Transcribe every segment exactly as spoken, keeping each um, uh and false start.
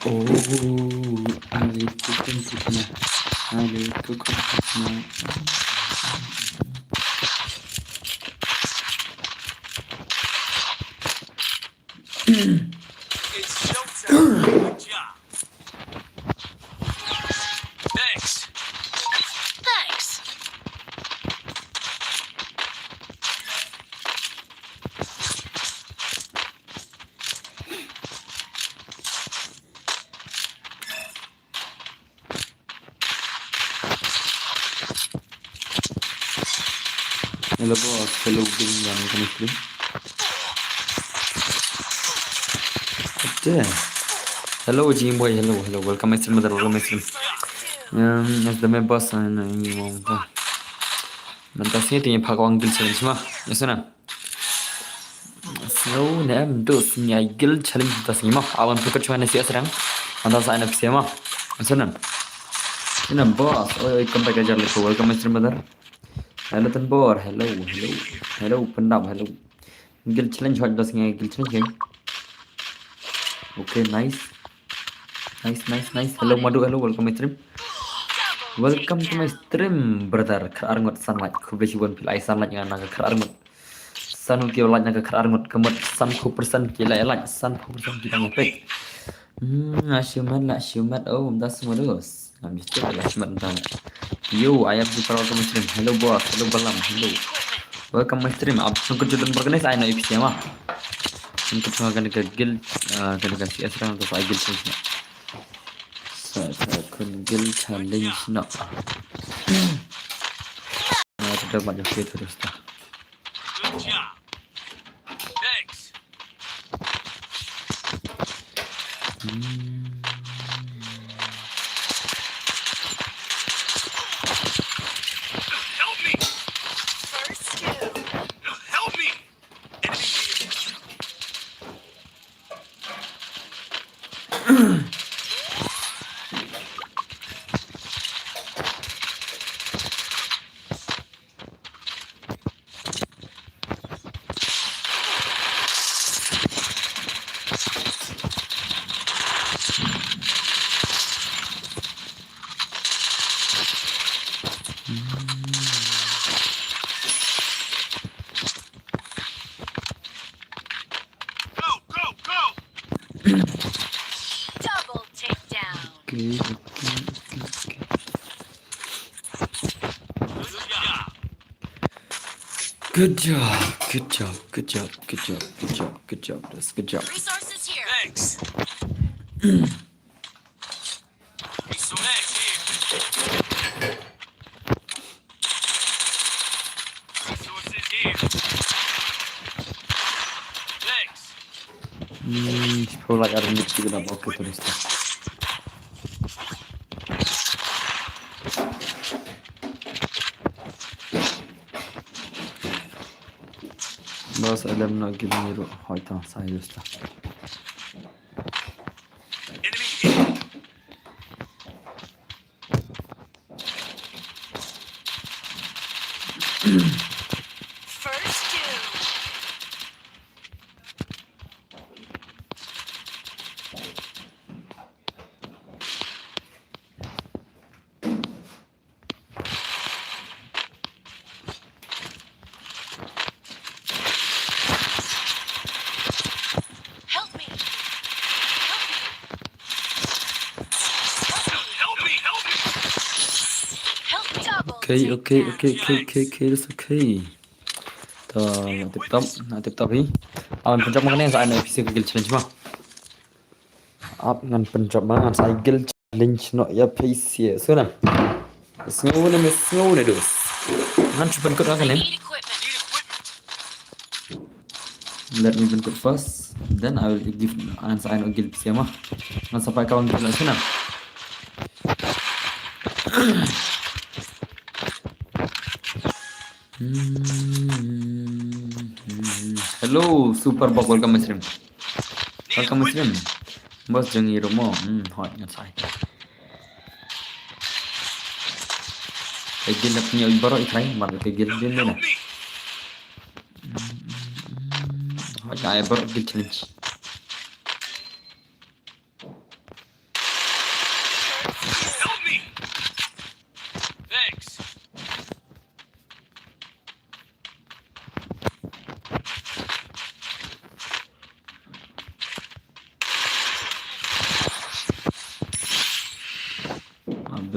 Oh, ale kukum kukum. Ale kukum kukum. It's showtime. Good job. Thanks. Thanks. Hello boss, hello Bing, welcome to stream. Hello Jim boy, hello, hello, welcome my stream, brother, welcome my stream. Um, as the main boss, I know you want to. Mynta sngi te ngi phah ka ong guild challenge ma. Yes na. Sngew ne em, dos, ngi ai guild challenge mynta sngi ma. Awan pynkhot shuwa ne C S rank. Mynta sa ai na P C ma. Yes na. Ina boss. Oi oi, come back ajar leko. Welcome my stream, brother. Hello Tanbor. Hello, hello. Hello Pendam, hello. Guild challenge, hot dos ngi ai guild challenge. Okay, nice. Nice, nice, nice. Hello Madu, hello, welcome my stream. Welcome to my stream, brother. Kar arngut sunlight. Khublei shibun phi la ai sunlight nga na ka kar arngut. San ki like na ka kar arngut, ka mut san phew percent ki like, like san phew percent ki dang pek. Hmm, la shimet, la shimet. Oh, das modus. Ngam just la shimet dan. Yo, I have the power to my stream. Hello boss, hello Balam, hello. Welcome my stream. Ab sungkut judan berkenis ai na A P C ma. Sungkut sungkut kan ka guild, ah, kan ka C S rank atau ai guild challenge na. Sa sa kun guild challenge na. Na tu dah banyak kita terus dah. Good job. Thanks. Hmm. Help me! First kill. Help me! Enemy here. Go, go, go! Double takedown. Okay, okay, okay, okay. Good job. Good job, good job, good job, good job, good job, good job. That's good job. Resources here. Thanks. Resources here. Thanks. Hmm, siphew lai ar minit ki kena bok kita ni. Bas alam nak game ni ro, hoi ta, serius ta. Enemy here. First kill. Help me. Help me. Help me, help me. Help me. Double. Okay, okay, okay, okay, okay, okay, that's okay. To, na tip top, na tip top hi. Awan pynjop ma kane sa ai na A P C ka guild challenge ma. Ap ngan pynjop ma ngan sa ai guild challenge noh ïa phi sha. Sngewbha ne, sngewbha ne dos. Ngan shu pynkut ka kane. Let me pynkut first. Then I will give, ngan sa ai noh guild pisa ma. Ngan sa pai ka wan guild la sngewbha. Hmm. Hello, Super Bob, welcome my stream. Welcome my stream. Bos jong i rumo. Hmm, hot ngan sai. Ai gil lap ni baro i trai, mar ke gil din na. Hot ai baro gil challenge.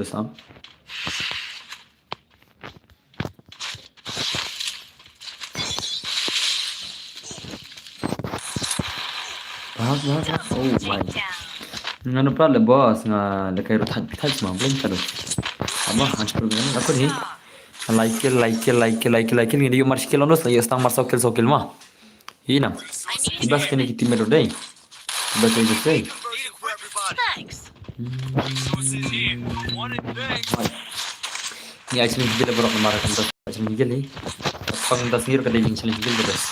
Sam. Bahak, bahak, bahak. Oh my. Nga na pala boss, nga da kai ru thaj, thaj ma, belum tadu. Ama, hancur ni, aku ni. Like, like, like, like, like, ni dia mar skill ondos, ya stang mar sokil, sokil ma. Ina. Bas kini ki teammate dei. Bas kini ki. Thanks. Ni ai challenge gila borok mar kan das challenge gila ni. Pang das ngir ka dei challenge gila das.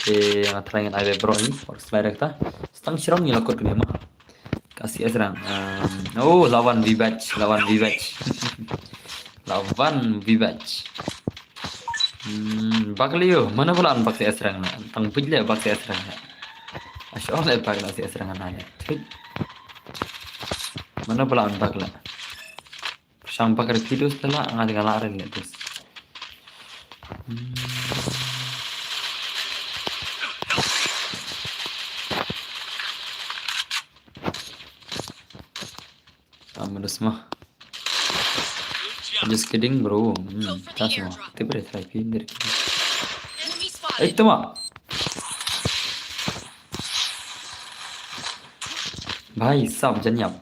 Te nga try ngan ai borok ni, or slide rekta. Stang sirong ni lakot kini ma. Kasi asrang. Um, oh, lawan Vivach, lawan Vivach. Lawan Vivach. Hmm, bak liu, mana pula an bak si asrang na. Tang pit le bak si asrang na. Ash or le bak la si asrang na ya. Thik. Mana pula an bak la. Sang bak re pidus tela, nga de gala re le dus. Hmm. Ah, manus mah. Just kidding, bro. Hmm, tas mah. Tip re try pin dari. Eh, tu mah. Bhai, sab janyap.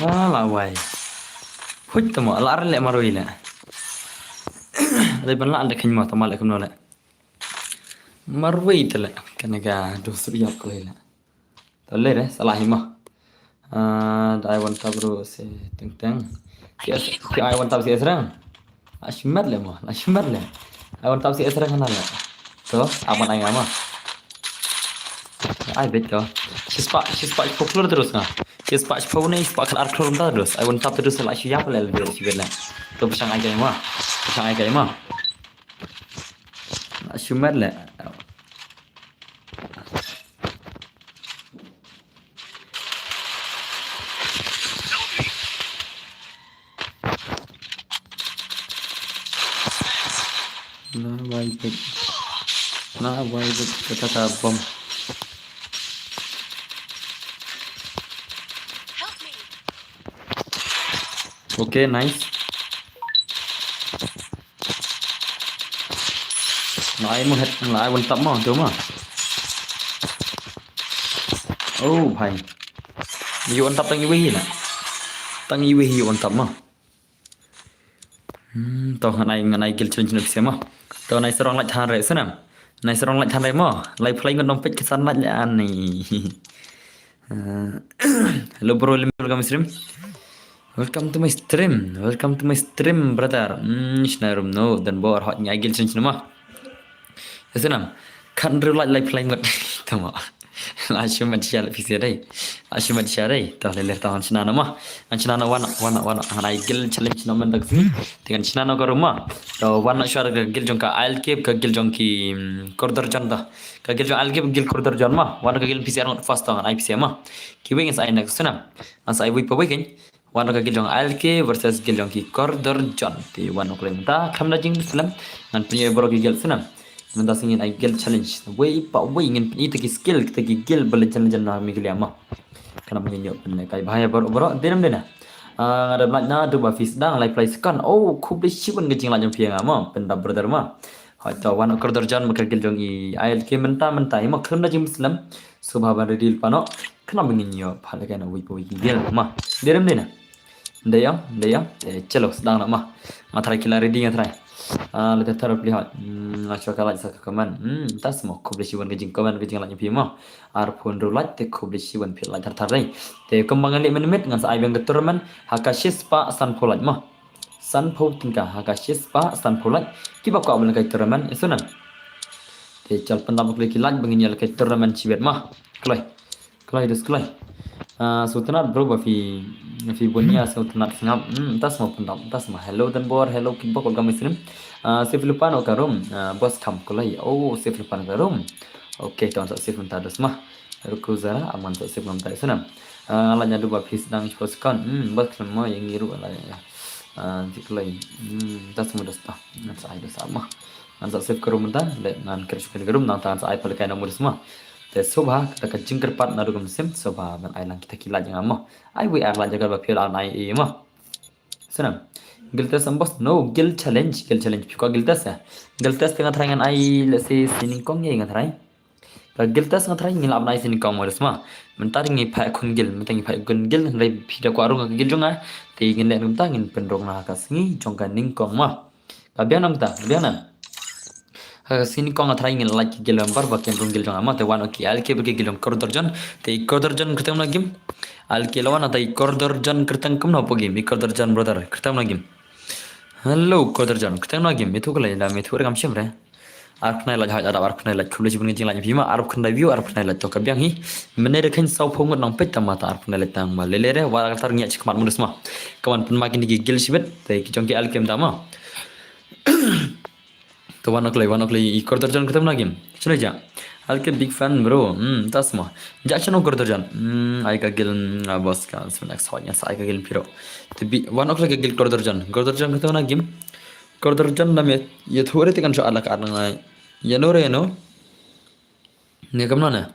Ah, la wai. Huit tamo, la ar le marui le. Dai ban la de khin mo tamo le kumno le. Marui te le. Kane ka do suri yap ko le. Tale re, salah hi ma. Ah, dai wan tab ru se teng teng. Ki ai wan tab se esrang. Ashmat le ma, ashmat le. Ai wan tab se esrang na le. To, aman ai ma. Ai bet to. Shispa, shispa poklo terus na. Shispa poklo ni, shispa kal ar klor terus. Ai wan tab terus la shi yap le le shi bet le. To, pasang ai kai ma. Pasang ai kai ma. Ashmat le. Na wai bet. Na wai bet kata ka bom. Okay, nice. Ngai mo het ngai wan tap mo tu mo. Oh bhai. Yu wan tap tang iwi hi la. Tang iwi hi wan tap mo. Hmm, to ngan ai ngan ai gil chun chun pisa mo. To nai sarong lai than re sanam. Nai sarong lai than re mo. Lai play ngan dong pek kesan lai le ani. Uh, hello bro, welcome stream. Welcome to my stream. Welcome to my stream, brother. Hmm, shna room no, dan bor hot nya gil chen chen ma. Yasenam. Kan ru lai lai play ngot. Tama. La shumat share pisa dai. La shumat share dai. To le le to han shna no ma. Han shna no wana wana wana. Han ai gil challenge no man dak si. Te kan shna no ka room ma. To wana share ka gil jong ka I'll keep ka gil jong ki, mm, quarter jan da. Ka gil jong I'll keep gil quarter jan ma. Wana ka gil pisa ngot first to han ai pisa ma. Ki wing is ai next na. As I wait for weekend. Wan ka gil jong I'll keep versus gil jong ki quarter jan. Te wan ka lem ta kham da jing Muslim. Ngan pynïoh bro ki gil Muslim. Mynta sngin ai gil challenge. Wei pa wei ngin pynïoh ta ki skill ta ki gil ba legend legend na Meghalaya ma. Kana ma ngin ïoh pynïoh kai bhai bro bro dinem dena. Ah, nga da lait na du ba fis dang lai play second. Oh, khublei shibun ka jingla jong phi nga ma. Pynda brother ma. Hoi to wan quarter jan ma ka gil jong i I'll keep mynta mynta i ma kham da jing Muslim. Subha ban ready pano. Kana ma ngin ïoh pha la kana wei pa wei ki gil ma. Dinem dena. Ndeyong, ndeyong. Eh, chalo, sdang na ma. Nga try kila ready nga try. Ah, la thar thar pli hot. Hmm, nga shu ka like sa ka comment. Hmm, ta sma khublei shibun ka jing comment ka jing like phi mo. Arphew hynriew like te khublei shibun phi like thar thar dei. Te kumba ngan leh mynmiet ngan sa ai biang ka tournament ha ka shispah sanphew like mo. Sanphew tyngka ha ka shispah sanphew like. Kiba kwah ban leh ka tournament ïa sngewbha. Te chal pyndap bak ki like ba ngin ïa leh ka tournament shibit mo. Kloi. Kloi dus kloi. Ah, sngewtynnat bro ba phi phi bun ïa sngewtynnat sngap. Hmm, ta sma pyndap, ta sma. Hello Danbor, hello Kickbox, welcome stream. Ah, save Lupan o ka room. Ah, boss kam kloi. Oh, save Lupan ka room. Okay, to sa save mynta dus ma. Ruku Zara, aman sa save mynta ïa sngewbha. Ah, la nya du ba phi sdang shipos kon. Hmm, boss kam mo ïa ngi ruh la ïa. Ah, ti kloi. Hmm, ta sma dus ta. Ngan sa ai dus ma. Ngan sa save ka room mynta, le ngan kren shuh ka room nangta ngan sa ai pale kai na mo dus ma. Te sngewbha kata ka jingkyrpad naduh ka mynsiem sngewbha ban ai lang kita ki like nga mo. Ai wei ar like jaka ba phi la ai ïa mo. Sngewbha. Guild test am boss, no, guild challenge, guild challenge phi kwah guild test ïa. Guild test te nga tharai ngan ai, let's say, sien nyngkong ïa nga tharai. Ka guild test nga tharai ngin lah ban ai sien nyngkong mo dus ma. Mynta ngi phai khun guild, mynta ngi phai khun guild, hynrei phi da kwah rung ka guild jong nga. Te ngin leh mynta ngin pynrung na ka sngi jong ka nyngkong mo. Ka biang nam ta, ka biang nam. Ha ka sngi nyngkong nga tharai ngin like ki guild member ba kin rung guild jong nga mo, te wan o ki alke ba ki guild jong Kordor John. Te i Kordor John kyrteng na game. Alke lawan ata i Kordor John kyrteng kumno po game, i Kordor John brother kyrteng na game. Hello Kordor John kyrteng na game, me thu ka lai da me thu re kam shim re. Arphew khyndai like hot, arphew khyndai like, khublei shibun ka jing like phi ma, arphew khyndai view, arphew khyndai like to ka biang hi. Mynne da khein saw phew ngut nang peit tang ma ta arphew khyndai like tang ma lele re, wa ka tar ngi chikmat mo dus ma. Ka wan pynma kine ki guild shibit, te ki jong ki alke mynta ma. To wan o kloi, wan o kloi, i Kordor John kyrteng na game. Shano ja. Alke big fan bro. Hmm, ta sma. Ja shano Kordor John. Hmm, ai ka guild, hmm, ah, boss ka sma next hot nya sa ai ka guild piro. Te bi wan o kloi ka guild Kordor John. Kordor John kyrteng na game. Kordor John da me ïathuh re te kan shu ar la ka ar nang ai. Ïano re ïano. Ne kam na ne.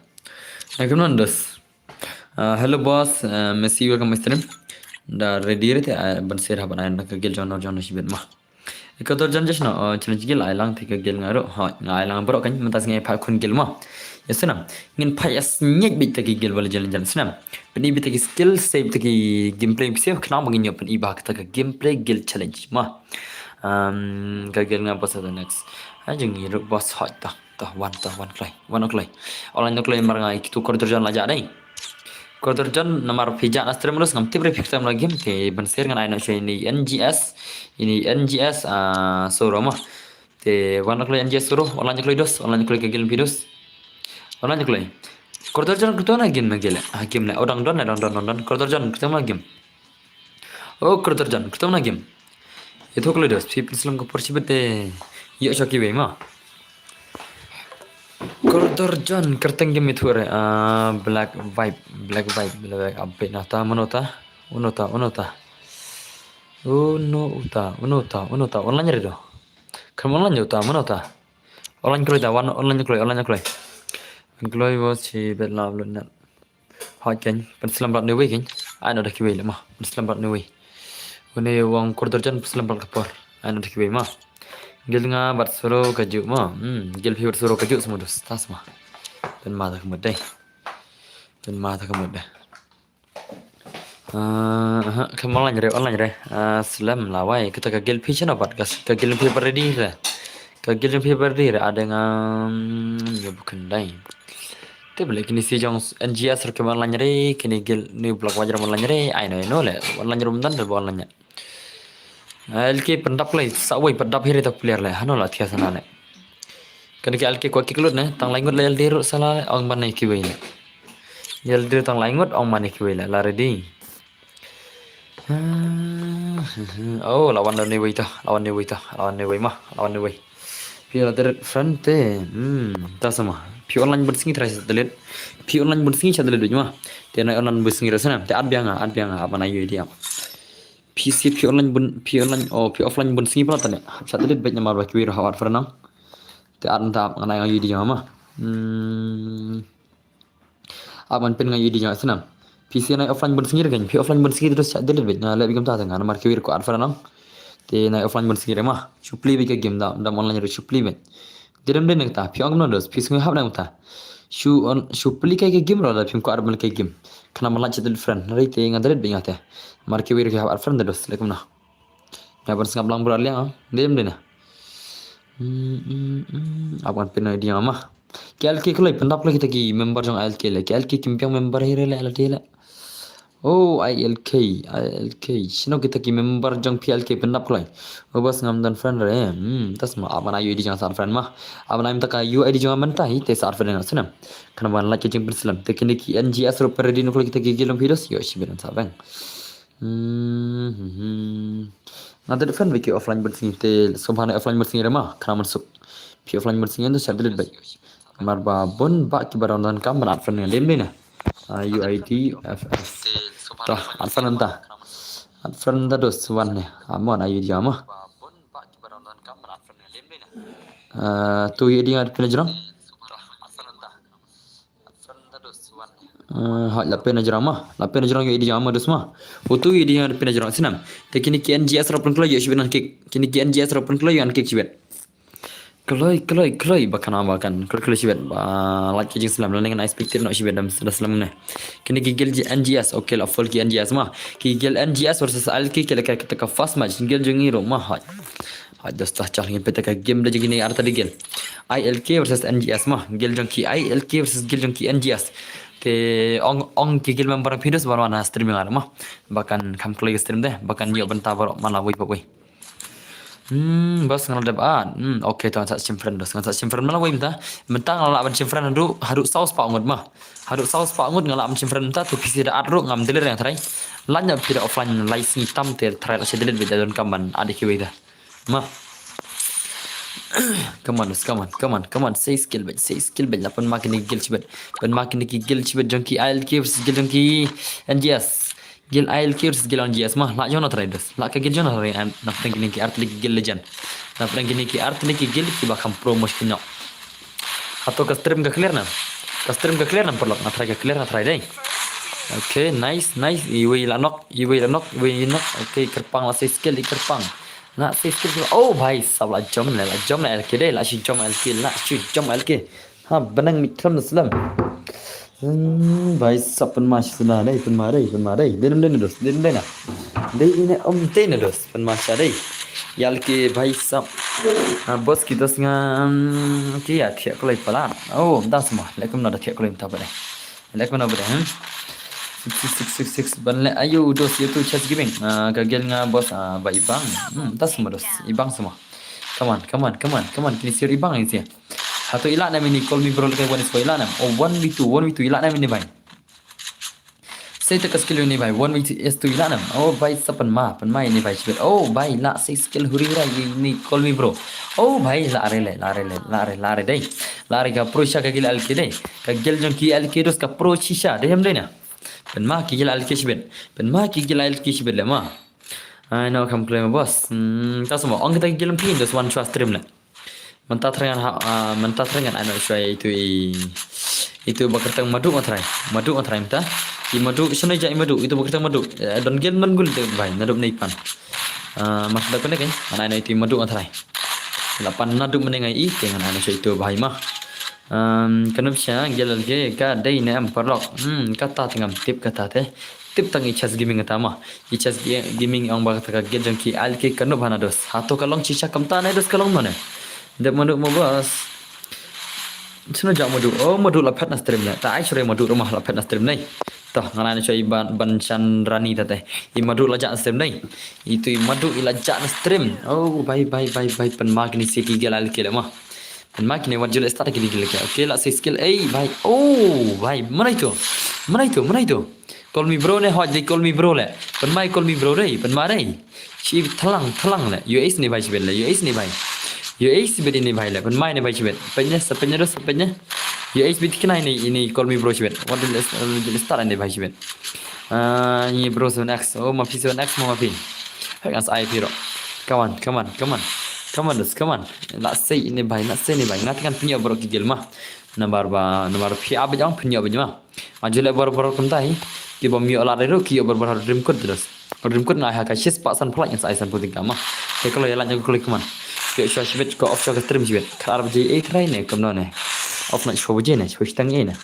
Ne kam na dus. Ah, hello boss, ah, Messi welcome my stream. Da ready re te, ah, ban share ha ban ai na ka guild jong no jong no shibit ma. Kordor John just no, oh, challenge guild ai lang te ka guild nga ruh. Ha, nga ai lang bro kan mynta sngi phai khun guild ma. Ïa sngewbha. Ngin phai ïa sngewbha bit te ki guild wala challenge sngewbha. Pyni bit te ki skill, save te ki gameplay, save khnang ba ngin ïoh pyni ba kata ka gameplay guild challenge ma. Um, ka guild nga boss the next. Ha jong ngi ruh boss hot ta. Ta wan ta wan kloi. Wan kloi. Online kloi mar nga i kitu Kordor John la ja dei. Kordor John namar phi ja na stream dus ngam tip re phi kyrteng na game te ban share ngan ai no share ini N G S. Ini N G S, ah, soro ma. Te wan kloi N G S soro, online kloi dus, online kloi ka guild phi dus. Online kloi. Kordor John kyrteng na game na guild. Ah, game le. Oh, dang don le, dang don, dang don. Kordor John kyrteng na game. Oh, Kordor John kyrteng na game. Ïathuh kloi dus, phi pynslem ka por shibit te. Ïoh sha kiwei ma. Kordor John kyrteng game ïathuh re, ah, Black Vibe, Black Vibe, Black Vibe, update na ta, mano ta, uno ta, uno ta. Uno uta, uno ta, uno ta, online re do. Kam online uta, mano ta. Online kloi ta, wan online kloi, online kloi. Online kloi was shibit la upload na. Hoi kein, pynslem bad ne wei kein. Ai no da kiwei le ma, pynslem bad ne wei. Une wang Kordor John pynslem bad ka por. Ai no da kiwei ma. Guild nga bad soro ka ju ma. Hmm, guild phi bad soro ka ju sma dus, ta sma. Pynma ta ka mut dei. Pynma ta ka mut dei. Ah, aha, kam online re, online re. Ah, slem la wai, kata ka guild phi shano bad, ka, ka guild phi bad ready re. Ka guild phi bad ready re, ada nga, mm, ïa bukan dai. Te bele kini si jong N G S re kam online re, kini guild ni Black Vibe re online re, ai no, ai no le, online re mynta re online. Alke pyndap kloi, sa wei pyndap hi re ta player le, hano la thia sana le. Kane ki alke kwah ki klut ne, tang lai ngut la ïaldi ruh sala, ong ban ne kiwei le. Ïaldi tang lai ngut, ong ban ne kiwei le, la ready. Ah, oh, la wan ne wei ta, la wan ne wei ta, la wan ne wei ma, la wan ne wei. Phi la der friend te, hmm, ta sama. Phi online bun sngi try sa delete. Phi online bun sngi sa delete ma. Te na online bun sngi ra sana, te at biang, at biang, apa na yu dia. Phi si phi online bun, phi online, oh, phi offline bun sngi pala tane. Sa delete bad namar ba kiwei ruh hawat fernang. Te at nta ap ngan ai nga yu di jong ma. Hmm. Ap ngan pyn nga yu di jong snam. Phi si nai offline bun sngi regen, phi offline bun sngi terus sa delete bad nga leh bikam ta tang namar kiwei ruh ko at fernang. Te nai offline bun sngi re ma. Shu play bad ka game da, da online ruh shu play bad. Direm de nang ta, phi ong kumno dos, phi sngi hap nang ta. Shu on, shu pli kai ka game ro da phim ko ar mal kai game. Khana mal chat friend, nari te nga darit bing ate. Mar ki wir ki hap ar friend dos, le kumno. Nga ban sngap lang bro liang, direm de na. Hmm, hmm, hmm. Aban pynai dia ma. Ki I L K kloi pyndap kloi kita ki member jong I L K le. Ki I L K kim biang member hi re le la de le. Oh, I L K, I L K. Shino kita ki member jong P L K pyndap kloi. Oh, bas ngam don friend re. Hmm, tas ma aban ayu di jong sa friend ma. Aban ayu taka yu I D jong mynta hi te sa friend na sinem. Kana ban like jing pynslem. Te kini ki N G S ro per di no kloi kita ki gilom pidos. Yo, shi ben sa bang. Hmm, hmm, hmm. Nga te friend wiki offline bad singi te sobhane offline bad singi re ma. Kana mansuk. Pi offline bad singi tu share delete bai. Mar ba bun ba ki baron dan kam ban friend ngan dem dina. Ah, U I D F F. Tah, add friend nta. Add friend nta dos wan ne. Amon ayu dia ma. Ah, tu ye dia pina jrong. Ah, ha, la pina jrong ma. La pina jrong ye dia ma dos ma. Utu ye dia pina jrong sinam. Te kini ki N G S ro pun kloi yo shibit nan kik. Kini ki N G S ro pun kloi yo an kik shibit. Kloi, kloi, kloi, ba kana ba kan. Kloi, kloi shibet. Ba, like ki jing slam, la ngan expected no shibet dam, da slam ne. Kini ki gel N G S, okay, la full ki N G S ma. Ki gel N G S versus I L K, ki la ka, ka first match, gel jong i ro ma, hai. Hai, dos tah chal ngi peta ka game da jong kini arta di gel. I L K versus N G S ma, gel jong ki I L K versus gel jong ki N G S. Te ong, ong ki gel member phi dos ban wan ha stream nga ma. Ba kan kham kloi stream de, ba kan yo benta baro mana wei pa wei. Hmm, bas ngan dep at. Hmm, okay, to ngan sa shim friend dos. Ngan sa shim friend ma la wei mynta. Mynta ngan la ban shim friend haduh, haduh saw spah ngut ma. Haduh saw spah ngut ngan la ban shim friend mynta, te phi si da at ruh ngam delete yang trai. Lanya phi da offline lai sngi tam te trai la shi delete bit da don kam ban at ki wei da. Ma. Come on, come on, come on, come on. Sei skill bit, sei skill bit. La pynma kini gel shibit. Pynma kini ki gel shibit jong ki I L K versus gel jong ki N G S. Gel I L K versus gel N G S ma, la jong na trai dos. La ka gel jong na trai an, na pdeng kini ki artylli ki gel legend. Na pdeng kini ki artylli ki gel ki ba kham pro mos ki nok. Hato ka stream ka clear na. Ka stream ka clear na paralok, na trai ka clear na trai dei. Okay, nice, nice. Iwei la nok, iwei la nok, iwei nok. Okay, kyrpang la sei skill, i kyrpang. La sei skill. Oh, bhai, sab la jom le, la jom le L K dei, la shi jom L K, la shi jom L K. Ha, benang mi tram slam. Hmm, bhai sab pynma shisha dei, pynma dei, pynma dei. Dei dei na dos, dei dei na. Dei ine um dei na dos, pynma shisha dei. Yal ke bhai sab. Ha, boss ki dos nga, hmm, ki ya thiak kloi palat. Oh, das ma, lekum na da thiak kloi mynta ba dei. Lekum na ba dei, hmm. Six six six six six ban le ayo dos ya tu chess gaming. Ah, ka gel nga boss, ah, ba ibang. Hmm, das ma dos, ibang semua. Come on, come on, come on, come on. Kini sir ibang ini sih. Hato ila nam ini call me bro lekai one is four ila nam. Oh, one v two, one v two ila nam ini bhai. Sei ta ka skill ini bhai, one v two is two ila nam. Oh bhai, sa pynma, pynma ini bhai shibit. Oh bhai, la sei skill huri rai ini call me bro. Oh bhai, la re le, la re le, la re, la re dei. La re ka pro shisha ka gel L K dei. Ka gel jong ki L K dos ka pro shisha dei hem dei na. Pynma ki gel L K shibit. Pynma ki gel L K shibit le ma. Ai no kam claim boss. Hmm, ta semua ong kita ki gel pin dos one shwa stream le. Mynta thrang ha, ah, mynta thrang ai no shwa itu i, itu ba kyrteng Madu nga thrang. Madu nga thrang mynta. I Madu shano ja i Madu, itu ba kyrteng Madu. Eh, don gel man gul de bhai, nadup nei pan. Ah, mas da kone kan, ai no itu i Madu nga thrang. La pan nadup mane ngai i, te ngan ai no shwa itu bhai ma. Um, kanup sha gel L K ka dei ne em paralok. Hmm, kata te ngam tip kata te. Tip tang i chess gaming kata ma. I chess ga-, gaming ong ba kata ka gel jong ki L K kanup hana dos. Hato ka long shisha kamta ne dos ka long mane. Dep Madu mo boss. Shano ja Madu. Oh, Madu la phet na stream ne. Ta ai sure Madu rumah la phet na stream ne. Toh, ngan ai na shwa i ban, ban shan rani ta te. I Madu la ja na stream ne. Itu i Madu i la ja na stream. Oh, bhai, bhai, bhai, bhai, pynma kini si ki gel L K le ma. Pynma kine wat jule start kine gile ke. Okay, la sei skill. Ei, bhai. Oh, bhai. Mana itu? Mana itu? Mana itu? Call me bro ne, hoj dei call me bro le. Pynma i call me bro dei, pynma dei. Shi thalang, thalang le. U S ne bhai shibit le, U S ne bhai. U S bit ne bhai le, pynma ne bhai shibit. Pynne, sa pynne dos, sa pynne. U S bit kina ini, ini call me bro shibit. Wat jule, jule start ne bhai shibit. Ah, ini bro seven X. Oh, ma phi seven X, ma phi. Hek as I P ro. Come on, come on, come on. Come on, dos, come on. La sei ini bhai, la sei ini bhai. Ngat kan pynyo bro ki gel ma. Nambar ba, nambar phi abit jong pynyo abit ma. Ajule bor bor kumta hi. Ki bom yo la reru ki yo bor bor dream code dos. Dream code nga ha ka shis pa san phlak sa ai san puting kama. Te kolo ya la nyaku kolo kuman. Yo shwa shibit ko off shwa ka stream shibit. Kar ar baje ei trai ne kumno ne. Off na shwa baje ne, shwa shitang ei ne.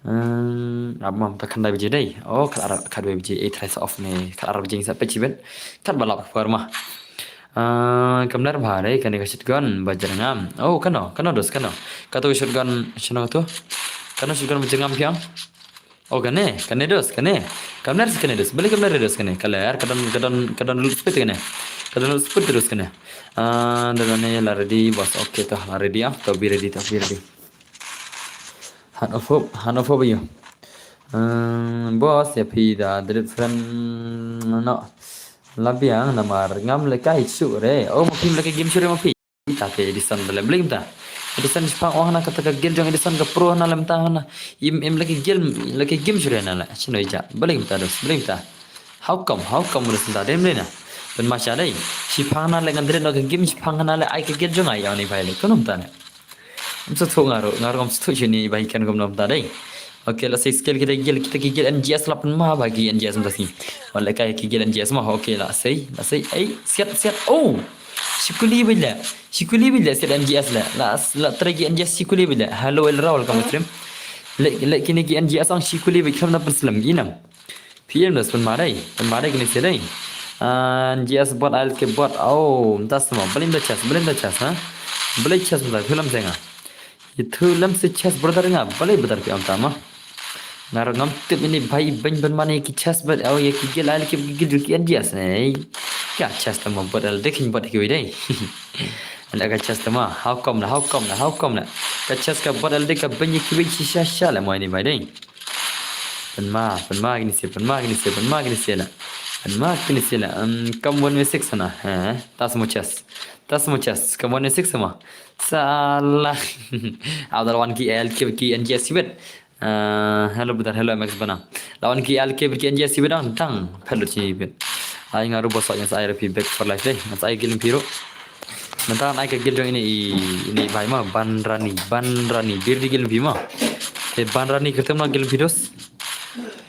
Hmm, amam ta khandai baje dei. Oh, kar ar kar baje ei trai sa off ne. Kar ar baje sa pet shibit. Kar balap kar ma. Ah, kam ler bha re, kane ka shotgun ba jyrngam. Oh, kano, kano dos, kano. Kato ka shotgun, shano kato? Kano shotgun ba jyrngam phi ong? Oh, kane, kane dos, kane. Kam ler si kane dos, balei kam ler dos kane. Ka ler, ka don, ka don, ka don loot speed kane. Ka don loot speed dos kane. Ah, da ne la ready, boss. Okay, to, la ready ah. To be ready, to be ready. Hand of hope, hand of hope ïa. Hmm, boss, ïa phi da delete friend noh. La biang namar ngam lehkai shuh re. Oh, ma phim lehkai game shuh re ma phi. Ta te Edison da leh, balei mynta? Edison shipang, oh, hana kata ka guild jong Edison ka pro hana leh mynta hana. Im, im lehkai guild, lehkai game shuh re hana leh. Shano ïa, balei mynta dos, balei mynta? How come, how come dos mynta? Dei mynta na. Pynma sha dei. Shipang hana leh ngan delete noh ka game, shipang hana leh ai ka guild jong nga ïa ni bhai leh. Kumno mynta ne? Ym sngewthuh nga ruh, nga ruh ngam sngewthuh shane ba hi ken kumno mynta dei. Okay, la sei skill kita ki guild, kita ki guild N G S la pynma ba ki N G S mynta sngi. Wan lehkai ki guild N G S mo, okay, la sei, la sei. Ei, siat, siat. Oh! Shi kuli beit leh. Shi kuli beit leh siat N G S leh. La, la trei ki N G S shi kuli beit leh. Hello, Elra, welcome to stream. Leh, leh kine ki N G S ong shi kuli beit, khlem da pynslem, i nam. Phi ïa dos, pynma dei, pynma dei kine shi dei. Ah, N G S bot, I'll keep bot. Oh, mynta sma, balei mynta chest, balei mynta chest, ha? Balei chest mynta, film senga. Itu lem si chest brother nga, balei brother phi ong tama. Nga ruh ngam tip ine bhai, beiñ pynma ne ki chest bot, oh, ïa ki guild, I'll keep ki guild ki N G S ne. Ka chest tama bot, I'll dei kin bot kiwei dei. Ane ka chest tama, how come na, how come na, how come na. Ka chest ka bot, I'll dei ka beiñ ïa kiwei shisha sha leh mo ine bhai dei. Pynma, pynma kine shi, pynma kine shi, pynma kine shi la. Pynma kine shi la. Um, kam one v six na. Ha, tas mo chest. Tas mo chest. Kam one v six mo. Sala. Aw, da la wan ki L K ki N G S beit. Ah, hello brother, hello M X Bana. La wan ki L K ki N G S beit dang, dang. Hello chi beit. Ai nga ruh bos, ngan sa ai ruh phi Back four Life dei. Ngan sa ai guild phi ruh. Mynta ngan ai ka guild jong ine i, ine i bhai ma, Banrani, Banrani, Birdi guild phi ma. Te Banrani kyrteng ma guild phi dos.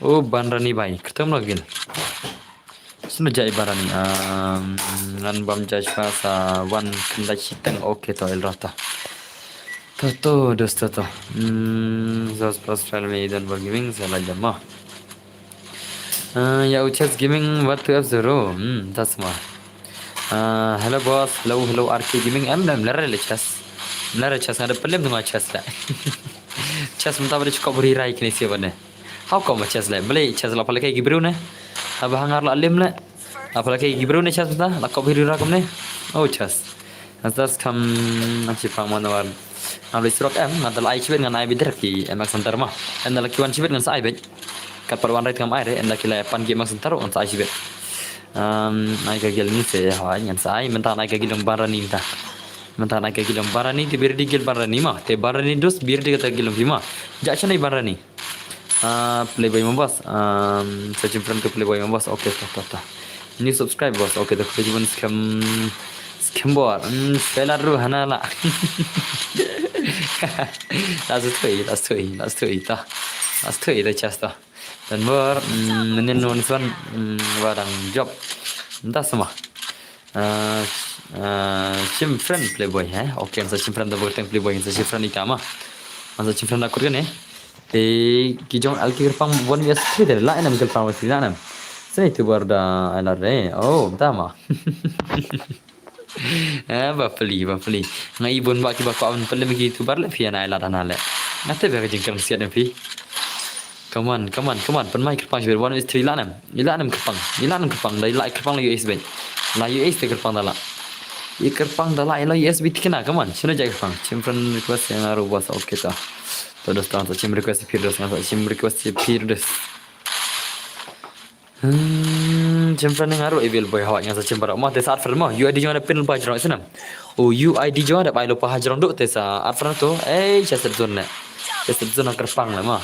Oh, Banrani bhai, kyrteng ma guild. Shano jai Banrani, um, ngan bam jai shwa sa wan khyndai shiteng, okay to, el rata. To, to, dos to, to. Hmm, Zos Plus Family dan Gaming, sa la jam ma. Ah, ïa u Chess Gaming, what to F zero. Hmm, tas ma. Ah, hello boss, hello, hello R K Gaming. Em, em, lere le chess. Lere chess, nga da pelem tengah chess le. Chess mynta ba da cukup beri rai kini siapa ne. How come chess le? Beli chess la pala kai ki bru ne. Aba hangar la lim le. La pala kai ki bru ne chess mynta, la kop beri rai kum ne. Oh, chess. Ngan sa skam, ngan sa pang man wan. Ngan beli surok em, ngan da la ai chibet ngan ai bider ki M X Hunter ma. Em da la ki wan chibet ngan sa ai bet. Kat pat wan rai tengam ai re, em da ki la pan ki M X Hunter ngan sa ai chibet. Um, ai ka guild ni se, hoi, ngan sa ai, mynta ai ka guild Banrani mynta. Mynta ai ka guild Banrani, te Birdi guild Banrani ma. Te Banrani dos, Birdi kata guild phi ma. Ja chanai Banrani. Ah, Playboy ma boss. Um, searching friend to Playboy ma boss. Okay, ta, ta, ta. New subscribe boss. Okay, ta, Playboy scam, scam bot. Hmm, fela ru hana la. Last three, last three, last three, ta. Last three, ta chest ta. Dan bor, hmm, menin non son, hmm, wadang job. Entah semua. Ah, ah, shim friend Playboy, eh? Okay, ngan sa shim friend da bor teng Playboy, ngan sa shim friend ita ma. Ngan sa shim friend da kut kan, eh? Te ki jong L K kyrpang one vs three te la enam kyrpang vs three la enam. Sini tu bar da alar re. Oh, entah ma. Eh, ba peli, ba peli. Ngai bun ba ki ba ko am peli ki tu bar le phi ana alar ana le. Ngate ba ka jingkyrpang siat ne phi. Come on, come on, come on. Pynmai kyrpang shibit one vs three la enam. Ila enam kyrpang. Ila enam kyrpang. Da ila kyrpang la U S B. La U S te kyrpang da la. I kyrpang da la ila U S B tikna. Come on. Shino jai kyrpang. Chim friend request yang aru bos. Okay ta. To dos tang sa chim request Firdaus, ngan sa chim request Firdaus. Hmm, chim friend nga ruh evil boy hawai ngan sa chim baroh ma te sa add friend ma. U I D jong da pin pa jrong sinam. O U I D jong da bai lo pa ha jrong duk te sa add friend to. Eh, cha set zone ne. Cha set zone kyrpang le ma.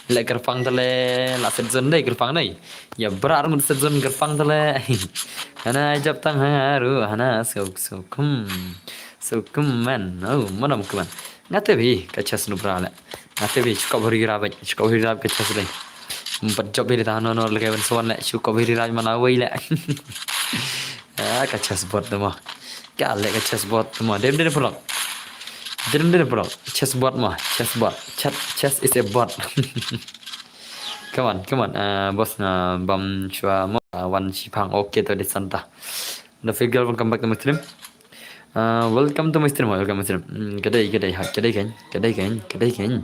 Le kyrpang te le la set zone dei kyrpang dei. Ya bra rung set zone kyrpang te le. Hana jap tang ha ruh hana so so kum. So kum man. Oh, manam kum man. Ngate bi ka chest nu bra le. Ngate bi chuka bhori rab, chuka bhori rab ka chest le. Bat job bi ta no no le ka ben suan le chuka bhori rab mana wei le. Ah, ka chest bot tu ma. Ka le ka chest bot tu ma. Dem dem prok. Dem dem prok. Chest bot ma. Chest bot. Chest, chest is a bot. Come on, come on. Uh, boss nga bam chua mo. Uh, wan shipang. Okay to di santa. The Fake Girl, welcome back to my stream. Uh, welcome to my stream, welcome to my stream. Hmm, ka dei, ka dei, ha, ka dei kan, ka dei kan, ka dei kan.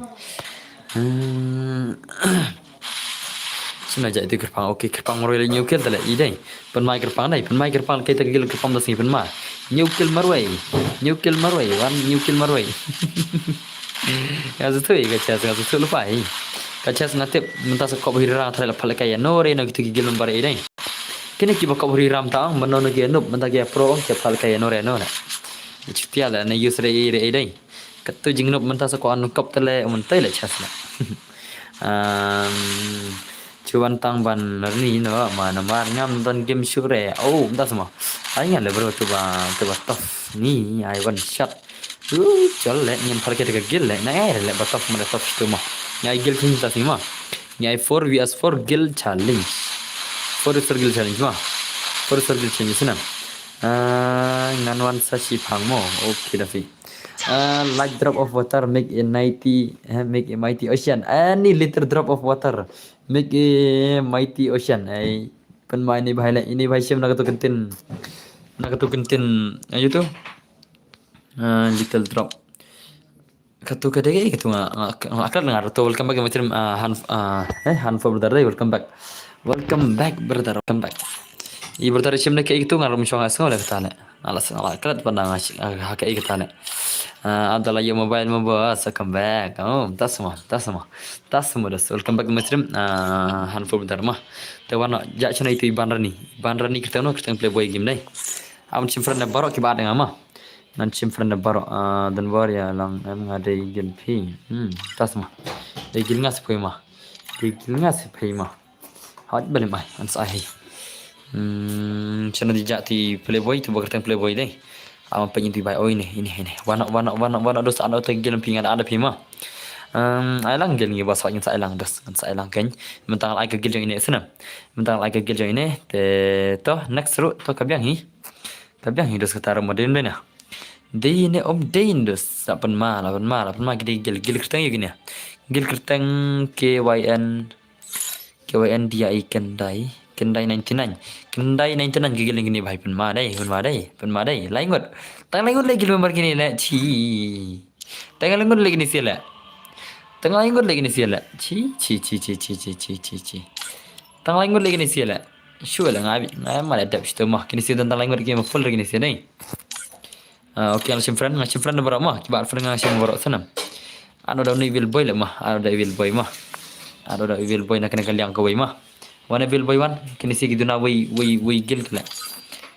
Hmm. Shim na ja itu kyrpang, okay, kyrpang marwei leh, new kill tale, i dei. Pynmai kyrpang dei, pynmai kyrpang, kaei kata ka guild kyrpang da sngi pynmai. New kill marwei, new kill marwei, wan new kill marwei. Nga sngewthuh ïa ka chest, nga sngewthuh lypa hi. Ka chest nga tip mynta sa kop hiri ram trai la pha lehkai ïano re ïano kito ki guild member i dei. Kine kiba kop hiri ram tang, mano na ki noob mynta ki pro ki pha lehkai ïano re ïano na. Chutia la na use re i re i dei. Kato jingnoob mynta sa ko an kop tale mynta le chest la. Um, chuan tang ban rini no ma namar ngam don game sure. Oh, mynta sa mo. Ai nga le bro tu ba tu ba tough ni ai one shot. Uh, chol le ngan pha lehkai ka guild le na ai le ba tough ma tough tu mo. Nga ai guild king ta sni mo. Nga ai four versus four guild challenge. Four versus four guild challenge mo. Four versus four guild challenge na. Ah, ngan wan sa shi phang mo. Okay, Dafi. Uh, like drop of water make a mighty, eh, make a mighty ocean. Any little drop of water make a mighty ocean. Ai, pynmai ini bhai le, ini bhai shim na kato ktien. Na kato ktien, ayo tu. Uh, little drop. Kato ka dei kato nga, nga, nga, nga, nga, welcome back, uh, Han, uh, eh, Han for brother, welcome back. Welcome back, brother, welcome back. I brother shim ne kato nga rum shong asngo le kata ne. Ala sing ala kret pandang ha ka ikatan. Ah, Abdallah, your mobile mo boss, welcome back. Oh, tasma, tasma. Tasma das. Welcome back to my stream. Ah, handful bentar ma. Te wan ja chana itu Iban Rani. Iban Rani kita no kita play boy game dai. Am chim friend baroh kiba ada ngama. Nan chim friend baroh. Ah, dan bor ya lang em ngadai gil phi. Hmm, tasma. Dai gil ngas phi ma. Dai gil ngas phi ma. Hot bale mai, an sa hi. Hmm, chana di jati playboy tu bagar teng playboy dei. Ama penyi tu bai oi ne, ini ini. Wana wana wana wana dos ano te gel pi ngan ada pi ma. Um, ai lang gel ngi bas ngan sa ai lang dos, ngan sa ai lang ken. Mentang ai ka gel jong ini sana. Mentang ai ka gel jong ini. Te to next ru to ka biang hi. Ka biang hi dos kata ru modern dei na. Dei ne om dei dos sa pen ma la pen ma la pen ma gel gel kerteng yu gini. Gel kerteng K Y N K Y N D I Kendai. Kendai ninety nine. Kendai ninety nine gigil gini bai pen ma dai, pen ma dai, pen ma dai. Laingut. Tang laingut lagi lembar gini le. Chi. Tang laingut lagi ni sila. Tang laingut lagi ni sila. Chi, chi, chi. Tang laingut lagi ni sila. Shu la ngai ngai ma le dap situ mah. Kini sila tang laingut lagi ma full lagi ni sila. Ah, okay, nga shim friend, nga shim friend baroh mah. Kiba friend nga shim baroh sana. Ano da ni evil boy le mah, ano da evil boy mah. Ano da evil boy na kena kaliang kawei mah. Wan evil boy wan, kini si kiduna wei wei wei gil kala.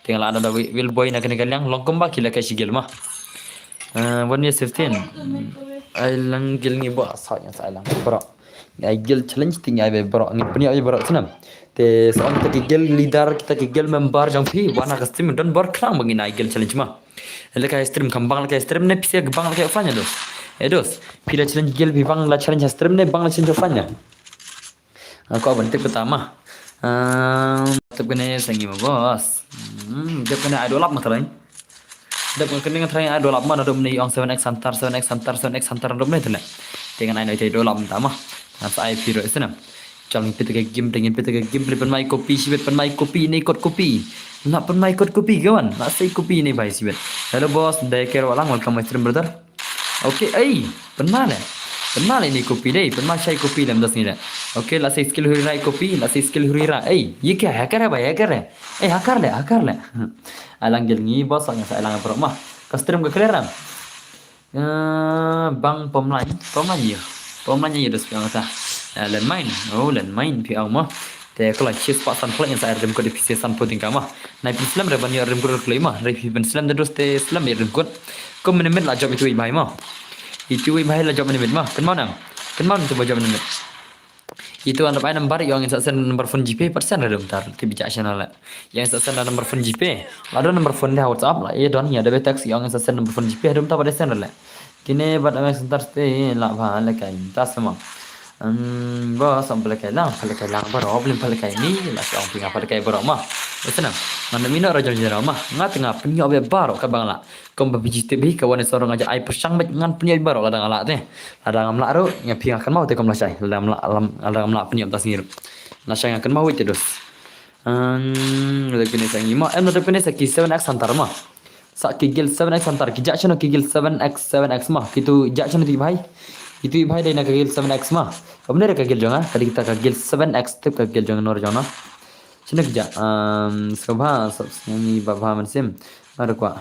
Tinggal ano da wei evil boy na kena kaliang long kumba kila kai si gil mah. Ah, one year fifteen. Ai lang gil ngi ba sa yang sa lang baroh. Ai gil challenge ting ai baroh ngi puni ai baroh sana. Te sa on kita ki gil leader, kita ki gil member jong phi wan ha ka stream don bor klang ba ngin ai gil challenge mah. Lehkai stream kam bang lehkai stream ne pisa bang lehkai offline dos. Eh dos. Phi la challenge gel phi bang la challenge stream ne bang la challenge offline. Aku abang tip pertama. Ehm, tip kene sangi ma bos. Hmm, tip kene idol up ma terang. Dep kene ngan try idol up ma nadom ni ong seven X Hunter, seven X Hunter, seven X Hunter nadom ni tene. Dengan ai no idol up tama. Ngan sa ai phi ro isna. Chal ngin pita ka game, ngin pita ka game, pynmai copy, sibet pynmai copy, ni kot copy. Nak pynmai kot copy, kawan. Nak sei copy ni bai sibet. Hello boss, dai care walang, welcome my stream brother. Okay, ei, pynmai le. Pynmai le ni copy dei, pynmai shai copy le mdas ni le. Okay, la sei skill hurira copy, la sei skill hurira. Ei, ye kya hacker hai bhai, hacker hai. Ei, hacker le, hacker le. Alang gel ngi boss, ang sa alang pro ma. Ka stream ka clear ram. Eh, bang pom line, pom line ye. Pom line ye dos piang ta. Eh, landmine. Oh, landmine pi au ma. Te ko la chis pa san plek sa rim ko de pisi san puting kama. Nai pin slam re ban ye rim ko klei ma. Re pin slam de dos te slam ye rim ko. Ko mene met la job itu bai ma. Itu bai la job mene met ma. Ken ma nang. Ken ma tu ba job mene met. Itu an dapat number yang sa send number phone G P persen ada bentar ti bicha channel la. Yang sa send number phone G P. Ada number phone dia WhatsApp la. Ye don ya ada text yang sa send number phone G P ada bentar pada send la. Kine bat ame sentar ste la ba le kai tas ma. Hmm, ba sam pele kai lang, pele kai lang ba ro, blim pele kai ni, la sa ong pinga pele kai ba ro ma. Sana. Ngan mino rajon jera ma. Ngat nga penyo be ba ro ka bang la. Kom ba biji te bi ka wane sorong aja ai persang bet ngan penyo ba ro la dang la te. Ada ngam la ro, nya phi nga kan mau te kom la shai. La dang ngam la, la dang ngam la pynïap tas ngi ro. La shai nga kan mau wei te dos. Em, da kine sa ngi ma, em da kine sa ki seven X Hunter ma. Sa ki guild seven X Hunter, ki ja shano ki guild seven X, seven X ma. Kitu ja shano ti bhai. Kitu bhai dei na ka guild seven X ma. Ka bne ka guild jong nga, ka dei kita ka guild seven X tip ka guild jong nor jong na. Shano ki ja, em, sngewbha, sngewbha ba bha mynsiem. Mar kwa.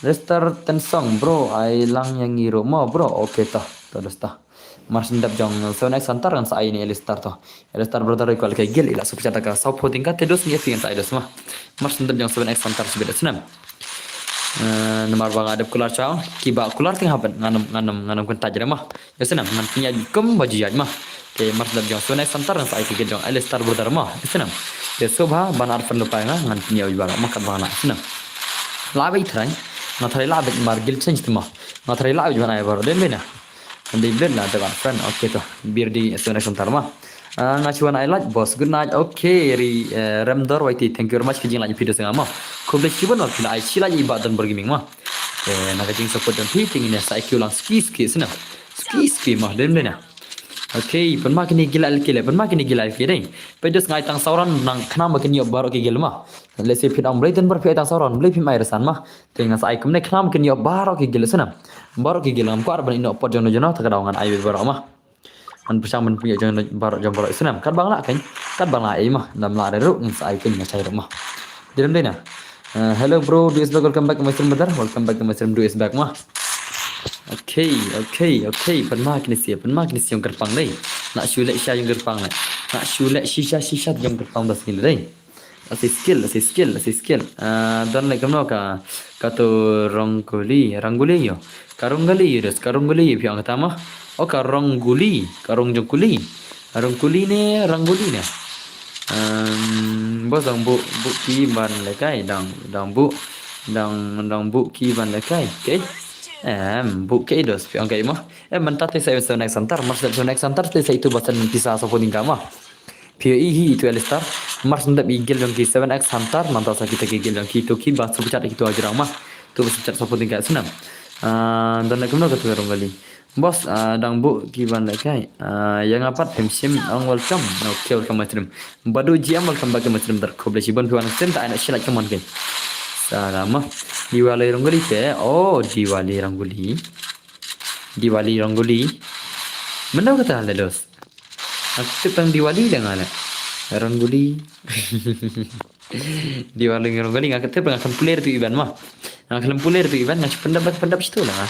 Alistar Tensong, bro, ai lang ïa ngi ruh mo, bro. Okay, ta, ta, dos ta. Mar shen dap jong seven X Hunter ngan sa ai ïa ni Alistar to. Alistar brother ko lake guild ila super chat ka saw phew tyngka te dos ngi ïa phi ngan sa ai dos ma. Mar shen dap jong seven X Hunter sibit snam. Eh, namar ba nga dep kular chao, ki ba kular tyngka ban ngan ym, ngan ym, ngan ym kyntait re ma. Ïa snam, ngan pynïaid kum ba ju ïaid ma. Te mar shen dap jong seven X Hunter ngan sa ai ki guild jong Alistar brother ma. Ïa snam. Te sngewbha ban ar fan lypa nga ngan pynïaid ba ma kat ba nga snam. Lah beit trai. Nga trai lah beit mar guild change te ma. Nga trai lah beit ban ai baroh. Dei beit na. Dei beit na, dei ban friend. Okay to. Bir di seven X Hunter ma. Ah, nga shu wan ai like, boss. Good night. Okay, ri, eh, Remdor Y T. Thank you very much ka jing like phi da snga ma. Khublei shibun ma phi la ai shi like i ba Don Bor Gaming ma. Eh, na ka jing support jong phi te ngin ïa sa ai kiew lang ski ski snam. Ski ski ma, dei beit na. Okay, pynma kine guild L K le, pynma kine guild L K dei. Peit dos nga ai tang saw round nang khnang ba kin ïoh baroh ki guild ma. Let's say phi ong Blei Don Bor phi ai tang saw round, Blei phim ai rysan ma. Te nga sa ai kumne khnang ba kin ïoh baroh ki guild snam. Baroh ki guild ngam kwah ban ïoh pot jong no jong no, ta ka daw ngan ai baroh ma. Ngan pyrshang ban pynïoh jong baroh jong baroh snam. Kat ba nga lah kein, kat ba nga lah ei ma. Dam lah re ruh ngan sa ai kein nga shai ruh ma. Dei beit na. Eh, hello bro, do is back, welcome back to my stream brother. Welcome back to my stream, do is back ma. Okay, okay, okay. Pynma kine sha, pynma kine sha jong kyrpang dei. Nga shu leh sha jong kyrpang le. Nga shu leh shisha shisha jong kyrpang da sngi dei. Lehse skill, lehse skill, lehse skill. Ah, don leh kumno ka, ka tu Rongkuli, Ranguli ïo. Ka Rongkuli ïo dos, ka Rongkuli ïo phi ong kata ma. Oh, ka Rongkuli, ka Rong jong kuli. Rongkuli ne, Ranguli ne. Em, bos dang buh, buh ki ban lehkai, dang, dang buh, dang, dang buh ki ban lehkai. Okay. Em, buh ki dos, phi ong kai ma. Em, mynta te sa seven X Hunter, mar seven X Hunter te sa itu ba san pisa saw phew tyngka ma. Phi ïohi hi itu Alistar. Mar shen dap i guild jong ki seven X Hunter, mynta sa kita ki guild jong ki tu ki ba super chat ki tu hajrong ma. Tu ba super chat saw phew tyngka snam. Ah, don leh kumno ka tu Rongkuli. Bos, ah, dang buh ki ban lehkai. Ah, ïa nga pat phim shym ong welcome. Okay, welcome my stream. Badu G M, welcome back to my stream. Dar khublei shibun phi wan stream ta ai na shi like, come on ke. Salam. Diwali Rangoli te. Oh, Diwali Rangoli. Diwali Rangoli. Mynno kata le dos. Nga tip tang Diwali le nga le. Rangoli. Diwali Rangoli nga tip nga kan pule tu event ma. Nga kan pule tu event nga shu pyndap, pyndap shitu la nga.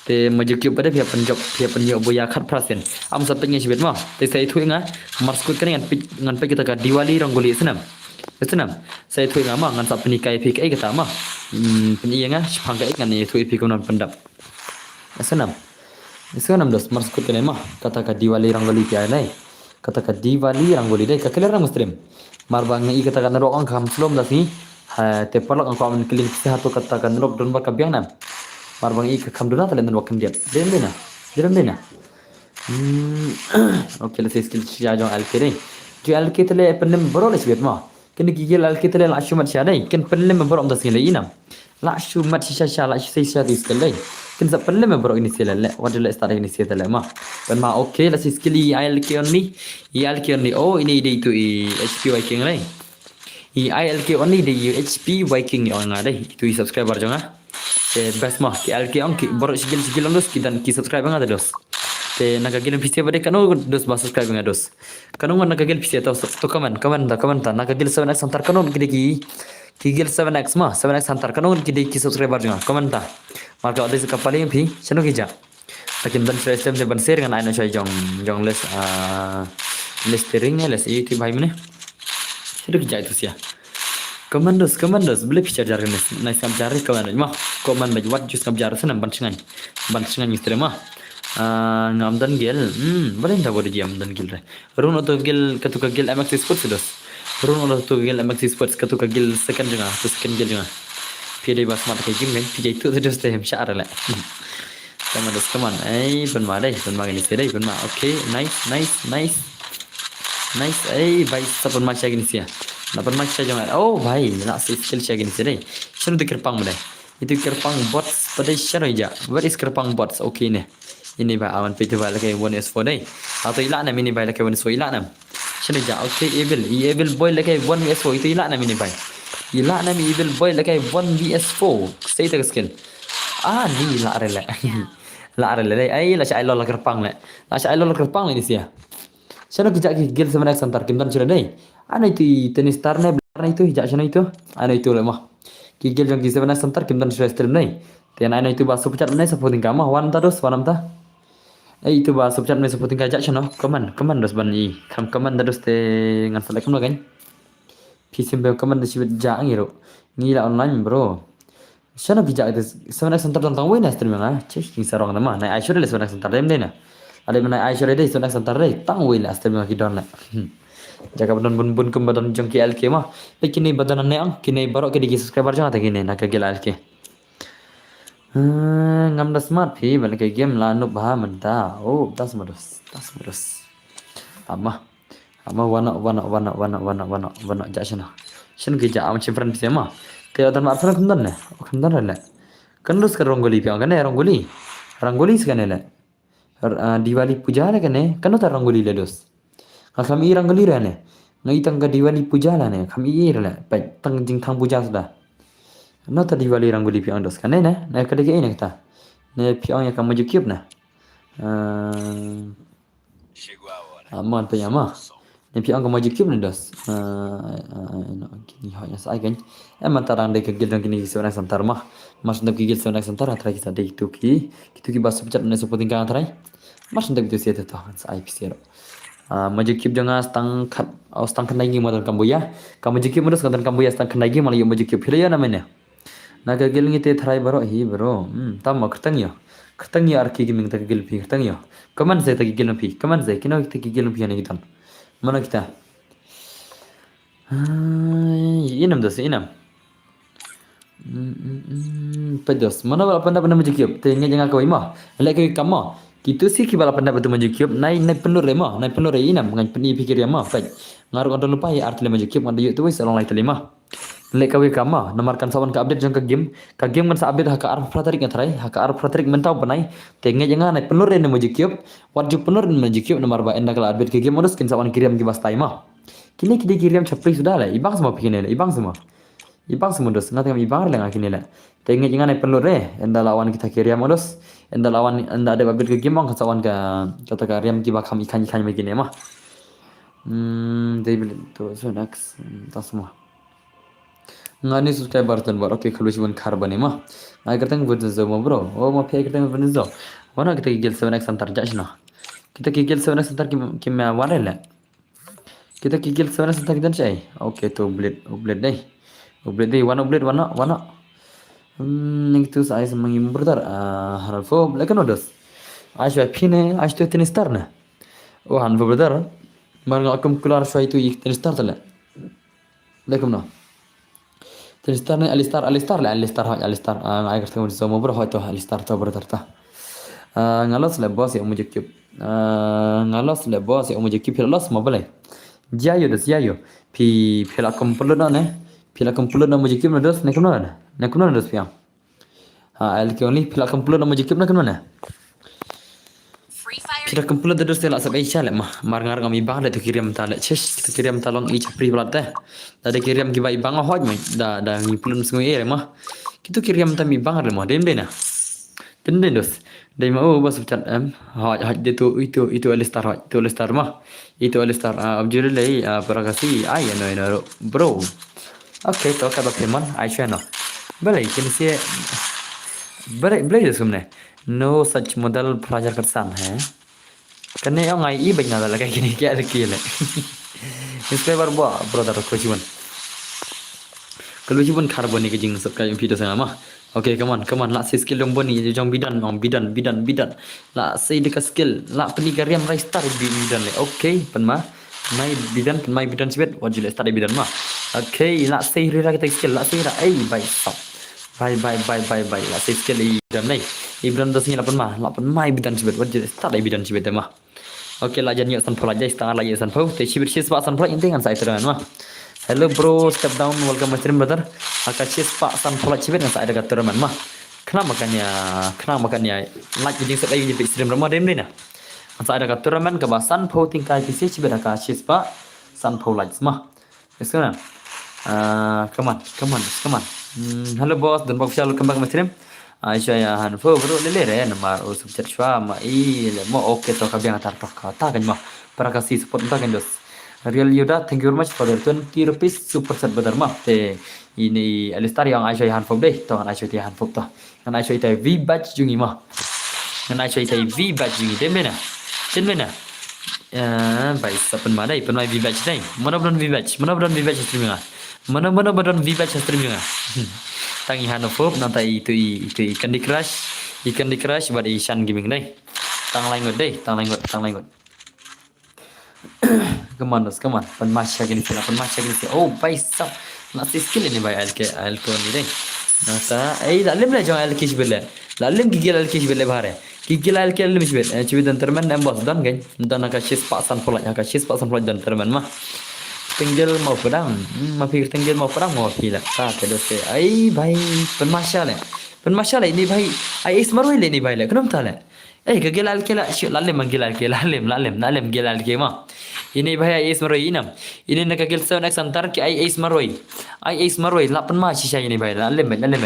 Te ma ju kiew pat de phi hap pynjop, phi hap pynïoh buya khatphra sien. Am sa peit nga shibit ma. Te sa ithuh nga. Mar shu kut kane ngan peit, ngan peit kita ka Diwali Rangoli snam. Snam. Sa ithuh nga ma ngan sa pynhikai phi kaei kata ma. Hmm, pyn-i nga shaphang kaei ngan ithuh phi kumno pyndap. Snam. Snam dos, mar shu kut kane ma. Kata ka Diwali Rangoli phi ai nai. Kata ka Diwali Rangoli dei ka clear na stream. Mar ba nga i kata ka network ong kham slow da sngi. Ha, te paralok nga kwah ban kylli phi hato kata ka network don ba ka biang nam. Mar ba nga i ka kham duna ta le network khyndiat. Dei dei na. Dei dei na. Hmm. Okay, lehse skill shisha jong L K dei. Jong L K te le pynlem baroh le shibit ma. Kine ki guild L K te le la shu mat shisha dei. Kin pynlem baroh da sngi le i nam. La shu mat shisha shisha, la shu sei shisha tu skill dei. Kin sa pynlem baroh ini shisha le. Wat le start ini shisha le ma. Pynma okay, lehse skill i L K only. I L K only. Oh, ini dei tu i H P Viking dei. I L K only dei i H P Viking i ong nga dei. Itu i subscriber jong nga. Te best ma, ki L K ong ki baroh shi guild shi guild ong dos ki dan ki subscribe nga dos. Te na ka guild phi sha ba dei kano dos ba subscribe nga dos. Kano na ka guild phi sha to, to comment, comment ta, comment ta. Na ka guild seven X Hunter kano ki dei ki, ki guild seven X ma, seven X Hunter kano ki dei ki subscriber jong nga, comment ta. Mar ka dei ka paling phi, shano ki ja. Lakin dan shai stem te ban share ngan ai na shai jong, jong les, ah, les tering les i ti bhai mane. Shadu ki jai tu sia. Commandos, commandos, beli picture jar nes, nai sam jar commandos. Ma, command baj wat jus ngam jar senam ban shngai. Ban shngai mistri ma. Ah, ngam dan gel. Hmm, beli nda bodo jam dan gel re. Run auto gel katu ka gel M X Sports dos. Run auto gel M X Sports katu ka gel second jnga, tu second gel jnga. Pia dei ba smart ka game kan, pia dei tu tu dos te hem shar le. Come on, dos, come on. Ei, pynma dei, pynma kine sha dei, pynma. Okay, nice, nice, nice. Nice, ei, bhai, sa pynma sha kine sha. Na pynma sha jong. Oh, bhai, na sa skill sha kine sha dei. Shano te kyrpang ma dei. Itu kyrpang bots, pa dei shano ja. Where is kyrpang bots? Okay ne. Ini ba awan pete ba lake one is four dei. Atau ila nam ini ba lake one is four ila nam. Shano ki jah, okay, Evil. I Evil Boy lehkai one V S four. Ito i lah na mi ni bai. I lah na mi Evil Boy lehkai one V S four. Sa ita ka skill. Ah, ni lah re leh. Lah re leh. Ai, lah sha ai lol kyrpang leh. Lah sha ai lol kyrpang leh ni sia. Shano ki jah ki guild seven X Hunter kim don shuh leh dei. Ano ito i Tony Stark ne, Blur ne ito i jah shano ito. Ano ito leh mo. Ki guild jong ki seven X Hunter kim don shuh leh stream dei. Te ano ito ba super chat ne supporting ka mo. Wan ta dos, wan ta. Eh, ito ba super chat ne supporting ka jah shano. Comment, comment dos ban i. Kam comment ta dos te ngan select kam lagan. Phi sim be comment da shibit jah ngi ro. Ngi la online bro. Shano ki jah ito seven X Hunter tang tang wei na stream nga. Chek king sarong na ma. Na ai sure le seven X Hunter dem dei na. Ade ma na ai sure dei seven X Hunter dei. Tang wei la stream nga ki don na. Jaka ba don bun bun kum ba don jong ki L K ma. Pe kini ba don ne ang. Kini baroh ki dei ki subscriber jong nga ta kini na ka guild L K. Hmm, ngam da smart phi ban ka game la nup ha mynta. Oh, das modus. Das modus. Ama. Ama wana wana wana wana wana wana wana jah shano. Shano ki jah am chim friend phi ma. Te odan ma friend kham don ne. Kham don ne. Kan dos ka rangoli phi ang kan ne rangoli. Rangoli se kan ne le. Diwali puja le kan ne. Kan ta rangoli le dos. Nga kham i rangoli re ne. Nga i tang ka Diwali puja la ne. Kham i re le. Peit tang jingthang puja suda. Nota Diwali rangoli phi ang dos kan ne ne. Ne ka dei ka i ne kata. Ne phi ang ya ka Magic Cube na. Aman pe ya ma. Ne phi ang ka Magic Cube ne dos. Ino kini hoi na sai kan. Em mata rang dei ka guild dong kini ki seven X Hunter ma. Mas dong ki guild seven X Hunter atra ki sa dei kitu ki. Kitu ki ba super chat ne supporting ka atra. Mas dong kitu sia te to kan sai phi sia. Magic Cube jong nga stang khat, oh, stang khandai ngi madan kamboya. Ka Magic Cube madan khandai kamboya stang khandai ngi mala yu Magic Cube. Hila ya na mene. Na ka guild ngi te tharai baroh hi bro. Hmm, tam ma kyrteng yo. Kyrteng yo arki ki ming ta ka guild phi kyrteng yo. Kaman se ta ka guild phi. Kaman se kino ta ka guild phi ne kitan. Mana kita. Inam dos inam. Pedos. Mana bala panda panda Magic Cube. Te ngi janga kawai ma. Lek kawai kama. Kitu si ki bala panda panda Magic Cube. Nai nai penur re ma. Nai penur re inam. Ngai peni pikir ya ma. Pej. Ngaruk anton lupa ya arti le Magic Cube. Ngan da yu tu wis along lai tali ma. Lek kawai kama, namar kan sa wan ka update jong ka game. Ka game kan sa update ha ka arphew phra tarik nga tharai, ha ka arphew phra tarik mynta u bnai. Te ngeit ïa nga nai pynlut re na Magic Cube. Wat ju pynlut re na Magic Cube namar ba ynda ka la update ka game modus kin sa wan ki riam kiba stai ma. Kine ki dei ki riam chapri suda le, ibang sma phi kine le, ibang sma. Ibang sma modus, nga tengam ibang re le nga kine le. Te ngeit ïa nga nai pynlut re, ynda la wan kita ki riam modus. Ynda la wan, ynda ada update ka game ong kan sa wan ka, kata ka riam kiba kham ikhain ikhain ma kine ma. Hmm, dei beli tu so next, hmm, ta sma. Nga ni subscriber tun bor, okay, khlus bun khar bani ma. Nga kyrteng bun zo ma bro. Oh, ma phi kyrteng bun zo. Wana kita ki guild seven X Hunter ja shna. Kita ki guild seven X Hunter ki, ki ma wan le. Kita ki guild seven X Hunter kita shai. Okay, tu blade, blade dei. Blade dei, wana blade, wana, wana. Hmm, ning tu sa ai sama ngim brother. Ah, halfo blade kan odos. Ai shwa phi ne, ai shwa tin star ne. Oh, halfo brother. Mar nga kum kular shwa itu ik tin star tale. Lekum no. Tin star ne Alistar, Alistar le, Alistar hoj, Alistar. Ah, ai kata mo bro hoj to, Alistar to brother ta. Ah, nga los le boss ya Magic Cube. Ah, nga los le boss ya Magic Cube, phi la los ma bale. Jayo dos, jayo. Phi, phi la kum pynlut no ne. Phi la kum pynlut no Magic Cube no dos, ne kum no ne. Ne kum no dos phi am. Ha, L K only, phi la kum pynlut na Magic Cube na kan mana? Phi la kum pynlut da dos te la sab ei cha le ma. Mar ngar ngam ibang le tu ki riam ta le. Chish, tu ki riam ta long i chapri blat te. Da de ki riam kiba ibang hoj ma. Da, da ngi pynlut sngui e le ma. Kitu ki riam ta mi bang le ma. Dem de na. Dem de dos. Dei ma u ba subchat em. Hoj, hoj de tu, itu, itu Alistar hoj. Itu Alistar ma. Itu Alistar, ah, abjure lei, ah, para kasi, ai, ano, ano, bro. Okay, to ka ba payment, ai, chwe no. Balei, kin si, balei, balei de sumne. No such model pleasure katsan, he. Kane ong ai, i bej na la kai kini kya de kile. Subscriber bo, brother, ko chiwon. Kalau chiwon karbon ni ke jing subscribe video sama. Okay, come on, come on. La sei skill dong boni, jong bidan, ong bidan, bidan, bidan. La sei deka skill, la peni ka riam rai star bi bidan le. Okay, pen ma. Mai bidan, pen mai bidan sibet, wat jule star bidan ma. Okay, la sei rira kita skill, la sei ra, ei, bai, stop. Bai, bai, bai, bai, bai, la sei skill i bidan le. I bidan dos ni la pen ma, la pen mai bidan sibet, wat jule star bidan sibet ma. Okay, la jan ïoh san phew la jai star la ïoh san phew. Te shibit shispah san phew la ïoh ngan sa ïa tournament ma. Hello bro, step down, welcome my stream brother. Aka shispah san phew la shibit ngan sa ïa ka tournament ma. Khnang ba kan ïa, khnang ba kan ïa. Like jing sep ai jing stream ma dem dina. Ngan sa ïa ka tournament kaba san phew tyngkai pisa shibit aka shispah. Sanphew likes ma. Yes, come on. Uh, come on, come on, come on. Hmm, hello boss, don bok shall come back my stream. Ai shwa ïa hanphew bro, lele re namar u subject shwa ma i le mo. Okay, to ka biang tar to ka ta kan ma. Para ka si support ta kan dos. Real Yoda, thank you very much for the twenty rupees super chat brother ma. Te ini Alistar ïa nga ai shwa ïa hanphew dei. To nga ai shwa ïa hanphew to. Ngan ai shwa ïa tai V batch jong i ma. Ngan ai shwa ïa tai V batch jong i. Ten mena. Ten mena. Eh, bai sa pynma dei, pynma V batch dei. Mano ba don V batch? Mano ba don V batch stream nga? Mano mano ba don V batch stream nga? Tang i hanphew, nangta itu i, itu i Candy Crush, i Candy Crush bad i Shan Gaming dei. Tang lai ngut dei, tang lai ngut, tang lai ngut. Come on, dos, come on. Pynma sha kine sila, pynma sha kine sila. Oh, bai sap. Nga si skill ini bai, L K, L K ni dei. Nangta, eh, la lim le jong L K shibit le. La lim ki gil L K shibit le bhare. Ki gil L K lim shibit. Eh, shibit don termen em boss, don kan. Don ka shispah sanphew lak, ka shispah sanphew lak don termen ma. Tenggel mau pedang. Hmm, ma phi tenggel mau pedang mau phi la. Ta te dos te. Ai bai, pynma sha le. Pynma sha le ini bai. Ai is marwei le ini bai le. Khnang ta le. Eh, ka gil L K la, shu, la lim, gil L K, la lim, la lim, la lim, gil L K ma. Ini bai ai ace marwei inam. Ini na ka gil seven X Hunter ki ai ace marwei. Ai ace marwei, la pynma shisha ini bai, la lim, la lim.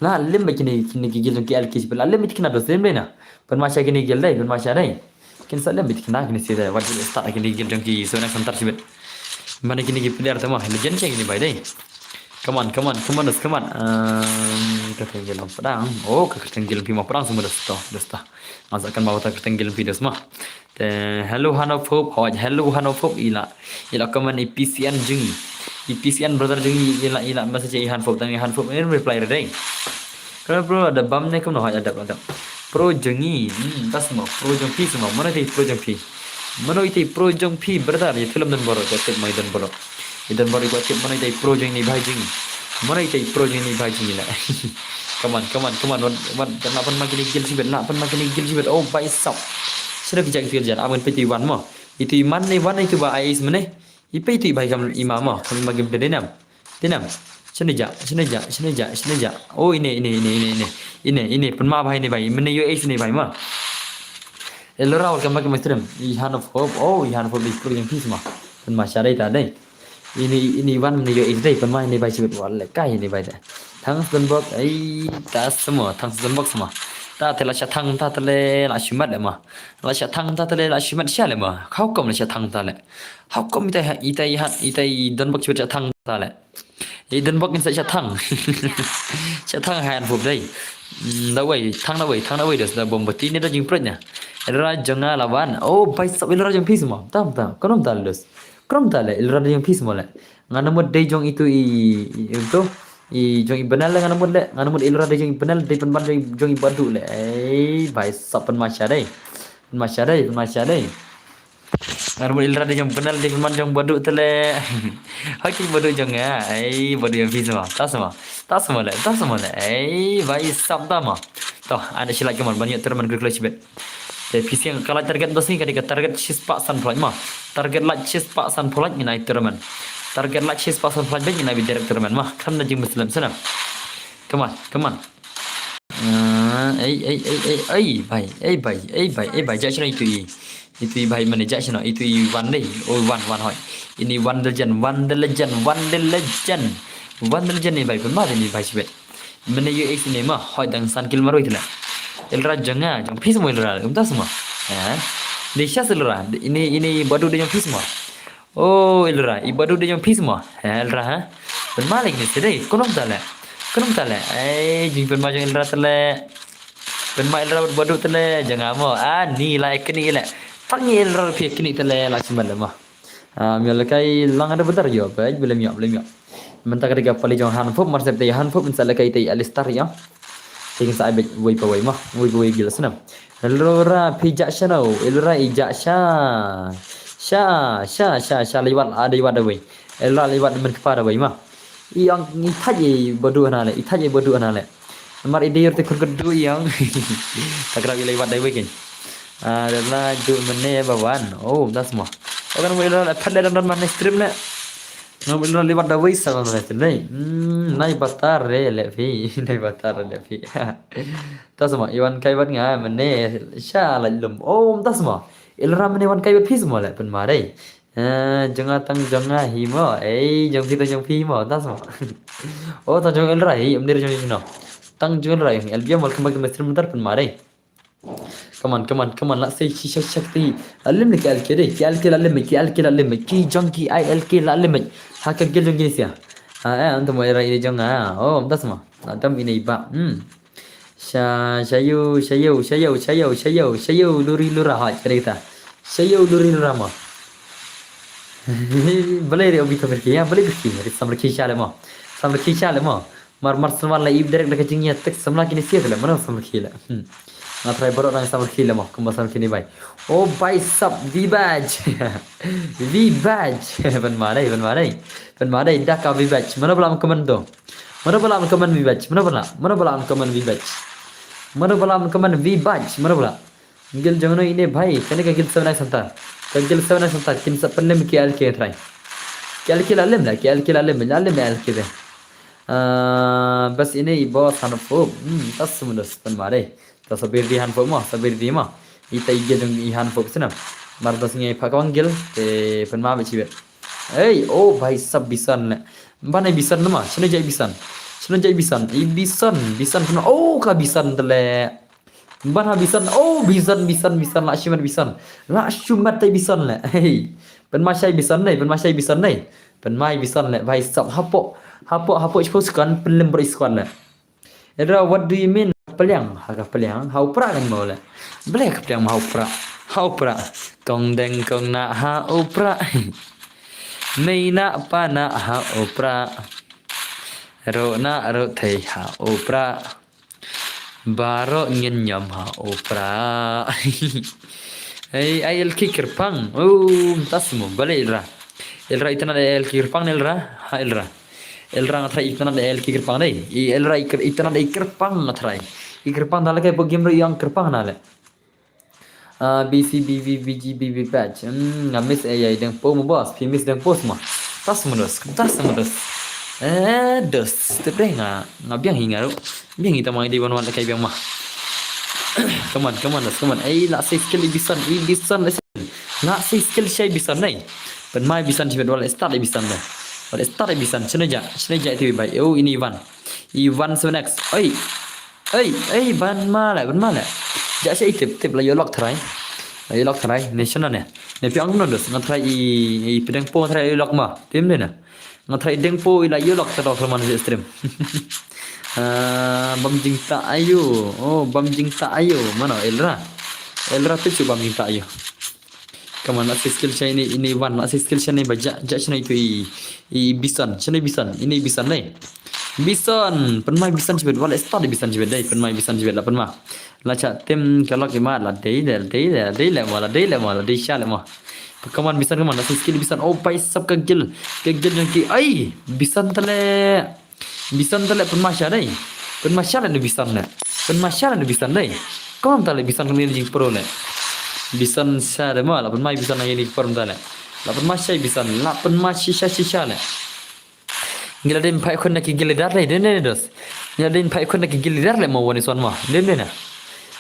La lim ba kini, kini ki gil jong ki L K, la lim ba kini dos lim dei na. Pynma sha kini gil dei, pynma sha dei. Kin sa lim ba kini, kini si dei, wat gil start kini gil jong ki seven X Hunter shibit. Mana kini ki player tama, legend sha kini bai dei. Come on, come on, come on, dos, come on. Um, ka kyrteng gil long padang. Oh, ka kyrteng gil phi mo padang semua dos to, dos to. Masa kan bawa ta kyrteng gil phi dos ma. Te hello Hanophobe, oh, hello Hanophobe ila. Ila comment i P C N jong i. I P C N brother jong i ila, ila message i Hanophobe, tang i Hanophobe in reply re dei. Kena bro, ada bam ne kumno, ada, ada. Pro jong i, hmm, ta semua, pro jong phi semua. Mana ti pro jong phi? Mana iti pro jong phi brother? Ya film don boro, ya tip mai don boro. Idan bari ba tip mana ita i pro jong ini bai jong. Mana ita i pro jong ini bai jong ila. Come on, come on, come on. Wan, wan, na pan ma kini gil shibit, na pan ma kini gil shibit. Oh, bai sap. Sida ki jak tir jan, amen peti wan mo. Itu iman ni wan itu ba ais mene. Ipe itu bai kam ima mo. Kam ma gim denam. Denam. Sini ja, sini ja, sini ja, sini ja. Oh, ini, ini, ini, ini, ini. Ini, ini, pen ma bai ini bai. Mene yo ais ini bai ma. Elora, welcome back to my stream. I Hanophobe. Oh, i Hanophobe, i pro jong phi semua. Pen ma sha dei ta dei. Ini, ini wan mene yo age dei, pen ma ini bai shibit wal le kai ini bai dei. Thanks don bok, ai, ta semua, thanks don bok semua. Ta te la sha thang, ta te le la shimat le ma. La sha thang, ta te le la shimat sha le ma. How come la sha thang ta le? How come ita, ita, ita, ita don bok shibit sha thang ta le? I don bok in sa sha thang. Sha thang Hanophobe dei. Mm, da wei, thang da wei, thang da wei dos da bom bati ni da jing pret nya. Elora jong nga la wan. Oh, bai sap elora jong phi semua. Tam, tam. Konom ta dos. Krom ta le, elora dei jong phi semua le. Nga namut dei jong itu i, i, itu. I jong i benal le nga namut le. Nga namut elora dei jong i benal dei pen ban jong i, jong i badu le. Ei, bai sap pen ma sha dei. Pen ma sha dei, pen ma sha dei. Nga namut elora dei jong i benal dei pen ban jong badu te le. Hoi ki badu jong nga. Ei, badu jong phi semua. Ta semua. Ta semua le, ta semua le. Ei, bai sap ta ma. To, ada shi like mon ban ïa terman klik klik shibit. Te phi siang ka like target dos ni ka dei ka target shispah sanphew lak ma. Target like shispah sanphew lak ngin ai tournament. Target like shispah sanphew lak ngin ai direct tournament ma. Kam da jing Muslim sana. Come on, come on. Ah, ei, ei, ei, ei, ei, bai, ei, bai, ei, bai, ei, bai, ja shano itu i. Itu i bai mane ja shano, itu i one dei. Oh, one, one hoi. Ini one the legend, one the legend, one the legend. One the legend ni bai, pun ma ni bai shibit. Mene yo age ni ma, hoi dang san kill marwei tila. Elora jong nga, jong phi semua elora, um ta semua. Ha? Dei sha elora, ini, ini badu dei jong phi semua. Oh, elora, i badu dei jong phi semua. Ha, elora ha. Pen ma lek ni sedei, konom ta le. Konom ta le. Ei, jing pen ma jong elora ta le. Pen ma elora badu ta le, jong nga mo. Ah, ni la ek ni le. Tang ni elora phi ek ni ta le, la simban le ma. Ah, mia lekai lang ada bentar yo, baik, belum yo, belum yo. Mentang kata ka pali jong Hanophobe, mar sep te Hanophobe, min sa lekai te Alistar ya. Te kin sa abet wei pa wei ma, wei pa wei gila senam. Elora phi ja shano, elora i ja sha. Sha, sha, sha, sha, lewat, ada lewat da wei. Elora lewat men kepada wei ma. I ang i thaj i badu ana le, i thaj i badu ana le. Mar i dei te khur kedu i ang. Takrab i lewat da wei kin. Ah, la du mene ba wan. Oh, das mo. Okan mo elora phat le dan dan man stream le. Ngam ilo liwat da wei sa ngam ilo liwat da wei. Hmm, nai batar re le phi, nai batar re le phi. Ta semua, i wan kai bad nga mene sha la lum. Oh, ta semua. Elora mene wan kai bad phi semua le pen ma dei. Eh, jong nga tang jong nga hi mo. Ei, jong phi tang jong phi hi mo. Das mo. Oh, tang jong Elra hi, em dir jong no. Tang jong Elra hi. Elbiam, welcome back to my stream, Elra, pynmare. Come on, come on, come on. Let's say she shak shak ti. Alim ni K L K dei. K L K la lim, K L K la lim. Ki jong ki I L K la lim. Ha ka gil jong ki sia. Ah, eh, antum mo Elra ini jong nga. Oh, das mo. Adam ini ba. Hmm. Sha, shayu, shayu, shayu, shayu, shayu, shayu, luri lura ha, cerita. Shayu, luri lura mo. Balei ri obi to berki, ya, balei berki, ri samrki shale mo. Samrki shale mo. Mar, mar samar la ib direct da ka jingïa tek samla kini sia le, mana samrki le. Hmm. Nga try borok dang samrki le mo, kumba samrki ni bai. Oh, bai sap, V Badge. V Badge. Pynmare, pynmare. Pynmare, da ka V Badge. Mana bala comment to. Mano ba la comment V Badge? Mano ba la? Mano ba la comment V Badge? Mano ba la comment V Badge? Mano ba la? Gil jong no ine bhai, kane ka gil seven nine center. Ka gil seven nine center, kin sa pynlem K L K try. K L K la lem la, K L K la lem, la lem K L K de. Ah, bas ine i boss han fo. Hmm, tas semudos pynmare. Ta sabir di han fo mo, sabir di mo. Ita i gil jong i han fo sina. Mar tas ngai pha kawang gil, te pynma be chibet. Ei, oh, bhai sab bisan le. Ban ai bisan nama, shano jai bisan. Shano jai bisan. I bisan, bisan kena. Oh, ka bisan tele. Ban ha bisan. Oh, bisan, bisan, bisan. La shimat bisan. La shimat tai bisan le. Hey. Pynma shai bisan le, pynma shai bisan le. Pynma bisan le. Bhai sab hapo. Hapo, hapo shpo skan, pynlem bro skan le. Edra, what do you mean? Peliang, ha ka peliang, ha u pra kan mo le. Ble ka peliang ma ha u pra. Ha u pra. Kong deng kong na ha u pra. Mei na pa na ha u pra. Ro na ro thei ha u pra. Baro ngin nyam ha u pra. Ei, ai el ki kyrpang. Oh, tas mo, bale Elra. Elra itana de el ki kyrpang Elra. Ha Elra. Elra nga try itana de el ki kyrpang dei. I Elra i kyr-, itana de i kyrpang nga try. I kyrpang da lagi bo game ro yang kyrpang na le. Ah, B C B V B G B B patch. Hmm, nga miss ai ai deng po mo boss. Pi miss deng po mo. Tas mo dos. Tas mo dos. Eh, dos. Te pre nga, nga biang hi nga ro. Biang hi ta mai di wan wan kai biang ma. Come on, come on, dos, come on. Ei, la sei skill i bisan, i bisan, la sei. La sei skill shai bisan nei. Pynma bisan shibet wal start i bisan nei. Wal start i bisan. Shane ja, shane ja itu bai. Oh, ini Ivan. Ivan seven X. Oi. Oi, oi, ban ma le, ban ma le. Ja shai tip, tip la yolok try. La yolok try. Ne shana ne. Ne piang no dos. Nga try i, i pedeng po try yolok ma. Tim ne na. Nga try deng po ila yolok ka tok man stream. Ah, bam jingta ayo. Oh, bam jingta ayo. Mano Elra? Elra tu chu bam jingta ayo. Kaman la skill shai ini, ini wan la skill shai ini ba ja, ja shai itu i, i bisan, shai bisan, ini bisan dei. Bisan, pynmai bisan shibet, wala start bisan shibet dei, pynmai bisan shibet la pynma. La cha tim ka lok ima la dei, dei, dei, dei le mo, la dei le mo, la dei sha le mo. Kaman bisan kaman, la skill bisan. Oh, pai sap ka gil. Ka gil jong ki. Ai, bisan tale. Bisan tale pynma sha dei. Pynma sha le bisan le. Pynma sha le bisan dei. Kaman tale bisan kani jing pro le. Bisan sha dei mo, la pynma bisan ngi ni pro tale. La pynma sha bisan, la pynma shisha shisha le. Ngi la dei phai khun na ki gil leader le, dei ne dos. Ngi la dei phai khun na ki gil leader le mo, one is one mo. Dei ne na.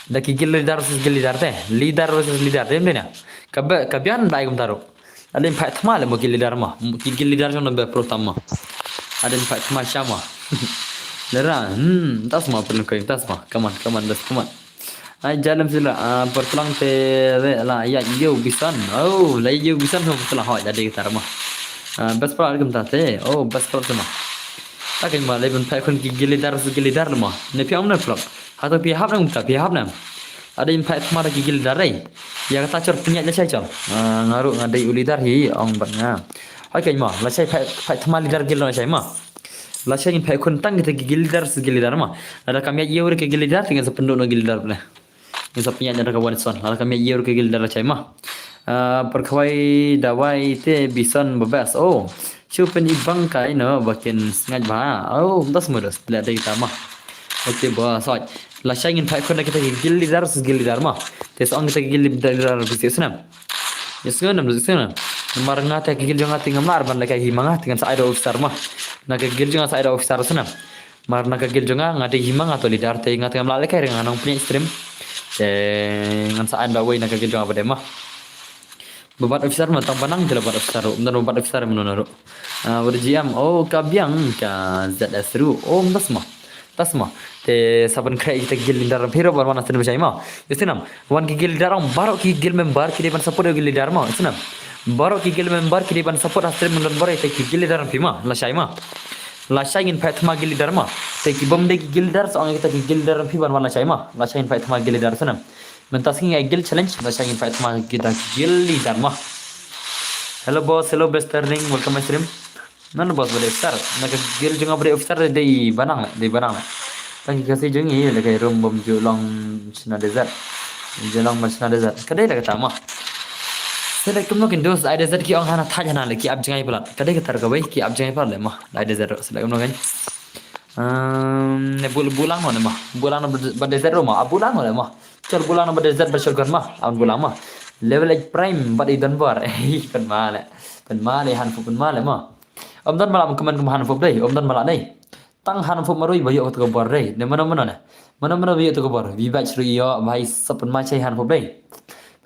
Da ki gil leader versus gil leader te. Leader versus leader, dei ne na. Ka ba, ka bian dai kum taro. Adin phai thma le mo gil leader mo. Ki gil leader jong no be pro tam mo. Adin phai thma sha mo. Lera, hmm, tas mo, perlu kau tas mo. Come on, come on, das, come on. Ai, jalem sila, ah, pertulang te, re, la, ya, yo, bisan. Oh, la, yo, bisan, so, pertulang, ho, jadi kita mo. Ah, best pro, alaikum tate. Oh, best pro, sama. Takin ma, lebih phai khun ki gil leader, gil leader mo. Ne piam ne pro. Hato pi hap nang ta, pi hap nang. Ada in phai thma da ki gil leader dei. Ya kata chor pynjah la shai chor. Ah, nga ruh nga dei u leader hi ong bad nga. Hai kai ma, la shai phai, phai thma leader gil la shai ma. La shai in phai khun tang kita ki gil leader, gil leader ma. Ada kam ya yew ki gil leader, tinggal sa pynduh no gil leader ne. Tinggal sa pynjah da ka wan son. Ada kam ya yew ki gil leader la shai ma. Ah, perkhawai dawai te bisan babas. Oh, shu pyn ibang kai no bakin sngaid ba. Oh, das mudas. Bila dei tama. Okay, ba soi. La shai ngin phai khun da kita ki gil leader, gil leader ma. Te so ang kita ki gil leader, leader bisi snam. Ya snam, snam. Mar nga te ki gil jong nga tingam lar ban la kai hi ma nga tingam sa idol officer ma. Na ki gil jong nga sa idol officer snam. Mar na ka gil jong nga, nga dei hi ma nga to leader te nga tengam la le kai nga nong pynïaid stream. Te ngan sa an da wei na ka gil jong nga ba dei ma. Ba bat officer ma tang ba nang te la bat officer ruh. Ym don ba bat officer mynno ruh. Ah, wat G M. Oh, ka biang ka Z S ruh. Oh, ym da sma. Da sma. Te sa pynkhreh kita ki guild leader phi ruh ban wan ha stream ba shai ma. Ïa sdang. Wan ki guild leader ong baroh ki guild member ki dei ban support ïa ki leader ma. Ïa sdang. Baroh ki guild member ki dei ban support ha stream mynno baroh ïa ki guild leader phi ma. La shai ma. La shai ngin fight thma guild leader ma. Te ki bym dei ki guild leader sa ong ïa kita ki guild leader phi ban wan la shai ma. La shai ngin fight thma guild leader sdang. Mynta sngi ai guild challenge, mynta sngi ngin fight thma kita ki guild leader ma. Hello boss, hello best turning, welcome my stream. Nan boss ba dei officer, na ka guild jong nga ba dei officer dei ba nang le, dei ba nang le. Tang ki Khasi jong ngi le ka rum bym ju long shna desert. Ju long ba shna desert. Ka dei la kata ma. Sa dei kumno kin dos ai desert ki ong hana thaj hana le ki ap jngai palat. Ka dei kata ka wei ki ap jngai palat le ma. Ai desert sa dei kumno kan. Ehm, ne bul bulang no ne ma. Bulang no ba desert ro ma. A bulang no le ma. Chol bulang na ba desert ba shotgun ma, aun bulang ma. Level eight prime bad i don bor. Ei, pynma le. Pynma le hanfop pynma le ma. Ym don ma la kum man kum hanfop dei, ym don ma la dei. Tang hanfop marui ba ïoh to ka bor dei. Ne mano mano ne. Mano mano ba ïoh to ka bor. Wi bach ru ïoh bhai sap pynma chai hanfop dei.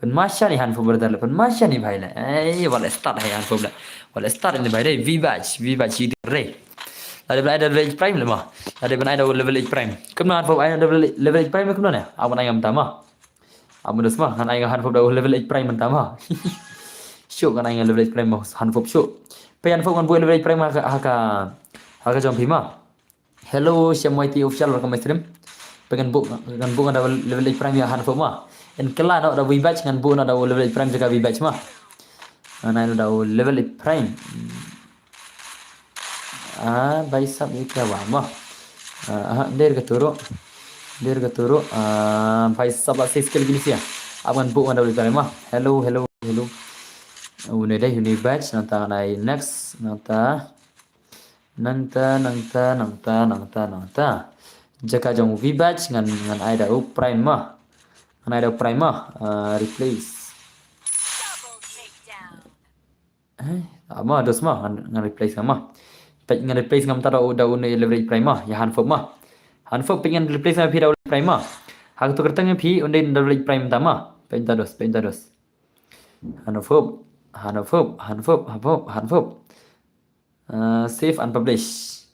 Pynma chai hanfop brother le. Pynma chai bhai le. Ei, wala start hai hanfop le. Wala start ni bhai dei. Wi bach, wi bach i dei. Lada ban ai da level eight prime le ma. Lada ban ai da level eight prime. Kumno hanfop ai da level eight prime kumno ne? Aban ai ngam tama. Aban dos ma, ngan ai hanfop da level eight prime tama. Shu ngan ai level eight prime ma hanfop shu. Pe hanfop ngan buh level eight prime ha ka ha ka ha ka jong phi ma. Hello, Shem Y T official, welcome my stream. Pe ngan buh ngan buh ngan da level eight prime ïa hanfop ma. En kala no da wi bach ngan buh no da level eight prime jaka wi bach ma. Ngan ai no da level eight prime. Ah, bhai sab ye kya hua ma. Ah, der ka turu. Der ka turu. Ah, bhai sab la sis kel gilisia. Aban bu anda beli ma. Hello, hello, hello. Une dai une batch nangta nai next nangta. Nangta nangta nangta nangta nangta. Jaka jong V batch ngan ngan ai da u prime ma. Ngan ai da u prime ma. Ah, replace. Eh, ama dos ma ngan, ngan replace ma. Pek ngan replace ngam ta da u da u ne leverage prime ma, ya hanfop ma. Hanfop pek ngan replace ma phi da u prime ma. Hak tu kerteng phi unde da leverage prime ta ma. Pek ta dos, pek ta dos. Hanfop, hanfop, hanfop, hanfop, hanfop. Uh, save and publish.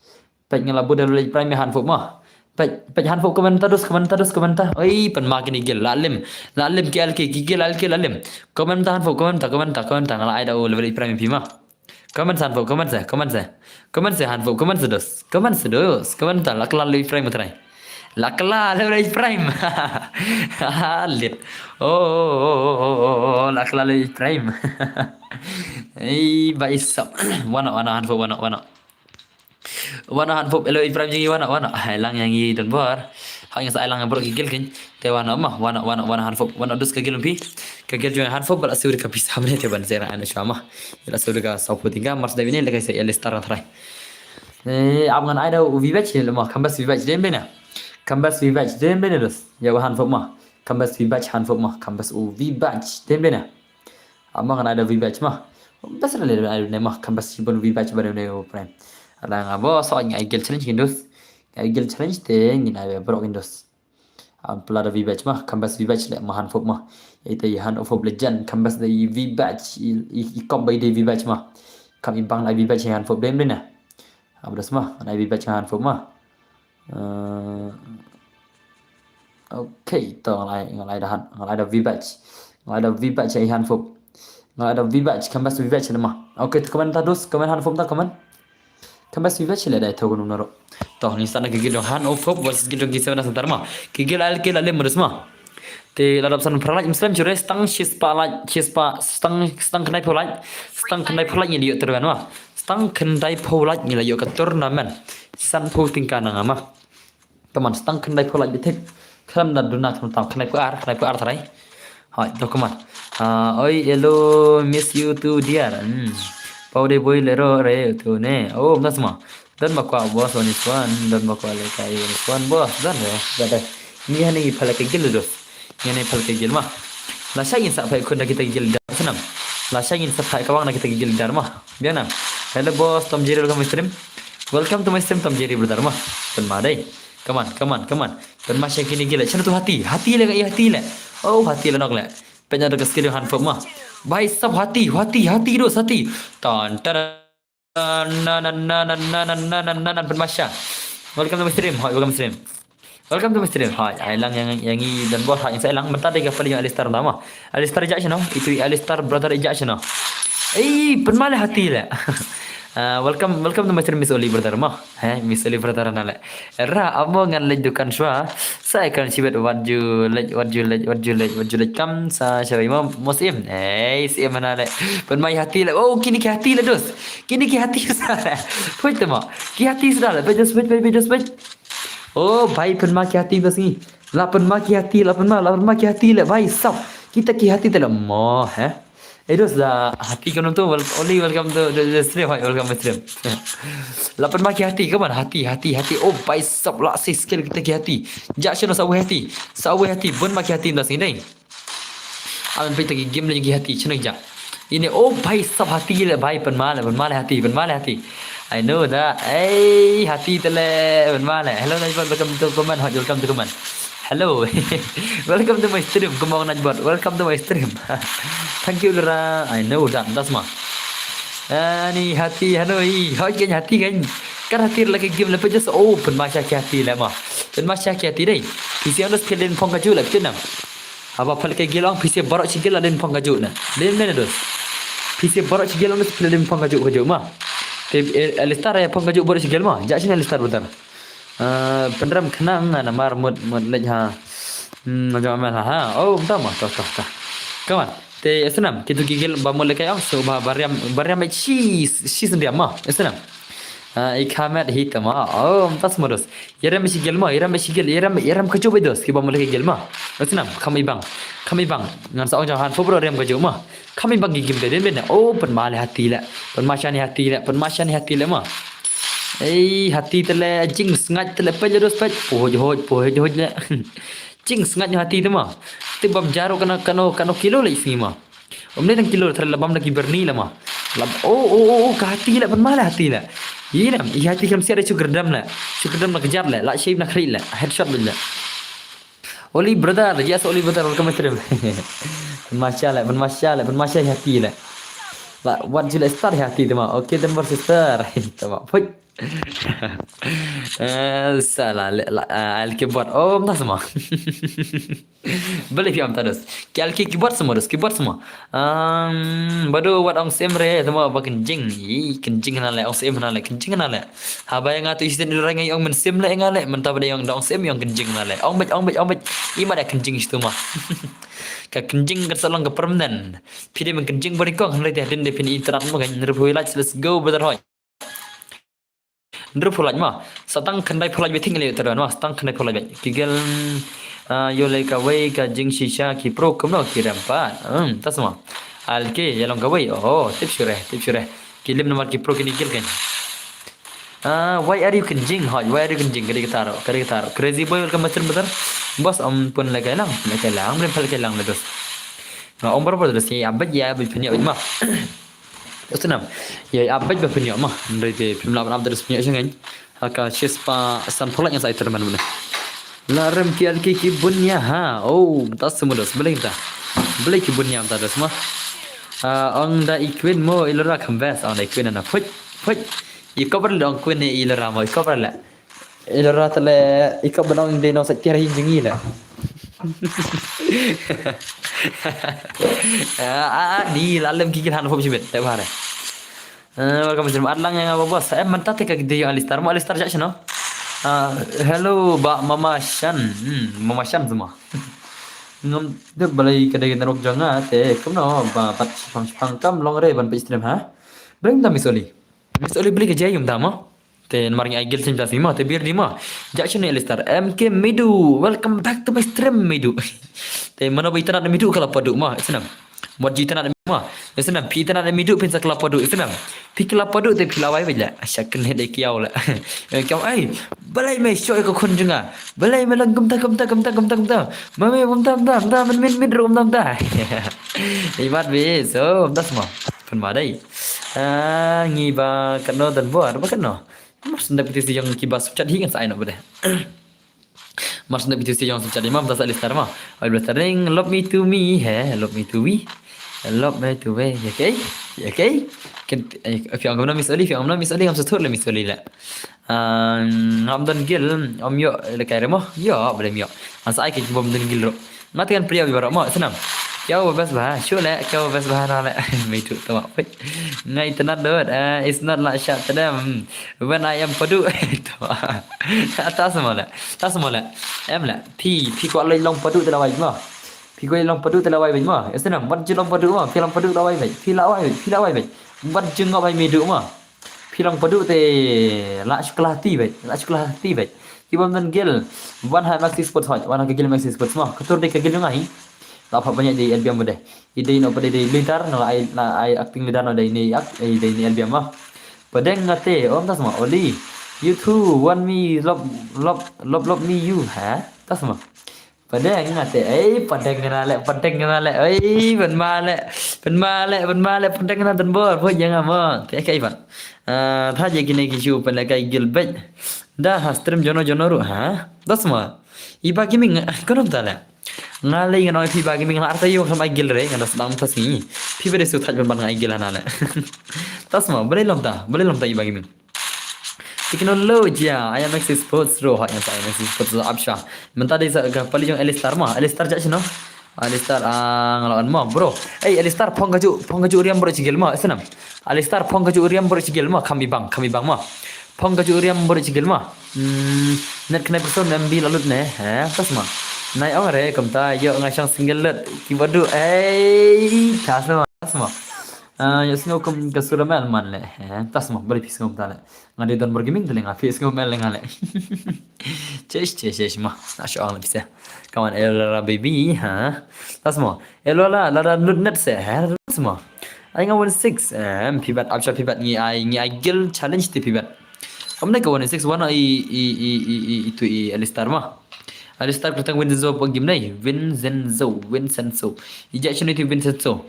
Peit nga la bud da leverage prime ya hanfop ma. Peit, peit hanfop comment ta dos, comment ta dos, comment ta. Oi, pynma kine gil, la lim. La lim ki alki, ki gil alki la lim. Comment ta hanfop, comment ta, comment ta, comment ta. Nga la ai da u leverage prime phi ma. Comment hanfop, comment se, comment se. Comment se hanfop, comment se dos. Comment se dos. Comment ta, la kylla leverage prime trai. La kylla leverage prime. Lit. Oh, oh, oh, la kylla leverage prime. Ei, ba isap. Wana, wana hanfop, wana, wana. Wana hanfop elo Ibrahim jing wana wana. Ai lang yang i don bor. Hak yang sa ai lang bro ki gil kin. Te wana ma wana wana wana hanfop wana dus ka gil phi. Ka gil jong hanfop bala suri ka pisa mene te ban zera ana shama. Ila suri ka sapu tingga mars da bini lekai sa ila star trai. Eh, ab ngan ai da u vibach le ma kambas vibach dem bena. Kambas vibach dem bena dus. Ya hanfop ma. Kambas vibach hanfop ma. Kambas u vibach dem bena. Ama ngan ai da V batch ma. Bas ra le ai ne ma kan bas shibun V batch ba ne prime. Ala nga bo so ngai gil challenge kin dos. Ngai gil challenge te ngin ai bro kin dos. Am pla da V batch ma kan bas V batch le ma hanfop ma. Ite i hanfop legend kan bas da i V batch i i kom bai de V batch ma. Kam i bang ai V batch hanfop dem de na. Am dos ma ngan ai V batch hanfop ma. Uh, okay, to ngalai ngalai da han ngalai da V batch. Ngalai da V batch ai hanfop. Ngalai da V batch kan bas V batch ma. Okay, to comment ta dos, comment hanfop ta comment. Kan bas V batch le dai to gunung naro. To ni sana ki gidong hanfop versus gidong ki seven santar ma. Ki gil al ki la lem dos ma. Te la dap san phralaj mslem chure stang shispa laj shispa stang stang khnai pholaj. Stang khnai pholaj ni dio terban ma. Stang khnai pholaj ni la dio ka tournament. San pho tingka nang ama. Teman stang khnai pholaj bitik. Khlem na duna khlem tam khnai pho ar khnai pho ar trai. Hai dokumen. Ah, oi hello miss you too dear. Hmm. Pau de boy lero re tu ne. Oh, ngas ma. Don ma kwa boss one is one. Don ma kwa le kai one is one boss. Don re. Don re. Ni hane i phala ke gil dos. Ngin ai phal ka gil ma. La shai ngin sa phai khun da kita gil dar sanam. La shai ngin sa phai kawang da kita gil dar ma. Biang nam. Hello boss, Tom Jerry welcome stream. Welcome to my stream Tom Jerry brother ma. Pynma dai. Come on, come on, come on. Pynma shai kini gil. Chana tu hati. Hati le ka hati le. Oh hati le nok le. Pynjah da ka skill hanfop ma. Bhai sab hati, hati, hati dos hati. Tan tan nan nan nan nan nan nan nan nan nan pynmasha. Welcome to my stream. Hoi, welcome stream. Welcome to my stream. Hoi, ai lang yang yang i dan bos hoi sa lang mynta dei ka paling Alistar nama. Alistar ijak sino. Itu Alistar brother ijak sino. Ei, pynmale hati le. Uh, welcome welcome to my stream Miss Oli brother ma. He, Miss Oli brother na le. Era amo ngan leit dukan shwa. Sa kan shibet wat ju leit wat ju leit wat ju leit wat ju leit kam sa shwa ma musim. Ei, sim mana le. Pynmai hati le. Oh, kini ki hati le dos. Kini ki hati sa le. Poi tama. Ki hati sa le. Poi dos poi poi dos poi. Oh, bhai pynma ki hati dos ngi. La pynma ki hati, la pynma, la pynma ki hati le bhai sab. Kita ki hati te le mo he. Edos da hati kono tu wel- Oli welcome to the, the stream, hi, welcome to stream. La pynma ki hati, come on, hati, hati, hati. Oh, bhai sab la si skill kita ki hati. Ja shano sa wei hati. Sa wei hati, bun ma ki hati nda sini dei. Amen pita ki game le ki hati, shano ja. Ini, oh, bhai sab hati le, bhai pynma le, pynma le hati, pynma le hati. I know that. Hey, hati te le, pynma le. Hello, Najbot, welcome to comment, hot, welcome to comment. Hello. Welcome to my stream. Come on, Najbot. Welcome to my stream. Thank you, Lura. I know that. That's ma. Ani hati, hano i. Hot kan hati kan. Kan hati lagi game lepas just oh, pynmasha ki hati le ma. Pynmasha ki hati dei. Pisi ang dos pelin phong kaju le, pynam. Haba pal ke gilong, pisi barok chigil adin phong kaju na. Lim ne dos. Pisi barok chigil ang dos pelin phong kaju kaju ma. Te, eh, Alistar ya phong kaju barok chigil ma. Ja sini Alistar bentar. Ah, pynrem khnang nga namar mut mut leit ha. Hmm, jong amel ha ha. Oh, bentar ma. Toh, toh, toh. Come on. Te snam, kitu ki gel ba mut leit kai ong so ba bariam bariam ai shi shi sendiam ma. Snam. Ah, i khamet hi tama. Oh, tas modus. Yaram shi gel ma, yaram shi gel, yaram yaram kajo bai dos ki ba mut leit kai gel ma. Snam, kham i bang. Kham i bang. Ngan sa ong jong han fo bro yaram kajo ma. Kham i bang ki gim de den ben. Oh, pynma le hati le. Pynma shani hati le, pynma shani hati le ma. Ei, hati te le, jing sngaid te le, pej le dos pej, poj hoj, poj hoj le. Jing sngaid hati te ma. Te bam jaro kano, kano, kano kilo le sngi ma. Om le tang kilo, thar la bam da ki berni le ma. La, oh, oh, oh, oh, ka hati le, pynma le hati le. Yi nam, i hati kam siat de chu gerdam le. Chu gerdam na kejar le, la shave na khri le, headshot le. Oli brother, yes, Oli brother, welcome to stream. Pynmasha le, pynmasha le, pynmasha hati le. La, wat ju le star hati te ma. Okay, then sister. Te ma, poj. Eh, salah le, la, ah, al keyboard. Oh, mta semua. Boleh phi am tados. Ki al keyboard semua dos, keyboard semua. Um, bado wat ong sim re, semua ba kenjing. Ih, kenjing na le, ong sim na le, kenjing na le. Haba yang atu isen rai ngai ong men sim le ngai le, menta bada yang dong sim yang kenjing na le. Ong bet, ong bet, ong bet. Ima da kenjing situ ma. Ka kenjing ka salong ka permanent. Phi de men kenjing bari kong, hynrei te hadin de phin internet ma kan, hynrei phi like, let's go, brother hoi. Hynrei phi like ma. Satang khyndai phi like bething le tara ma, satang khyndai phi like. Ki gel, ah, yo le ka wei ka jing shisha ki pro kumno ki rem pat. Hmm, tas ma. Al ke ya long ka wei. Oh, tip sure, tip sure. Ki lim namar ki pro kini gel kan. Ah, why are you kenjing? Hoi, why are you kenjing? Kadi ka taro, kadi ka taro. Crazy boy, welcome, Mister Butter. Boss, om pun le kai lang, le kai lang, blim pal kai lang le dos. Nga om barobar dos, ya abet, ya abet pynïoh ma. Snam. Ya abet ba pynïoh ma. Hynrei te phim lah ban abet dos pynïoh sha ngan. Ha ka shispah san phew lak ngan sa iter man mane. La rem ki al ki ki bun ïa ha. Oh, tas semua dos. Boleh kita. Boleh ki bun ïa ta dos ma. Ah, ong da i Queen mo i Lora kham best. Ong da i Queen na. Phuit, phuit. I cover le ong Queen i Lora mo, i cover le. I Lora te le, i cover ong de no sa tiar hi jing i le. Ah, ah, ah, ni la lem ki gil han hop shibit. Te ba re. Eh, welcome stream. At lang ïa nga ba bos. Eh, mynta te ka de ïa Alistar. Mo Alistar jak shano? Ah, hello, ba Mama Shan. Hmm, Mama Shan semua. Ngam de balai ka de narok jong nga te. Kumno ba bat shipang shipang kam long re ban page stream ha. Bring da Miss Oli. Miss Oli beli ka jai yum da mo. Te namar ngi ai gil sim da sima te bir di ma. Jak shano Alistar. M K Midu. Welcome back to my stream Midu. Te mano ba internet Midu kala padu ma. Snam. Wat ju internet ma. Snam, phi internet Midu phin sa kala padu. Snam. Phi kala padu te phi la wai bela. Asha ken hede kiau la. Kiau ai. Balai me shoy ko khun junga. Balai me lang kumta kumta kumta kumta kumta. Mame kumta kumta kumta men men men ru kumta kumta. Ibat be so kumta semua. Pun madai. Ah, ngi ba kano dan bor ba kano. Mas nda piti si yang ki ba suchat hi kan sa ai no bede. Mas na bitu si jong sa chat ma, bas Alistar ma. Oi, Alistar ring, love me to me, he, love me to we. Love me to we, okay? Okay? Kan, eh, if you want Miss Oli, if you want Miss Oli, ngam sa thot le Miss Oli le. Ah, ngam don gil, om yo, le kai re mo. Yo, boleh yo. Asa ai ki bom don gil ro. Nga te kan priya bi baroh mo, snam. Kya wo bas ba, shu le, kya wo bas ba na le. Me tu tu ma. Ngai tenat dot, eh, it's not like shot to them. When I am padu. Tu ma. Tas mo le. Tas mo le. Em le. Phi, phi kwah leit long padu te la wai mo. Phi kwah leit long padu te la wai mo. Ese nam, wat ju long padu mo. Phi long padu la wai. Phi la wai, phi la wai. Wat ju ngop ai me du mo. Phi long padu te la shukla ti bai. La shukla ti bai. Ki bam dan gel. Wan ha Maxi Sports hoi. Wan ha ka gel Maxi Sports mo. Ka tur de ka gel ngai. La pha banyak de L B M de. I de no pade de leader no ai, na ai acting leader no de ni ak, ai de ni L B M mo. Padeng ngate, om tas mo. Oli. You too, want me, love, love, love, love me, you, ha? Tas mo. Padeng ngate, ei, padeng ngana le, padeng ngana le, ei, ban ma le, ban ma le, ban ma le, padeng ngana dan bor, bo yang ama. Te kai ban. Ah, tha je kine ki shu pen le kai gil bej. Da ha stream jono jono ru, ha? Tas mo. Iba gaming, kono ta le. Nga lei nga nong phi ba gaming nga arta yung sama gil re, nga das dang tas ni. Phi bade su thaj ban ban nga gil hana le. Tas mo, bale lom ta, bale lom ta iba gaming. Technologia, I am Maxi Sports ro, ha yang sa I am Maxi Sports ro apsha. Menta dei sa ka pali jong Alistar mo, Alistar ja sino. Alistar, ah, ngala an mo, bro. Ei, Alistar phong kaju, phong kaju riam bro chigil mo, senam. Alistar phong kaju riam bro chigil mo, kami bang, kami bang mo. Phong kaju riam bro chigil mo. Hmm, net kena person M B lalut ne, eh, tas mo. Nai ong re, kumta, yo nga shang single lut, ki badu, ei, tas mo, tas mo. Ah, yo singo kum ka sura mel man le, eh, tas mo, bali phi singo ta le. Nga de don bor gaming tele nga phi singo mel le nga le. Chesh, chesh, chesh mo. Na sho ang le phi se. Come on, Ella baby, ha. Tas mo. Ella la, la, la, lut net se, ha. Tas mo. Ai nga one six, em, phi bat, apsha phi bat ngi ai, ngi ai gil challenge ti phi bat. Am ne ka one six one i, i, i, i, i, itu i Alistar mo. Alistar kretang Vincenzo pagi mnai, Vincenzo, Vincenzo. Ija chino itu Vincenzo.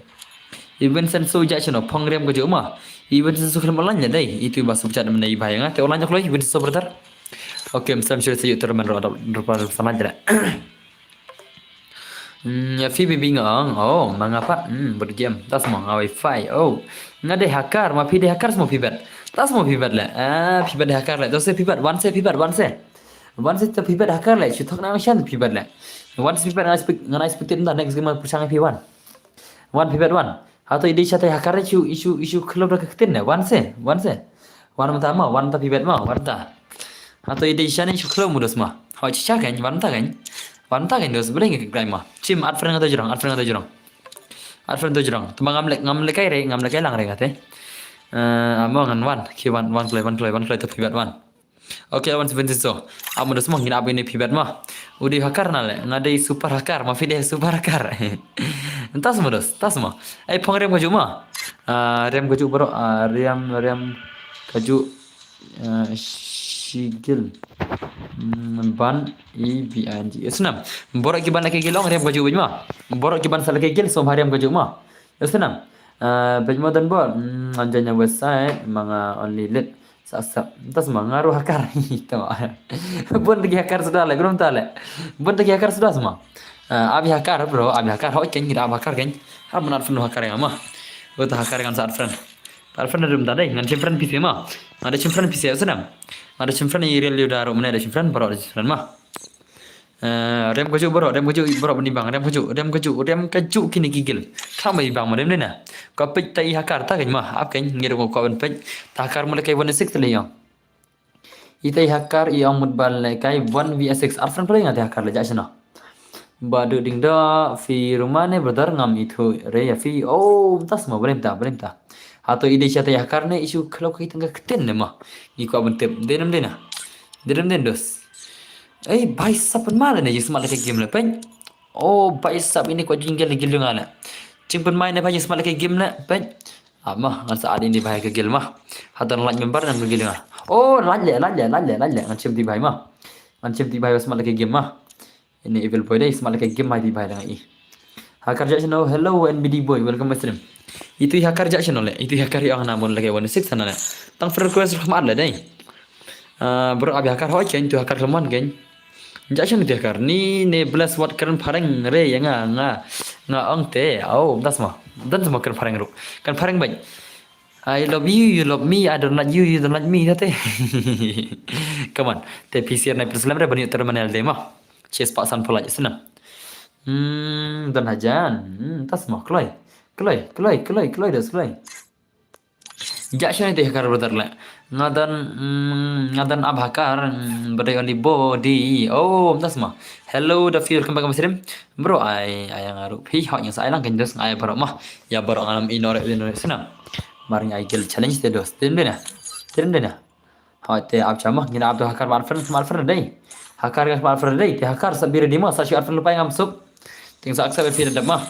I Vincenzo ija chino, phong riam kaju mo. I Vincenzo khlem online ya dai, itu ba subjat mnai bahaya nga, te online kloi, Vincenzo brother. Okay, msam shir sayu terman ro, ro, ro, sama jera. Hmm, ya phi baby nga ong, oh, ma nga pat, hmm, bad game, tas mo nga wifi, oh. Nga de hacker, ma phi de hacker smo phi bat. Tas mo phi bat le, ah, phi bat de hacker le, to se phi bat, wan se phi bat, wan se. Wan se to phi bat hacker le, shu thok na shan phi bat le. Wan se phi bat nga expect, nga expect the next game ma pushang phi wan. Wan phi bat wan. Hato i de sha te hacker shu, shu, shu khlem da ka ktin ne, wan se, wan se. Wan mata ma, wan ta phi bat ma, wan ta. Hato i de sha ne shu khlem mudos ma. Ho chicha kan, wan ta kan. Wan ta kan dos, boleh ngi krai ma. Chim, add friend nga to jrong, add friend nga to jrong. Add friend to jrong. Tuma ngam lek, ngam lek kai re, ngam lek kai lang re nga te. Eh, amo ngan wan, ki wan, wan kloi, wan kloi, wan kloi to phi bat wan. Okay, wan seventy so. Amo dos mo ngin abin phi bat ma. Udi hacker na le, nga dei super hacker, ma phi dei super hacker. Tas mo dos, tas mo. Ai phong riam kaju ma. Ah, riam kaju bro, ah, riam, riam kaju. Eh, shigil. Hmm, ban i B I N G. Snam. Borok ki ban lake gilong riam kaju bej ma. Borok ki ban sa lake gil som ha riam kaju ma. Snam. Eh, bej ma dan bor. Hmm, anjanya website manga only lit. Sa sa. Tas ma ngaru hakar. Tama. Bun lagi hakar sudah le, belum ta le. Bun lagi hakar sudah semua. Eh, abi hakar bro, abi hakar. Hoi ken ngira abi hakar ken. Har benar friend hakar yang ama. Gua tak hakar kan saat friend. Tal friend dum ta dei, ngan chim friend phi se ma. Nga da chim friend phi se snam. Nga da chim friend i real yu da ro mane da chim friend bro da chim friend ma. Eh, rem kaju bro, rem kaju bro bani bang, rem kaju, rem kaju, rem kaju kini gigil. Kam bani bang ma rem dina. Ko pej ta i hakar ta kan ma, ap kan ngir ko ko ben pej. Ta hakar mula kai one six tele yang. Ita i hakar i ong mut bal le kai one V S six. Arfan pala nga te hakar le ja sino. Ba du ding da fi rumah ne brother ngam itu re ya fi. Oh, tas ma, boleh minta, boleh minta. Hato ide siya te hakar ne isu kalau kai tengah ketin ne ma. Ngi ko abentip. Denem dena. Denem den dos. Eh, bai sapan mala ne jisma le kai game le pen. Oh, bai sap ini ko jinggal le gilung ala. Jing pen mai ne bai jisma le kai game le pen. Ama ngan sa adin di bai kai game ma. Hato ngan like member ngan gilung ala. Oh, like le, like le, like le, like le. Ngan chim di bai ma. Ngan chim di bai sma le kai game ma. Ini evil boy dei, sma le kai game mai di bai dang i. Hakar ja channel, hello N B D boy, welcome to stream. Itu hakar ja channel le, itu hakar yang namun lagi one six sana le. Tang friend request rahmat le dei. Ah, bro abi hakar ho chen tu hakar leman ken. Jachin te kar ni ne bless wat kren phareng re ya nga nga nga ong te. Oh, das ma. Dan sama kren phareng ru. Kan phareng baik. I love you, you love me, I don't like you, you don't like me, te. Come on. Te P C R nai plus lem re bani terminal de ma. Cheers pak san pulai sana. Hmm, dan hajan. Hmm, tas ma kloi. Kloi, kloi, kloi, kloi das kloi. Jachin te hakar brother le. Ngadan, mm, ngadan ab hakar, mm, but I only body. Oh, tas ma. Hello, Dafi, welcome back to my stream. Bro, ai, ai ngaru. Hi, hot yang sa ai lang kan dos ngai bro ma. Ya bro ngalam inore inore sana. Maring ai gil challenge te dos. Tim dena. Tim dena. Hot te ab chama. Ngina ab to hakar ma friend, ma friend dei. Hakar ga ma friend dei. Te hakar sa biri di ma sa shi friend lupai ngam sup. Ting sa accept phi da ma.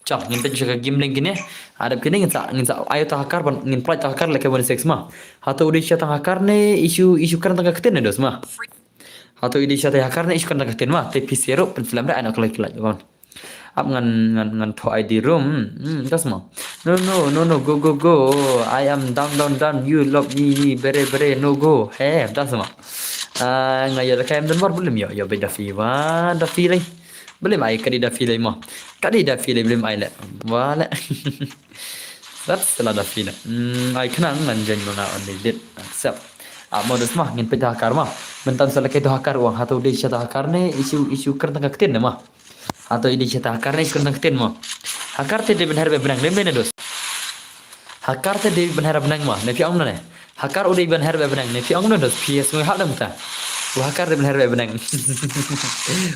Chang ngin peit sha ka game link kine. Adep kine ngin sa ngin sa ayo ta hakar ban ngin peit ta hakar leke one six ma. Hato udi sha ta hakar ne issue issue kan ta ka ktin ne dos ma. Hato udi sha ta hakar ne issue kan ta ka ktin ma. Te P C R pen film re ano kelai kelai kon. Ap ngan ngan ngan tho I D room. Hmm, dos ma. No no no no go go go. I am down down down. You love me me bere bere no go. He dos ma. Ah, nga yo leke em don bor bulim yo yo be Dafi wa Dafi lai. Blim ai kadi Dafi lai mo. Kadi Dafi lai blim ai le. Wa le. That's la Dafi na. Hmm, ai khnang ngan join mo nga only lit. Accept. Ah, mo dos ma ngin peit ta hakar ma. Mentan sa leke ta hakar wang hato udi sha ta hakar ne issue issue kan ta ka ktin ne ma. Hato udi sha ta hakar ne issue kan ta ka ktin mo. Hakar te de ben her be benang ne ne dos. Hakar te de ben her benang ma. Ne phi ong ne. Hakar u dei ban her ba benang ne phi ong no dos phi sngui hap dang ta. U hakar dei ban her ba benang.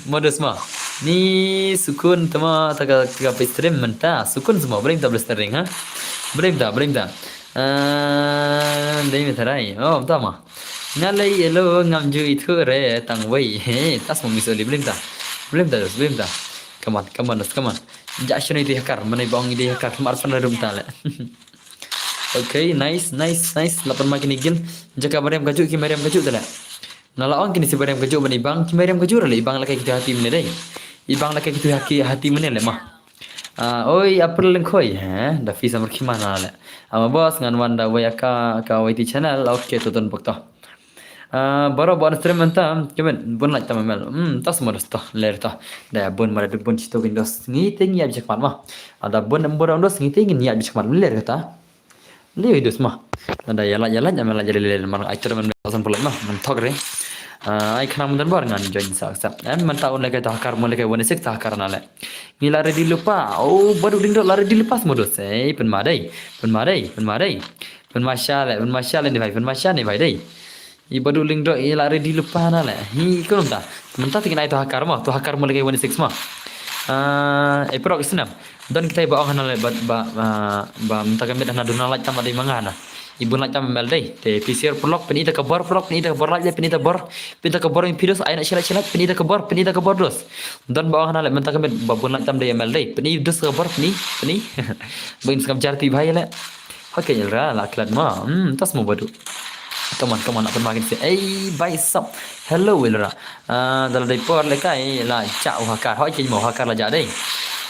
Modus ma. Ni sukun tama ta ka ta ka pistrim menta sukun semua bring ta blistering ha. Bring ta bring ta. Ah, dei me tarai. Oh, tama. Ngalai elo ngam ju itu re tang wei. He, tas mo misoli bring ta. Bring ta dos bring ta. Come on, come on, dos, come on. Ja shini di hakar, mana bang di hakar, mar san rum ta le. Okay, nice, nice, nice. Lapan ma kini gil. Jaka bariam kaju, ki mariam kaju tala. Nala ong kini si bariam kaju bani bang, ki mariam kaju rale bang lakai kita hati mene dai. Ibang lakai kita hati hati mene le ma. Ah, oi April lengkoi, he, Dafi samar ki mana le. Ama boss ngan wan da wai aka ka wai ti channel, okay to ton bokto. Ah, baro bon stream menta, kemen bun like tam mel. Hmm, tas mo dos to, ler to. Da bun mara bun chito kin dos. Ngi te ngi abjek mat ma. Ada bun em bun dos ngi te ngi abjek mat ler ta. Liu dos ma. Ada ya like ya like ya mel ya le mar ai termen thousand pulai ma. Mentok re. Ah, ai khnang mendan bor ngan join sa sa. Em menta un leke ta hakar mo leke one six ta hakar na le. Ngi la ready lupa. Oh, badu ding do la ready lupa mo dos. Eh, pen ma dai. Pen ma dai. Pen ma dai. Pen ma sha le, pen ma sha le ni bai, pen ma sha ni bai dai. I badu ling do i la ready lupa na le. Hi ko ta. Menta ti nai to hakar mo, to hakar mo lagi one six mo. Ah, e prok snam. Don kita ba ong na le ba ba ba menta ka mit na duna like tam dei manga na. I bun like tam mel dei. Te P C R prok peni ta ka bor prok peni ta ka bor like peni ta bor. Peni ta ka bor in pidos ai na shilak shilak peni ta ka bor peni ta ka bor dos. Don ba ong na le menta ka mit ba bun like tam dei mel dei. Peni dos ka bor peni peni. Ba in skam jar ti bai le. Okay, Ilra, la klat ma. Hmm, tas mo badu. Come on, come on, apa makin si. Ei, bai sap. Hello, Ilra. Ah, dala dai por le kai la ja u hakar. Hoi ke mo hakar la ja dai.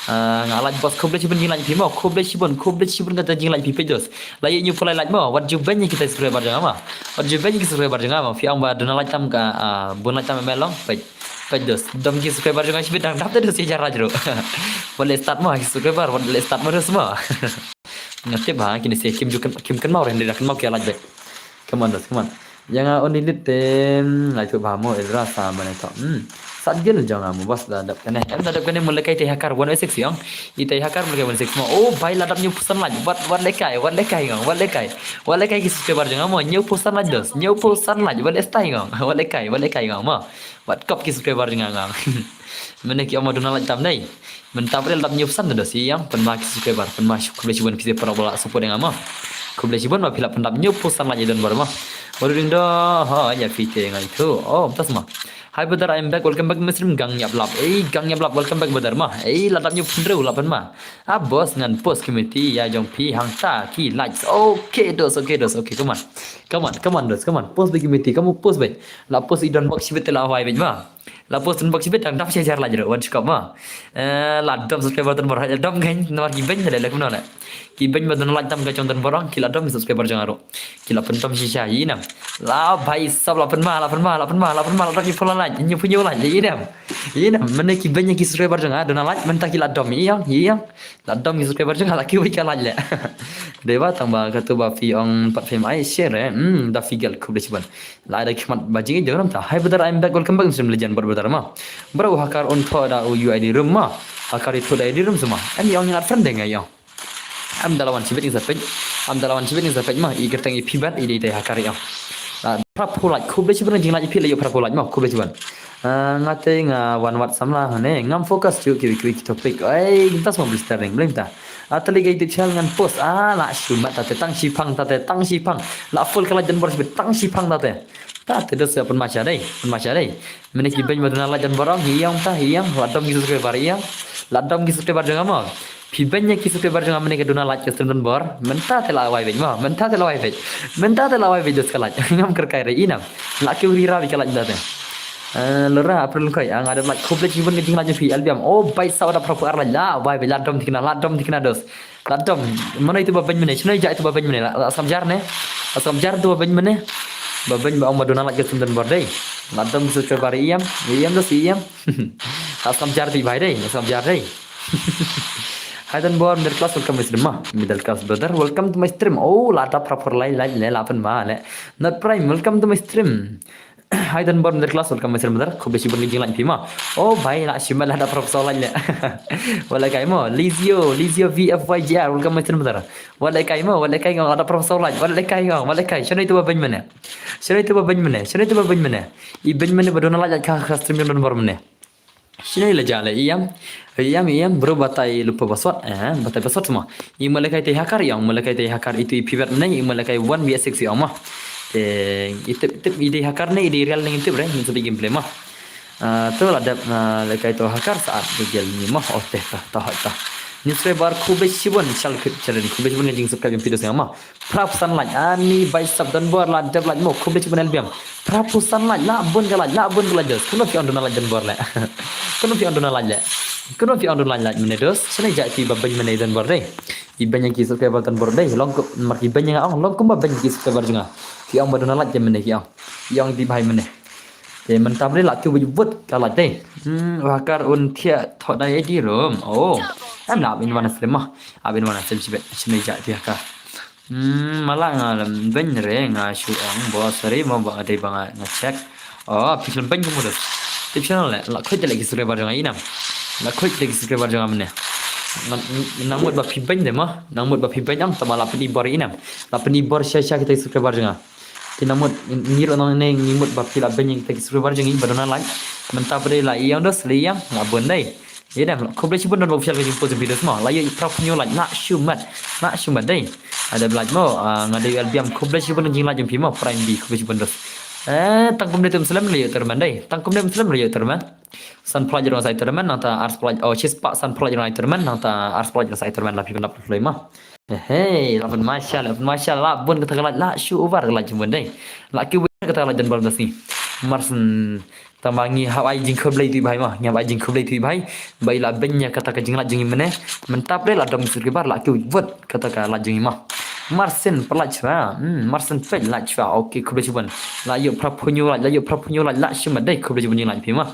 Ah, nga like boss khublei shibun jing like phi mo. Khublei shibun, khublei shibun kata jing like phi page dos. La yu pulai like mo. Wat ju ben kita subscriber jong ma. Wat ju ben kita subscriber jong ma. Phi ang ba duna like tam ka ah, bun like tam melong. Page, page dos. Dom ki subscriber jong shibit dang dap dos ya jara jero. Wat le start mo subscriber, wat le start mo dos mo. Nga tip ha kini se kim ju kim kim mau ren dak mau kia laj be. Come on dos, come on. Yang a oni lit tem ngai tu ba mo el rasa mana to. Hmm. Sat gil jong mo bas da dap kane. Em da dap kane mo lekai te hakar one oh six yang. I te hakar mo lekai one six mo. Oh bai la dap new pusan laj. Wat wat lekai, wat lekai ngong, wat lekai. Wat lekai ki subscriber jong mo new pusan laj dos. New pusan laj. Wat le stai ngong. Wat lekai, wat lekai ngong mo. Wat kop ki subscriber jong ngong. Mene ki omo duna laj tam dai. Menta brel dap nyup san da si yang pen ma ki subscriber pen ma khublei shibun phi para bala support nga ma. Khublei shibun ma phi la pen dap nyup san la jidon bar ma. Waru ding do ha ya phi te ngai tu. Oh tas ma. Hi brother, I'm back. Welcome back my stream. Gang yap lap. Eh gang yap lap. Welcome back brother ma. Eh la dap nyup pen la pen ma. Ah boss ngan post community ya jong phi hang ta ki likes. Okay dos, okay dos. Okay come on. Come on, come on dos. Come on. Post big community. Kamu post big. La post idon box shibit la hawai big ma. La post Donbor shibit dang dam shi hajar like ruh wan shkop ma. Eh, la dom subscriber Donbor, la dom kein namar ki beiñ ne leh kumno leh. Ki beiñ ba don like tam ka jong Donbor ong ki la dom subscriber jong nga ruh. Ki la pyndom shisha ïa i nam. La bhai sab la pynma, la pynma, la pynma, la pynma, la dom ïa phew like, ïa phew like ïa i nam. Ïa i nam, mynne ki beiñ ïa ki subscriber jong nga don like mynta ki la dom ïa i ong, ïa i ong. La dom ki subscriber jong nga la kiwei ka like leh. Dei ba tang ba katu ba phi ong pat phim ai share eh. Hmm, da phi gel khublei shibun. La da khmat ba jingïeit jong namta. Hi brother, I'm back. Welcome back Muslim Legend bad brother ma. Bro, hakar un thoh da u U I D room ma. Hakar i thoh da I D room sma. Em i ong ngat friend dei nga i ong. Am da la wan shibit ing sa page. Am da la wan shibit ing sa page ma. I kyrteng i Pibet i dei te hakar i ong. La phra phew like, khublei shibun jinglaitluid phi la ïoh phra phew like ma. Khublei shibun. Ah, nga te nga wan wat samla hane ngam focus shuh ki ki ki topic. Ai, kita semua boleh starring, boleh minta. Ah, tali ga YouTube channel ngan post. Ah, la shu mat tate tang shipang tate tang shipang. La full ka like Donbor shibit tang shipang tate. Tate dos ya pun masha dei, pun masha dei. Mynne ki beiñ ba don like Donbor ong, hi ong ta, hi ong. La dom ki subscriber ïa. La dom ki subscriber jong nga ma. Phi beiñ ïa ki subscriber jong nga mynne ka don like ka stream Donbor. Mynta te la wai beit ma, mynta te la wai beit. Mynta te la wai beit dos ka like. Ngam kyrkai re i nam. La kiew rira beit ka like mynta te. Eh, Lora April Khoi, ah, nga dep like, khublei shibun ka jinglike jong phi L B M. Oh, bai saw da phra phew ar like, la wai beit, la dom thikna, la dom thikna dos. La dom, mano itu ba beiñ mynne, shano i jait itu ba beiñ mynne, la, la sngap jar ne. La sngap jar itu ba beiñ mynne. Ba beiñ ba ong ba don like ka stream Donbor dei. La dom subscriber ïa i am, ïa i am dos ïa i am. La sngap jar itu bhai dei, la sngap jar dei. Hi Donbor, middle class, welcome my stream ma. Middle class brother, welcome to my stream. Oh, la da phra phew like, like, le, la pynma le. Not Prime, welcome to my stream. Hi Donbor, middle class, welcome my stream brother. Khublei shibun ka jinglike phi ma. Oh bhai, la shim la da phra phew like le. Wat lehkai mo, Lizio, Lizio V F Y G R, welcome my stream brother. Wat lehkai mo, wat lehkai ngong, la da phra phew like. Wat lehkai ngong, wat lehkai. Shano itu ba beiñ mynne. Shano itu ba beiñ mynne, shano itu ba beiñ mynne. I beiñ mynne ba don like ka ka stream jong Donbor mynne. Shino i la jale i am, i am, i am, bro batai lupa password, eh, batai password sma. I ma lehkai te hakar i ong, ma lehkai te hakar itu i Pibet mynne, i ma lehkai one V S six i ong ma. Te, i tip, tip, i dei hakar ne, i dei real ne i tip re, ngin sa dei gameplay ma. Ah, to la dep, ah, lehkai to hakar saat dei gel ni ma, oh te, ta, ta, ta. Ni subscriber khublei shibun, shal khit challenge, khublei shibun ka jingsubscribe jong phi dos nga ma. Phra phew san like, ani bai sap Donbor la dep like mo, khublei shibun L B M. Phra phew san like, la bun ka like, la bun ka like dos. Kumno phi ong don like Donbor le. Kumno phi ong don like le. Kumno phi ong don like like mynne dos. Shano i jait itu ba beiñ mynne Donbor dei. I beiñ ïa ki subscriber Donbor dei. Long kum, mar ki beiñ ïa nga ong, long kumba beiñ ïa ki subscriber jong nga. Ki ong ba don like te mynne ki ong. I ong itu bhai mynne. Te mynta ba dei la kiew wut wut ka like dei. Hmm, hakar un thiah thoh da I D room. Oh. Em la ap in wan stream ma. Ap in wan stream shibit. Shano i jait itu hakar. Hmm, mala nga lem beiñ re nga shu ong bo sorry mo ba nga dei ba nga, nga check. Oh, phi lem beiñ kumno dos. Tip channel le, la khuid te le ki subscriber jong nga i nam. La khuid te ki subscriber jong nga mynne. Nang, nang mut ba phi beiñ de mo, nang mut ba phi beiñ ong tama la pyni bor i nam. La pyni bor sha sha kita ki subscriber jong nga. Te nang mut ngi ruh nang ne ngi mut ba phi la beiñ kita ki subscriber jong ngi ba don like. Mynta ba dei la i ong dos, la i ong, la bun dei. Ïa dang, khublei shibun don ba official ka jingpost jong phi dos mo. La ïoh phra phew like, la shu mat. La shu mat dei. Ada like mo, ah, nga dei L B M, khublei shibun ka jinglike jong phi mo, Prime B, khublei shibun dos. Eh, tang kumne te Muslim la ïoh tournament dei. Tang kumne Muslim la ïoh tournament. San phew like jong sa tournament, nangta ar phew like, oh, shispah san phew like jong sa tournament, nangta ar phew like jong sa tournament la phi ban ap play mo. Hey, la pynmashal, la pynmashal, la bun kata ka like, la shu over ka like jong bun dei. La kiwei kata ka like jong bun da sngi. Marsien, tang ba ngi hap ai jingkhublei ïa itu i bhai ma, ngi hap ai jingkhublei ïa itu i bhai. Ba i la beiñ ïa kata ka jinglike jong ngi mynne. Mynta ba dei la dom subscriber, la kiwei wut kata ka like jong ngi ma. Marsien peit like shuwa, hmm, marsien peit like shuwa. Okay, khublei shibun. La ïoh phra phew like, la ïoh phra phew like, la shu mat dei, khublei shibun jinglike phi ma.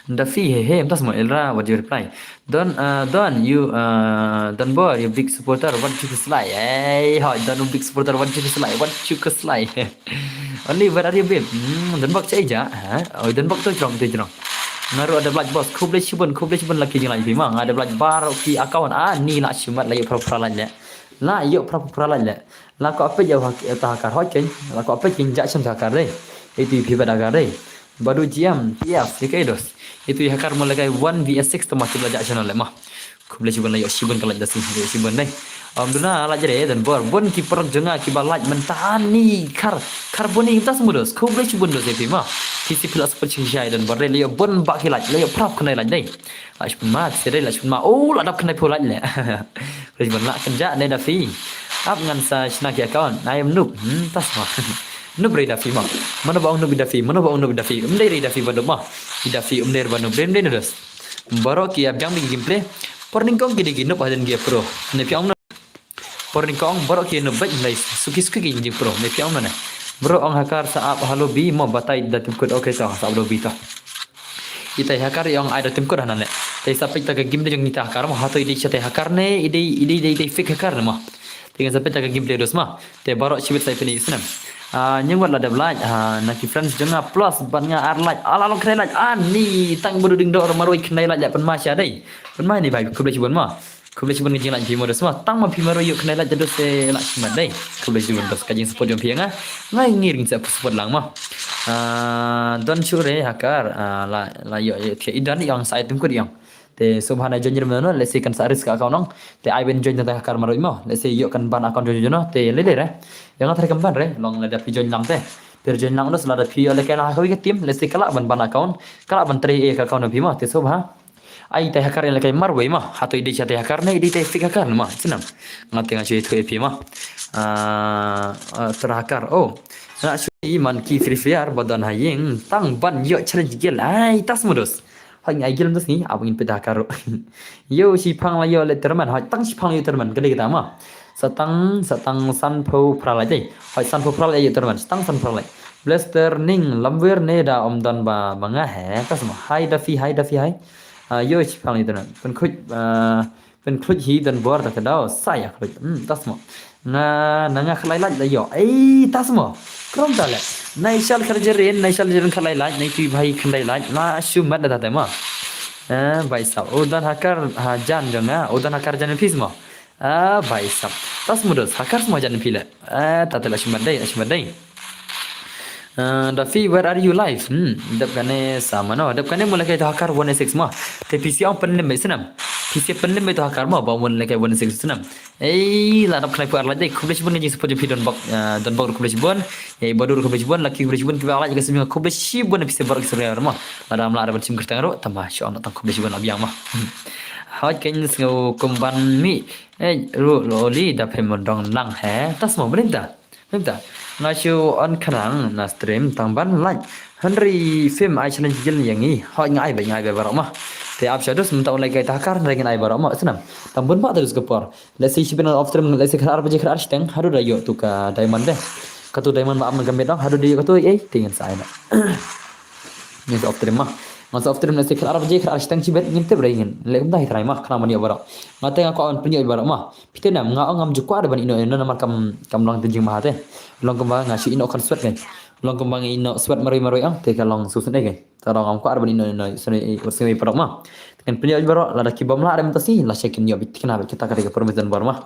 Dafi, he he, mynta sma Elra, what you reply? Don, uh, Don, you, uh, Donbor, you big supporter, what you dislike? Hey, hoi, Don, big supporter, what you dislike? What you dislike? Only, where are you, babe? Hmm, Donbok cha ija, ha? Oh, Donbok to jrong, to jrong. Nga ruh ada like boss, khublei shibun, khublei shibun la ki jinglike phi ma. Nga ada like baroh ki account, ah, ni la shu mat la ïoh phra phew like le. La ïoh phra phew like le. La ko apej ïa u hak-, ïa ta hakar hoi kein. La ko apej kein ja shem ta hakar dei. Itu i Pibet hakar dei. Badu G M, P F, ïa ka dos. Itu i hakar mo lehkai one V S six to ma tip la ja channel le ma. Khublei shibun la ïoh shibun ka like da sngi, ïoh shibun dei. Alhamdulillah, la jere Donbor. Bun ki paralok jong nga kiba like mynta ni khar. Khar bun i mynta sma dos. Khublei shibun dos ïa phi ma. Phi sngewbha la support shisha ïa Donbor dei. La ïoh bun bah ki like. La ïoh phra phew khyndai like dei. La shibun ma, shisha dei la shibun ma. Oh, la dap khyndai phew like le. Khublei shibun la kynjah ne Dafi. Ap ngan sa shna ki account. Ai em noob. Hmm, ta sma. Noob re Dafi ma. Mano ba ong noob i Dafi, mano ba ong noob i Dafi. Um dei re Dafi ba noob ma. I Dafi um dei re ba noob, dei, dei noob dos. Baroh ki ïa biang bad ki gameplay. Por nyngkong ki dei ki noob hadien ki ïa pro. Ne phi ong mano. Por nyngkong baroh ki noob bad, hynrei suki suki ki jingpro. Ne phi ong mano. Bro ong hacker sa ap ha lobby mo, batai da team code, okay to, sa ap lobby to. Itai hacker i ong ai da team code hanan le. Te sa peit ta ka game de jong itai hacker mo, hato i dei shatai hacker ne, i dei, i dei, i dei, i dei fake hacker ne mo. Te ngan sa peit ta ka game de dos ma. Te baroh shibit sa i pyni snem. Ah, nyngkong wat la dep like, ha, na ki friends jong nga plus bad nga ar like. Ala long khyndai like. Ani tang ba duding dor marwei khyndai like, la pynma sha dei. Pynma ni bai, khublei shibun ma. Khublei shibun ka jinglike phi mo dos ma. Tang ma phi marwei ïoh khyndai like te dos te la shimet dei. Khublei shibun dos ka jingsupport jong phi ïa nga. Nga ngi ring sa support lang ma. Ah, don shu re hacker. Ah, la, la ïoh, ïoh, ïoh, i don i ong sa ai team code i ong. Te sngewbha na join jong no, let's say kan sa risk account nong. Te ai ban join tang hacker marwei mo. Let's say ïoh kan ban account jong no. Te lei lei re. Ïa nga tharai kan ban re. Long lada phi join lang te. Phi join lang no lada phi ïoh lehkai la ha kawei ka team. Let's say ka lah ban ban account. Ka lah ban trei ïa ka account jong phi mo. Te sngewbha. Ai tai hacker ïa lehkai marwei mo. Hato i dei shatai hacker ne i dei tai fake hacker mo. Snem. Nga te nga shu ïathuh ïa phi mo. Ah, ah, tang hacker. Oh. Nga shu i man ki Free Fire ba don ha ïing. Tang ban ïoh challenge guild. Ai, tas mo dos. Hoi ngi ai guild dos ngi, ap ngin peit hacker ruh. Ïoh shipang la ïoh le tournament, hoi tang shipang ïoh tournament, ka dei kata ma. Sa tang, sa tang sanphew phra lai dei. Hoi sanphew phra lai ïoh tournament, sa tang sanphew phra lai. Blaster ning, lamwer ne da ym don ba, ba nga he, ka sma. Hai Dafi, hai Dafi, hai. Ah, ïoh shipang ïoh tournament. Pynkhuid, ah, Pynkhluit hi don bor ta ka daw sa ïa khluit. Hmm, tas mo. Nga, na nga khlai lait la ïoh. Ei, tas mo. Krom ta le. Nai shal kharjerin, nai shal jerin khlai lait, nai tui bhai khyndai lait. La shu mat da ta te mo. Eh, bai sab. U don hacker ha jan jong nga. U don hacker jan phi mo. Ah, bai sab. Tas mo dos hacker mo jan phi le. Eh, ta te la shu mat dei, la shu mat dei. Uh, Dafi, where are you live? Hmm, dep kane sa mano, dep kane mula kai to hacker one six mo. Te P C ong pynlem bai snam. P C pynlem bai to hacker mo, ba mula kai one six snam. Ei, la dap khnai pu ar lait dei, khublei shibun ka jingsupport jong phi Don Bok, uh, Don Bok khublei shibun. Ei, Badur khublei shibun, Lucky khublei shibun, kiba ar lait ka simi khublei shibun phi se baroh ki simi mo. La dam la dap chim kyrteng ro, tama shu ong tang khublei shibun la biang mo. Hot ken sngew kumban mi. Ei, ru lo li da phem dong lang he. Tas mo, blim ta. Mynta nga shu on khnang na stream tang ban like. Hynrei phim ai challenge jil ïa ngi. Hoi nga ai bai, nga ai bai baroh ma. Te ap sha dus mynta un like kai ta hacker hynrei ngan ai baroh ma. Snam. Tang bun ba ta dus ka por. Let's say shibun off stream, let's say khat ar baje khat ar shiteng. Haduh da ïoh tu ka diamond de. Katu diamond ma am ka met dong. Haduh da ïoh katu ei te ngan sa ai na. Ngan sa off stream ma. Ngan sa off stream let's say khat ar baje khat ar shiteng shibit ngin tip re ngin. Leh kumta hi trai ma. Khnang ban ïoh baroh. Nga te nga kwah ban pynïoh baroh ma. Phi te nam nga ong ngam ju kwah da ban ïehnoh ïehnoh namar kam, kam long te jingma ha te. Long kumba nga shu ïehnoh khan sweat ngai. Long kumba nga ïehnoh sweat marwei marwei ong te ka long sngewsynei ngai. Te long ngam kwah da ban ïehnoh ïehnoh sngewsynei, sngewsynei paralok ma. Te kan pynïoh baroh lada ki bym lah da mynta sngi la sha kin ïoh bit kina bit kita ka dei ka promise don bor ma.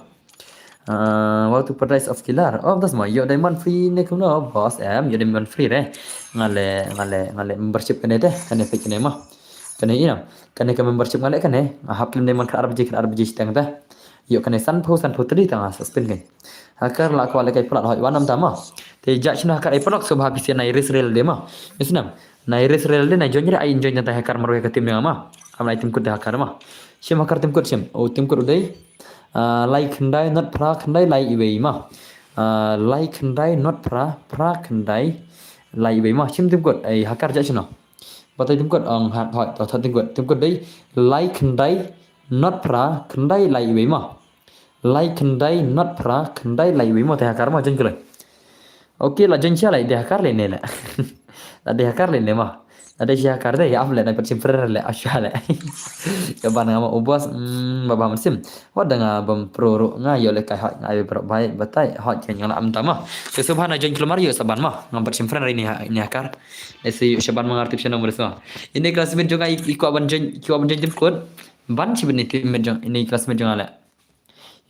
Ah, wow, to paradise of killer. Oh, das ma ïoh diamond free ne kumno boss em, ïoh diamond free re. Nga le, nga le, nga le membership kane te, kane page kane ma. Kane ina, kane ka membership nga le kane. Nga hap lem diamond khat ar baje khat ar baje shiteng te. Ïoh kane sanphew sanphew tadi tang nga sa spin kai. Hacker la kwah leh kai palat hoi wan nam ta ma. Te judge na hacker ai palat sngewbha phi se nai risk rel de ma. Ïa snam. Nai risk rel de nai join re ai join ta hacker marwei ka team de ma. Am nai team code de hacker ma. Shim hacker team code shim. Oh team code u dei. Ah, lai khyndai not phra khyndai lai iwei ma. Ah, lai khyndai not phra phra khyndai lai iwei ma. Shim team code ai hacker judge no. Batai team code ong hak hoi to thot team code. Team code dei lai khyndai not phra khyndai lai iwei ma. Lai khyndai not phra khyndai lai iwei ma te hacker ma join khlem. Okay, la join sha lai de hacker le ne le. La de hacker le ne ma. La de sha hacker de ïa ap le na pat sim friend le asha le. Ka ban nga ma u boss mm ba ba sim. Wat da nga bym pro ro nga ïoh le kai hot nga ai bro bai batai hot ken nga la am ta ma. Te sngewbha na join khlem ar ïoh sa ban ma. Ngam pat sim friend ri ni ha-, ni hacker. Ese ïoh sha ban ma ngar tip sha nomor sa. Ini classmate jong ai i kwah ban join, i kwah ban join team code. Ban shibit ni teammate jong, ini classmate jong ale.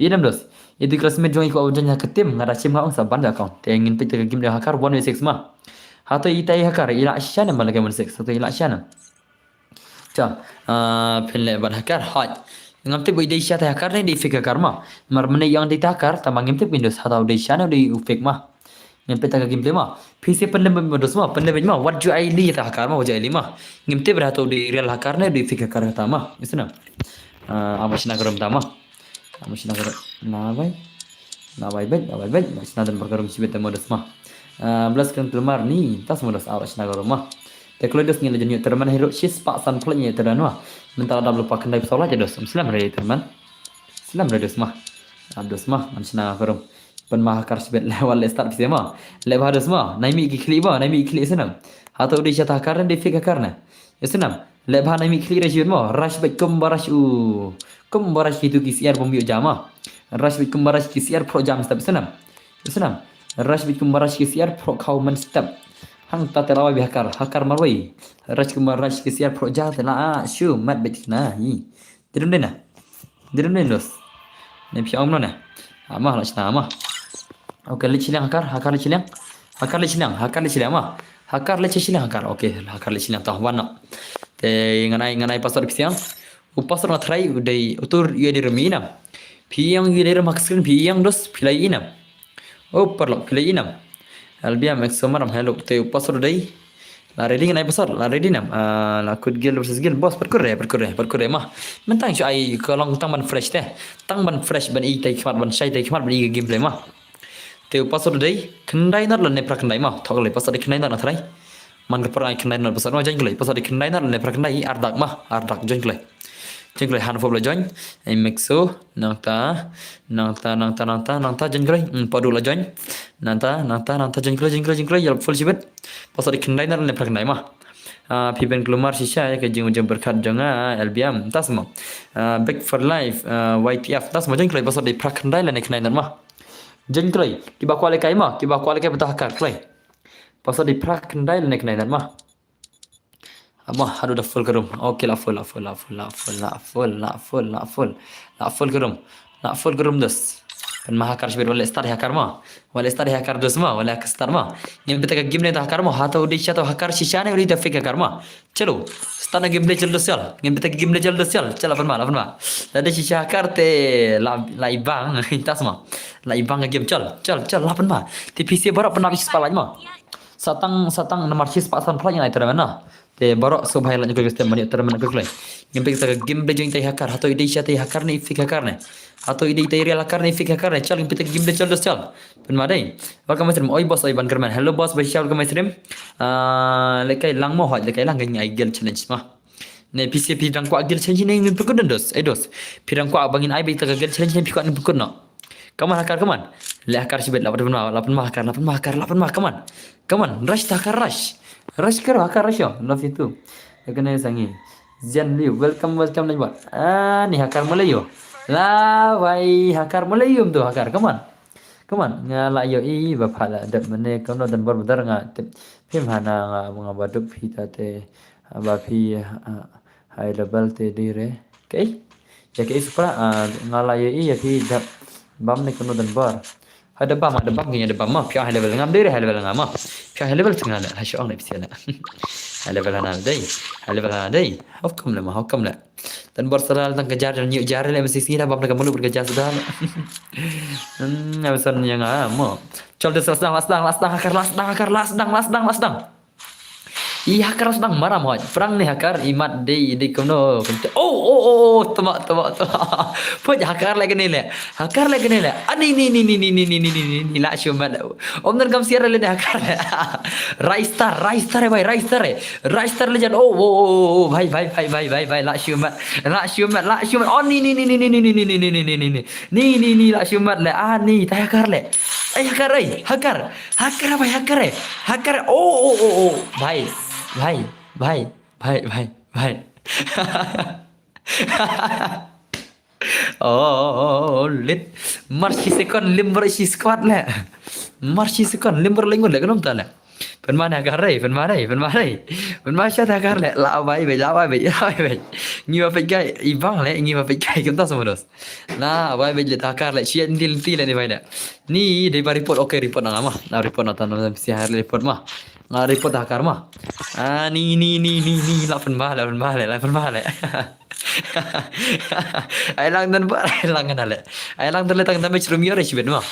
Ïa nam dos. Ïa tu classmate jong i kwah ban join ha ka team nga da shim nga ong sa ban da account. Te ngin peit ka game de hacker one six ma. Hato itai hacker i la sha ne ma lagi one six. Hato i la sha ne. Cha, ah, phin leh ban hacker hoi. Ngam tip ba i dei sha te hacker ne dei fake hacker ma. Mar mane yang dei te hacker tama ngim tip ba i dos hato dei sha ne dei u fake ma. Ngim peit ta ka gameplay ma. Phi se pynlem ba dos ma, pynlem ba ma. Wat ju ai li ta hacker ma, wat ju ai li ma. Ngim tip ba hato dei real hacker ne dei fake hacker ta ma. Isna. Ah, ama shna ka rum ta ma. Ama shna ka rum. Na bai. Na bai bai, na bai bai. Na shna dan ba ka rum shibit ta ma dos ma. Ah, blast kren keluar ni, tas mo dos awak sna goro ma. Te kloi dos ngi la jan ïoh terman hero shi spah san phlai ïoh terman ma. Mynta la dap lypa khyndai phew saw lak ïa dos. Slem re terman. Slem re dos ma. Ab dos ma, man sna goro. Pynma hakar shibit leh wat leh start pisa ma. Leh bha dos ma. Nai mi ki khlieh ba, nai mi ki khlieh snam. Hato dei sha ta hakar ne dei fake hakar ne. Ïa snam. Leh bha nai mi khlieh re shibit ma. Rush bad kum ba rush u. Kum ba rush kitu ki siar bym ïoh jam ma. Rush bad kum ba rush ki siar pro jam step snam. Ïa snam. Rush bad kum ba rush ki siar pro khaw man step. Hangta te la wai bi hakar, hakar marwei. Rush kum ba rush ki siar pro ja te la a shu mat bad na. Hi. Didem dena. Didem den dos. Ne phi ong mano ne. Ama la sna ama. Okay, leit shiliang hakar, hakar leit shiliang. Hakar leit shiliang, hakar leit shiliang ama. Hakar leit shiliang hakar. Okay, hakar leit shiliang tah wan no. Te ngan ai, ngan ai password phi siang. U password nga try u dei utur ïa di remi nam. Phi ïang ïa di rem ha screen phi ïang dos phi lai inam. Oh, parlok phi lai inam. Albiam exo maram hello te u password dei. La ready ngan ai password, la ready nam. Ah, la kut guild versus guild boss, pat kut re, pat kut re, pat kut re ma. Mentang shu ai ka long tang ban fresh te. Tang ban fresh ban i tai khmat ban shai tai khmat ban i ka gameplay ma. Te u password dei khyndai not lane phra khyndai ma. Thok le password dei khyndai not na try. Man ka por ai khyndai not password ma, join kloi. Password dei khyndai not lane phra khyndai, ardak ma, ardak join kloi. Join kloi han fop la join. Ai mixo, nangta, nangta, nangta, nangta, nangta join kloi. Hmm, padu la join. Nangta, nangta, nangta join kloi, join kloi, join kloi, ïa full shibit. Password dei khyndai not lane phra khyndai ma. Ah, phi ben klumar shisha ïa ka jing jing berkat jong nga L B M. Tas ma. Ah, back for life, ah, Y T F. Tas ma join kloi, password dei phra khyndai lane khyndai not ma. Join kloi. Kiba kwah lehkai ma, kiba kwah lehkai bata hakar kloi. Password dei phra khyndai lane khyndai not ma. Ama haduh da full ka room. Okay, la full, la full, la full, la full, la full, la full, la full, la full ka room. La full ka room dos. Pynma hakar shibit, wat leh start hakar ma. Wat leh start hakar dos ma, wat leh hakar start ma. Ngin pynta ka game ne ta hakar ma. Hato dei shisha ta hakar shisha ne dei ta fake hakar ma. Chalo. Start na game dei chal dos chal. Ngin pynta ka game dei chal dos chal. Chal la pynma, la pynma. La dei shisha hakar te la, la ibang tas ma. La ibang ka game chal, chal, chal la pynma. Te phi sha baroh pynma phi spotlight ma. Satang, satang namar shi spah san phlai ngan ai tournament na. Te baroh sngewbha ïa lad nyngkong step ban ïa tournament nyngkong kloi. Ngim peit ka game dei jong tai hakar, hato i dei sha tai hakar ne i fake hakar ne. Hato i dei tai real hakar ne i fake hakar ne. Chal ngim peit ka game dei chal dos chal. Pynma dei. Welcome stream oi boss oi ban kyrmen. Hello boss ba sha welcome stream. Ah, lehkai lang mo hot lehkai lang kan ai guild challenge ma. Ne phi sha phi dang kwah guild challenge ne ngin pynkut don dos. Ai dos. Phi dang kwah ba ngin ai beit ka guild challenge ne phi kwah ngin pynkut no. Come on, hakar, come on. Leh hakar shibit, la pynma, la pynma hakar, la pynma hakar, la pynma, come on. Come on, rush ta hakar, rush. Rush kar, hakar, rush yo. Love you too. Ya kane sangi. Jen Liu, welcome, welcome, Najwa. Ah, ni hakar Malayu. La, wai, hakar Malayu tu, hakar, come on. Come on, nga la ïohi, ba pha la dep mane, kam no dan bor badar nga tip. Phim hana nga, nga ba dup phi ta te, ba phi, ah, high level te dei re. Kaei? Ïa kaei Supra, ah, nga la ïohi ïa phi dap bam ne kano dan bar. Ha dap bam, ha dap bam kine dap bam ma. Phi high level ngam dei re high level ngam ma. Phi high level tengah le, ha shong le phi le. High level hana dei. High level hana dei. How come le ma, how come le. Dan bar sara tang ka jar dan ïoh jar le mesti sira bam da ka malu ber ka jar sara. Hmm, am son yang ah mo. Chol de sara sdang, la sdang, la sdang, hakar, la sdang, hakar, la sdang, la sdang, la sdang. I hakar sdang maram hoi. Prang ni hakar imat dei dei kumno. Oh, oh, oh, oh, tama, tama, tama. Poj hakar le kene le. Hakar le kene le. Ani ni ni ni ni ni ni ni ni ni ni la shumat. Om nan kam siar le ne hakar le. Raistar, raistar hai bhai, raistar hai. Raistar le jan. Oh, oh, oh, oh, oh, bhai, bhai, bhai, bhai, bhai, bhai, la shumat. La shumat, la shumat. Oh, ni ni ni ni ni ni ni ni ni ni ni ni ni ni. Ni ni ni la shumat le. Ah, ni tai hakar le. Ai hakar ai, hakar. Hakar bhai, hakar hai. Hakar. Oh, oh, oh, oh. Bhai, bhai, bhai, bhai, bhai, bhai. Oh, lit. Mar shi second lim bar shi squad le. Mar shi second lim bar lengun le kano ta le. Pynma ne hakar re, pynma re, pynma re. Pynma sha ta hakar le. La bai be, la bai be, la bai be. Ngi ba peit kai, i bang le, ngi ba peit kai kumta sa ma dos. La bai be le ta hakar le, shi ntil ntil le ni bai le. Ni dei ba report, okay report na ma. Na report na ta na si har report ma. Nga report hakar ma. Ah, ni, ni, ni, ni, ni, la pynba, la pynba le, la pynba le. Ai lang dan bar, ai lang na le. Ai lang dan le tang damage room ïoh re shibit ma.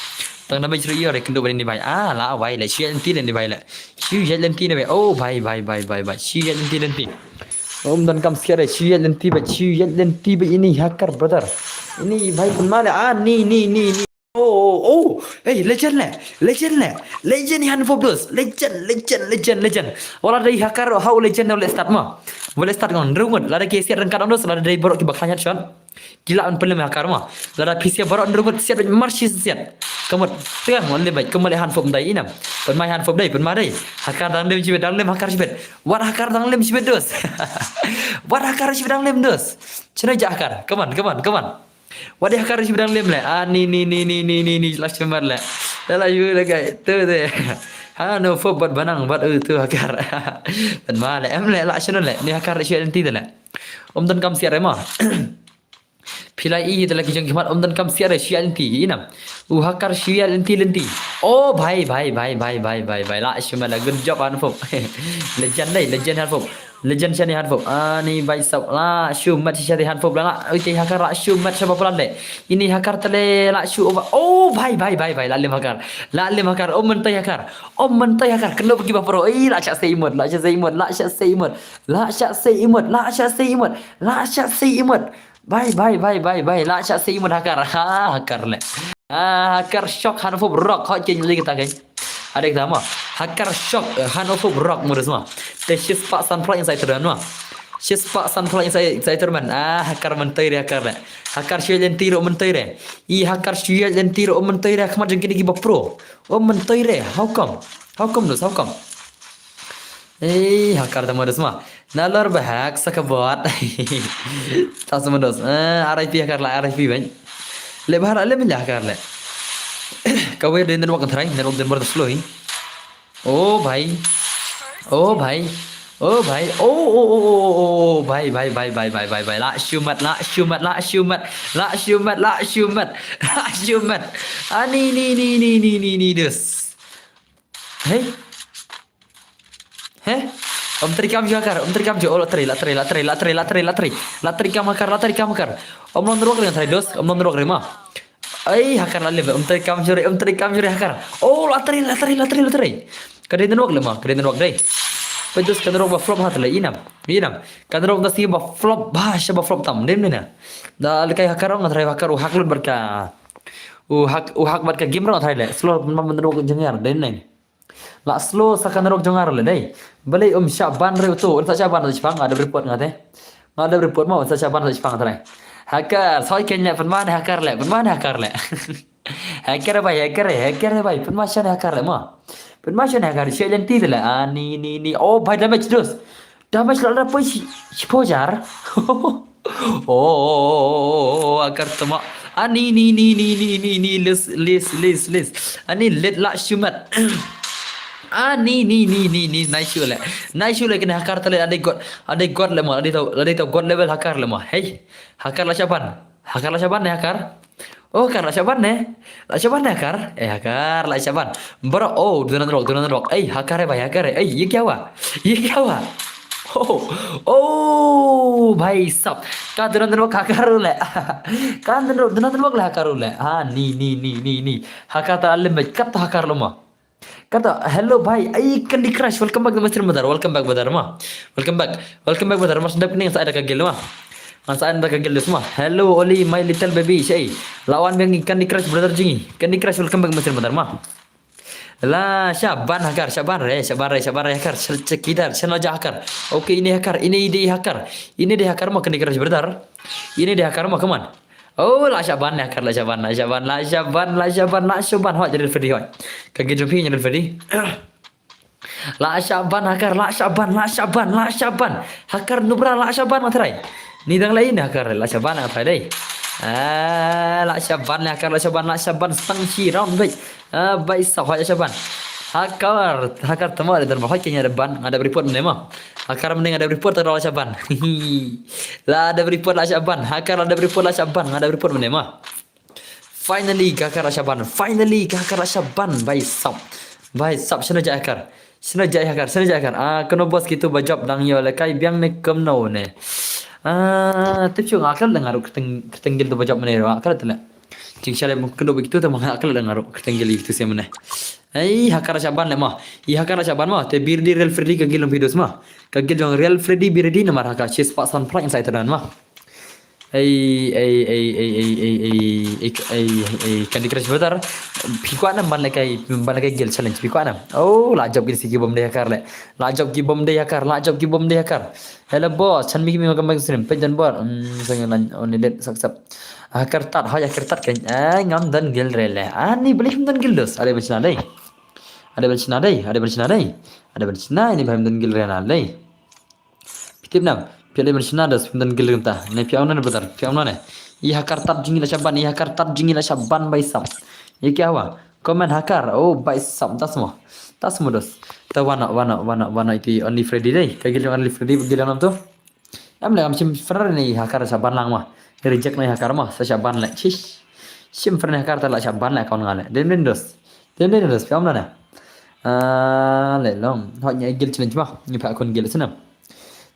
Tang damage room ïoh re kynduh bani ni bai. Ah, la bai le, shi lenti le ni bai le. Shi lenti ni bai. Oh, bai, bai, bai, bai, bai. Shi lenti lenti. Om dan kam siar re, shi lenti bai, shi lenti bai ini hakar brother. Ini bai pynma le. Ah, ni, ni, ni, ni. Oh, oh, oh. Hey, legend le. Legend le. Legend ïa Hanfop dos. Legend, legend, legend, legend. Wat la dei hacker, ha u legend u leh start mo. U leh start ngon, hynriew ngut. Lada ki siat ryngkat ong dos, lada dei baroh kiba khlaiñ shot. Ki lah ban pynlem hacker mo. Lada phi siat baroh hynriew ngut, siat beit, mar shi siat. Ka mut, tengok ngon lem beit, ka mut leh Hanfop dei i nam. Pynma Hanfop dei, pynma dei. Hacker dang lem shibit, dang lem hacker shibit. Wat hacker dang lem shibit dos. Wat hacker shibit dang lem dos. Shano jah hacker. Come on, come on, come on. Wat dei hacker shibit dang lem le. Ah, ni, ni, ni, la shimet le. La, la, yu le kai. Tu de. Hanfop bad Banang bad u tu hacker. Pynma le, em le, la shano le. Ni hacker shu lynti de le. Um don kam siat re mo. Phi la i de le ki jong ki mat um don kam siat re shu lynti i nam. U hacker shu lynti lynti. Oh, bhai, bhai, bhai. La shimet le. Good job, Hanfop. Legend dei, legend Hanfop. Legend shane Hanfop. Ani bhai sab la shimet sha te Hanfop la la. Oi te hacker la shimet sha ba plan de. Ini hacker te le la shu over. Oh, bhai, bhai, bhai, bhai. La lem hacker. La lem hacker. Oh, myntoi hacker. Oh, myntoi hacker. Kynduh ki ba pro. Ei, la shah sei mut. La shah sei mut. La shah sei mut. La shah sei mut. La shah sei mut. La shah sei mut. Bhai, bhai, bhai, bhai, bhai. La shah sei mut hacker. Ha, hacker le. Ah, hacker shock Hanfop rock. Hot king li kita kan. Ada kita mo. Hacker shock, eh, Hanfop rock mo dos mo. Te shispah san phlai inside turn mo. Shispah san phlai inside, inside turn man. Ah, hacker myntoi re hacker le. Hacker shu lynti ruh myntoi re. I hacker shu lynti ruh myntoi re. Khmat jong kine ki ba pro. Oh, myntoi re. How come? How come dos? How come? Ei, hacker te mo dos mo. Nalor ba hack sa ka bot. Ta sa mo dos. Eh, R I P hacker la, R I P bhai. Le bahar le mila hacker le. Kawei dei network kan tharai, network dei mo slow hi. Oh, bhai. Oh, bhai. Oh, bhai. Oh, oh, oh, oh, oh, oh, bhai, bhai, bhai. La shimet, la shimet, la shimet. La shimet, la shimet. La shimet. Ani, ni, ni, ni, ni, ni, ni, dos. Hey. Heh? Um trei kam ju hacker, um trei kam ju. Oh, la trei, la trei, la trei, la trei, la trei, la trei. La trei kam hacker, la trei kam hacker. Um long network re tharai dos, um long network re mo. Ai, hacker la lem, um trei kam ju re, um trei kam ju re hacker. Oh, la trei, la trei, la trei, la trei. Ka dei network le mo, ka dei network dei. Peit dos ka network ba flop ha te le i nam. I nam. Ka network da si ba flop, ba sha ba flop tam, dei ne na. Da le kai hacker ong tharai hacker u hack lut bad ka. U hack, u hack bad ka game ong tharai le. Slow ma network jong nga dei ne. La slow sa ka network jong nga ruh le dei. Balei um shah ban re uto, un sa shah ban shipang, nga dep report nga te. Nga dep report mo, un sa shah ban shipang te le. Hacker, soi ken le, pynma ne hacker le, pynma ne hacker le. Hacker bhai, hacker, hacker bhai, pynma shane hacker le mo. Pynma shane hacker, shu lynti te le. Ah, ni, ni, ni. Oh, bhai damage dos. Damage la da poi shi, shiphew hajar. Oh, oh, oh, oh, oh, oh, hacker tama. Ah, ni, ni, ni, ni, ni, ni, ni, lis, lis, lis, lis. Ah, ni lit la shimet. Ah, ni, ni, ni, ni, ni, nai shu le. Nai shu le kine hacker te le, ade god, ade god le mo, ade tau, ade tau god level hacker le mo. Hey, hacker la shah ban. Hacker la shah ban ne hacker. Oh, hacker la shah ban ne. La shah ban ne hacker. Eh, hacker la shah ban. Bro, oh, duna network, duna network. Eh, hacker eh, bhai, hacker eh. Eh, ye kya hua? Ye kya hua? Oh, oh, bhai sab. Ka duna network hacker le. Ka duna, duna network le hacker le. Ha, ni, ni, ni, ni, ni. Hacker ta limit. Kat hacker lo mo. Kata, hello bhai, ai Candy Crush, welcome back to my stream brother, welcome back brother ma. Welcome back, welcome back brother ma, sdap ning sa ada ka guild ma. Ngan sa ada ka guild ma. Hello Oli, my little baby, shei. Lawan biang Candy Crush brother jingi. Candy Crush, welcome back to my stream brother ma. La, shah ban hacker, shah ban re, shah ban re, shah ban re hacker, shah, shah kidar, shah naja hacker. Okay, ini hacker, ini ide hacker. Ini de hacker ma Candy Crush brother. Ini de hacker ma, come on. Oh, la shah ban, la hacker, la shah ban, la shah ban, la shah ban, la shah ban, la shah ban. Hoi, jadi ready, hoi. Ka guild jong phi jadi ready. La shah ban, hacker, la shah ban, la shah ban, la shah ban. Hacker Nubra, la shah ban, ma trai. Ni dang lain hacker, la shah ban, ma trai dei. Ah, la shah ban, la hacker, la shah ban, la shah ban, stang shi round, baik. Ah, bai sa hoi sha ban. Hacker, hacker tama da ban hoi kenya da ban, nga da report mane ma. Hacker mane nga da report ta la sha ban. La da report la sha ban, hacker la da report la sha ban, nga da report mane ma. Finally, hacker la sha ban. Finally, hacker la sha ban. Bai sap. Bai sap, shano ja hacker. Shano ja hacker, shano ja hacker. Ah, kano boss kitu ba job dang yo le kai biang ne kumno ne. Ah, tip shu nga kal dengar kyrteng, kyrteng guild tu ba job mane ro, kal tele. Jing shale mung kendo begitu te manga akal dengar kyrteng guild tu sia mane. Ai, hacker la sha ban le ma. I hacker la sha ban ma. Te Birdi Real Freddy ka guild long videos ma. Ka guild long Real Freddy Birdi namar hacker chase pa san prak inside tenan ma. Ei, ei, ei, ei, ei, ei, ei, ei, ei, ei, Candy Crush brother. Phi kwah nam ban lehkai, ban lehkai guild challenge, phi kwah nam? Oh, la jop ki si ki bom dei hacker le. La jop ki bom dei hacker, la jop ki bom dei hacker. Hello boss, chan mi ki mi welcome back to stream. Page don bor. Hmm, sang lan on edit sak sap. Hacker tat, hoi hacker tat kan. Eh, ngam don guild re le. Ani beli ngam don guild dos. Ada ban chna dei. Ada ban chna dei, ada ban chna dei. Ada ban chna ini bhai ngam don guild re na dei. Phi tip nam, phi leh ban shna dos, phi don guild kumta. Ne phi ong ne brother, phi ong ne. I hacker tat jingila shaban, i hacker tat jingila shaban bai sam. Ye kya hua? Comment hacker, oh bai sam, tas mo. Tas mo dos. Ta wana, wana, wana, wana iti only Freddy dei. Ka guild only Freddy, guild nam tu. Am le am shim friend ne i hacker shaban lang ma. Reject ne i hacker ma, sa shaban le. Chish. Shim friend hacker ta la shaban le account nga le. Dem den dos. Dem den dos, phi ong ne. Ah, le long. Hot nya guild challenge ma. Ni pha kon guild snam.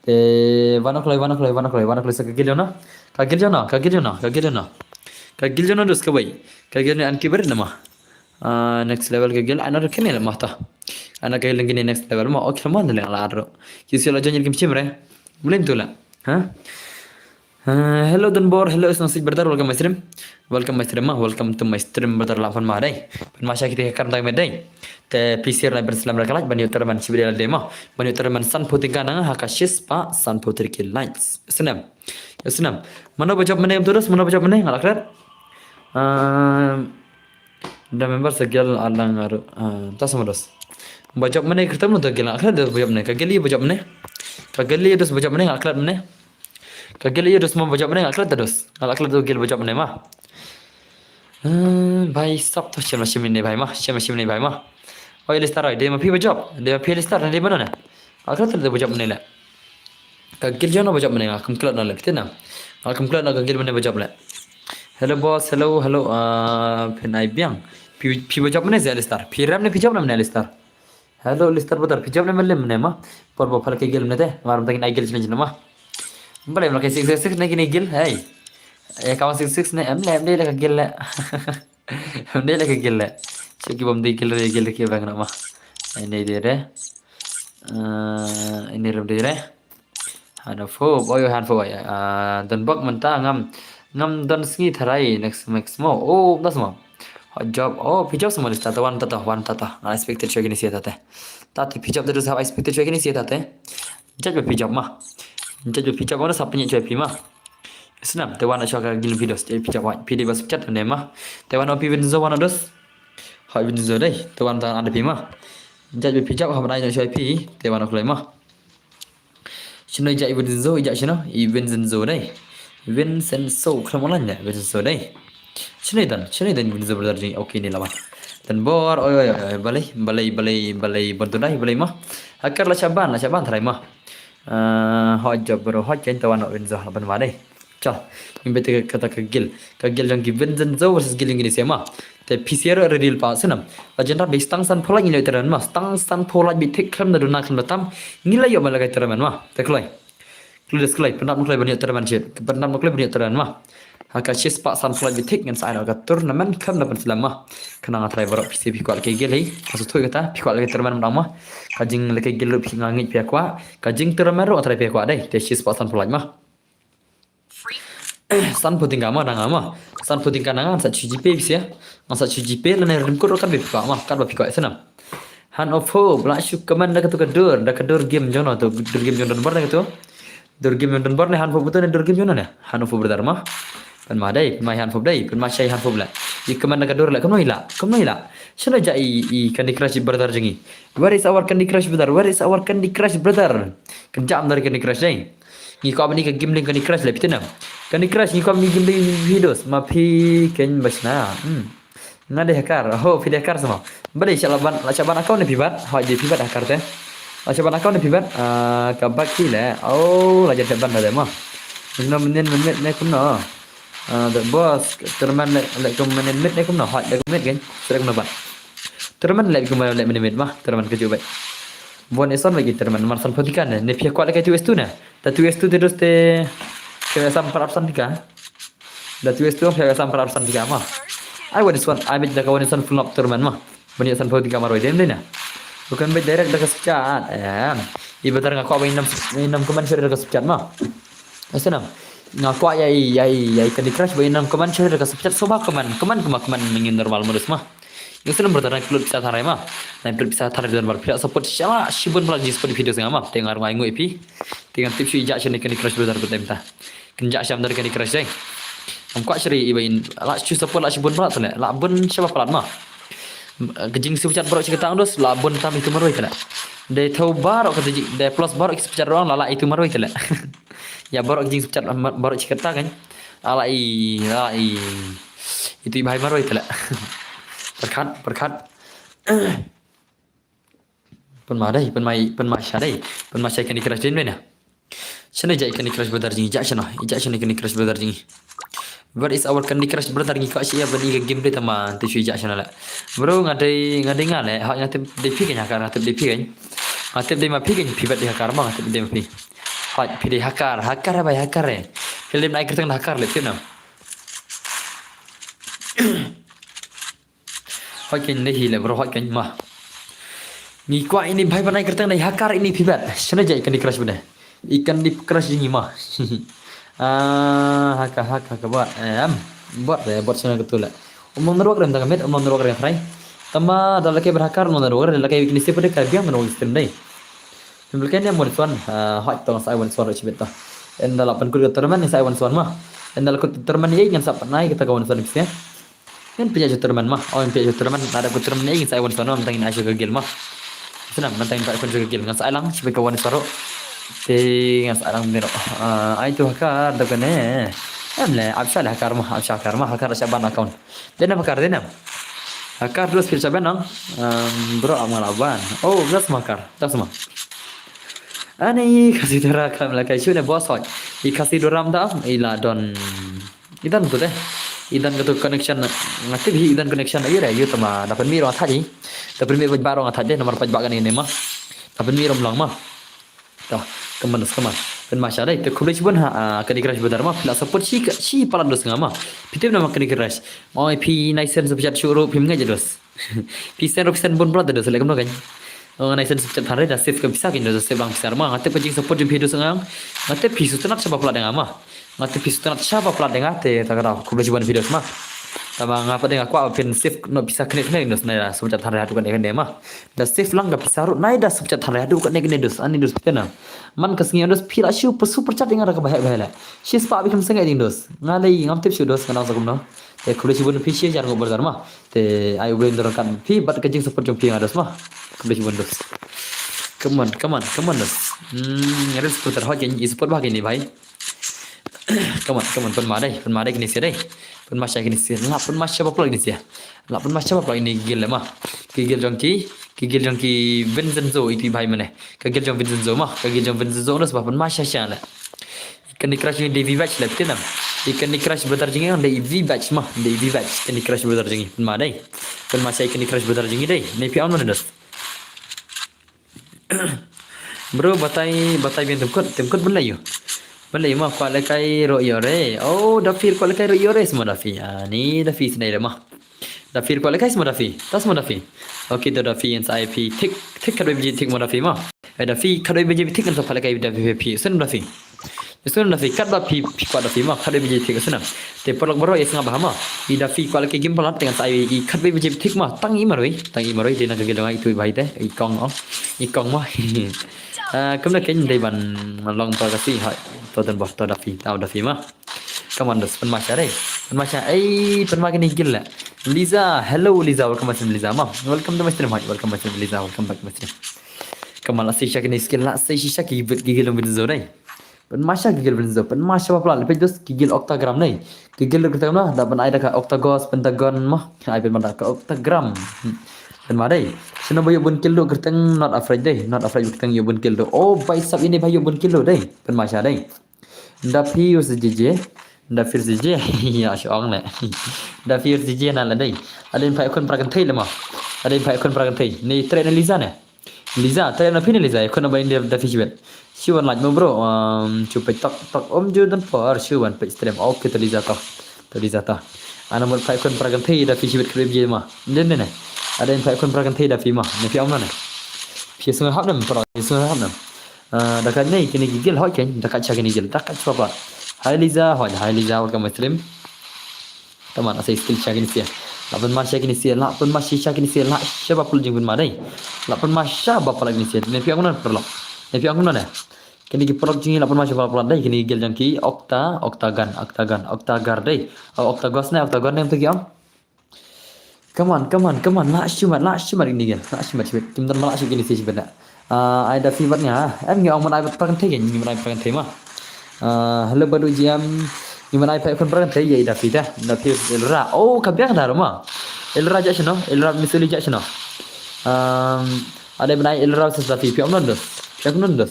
Te, wana kloi, wana kloi, wana kloi, wana kloi sa ka guild no. Ka guild no, ka guild no, ka guild no. Ka guild no dos ka bai. Ka guild an ki ber nama. Ah, next level ka guild, ana kene la mata. Ana ka guild kene next level ma, okay ma, le la ro. Ki si la join kim chim re. Mulin tu la. Ha? Ah, hello Don Bor, hello Isnasik brother, welcome my stream. Welcome my stream ma, welcome to my stream brother la fan ma dei. Ban ma sha kiti kam dai me dei. Te P C R na ben slam ra kalaj, ban yoter man chibri la dei ma. Ban yoter man san puting kanang, ha ka shis pa san putri ki lights. Snam. Snam. Mano bajop mene, dos, mano bajop mene, ngalak red. Ah, da member sa gel alang aru. Ah, tas mo dos. Bajop mene, kertam no da gel, ngalak red bajop mene. Ka gel bajop mene. Ka gel dos bajop mene, ngalak red mene. Ka guild ïa dos mo bajop mene, ngalak red dos. Ngalak red dos guild bajop mene ma. Hmm, bai sap to shem la shem ne bai ma, shem la shem ne bai ma. Oi Alistar oi, dei ma phi bajop, dei ma phi Alistar, dei ma no ne. Ngalak red dos bajop mene le. Ka guild jong no bajop mene, ngam klet no le, phi tip na. Ngam klet no ka guild mene bajop le. Hello boss, hello, hello, ah, phin ai biang. Phi, phi bajop mene si Alistar. Phi rem ne phi jop ne mene Alistar. Hello, Lister brother, phi jop ne mlem ne ma. Por bo phal ke gel ne te, mar mta kin ai gel challenge ne ma. Bale mla ke six six six ne kin gel, hey. E ka six six ne, em ne, em ne le ka gel le. Em ne le ka gel le. Che ki bom de gel re, gel ke bang na ma. Ai ne de re. Eh, ai ne rum de re. Hanfo, boy, hanfo, boy. Ah, don bok mynta ngam, ngam don sngi tharai next, next mo. Oh, das mo. Hot job. Oh, phi jop mo lista ta wan ta ta, wan ta ta. Nga expected choi kini sia ta te. Ta te phi jop te dos hap expected choi kini sia ta te. Judge ba phi jop ma. Judge ba phi jop ma, sa phi choi phi ma. Snam, te wan choi ka gil phi dos, te phi jop wa, phi de bas chat ne ma. Te wan pi win zo wan dos. Hot win zo dei. Te wan ta ada phi ma. Judge ba phi jop hap na choi phi, te wan kloi ma. Shino ija i Vincenzo, ija shino? I Vincenzo dei. Vincenzo, khlem online ne, Vincenzo dei. Shino i dan, shino i dan Vincenzo brother jing, okay ni lama. Dan bor, oi, oi, oi, balei, balei, balei, balei, bantu dai, balei ma. Hacker la shaban, la shaban tharai ma. Ah, hot job bro, hot job tawan Vincenzo, ban ma dei. Chal, ngin bete kata ka gil. Ka gil jong ki Vincenzo versus gil jong ki Nisema. Te P C R ready pa snam. La jendra be stang san pholai ngi le termen ma. Stang san pholai bi thik khlem da duna khlem da tam. Ngi la yo ma la kai termen ma. Te kloi. Kloi des kloi. Penap kloi ban yo termen shit. Penap kloi ban yo termen ma. Ha ka shis pa san pholai bi thik ngan sa ai ka tournament khlem da pen slam ma. Khnang a trai barok P C P kwal ke gil hi. Pasu thui kata. Pi kwal ke termen ma. Ka jing le ke gil lu pi nga ngit pi kwa. Ka jing termen ro a trai pi kwa dei. Te shis pa san pholai ma. San pho tingka ma nanga ma. San pho tingka nanga sa chu jipe bisia. Nga sa chu jipe lane rim kur kan be pika ma. Kan ba pika snam. Han of hope la shu kaman da katu ka dur, da ka dur game jono to, dur game jono bar da katu. Dur game jono bar ne han pho buto ne dur game jono ne. Han of hope brother ma. Pen ma dei, pen ma han pho dei, pen ma shai han pho la. I kaman da ka dur la, kamno ila, kamno ila. Shano ja i, i Candy Crush brother jingi. Where is our Candy Crush brother? Where is our Candy Crush brother? Kan jam dari Candy Crush dei. Ngi kwah ban i ka gambling Candy Crush le phi tip nam. Candy Crush ngi kwah ban i gambling videos ma phi ken bashna. Hmm. Nga dei hacker. Oh, phi dei hacker sama. Ba dei sha la ban, la sha ban account ne phi bat. Hoi dei phi bat hacker te. La sha ban account ne phi bat. Ah, ka bak ki le. Oh, la jan te ban da dei ma. Kumno menin menin ne kumno. Ah, the boss, terman le le kum menin mit ne kumno. Hoi le kum mit gen. Sere kumno ban. Terman le kum le menin mit ma. Terman keju bai. Bon ison lagi terman. Mar san pho tingka ne. Ne phi kwah le ka two S two ne. Da two S two te dos te. Ke sam parap san tingka. Da two S two phi sam parap san tingka ma. Ai one is one, ai bit da ka one is one full up terman ma. Bani san pho tingka ma roi dem dei na. Bukan bit direct da ka sukchat. Em. I betar nga kwah ba inam, inam kuman share da ka sukchat ma. Asenam. Nga kwah ïa i, ïa i, ïa i Candy Crush ba i nang comment sha da ka super chat, sngewbha comment, comment, comment, comment, mynta normal modus ma. Ïa sngewbha brother, nang upload pisa tharai ma. Nang upload pisa tharai brother, phi lah support shala shibun palat jingsupport video jong nga ma. Te nga ruh nga ainguh ïa phi. Te ngan tip shuh i jah shane Candy Crush brother, brother mynta. Kan jah sham da Candy Crush dei. Ngam kwah shuh i ba in lah shu support lah shibun palat tyle. Lah bun shibun palat ma. Ka jingsuperchat baroh shi katta dos, lah bun tam itu marwei tyle. Dei thaw baroh kata ji, dei plus baroh ki superchat ruh lah lah itu marwei tyle. Ïa baroh ki jingsuperchat baroh shi katta kan. Lah i, lah i. Itu i bhai marwei tyle. Pyrkhat, pyrkhat. Pynma dei, pynma, pynma sha dei, pynma sha Candy Crush dei na. Shane jah Candy Crush brother jong ngi, jah shane, jah shane Candy Crush brother jong ngi. Where is our Candy Crush brother, ngi kwah shu ïa ban i ka game dei tama, te shu jah shane la. Bro, nga dei, nga dei nga le, ha nga tip dei phi kan hacker, nga tip dei phi kan. Nga tip dei ma phi kan, phi bad dei hacker ma, nga tip dei ma phi. Ha phi dei hacker, hacker bai hacker eh. Film ai kyrteng hacker le phi na. Hoi kan dei hi le bro, hoi kan ma. Ngi kwah ini bhai ban ai kyrteng dei hacker ini phi bad. Shane jah i Candy Crush bad. I Candy Crush jong ngi ma. Ah, hacker, hacker, hacker bot. Em, bot re, bot shane katu le. Um long network re mynta ka miet, um long network re try. Tama da lehkai bad hacker um long network re, lehkai kine sip dei ka biang network system dei. Phi bad kan ne mo swan, ah, hoi to sa ai wan swan ro chibit to. Ynda la pynkut ka tournament sa ai wan swan ma. Ynda la kut tournament ei ngan sa pynai kata ka wan swan pisa. Ngan pynïaid sha tournament ma. Oh, ngan pynïaid sha tournament. Lada kut tournament ei ngan sa ai wan swan ma, mynta ngin ai sha ka guild ma. Sngewbha, mynta ngin pynïaid sha ka guild. Ngan sa ai lang shibit ka wan swan ro. Te ngan sa ai lang mynta ro. Ah, ai tu hacker da kane. Em le, ap sha le hacker ma, ap sha hacker ma, hacker sha ban account. Dei nam hacker, dei nam. Hacker dos phi sha ban nang. Em, bro, ap nga la ban. Oh, das ma hacker, das ma. Ani Khasi Dora kam la kai shu ne boss hoi. I Khasi Dora am da am, i la don. I don tu dei. I don katu connection. Nga tip hi i don connection. Ayo re, ayo tama. Da pynmih ruh nga thait hi. Da pynmih pajbah ruh nga thait dei. Namar pajbah kane ne ma. Da pynmih ruh ym long ma. To, kaman, kaman. Pynma sha dei. Te khublei shibun ha, ah, Candy Crush brother ma. Phi la support shi, shi palat dos nga ma. Phi tip nama Candy Crush. Oi phi nai sen super chat shu ruh phim ngeit dos. Phi sen ruh phi sen bun palat dos le kumno kan. Oh, nai sen super chat than re da save ka pisa kan dos, save lang pisa ma. Nga tip ka jingsupport jong phi dos nga. Nga tip phi sngewtynnat shaba palat da nga ma. Nga tip phi sngewtynnat shaba palat da nga te ta ka dei khublei shibun phi dos ma. Tama nga pat da nga kwah phin save noh pisa kane kane dos nai da super chat than re haduh kane kane ma. Da save lang ka pisa ruh nai da super chat than re haduh kane kane dos, ani dos phi na. Man ka sngi dos phi la shu super chat da nga da kaba heh ba heh le. Shispah bad khyndai seng ding dos. Nga lei ngam tip shuh dos nga nang sa kumno. Te khublei shibun phi shi hajar nguh brother ma. Te ai U Blei un donkam bad phi bad ka jingsupport jong phi ïa nga dos ma. Khublei shibun dos. Come on, come on, come on dos. Hmm, nga dei supporter hoi kan, i support bha kan i bhai. Come on, come on, pynma dei, pynma dei kine sha dei. Pynma sha kine sha, la pynma sha ba palat kine sha. La pynma sha ba palat kine ki guild ma. Ki guild jong ki, ki guild jong ki Vincenzo itu i bhai mane. Ka guild jong Vincenzo ma, ka guild jong Vincenzo dos ba pynma sha sha le. Candy Crush jong ngi dei V batch le phi tip nam. I Candy Crush brother jong ngi dei V batch ma, dei V batch. Candy Crush brother jong ngi pynma dei. Pynma sha i Candy Crush brother jong ngi dei. Ne phi ong mano dos. Bro, batai, batai biang tyngkut, tyngkut ban leh ïa u. Ban leh ïa u ma, kwah leh kai ruh ïa u re. Oh, Daffy kwah leh kai ruh ïa u re, sma Daffy. Ah, ni Daffy sdang leh ma. Daffy kwah leh kai, sma Daffy. Ta sma Daffy. Okay, to Daffy ngan sa ai phi tik, tik khatwei baje tik ma Daffy ma. Eh, Daffy khatwei baje tik ngan sa phah leh kai Daffy phi. Sngewbha Daffy. Sngewbha Daffy, katba phi, phi kwah Daffy ma, khatwei baje tik sngewbha. Te paralok baroh ïa sngewbha ha ma. I Daffy kwah leh kai game palat te ngan sa ai i khatwei baje tik ma. Tang i marwei, tang i marwei, dei na ka guild jong nga itu i bhai te, i Kong oh. I Kong ma. Ah, kumno kein dei ban long pa ka si hoi. To don bor to Daffy, tau Daffy ma. Come on, dos, pynma sha re. Pynma sha, ei, pynma kine ki guild le. Liza, hello Liza, welcome back to Liza ma. Welcome to my stream, hoi. Welcome back to Liza, welcome back to my stream. Come on, la sei sha kine skill, la sei sha ki guild, ki guild Vincenzo dei. Pynma sha ki guild Vincenzo, pynma sha ba palat, peit dos ki guild Octagram dei. Ki guild Octagram na, da ban ai da ka Octagos, Pentagon ma. Ai pynma da ka Octagram. Hmm. Pynma dei. Shano ba ïoh bun kill duh kyrteng Not Afraid dei. Not Afraid kyrteng ïoh bun kill duh. Oh, bhai sab ini bhai ïoh bun kill duh dei. Pynma sha dei. Daffy versus J J. Daffy versus J J. Ïa, shu ong le. Daffy versus J J na la dei. Adei phai khun para kynthei le ma. Adei phai khun para kynthei. Ni trei na Liza ne. Liza, trei na phi ne Liza. Khun ba in Daffy shibit. Shu wan like mo bro. Um, shu peit tok tok. Om ju don por. Shu wan peit stream. Okay, to Liza to. To Liza to. Ana mut phai khun para kynthei Daffy shibit khrip je ma. Nden ne ne. Adei phai khun para kynthei Daffy ma. Ne phi ong ne. Phi sngewhap ne, para. Phi sngewhap ne. Ah, da ka nei kine ki guild hoi kein, da ka cha kine guild, da ka cha ba. Hi Liza, hoi, hi Liza, welcome my stream. Taman, asa skill sha kine sha. La pynma sha kine sha, la pynma sha kine sha, la sha ba pul jing pynma dei. La pynma sha ba pala kine sha. Ne phi ong kumno paralok. Ne phi ong kumno ne. Kine ki paralok jing la pynma sha ba pala dei. Kine ki gel jong ki Octa, Octagon, Octagon, Octagar dei. Oh, Octagos ne, Octagon ne, em to ki ong. Come on, come on, come on. La shimat, la shimat ini kan. La shimat, shimat. Kim don ma la shimat ini sih shimat na. Ah, ai da fi bat nga. Em ngi ong man ai bat pang thei kan, ngi man ai pang thei ma. Ah, hello badu G M. Ngi man ai pang thei ya da fi da. Da fi Elra. Oh, ka biang da ma. Elra ja shino, Elra misuli ja shino. Um, ada man ai Elra ses da fi, fi om non dos. Fi om non dos.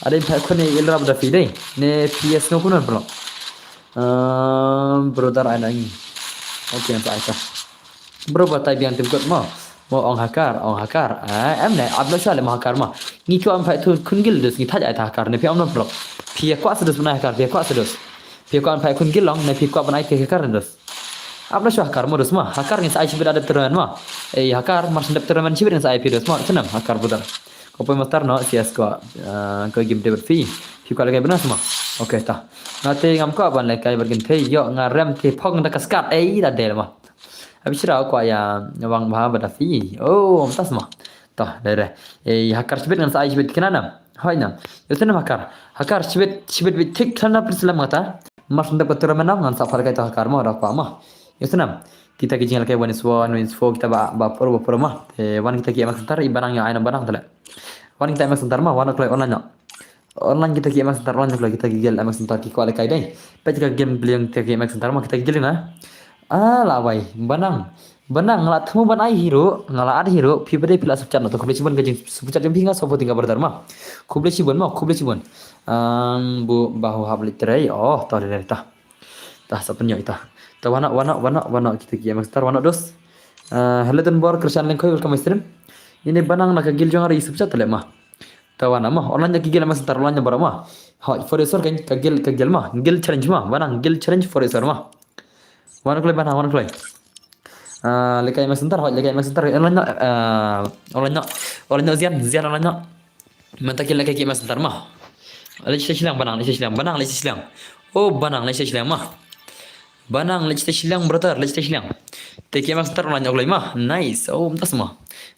Ada pang Elra da fi dei. Ne P S no kuno perlu. Ehm, brother, ai nang. Okay, ngan sa ai ta. Bro, batai biang tim kot mo. Mo ong hakar, ong hakar. Ah, em ne, abna sha le mo hakar mo. Ngi ko am phai tu kun gil dus ngi thaj ai ta hakar ne phi am no bro. Phi kwah sedus bnai hakar, phi kwah sedus. Phi kwah am phai kun gil long ne phi kwah bnai ke hakar dus. Abna sha hakar mo dus mo. Hakar ngi sa ai chibit adep termen mo. Eh, hakar mar sendep termen chibit ngi sa ai phi dus mo. Senam hakar brother. Ko poi master no, C S ko, eh, ko game David Fee. Phi kwah lekai bna mo. Okay ta. Nga te ngam kwah ban lekai bad kynthei, ïoh nga rem te phong da ka skat, ei da del ma. Abi shrau kwah ïa wang bha bad da fi. Oh, mynta ma. Toh, dei dei. Ei, hakar shibit ngan sa ai shibit kina nam. Hoi nam. Ïoh te nam hakar. Hakar shibit, shibit bit thik thana prislam ngata. Mar sendep ka tura menam ngan sa phar kai ta hakar ma da kwah ma. Ïoh te nam. Kita ki jinglekai one is one, one is four, kita ba, ba pro, ba pro ma. Te wan kita ki M X Center, i banang ïa ai nam banang tale. Wan kita M X Center ma, wan kloi online no. Online kita ki M X Center online kloi kita ki gel M X Center ki kwah lekai dei. Peit ka game beliang kita ki M X Center ma kita ki gel na. Ah, la wai, banang. Banang nga la thmu ban ai hero, nga la ad hero, phi bade phi la super chat no to khublei shibun ka jing super chat jong phi nga supporting ka brother ma. Khublei shibun ma, khublei shibun. Ang bu bahu hap lit trei. Oh, to dei ta. Ta sa pynïoh ita. Ta wana, wana, wana, wana kita ki M X Center wana dos. Ah, hello Don Bor, Krishan Lengkhoi, welcome my stream. Ini banang na ka gil jong ari super chat tale ma. Ta wana ma, online ki gil M X Center online baroh ma. Ha, for sure kan ka gil, ka gil ma, gil challenge ma, banang gil challenge for sure ma. Wana kloi banang, wana kloi. Ah, lekai M X Center, ha, lekai M X Center online, ah, online, online zian, zian online. Mynta ki lehkai ki M X Center ma. Leit sha shiliang banang, leit sha shiliang banang, leit sha shiliang. Oh, banang leit sha shiliang ma. Banang leit sha shiliang brother, leit sha shiliang. Te ki M X Center online ok lei ma. Nice. Oh, mynta ma.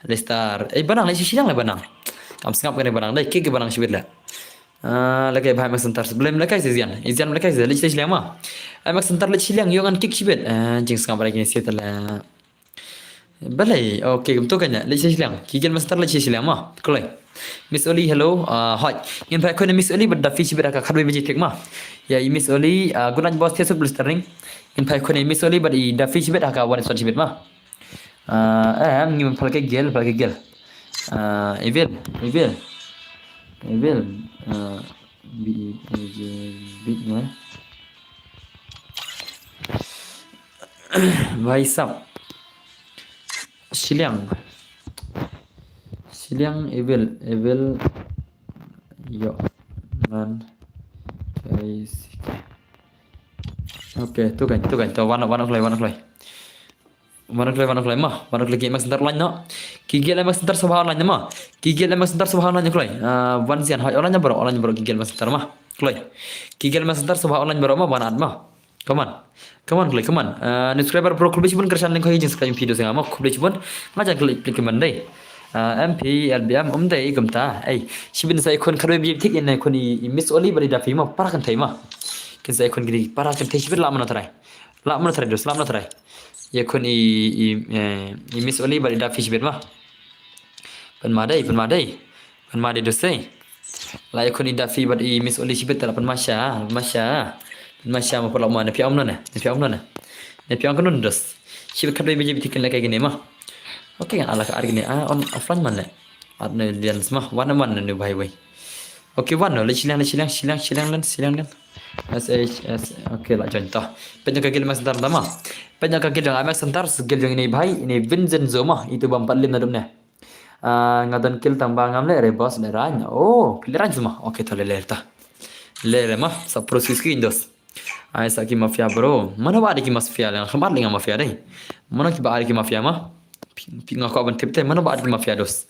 Leit star. Eh, banang leit sha shiliang le banang. Kam sngap kane banang dei, kick ki banang shibit le. Ah, lehkai bha M X Center. Blem lehkai si zian. Izian lehkai si leit sha shiliang ma. M X Center leit shiliang ïoh ngan kick shibit. Ah, jingsngap ba kine si tale. Balei, okay, kumto kane, leit sha shiliang. Ki gel M X Center leit sha shiliang ma. Kloi. Miss Oli, hello. Ah, hoi. Ngin phai khun Miss Oli bad Daffy shibit ha ka khatwei baje thik ma. Ïa i Miss Oli, ah, good night boss, the sub blistering. Ngin phai khun Miss Oli bad i Daffy shibit ha ka one shot shibit ma. Ah, eh, ngin phal ke gel, phal ke gel. Ah, Evil, Evil. Evil. Ah, B E A J, bit ne. Bhai sab. Shiliang. Shiliang Evil, Evil. Ïoh ngan kai sike. Okay, tu kan, tu kan, tu wan, wan kloi, wan kloi. Wan kloi, wan kloi ma, wan kloi ki M X Center online no. Ki gel M X Center sngewbha online ma. Ki gel M X Center sngewbha online kloi. Ah, wan zian hoi online baroh, online baroh ki gel M X Center ma. Kloi. Ki gel M X Center sngewbha online baroh ma, wan ad ma. Come on. Come on, kloi, come on. Ah, subscriber bro, khublei shibun Krishan Lengkhoi jingsubscribe video sngewbha ma, khublei shibun. Nga jan klik klik man dei. Ah, M P, L B M, um dei kumta. Ei, shibun sa i khun khatwei baje thik ïa i khun i Miss Oli bad i Daffy ma, para kynthei ma. Kin sa i khun kine para kynthei shibit la mano trai. Lah mano trai dos, lah mano trai. Ïa khun i, i, eh, i Miss Oli bad i Daffy shibit ma. Pynma dei, pynma dei. Pynma dei dos dei. Lah ïa khun i Daffy bad i Miss Oli shibit lah pynma sha, pynma sha. Pynma sha ma pynlok ma, ne phi ong mano ne, ne phi ong mano ne. Ne phi ong kano dos. Shibit khatwei baje bit kin lehkai kine ma. Okay, ngan ala ka ar kine, ah, on offline man le. Ar ne dance ma, wan man ne bhai wei. Okay, wan no, leit shiliang, leit shiliang, shiliang, shiliang len, shiliang len. S H S, okay, la join ta. Peit ka gel M X Center ta ma. Peit ka gel jong M X Center, gel jong ine bhai, ine Vincenzo ma, itu bam pat lim na dum ne. Ah, nga don kill tang ba ngam leh re boss, leh rank. Oh, leh rank ma. Okay, to leh leh ta. Leh leh ma, sa pro six ki indos. Ai sa ki mafia bro. Mano ba ada ki mafia le, khmat le nga mafia dei. Mano ki ba ada ki mafia ma. Phi, phi nga kwah ban tip te, mano ba ada ki mafia dos.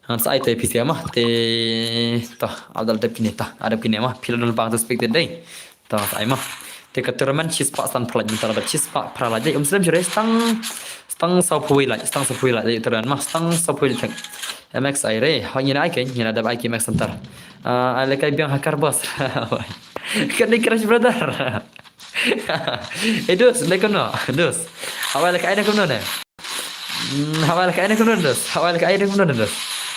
Ngan sa ai te phi sia ma. Te, ta, adal tip kine ta, adap kine ma. Phi la don bang to speak te dei. Ta sa ai ma. Te ka tournament shispah san phalaj mynta la dep shispah phalaj dei um slem jure stang stang saw phui laj stang saw phui laj dei tournament ma stang saw phui laj. M X ai re ha ngi na ai ke ngi na dep ai ke M X Center. Ah, ai le kai biang hakar bos. Candy Crush brother. Eh, dos, le kono, dos. Hawai le kai ne kono ne. Hmm, hawai le kai ne kono dos. Hawai le kai ne kono dos.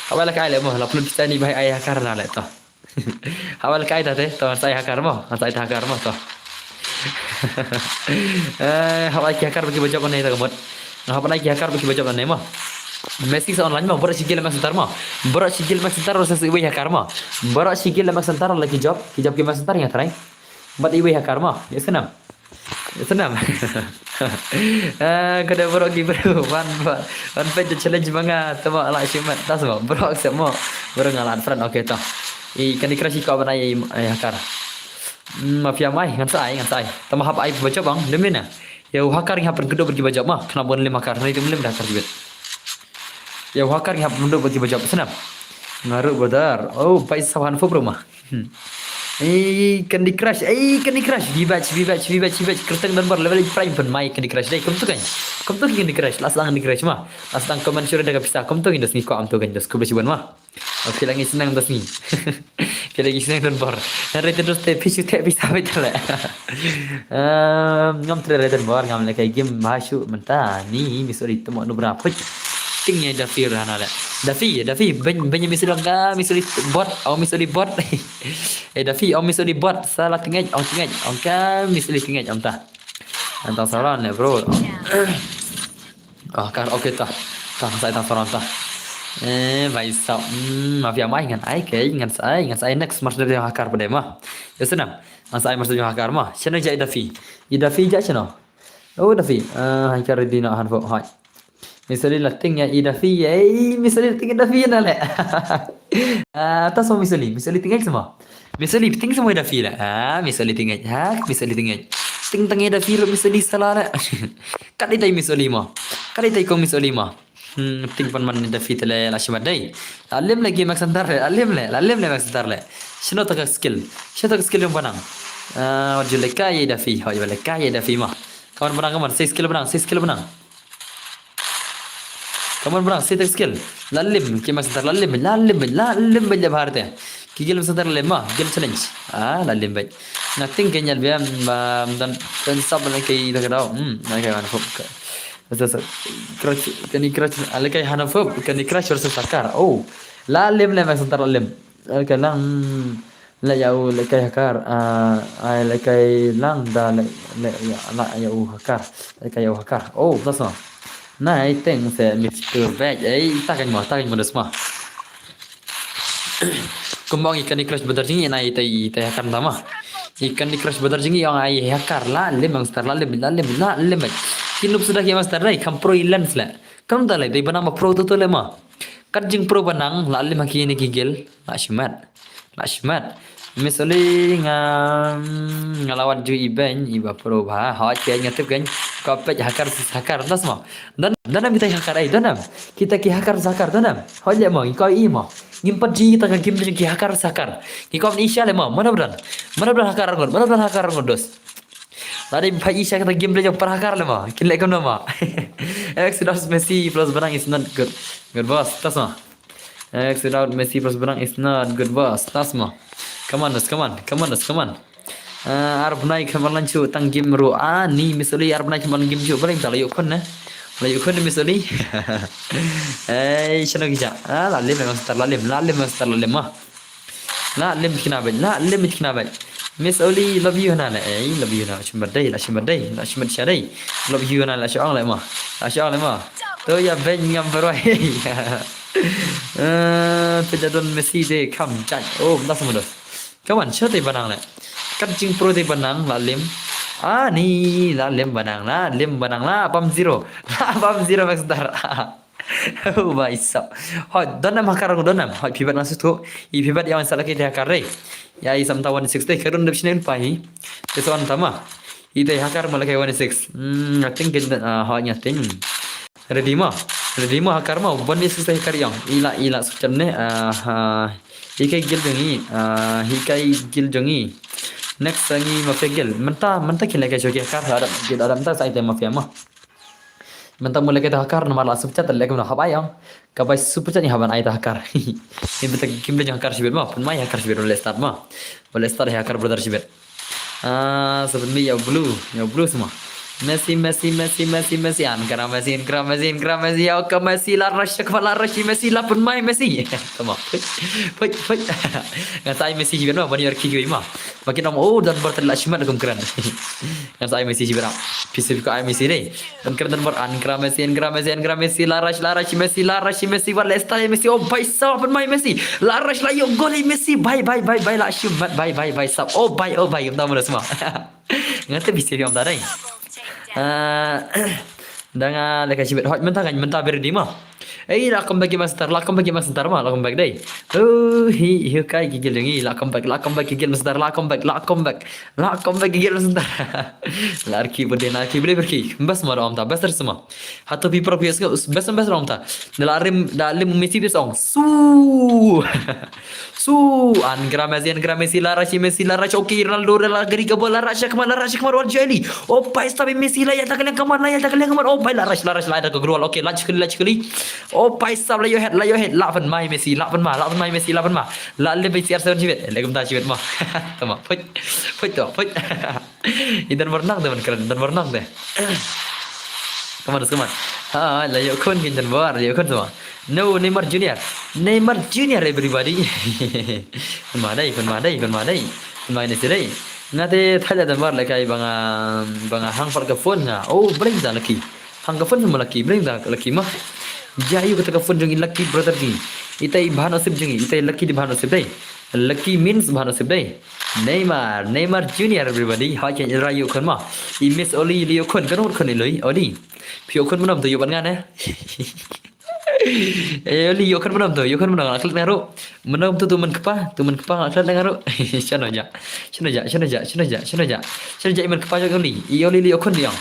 Hawai le kai le mo la pun pisa ni bai ai hakar na le to. Hawai le kai ta te to sai hakar mo, sai ta hakar mo to. Eh, hawai ki hakar bagi bajok ne ta kamot. Hawai ki hakar bagi bajok ne mo. Messi sa online mo, bro sigil M X Center mo. Bro sigil M X Center sa si wei hakar mo. Bro sigil M X Center lagi job, ki job ki M X Center yang try. Bat iwi hakar mo. Ya senam. Ya senam. Ah, kada borok gi bro. Wan wan pet challenge manga tama ala shimat tas mo. Borok sep mo. Borok ngalat friend. Okay to. I Candy Crush i ko bana i hakar. Hmm, mafia mai ngan sa ai ngan sa ai. Tama hap ai bajop bang. Demina. Ya hakar ngi hap kedo bagi bajop ma. Kena bon lim hakar. Nari tum lim dah hakar jibet. Ya hakar ngi hap kedo bagi bajop senam. Ngaru brother. Oh, pai sawan fo bro ma. Hmm. Eh, Candy Crush, eh, Candy Crush, bibach, bibach, bibach, bibach, kerteng dan bar level prime pun mai Candy Crush dai, kum tu kan, kum tu Candy Crush, last lang Candy Crush ma, last lang comment sure da ka pisa, kum tu kan das ni ko am tu kan das kubla chiban ma. Oke lagi senang das ni, oke lagi senang dan bar, dan rete dos te pisu te pisa betul le. Ehm, ngam tre rete dan bar, ngam le kai game masuk mentah ni, misal itu mau nubra put, ting ya Dafi rana le, Dafi, Dafi, ben, ben misal ka, misal bot, au misal bot. Eh, Dafi, om misali bot, salah tingit, om tingit, om ka misali tingit, om ta. Antang salah ne, bro. Ah, kar, okay ta. Ta, sai ta salah ta. Eh, bai sa, hmm, mafia mai ngan ai ke, ngan sai, ngan sai next mas dia hakar pada ma. Ya senam. Ngan sai mas dia hakar ma. Channel ja Dafi. I Dafi ja channel. Oh, Dafi. Ah, hai kar di na han fo, hai. Misali la ting ya i Dafi, eh, misali la ting i Dafi na le. Ah, tas mo misali, misali ting ai sama. Misali ting sama i Dafi la. Ah, misali ting ai. Ha, misali ting ai. Ting tang i Dafi ro misali salah la. Kat i tai misali mo. Kat i tai kong misali mo. Hmm, ting pan man i Dafi tele la shima dai. La lim lagi mak santar le, la lim le, la lim le mak santar le. Shino taka skill. Shino taka skill yang panang. Ah, wajuleka i Dafi, wajuleka i Dafi mo. Kawan panang kawan, six skill panang, six skill panang. Kaman bra, six skill. La lim, ki master la lim, la lim, la lim ba jabhar te. Ki gil master la lim ma, gil challenge. Ah, la lim ba. Nothing ke nyal biam ba dan pensab la ke ida ka dau. Hmm, na ke wan fop. Sa sa. Crush, Candy Crush, ala kai hana fop, Candy Crush versus Sakar. Oh. La lim le master la lim. Ala kai lang. La ya u le kai hakar, ah, ai le kai lang da le, le ya, la ya u hakar, le kai ya u hakar. Oh, that's all. Nai teng se Mister Bag. Ei, ta kan mo, ta kan mo das ma. Kumbang ikan di crash betar jingi nai tai tai hakar tama. Ikan di crash betar jingi yang ai hakar la lim master la lim la lim la lim. Kinup sudah ya master dai kam pro ilans le. Kam ta le dai banang ma pro tu tu le ma. Kat jing pro banang la lim haki ni ki gil la shimat. La shimat. Miss Oli nga, nga lawat ju i ben i ba pro ba. Ha ke nga tip kan. Ka pet hakar sis hakar tas mo. Dan dan kita hakar ai dan. Kita ki hakar hakar dan. Ho le mo ko i mo. Ngim pat ji kita ka game ki hakar hakar. Ki kom isha le mo. Mana bran. Mana bran hakar ngon. Mana bran hakar ngon dos. Lada im phai isha kata game le jong par hakar le ma. Kin le kam nama. X without Messi plus Benang is not good. Good boss. Tas ma. X without Messi plus Benang is not good boss. Tas ma. Come on, dos, come on. Come on, dos, come on. Ah, ar bnai khamar lan chu tang game ru. Ah, ni Miss Oli ar bnai khamar lan game chu. Bring ta la yuk khun ne. La yuk khun ne Miss Oli. Eh, shano kija. Ah, la lim memang star la lim. La lim memang star la lim ma. La lim kina bai, la lim kina bai. Miss Oli, love you na le. Eh, love you na. Shim badai, la shim badai, la shim badai. Love you na la shong le ma. La shong le ma. To ya ben ngam beroi. Eh, to jadon Messi de kam jai. Oh, das mudos. Kawan, sha te banang le. Kat jing pro te banang la lim. Ah, ni la lim banang la, lim banang la pam zero. La pam zero max dar. Oh, bai sap. Hoi, donam hakar ngu donam. Hoi, pibat na sutu. I pibat yang sa laki te hakar re. Ya, i samta one six te kadun dep sinen pai. Te so antama. I te hakar ma laki one six. Hmm, I think it, uh, hoi, I think. Ready ma. Ready ma hakar ma. One six te hakar yang. Ila, ila suchan ne. Ah, ha. Hikai gil jongi. Ah, hikai gil jongi. Next ngi Mafia Guild. Mynta mynta kin lehkai shuh ki hacker, da da da mynta sa ite Mafia mo. Mynta mut lehkai te hacker namar la super chat lehkai mo hap ai ong. Ka bai super chat ngi hap ban ai te hacker. Ngi mynta kim leh hacker shibit mo. Pynmai hacker shibit, leh start mo. Leh start hacker brother shibit. Ah, sa pynmih ïa u blue, ïa u blue sma. Messi, Messi, Messi, Messi, Messi, Ankara Messi, Ankara Messi, Ankara Messi, ïa ka Messi, la rush, ka la rush, Messi, la pynmai Messi. Tama, put, put, put. Ngan sa ai Messi shibit mo, ban ïoh ki kiwi mo. Makin om, oh, don bor la shimat kum kren. Ngan sa ai Messi shibit. Pisa ka ai Messi dei. Ankara don bor, Ankara Messi, Ankara Messi, Ankara Messi, la rush, la rush, Messi, la rush, Messi, wat leh start Messi, oh, bhai sab, pynmai Messi. La rush, la ïoh gol Messi, bhai, bhai, bhai, bhai, la shimat, bhai, bhai, bhai sab. Oh, bhai, oh, bhai, um da mana sma. Ngate bisi biang tadai. Ah, da nga lehkai shibit hot mynta kan mynta ber di ma. Ei, la come back ma center, la come back ma center ma, la come back dei. Oh, hi hi kai ki guild ngi, la come back, la come back ki guild ma center, la come back, la come back. La come back ki guild ma center. La arki berde na ki bre berki. Bas ma rom ta, bas ter sma. Hato pi pro pi bas bas rom ta. Da la rim da lim Messi bas ong. Su. Su, Ankara Messi, Ankara Messi, la rush Messi, la rush, okay, Ronaldo, la gari ka bola, la rush, come on, la rush, come on, wat jeli. Oh, bhai sab Messi, la ïa ta ka liang, come on, la ïa ta ka liang, come on, oh, bhai, la rush, la rush, la ïa ta ka grol, okay, la chikli, la chikli. Oh, bhai sab, la ïoh head, la ïoh head, la pynmai Messi, la pynmai, la pynmai Messi, la pynmai. La leh Messi R seven shibit, leh kumta shibit ma. Tama, put, put to, put. Idan warnang de man keren, idan warnang de. Come on, come on. Ha, la ïoh khun kin jan war, la ïoh khun sama. No, Neymar Junior. Neymar Junior, everybody. Pynma dei, pynma dei, pynma dei. Pynma ini si dei. Ngate thale dan war lehkai ba nga, ba nga hang pat ka phone nga. Oh, bring da laki. Hang ka phone sama laki, bring da laki ma. Ja ïoh kata ka phone jong i laki brother jong i. Ita i bha nasib jong i, ita i laki di bha nasib dei. Laki means bha nasib dei. Neymar, Neymar Junior, everybody. Ha, ken ira ïoh khun ma. I miss Oli, li ïoh khun, kan ïoh khun i Oli. Oli. Phi ïoh khun mynno to ïoh ban ngan eh. Eh, Oli ïoh khun mynno to, ïoh khun mynno, nga klet nga ruh. Mynno to, to men kpa, to men kpa, nga klet nga ruh. Shano ja. Shano ja, shano ja, shano ja, shano ja. Shano ja i men kpa jong Oli. I Oli li ïoh khun di ong.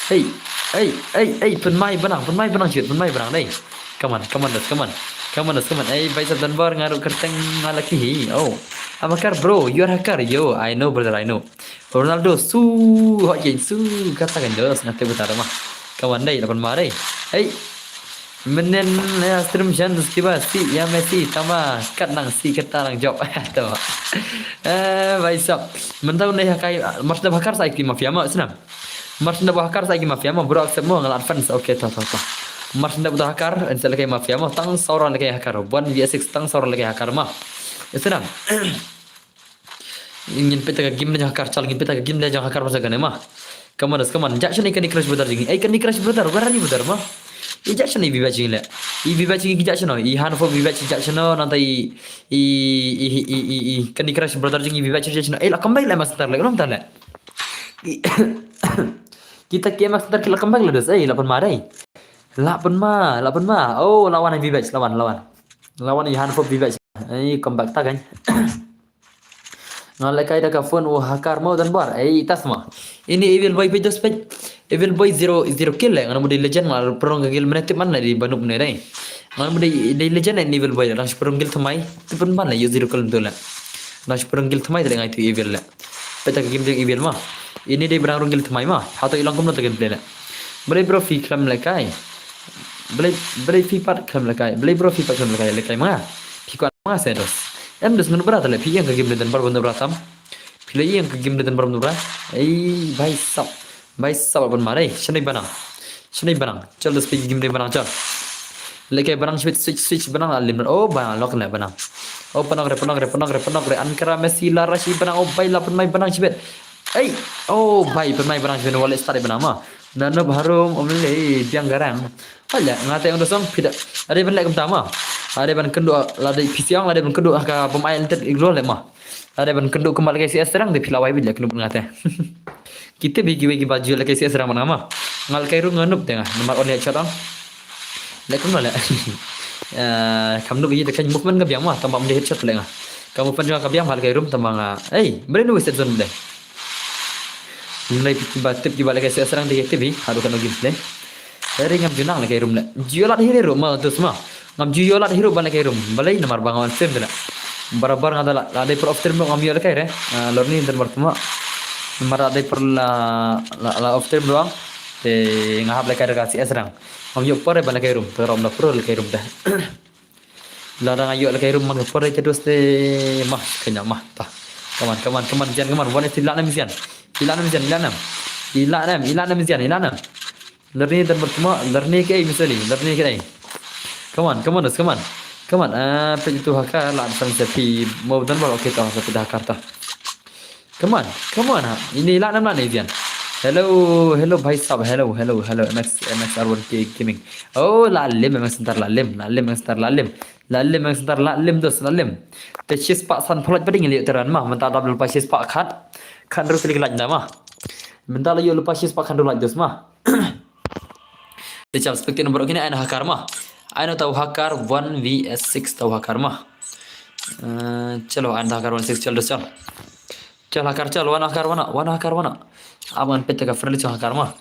Hey, hey, hey, hey, pynmai banang, pynmai banang shit, pynmai banang dei. Come on, come on, das, come on. Come on, das, come on. Hey, bhai sab dan bor nga ruh kyrteng nga laki hi. Oh. I'm a hacker, bro. You're a hacker. Yo, I know, brother, I know. Ronaldo, su, hot jeng, su, kata kan jelas ngate buta ma. Come on dei, la pynma dei. Hey. Mynnin ïa stream shan skiba si ïa Messi tama kat nang si kata nang jop. Tama. Eh, bhai sab. Mynta u ne hakai, mar sdang hacker sa ki Mafia ma, snam. Mar sdang hacker sa ki Mafia ma, bro accept mo, nga la fans. Okay, to, to, to. Mar sdang hacker, en sa lehkai Mafia ma, tang saw rang lehkai hacker. One v six tang saw rang lehkai hacker ma. Snam. Ngin peit ka game jong hacker, chal, ngin peit ka game jong hacker masa kane ma. Come on, come on. Ja shano i Candy Crush brother jong ngi. Ei, Candy Crush brother, where are you brother ma? I ja shano i viewers jong ngi le. I viewers jong ngi ki ja shano. I Hanfo viewers jong ngi ja shano, nangta i, i, i Candy Crush brother jong ngi viewers jong ngi ja shano. Ei, la come back le ma center le, uno mta le. I, kita ki ma center ki la come back le dos. Ei, la pynma dei. La pynma, la pynma. Oh, la wan i viewers, la wan, la wan. La wan i Hanfo viewers. Ei, come back ta kan. Nga lehkai da ka phone u hacker mo dan bor. Ei, tas ma. Ini Evil Boy page dos page. Evil Boy zero, zero kill le. Ngan mut dei legend ma, prong ka kill mene tip man le di banup ne dei. Ngan mut dei, dei legend ini Evil Boy. Dang shi prong kill thymmai. Tip man le ïoh zero kill tu le. Dang shi prong kill thymmai te ngai tu Evil le. Peit ka game jong Evil ma. Ini dei ba dang rung kill thymmai ma. Hato i long kumno te gameplay le. Balei bro phi khlem lehkai. Balei, balei phi pat khlem lehkai. Balei bro phi pat khlem lehkai. Lehkai ma nga. Phi kwah ma nga se dos. Em dos ngan bra ta le phi ïeng ka game le dan bor ban bra tam. Phi la ïeng ka game le dan bor ban bra. Ei, bhai sab. Bhai sab ban ma dei. Shano i banang. Shano i banang. Chal dos phi game le banang chal. Lehkai banang switch, switch, switch banang la lim. Oh, banang lok le banang. Oh, panok re, panok re, panok re, panok re. Ankara Messi la rush i banang. Oh, bhai la pynmai banang shibit. Ei, oh, bhai, pynmai banang shibit, wallet start banang ma. Nano bharum, um le, biang garang. Hala, ngate ong da song, phi da. Are ban leh kumta ma. Are ban kynduh, la dei P C ong, la dei ban kynduh, ka bym ai entet ignore le ma. Are ban kynduh kumba lehkai C S rang de phi la wai bit le kynduh ngate. Kita bhi kiwei kiba ju lehkai C S rang ma nga ma. Nga lehkai ruh nga nup te nga, namar on headshot ong. Leh kumno le. Eh, kam nup ïa te kan movement ka biang ma, tang ba ym dei headshot le nga. Ka movement jong nga ka biang ma lehkai room tang ba nga. Ei, balei nu wasted zone de. Nai ba tip kiba lehkai C S rang de tip hi, haduh kano game play. Ri ngam ju nang lehkai room le. Ju ïoh lad hi ruh ma, dos ma. Ngam ju ïoh lad hi ruh ban lehkai room. Balei namar ba nga wan stream de le. Barabar nga da la, la dei por off stream ruh ngam ïoh lehkai re. Ah, lor ni dan bar tuma. Namar la dei por la, la, la off stream ruh. Te nga hap lehkai re ka C S rang. Ngam ïoh por re ban lehkai room. Te rom la por lehkai room te. La dang ïoh lehkai room man ka por re te dus te mah kena mah ta. Come on, come on, come on, Zian, come on. Wan iti la nam Zian. Ila nam Zian, ila nam. Ila nam, ila nam Zian, ila nam. Lor ni dan bar tuma, lor ni ke ai misali, lor ni ke ai. Come on, come on, come on. Come on. Ah, peit tu Hakar la san se phi mo dan bar okay ta se phi da Hakar ta. Come on, come on ha. Ini la nam la ni Zian. Hello, hello bhai sab, hello, hello, hello, M X, M X R one K Gaming. Oh, la lim, M X Center la lim, la lim, M X Center la lim. La lim, M X Center la lim, dos la lim. Te shispah san pholat pading li teran mah, mynta dab lul pa shispah khat. Khat ru klik like da mah. Mynta la ïoh lypa shispah khat ru like dos mah. Te chal spectate number kine ai na Hakar mah. Ai na tau Hakar one V S six tau Hakar mah. Eh, chalo ai na Hakar one six chal dos chal. Chal Hakar chal, wan Hakar wan, wan Hakar wan. Aban peit ka friendly chal Hakar mah.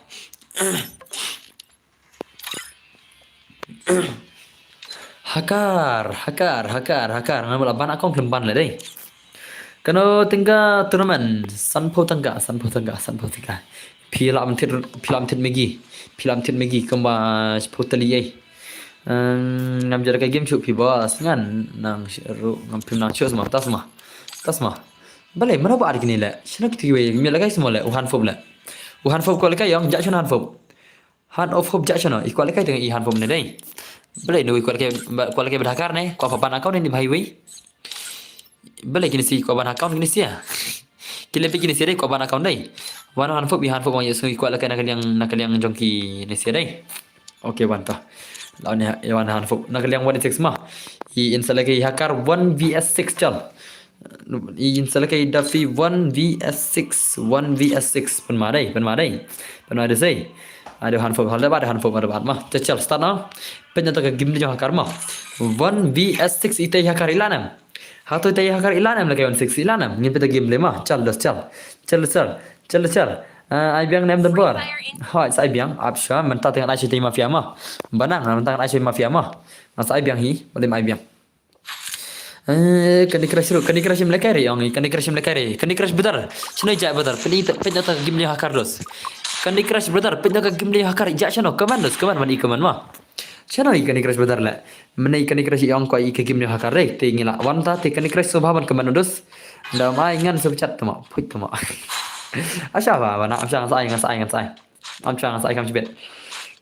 Hakar, Hakar, Hakar, Hakar. Nga mula ban account lem ban le dei. Kano tengka tournament, sanphew tengka, sanphew tengka, sanphew tengka. Phi la mynthit, phi la mynthit Maggi, phi la mynthit Maggi kumba shiphew tylli ei. Em, ngam jada ka game shuh phi bos, ngan nang ru, ngam phim nang shuh sma, tas ma. Tas ma. Balei, mana ba ar kini le. Shana kiti wei, mi le kai sma le, u Hanfop le. U Hanfop ko le kai yong, ja shana Hanfop. Hand of Hope ja shano, i kwah lehkai teng i Hand of Hope ne dei. Balei no i kwah lehkai, ba, kwah lehkai ba da Hakar ne, kwah ban account ne bhai wei. Balei kine si kwah ban account kine si ya. Kile pe kine si dei kwah ban account dei. Wan Hand of Hope, i Hand of Hope wan i kwah lehkai na ka liang, na ka liang jong kine si dei. Okay, wan ta. Lawan ne, wan Hand of Hope. Na ka liang one six ma. I install lehkai Hakar one V S six chal. I install lehkai da phi one V S six, one V S six. Pynma dei, pynma dei. Pynma dei sei. Ado Hand of Hope, hal da ba, ado Hand of Hope, ado ba ma. Te chal start now. Pynta ka game dei jong Hakar ma. One V S six itai Hakar i la nam. Hato itai Hakar i la nam lehkai one six i la nam. Ngin pynta game le ma. Chal dos chal. Chal chal. Chal chal. Ah, ai biang nem don bor. Hoi, sa ai biang. Ap sha, mynta teng ai shi mafia ma. Banang, mynta ai shi mafia ma. Sa ai biang hi, boleh ai biang. Eh, Candy Crush ru, Candy Crush im lehkai re, ong, Candy Crush im lehkai re, Candy Crush brother, shano i ja brother, pynta, pynta ka game le Hakar dos. Candy Crush brother, pynta ka game le Hakar, ja shano, Commandos, Command, man i Command ma. Shano i Candy Crush brother le, mane i Candy Crush i ong ko i ka game le Hakar re, te ngi la, wan ta, te Candy Crush so bha ban Commandos. Da mai ngan so chat tama, phuit tama. Asha ba, ba na, asha ngan sa ai, ngan sa ai, ngan sa ai. Am chang sa ai kam chibet.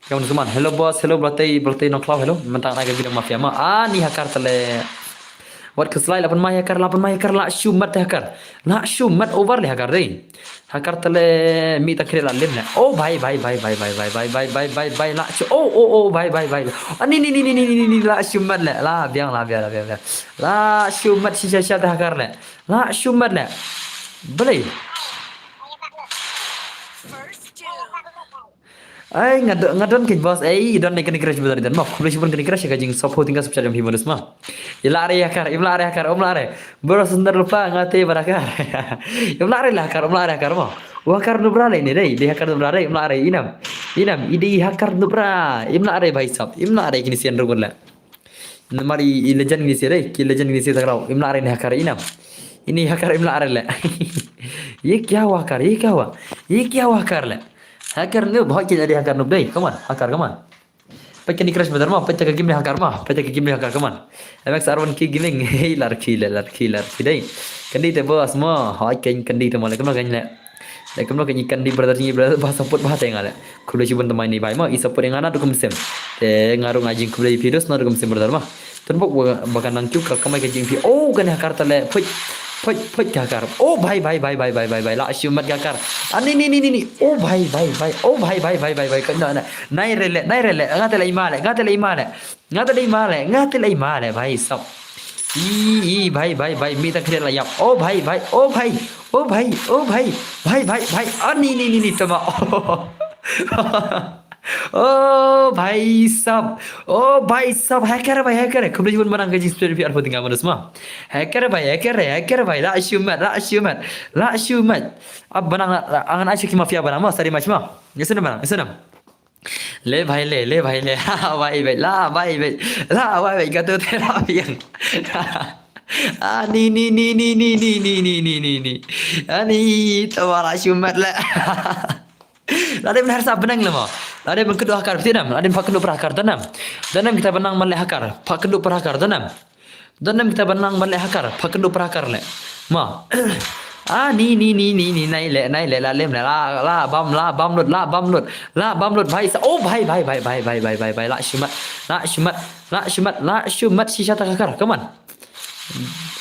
Kam nusuman. Hello boss, hello brother, brother nong klau, hello. Mentang ai ka bidang mafia ma. Ah, ni Hakar tale. Wat keslai lapan mai Hakar, lapan mai Hakar la shumat Hakar. La shumat over le Hakar dei. Hakar tale mi ta kre la lim le. Oh bhai bhai bhai bhai la shu. Oh oh oh bhai bhai bhai. Ah, ni ni ni la shumat le. La biang la biang la biang. La shumat shisha shisha Hakar le. La shumat le. Balei. Ai, nga don, nga don kit boss. Ai, don ne Candy Crush brother don. Ma, khublei shibun Candy Crush ka jing support tingka subscribe jong phi bonus ma. I la re Hakar, im la re Hakar, um la re. Bro sendar lupa nga te ba Hakar. Im la re la Hakar, um la re Hakar ma. Wa Hakar nubra le ne dei, dei Hakar nubra dei, im la re inam. Inam, i dei Hakar nubra. Im la re bhai sab, im la re kini sian rukun le. Namar i, i legend ni si re, ki legend ni si takraw. Im la re ni Hakar inam. Ini Hakar im la re le. Ye kya hua Hakar, ye kya hua? Ye kya hua Hakar le? Hakar noob, hoi ki jadi Hakar noob dei. Come on, Hakar, come on. Peit ka ni crash brother ma, peit ka game ni Hakar ma, peit ka game ni Hakar, come on. M X R one K Gaming, hey larki le, larki, larki dei. Kandi te boss ma, hoi ken kandi te ma le, come on kan le. Te kumno ka ngi kandi brother ngi brother ba support ba te nga le. Khublei shibun tama ini bai ma i support ïa nga na dukum sim. Te nga ruh nga jingkhublei phi dos na dukum sim brother ma. Tun bok ba ka nang kyu ka kamai ka jing phi. Oh ka ni Hakar tale. Phoit phoit phoit ka Hakar. Oh bhai bhai bhai la shumat ka Hakar. Ani ni ni ni ni. Oh bhai bhai bhai. Oh bhai bhai bhai bhai bhai. Ka na na. Nai rele nai rele. Nga tale ima le. Nga tale ima le. Nga te lei ma le, nga te lei ma le bhai sab. I i bhai bhai bhai mi ta khriat la yap. Oh bhai bhai, oh bhai, oh bhai, oh bhai, bhai bhai bhai. Ah ni ni ni ni tama. Oh bhai sab. Oh bhai sab. Hacker bhai hacker. Khublei shibun manang ka jing split pi arpho tingga manus ma. Hacker bhai hacker hacker bhai la shumat la shumat la shumat. Ab banang angan ai ki mafia banang ma sari mach ma. Ngesenam banang ngesenam. Le bhai le, le bhai le. Ha bhai bhai, la bhai bhai. La bhai bhai, ka tu te la biang. Ah, ni, ni, ni, ni, ni, ni, ni, ni, ni, ni, ni. Ah, ni, tawala shumat la. Lada mynher sa benang lama. Lada men kedu hakar, betul nam? Lada men pak kedu per hakar, tanam. Tanam kita benang malik hakar. Pak kedu per hakar, tanam. Tanam kita benang malik hakar. Pak kedu per hakar le. Ma. Ah, ni, ni, ni, ni, ni, nai le, nai le, la lem le, la, la, bam, la, bam lut, la, bam lut, la, bam lut, bhai, sa, oh, bhai, bhai, bhai, la shumat, la shumat, la shumat, la shumat, shisha tak hakar, come on.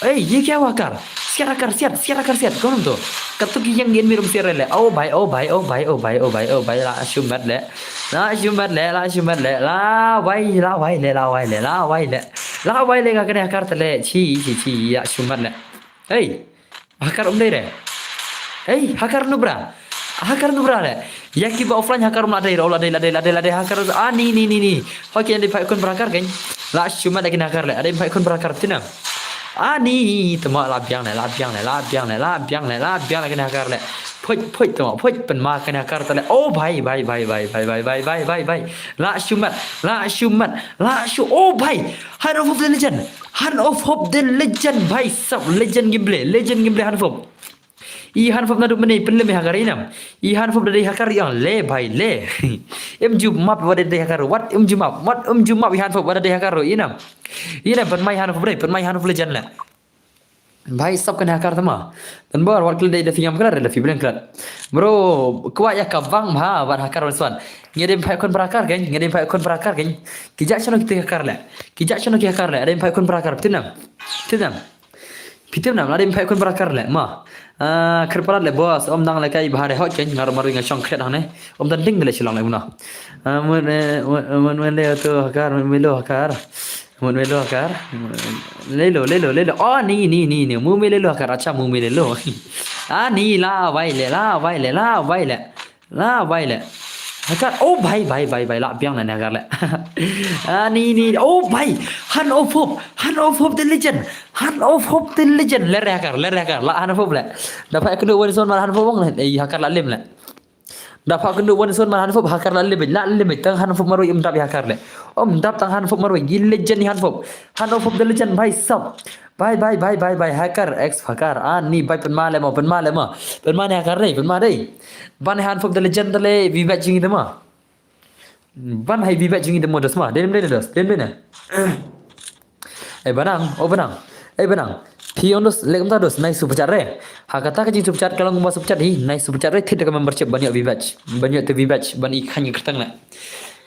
Ei, ye kya hua hakar? Siat hakar, siat, siat hakar, siat, come on to. Katu ki yang gin mirum siat le, oh, bhai, oh, bhai, oh, bhai, oh, bhai, oh, bhai, oh, bhai, la shumat le, la shumat le, la shumat le, la wai, la wai le, la wai le, la wai le. La wai le ka kane hakar tale, chi, chi, chi, ya shumat le. Ei, hakar um dei re. Ei, hakar nubra. Hakar nubra le. Ya ki ba offline hakar um la dei, la dei, la dei, la dei, la dei, hakar, ah, ni, ni, ni, ni. Hoki ade phai kun berakar kan. La shumat ade kin hakar le. Ade phai kun berakar tina. Ah, ni, tama la biang le, la biang le, la biang le, la biang le, la biang le kin hakar le. Phoit, phoit, tama, phoit, pen ma kin hakar tale. Oh, bhai, bhai, bhai. La shumat, la shumat, la shu-, oh, bhai. Hand of Hope the legend. Hand of Hope the legend, bhai sab, legend gameplay, legend gameplay Hand of Hope. I Hand of Hope naduh mynne pynlem i hakar inam. I Hand of Hope da dei hakar yang le, bhai le. Im ju map wa da dei hakar, wat im ju map, wat im ju map i Hand of Hope wa da dei hakar inam. Inam, pynmai Hand of Hope dei, pynmai Hand of Hope legend le. Bhai sab kan hakar tama. Dan bor wat klet dei da fingam klet, da fi blen klet. Bro, kwah ya ka bang bha, wat hakar wan swan. Ngi dei phai kun berakar kan, ngi dei phai kun berakar kan. Ki jak shano ki hakar le. Ki jak shano ki hakar le, dei phai kun berakar, tinam. Tinam. Pitim nam, la dei phai kun berakar le, ma. Ah, kyrpalat le boss, om dang le kai bahare hot ken, ngar maru nga shong kret hangne. Om dan ding le shilong le muna. Ah, mun, eh, mun, mun, mun le tu hakar, mun milo hakar. Mun milo hakar. Lelo, lelo, lelo. Oh, ni, ni, ni, ni. Mun milo hakar, acha mun milo. Ah, ni, la, wai le, la, wai le, la, wai le. La, bhai le. Hakar, oh, bhai, bhai, bhai, bhai, la biang le ne hakar le. Ah, ni, ni, oh, bhai. Hand of Hope, Hand of Hope the legend. Hand of Hope the legend. Le re hakar, le re hakar, la Hand of Hope le. Da phai kynduh wan son mar Hand of Hope ong le. Eh, hakar la lim le. Da phai kynduh wan son mar Hand of Hope, hakar la lim, la lim, tang Hand of Hope marwei im dap hakar le. Om dap tang Hand of Hope marwei, gi legend Hand of Hope. Hand of Hope the legend, bhai sab. Bhai, bhai, bhai, bhai, bhai, hakar, ex hakar. Ah, ni bhai pynma le mo, pynma le mo. Pynma ne hakar dei, pynma dei. Ban Hand of Hope the legend le, viewbatch jing ita mo. Ban hai viewbatch jing ita mo dos mo. Dem, dem, dos, dem, dem. Eh, banang, oh, banang. Eh, banang. Phi ong dos, lek mta dos, nai super chat re. Ha kata ka jing super chat, ka long kumba super chat hi, nai super chat re, thit da ka membership, ban ïoh viewbatch. Ban ïoh te viewbatch, ban i khan ïa kyrteng le.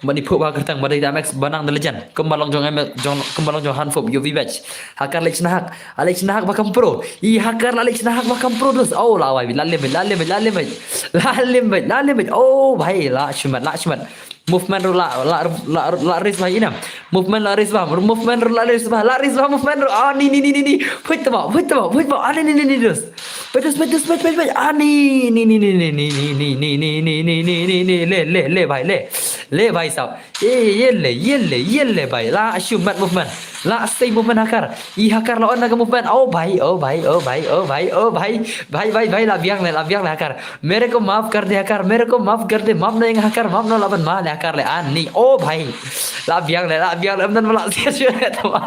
Ban i phuh ba kyrteng, ba dei da Amex, ba nang da legend. Kumba long jong Amex, jong, kumba long jong Hanfop, ïoh viewbatch. Hakar leit shna hak, a leit shna hak ba kam pro. I hakar la leit shna hak ba kam pro dus. Oh, la wai, la limit, la limit, la limit. La limit, la limit. Oh, bhai, la shimet, la shimet. Movement ruh la, la, la, la raise ba ina. Movement la raise ba, movement ruh la raise ba, la raise ba, movement ruh. Ah, ni, ni, ni, ni, ni. Phuh tama, phuh tama, phuh tama. Ah, ni, ni, ni, ni, dus. Phuh dus, phuh dus, phuh, phuh, phuh. Ah, ni, ni, ni, ni, ni, ni, ni, ni, ni, ni, ni, ni, ni, ni, le, le, le, bhai, le. Le, bhai, sab. Eh, ïa le, ïa le, ïa le, bhai. La shimet movement. La stay movement hakar. I hakar la on na ka movement. Oh, bhai, oh, bhai, oh, bhai, oh, bhai, oh, bhai. Bhai, bhai, bhai, la biang le, la biang le hakar. Mere ko maaf kar de hakar, mere ko maaf kar de, maaf na ïa nga hakar, maaf na la ban ma le hakar le ani. Oh, bhai. La biang le, la biang le, ym don ba la siat shuh le tama.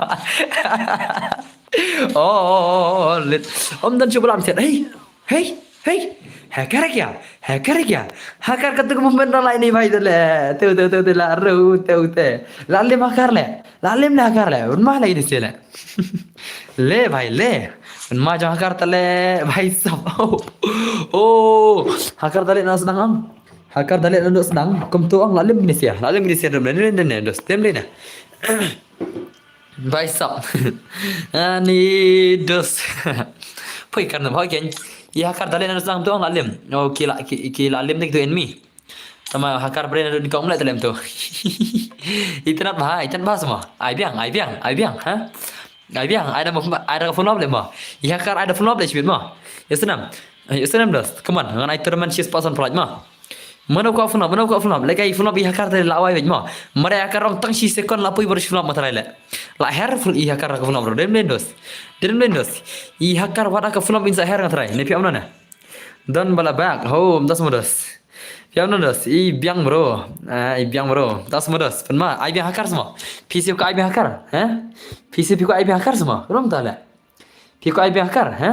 Oh, oh, oh, oh, lit. Ym don shuh ba la siat. Hey, hey, hey. Hakar kya? Hakar kya? Hakar katu ka movement na la ini bhai tu le. Tu, tu, tu, tu, la ru, tu, tu. La lim hakar le. La lim le hakar le. Un ma la ini sile. Le bhai le. Un ma jong hakar tale bhai sab. Oh. Oh. Hakar tale na snang ang. Hakar tale na snang. Kum tu ang la lim ni sia. La lim ni sia dum ne ne ne ne. Dos tem le na. Bhai sab. Ani dos. Pui kan bhai ken. Ya hakar tale na snang tu ang la lim. Oh, ki la, ki, ki la lim dik tu en mi. Tama hakar brain adu ni ka umle telem tu. Itanat bha, itanat bha semua. Ai biang, ai biang, ai biang, ha? Ai biang, ai da mo, ai da phone le mo. I hakar ai da phone le sibit mo. Ya senam. Ya senam das. Come on, ngan ai tournament shis pasan pride mo. Mano ka phone, mano ka phone. Lekai phone i hakar te la wai mo. Mare hakar rong tang shi second la pui baru phone mo trai le. La her phone i hakar ka phone bro. Dem den dos. Dem den dos. I hakar wada ka phone insa her ngan trai. Ne pi amna na. Don bala bak. Ho, das mo das. Biang no das. I biang bro. Ah, i biang bro. Das mo das. Pen ma, ai biang hakar semua. P C ko ai biang hakar. Eh? P C ko ai biang hakar semua. Rom tala. Phi kwah ai biang hacker, ha?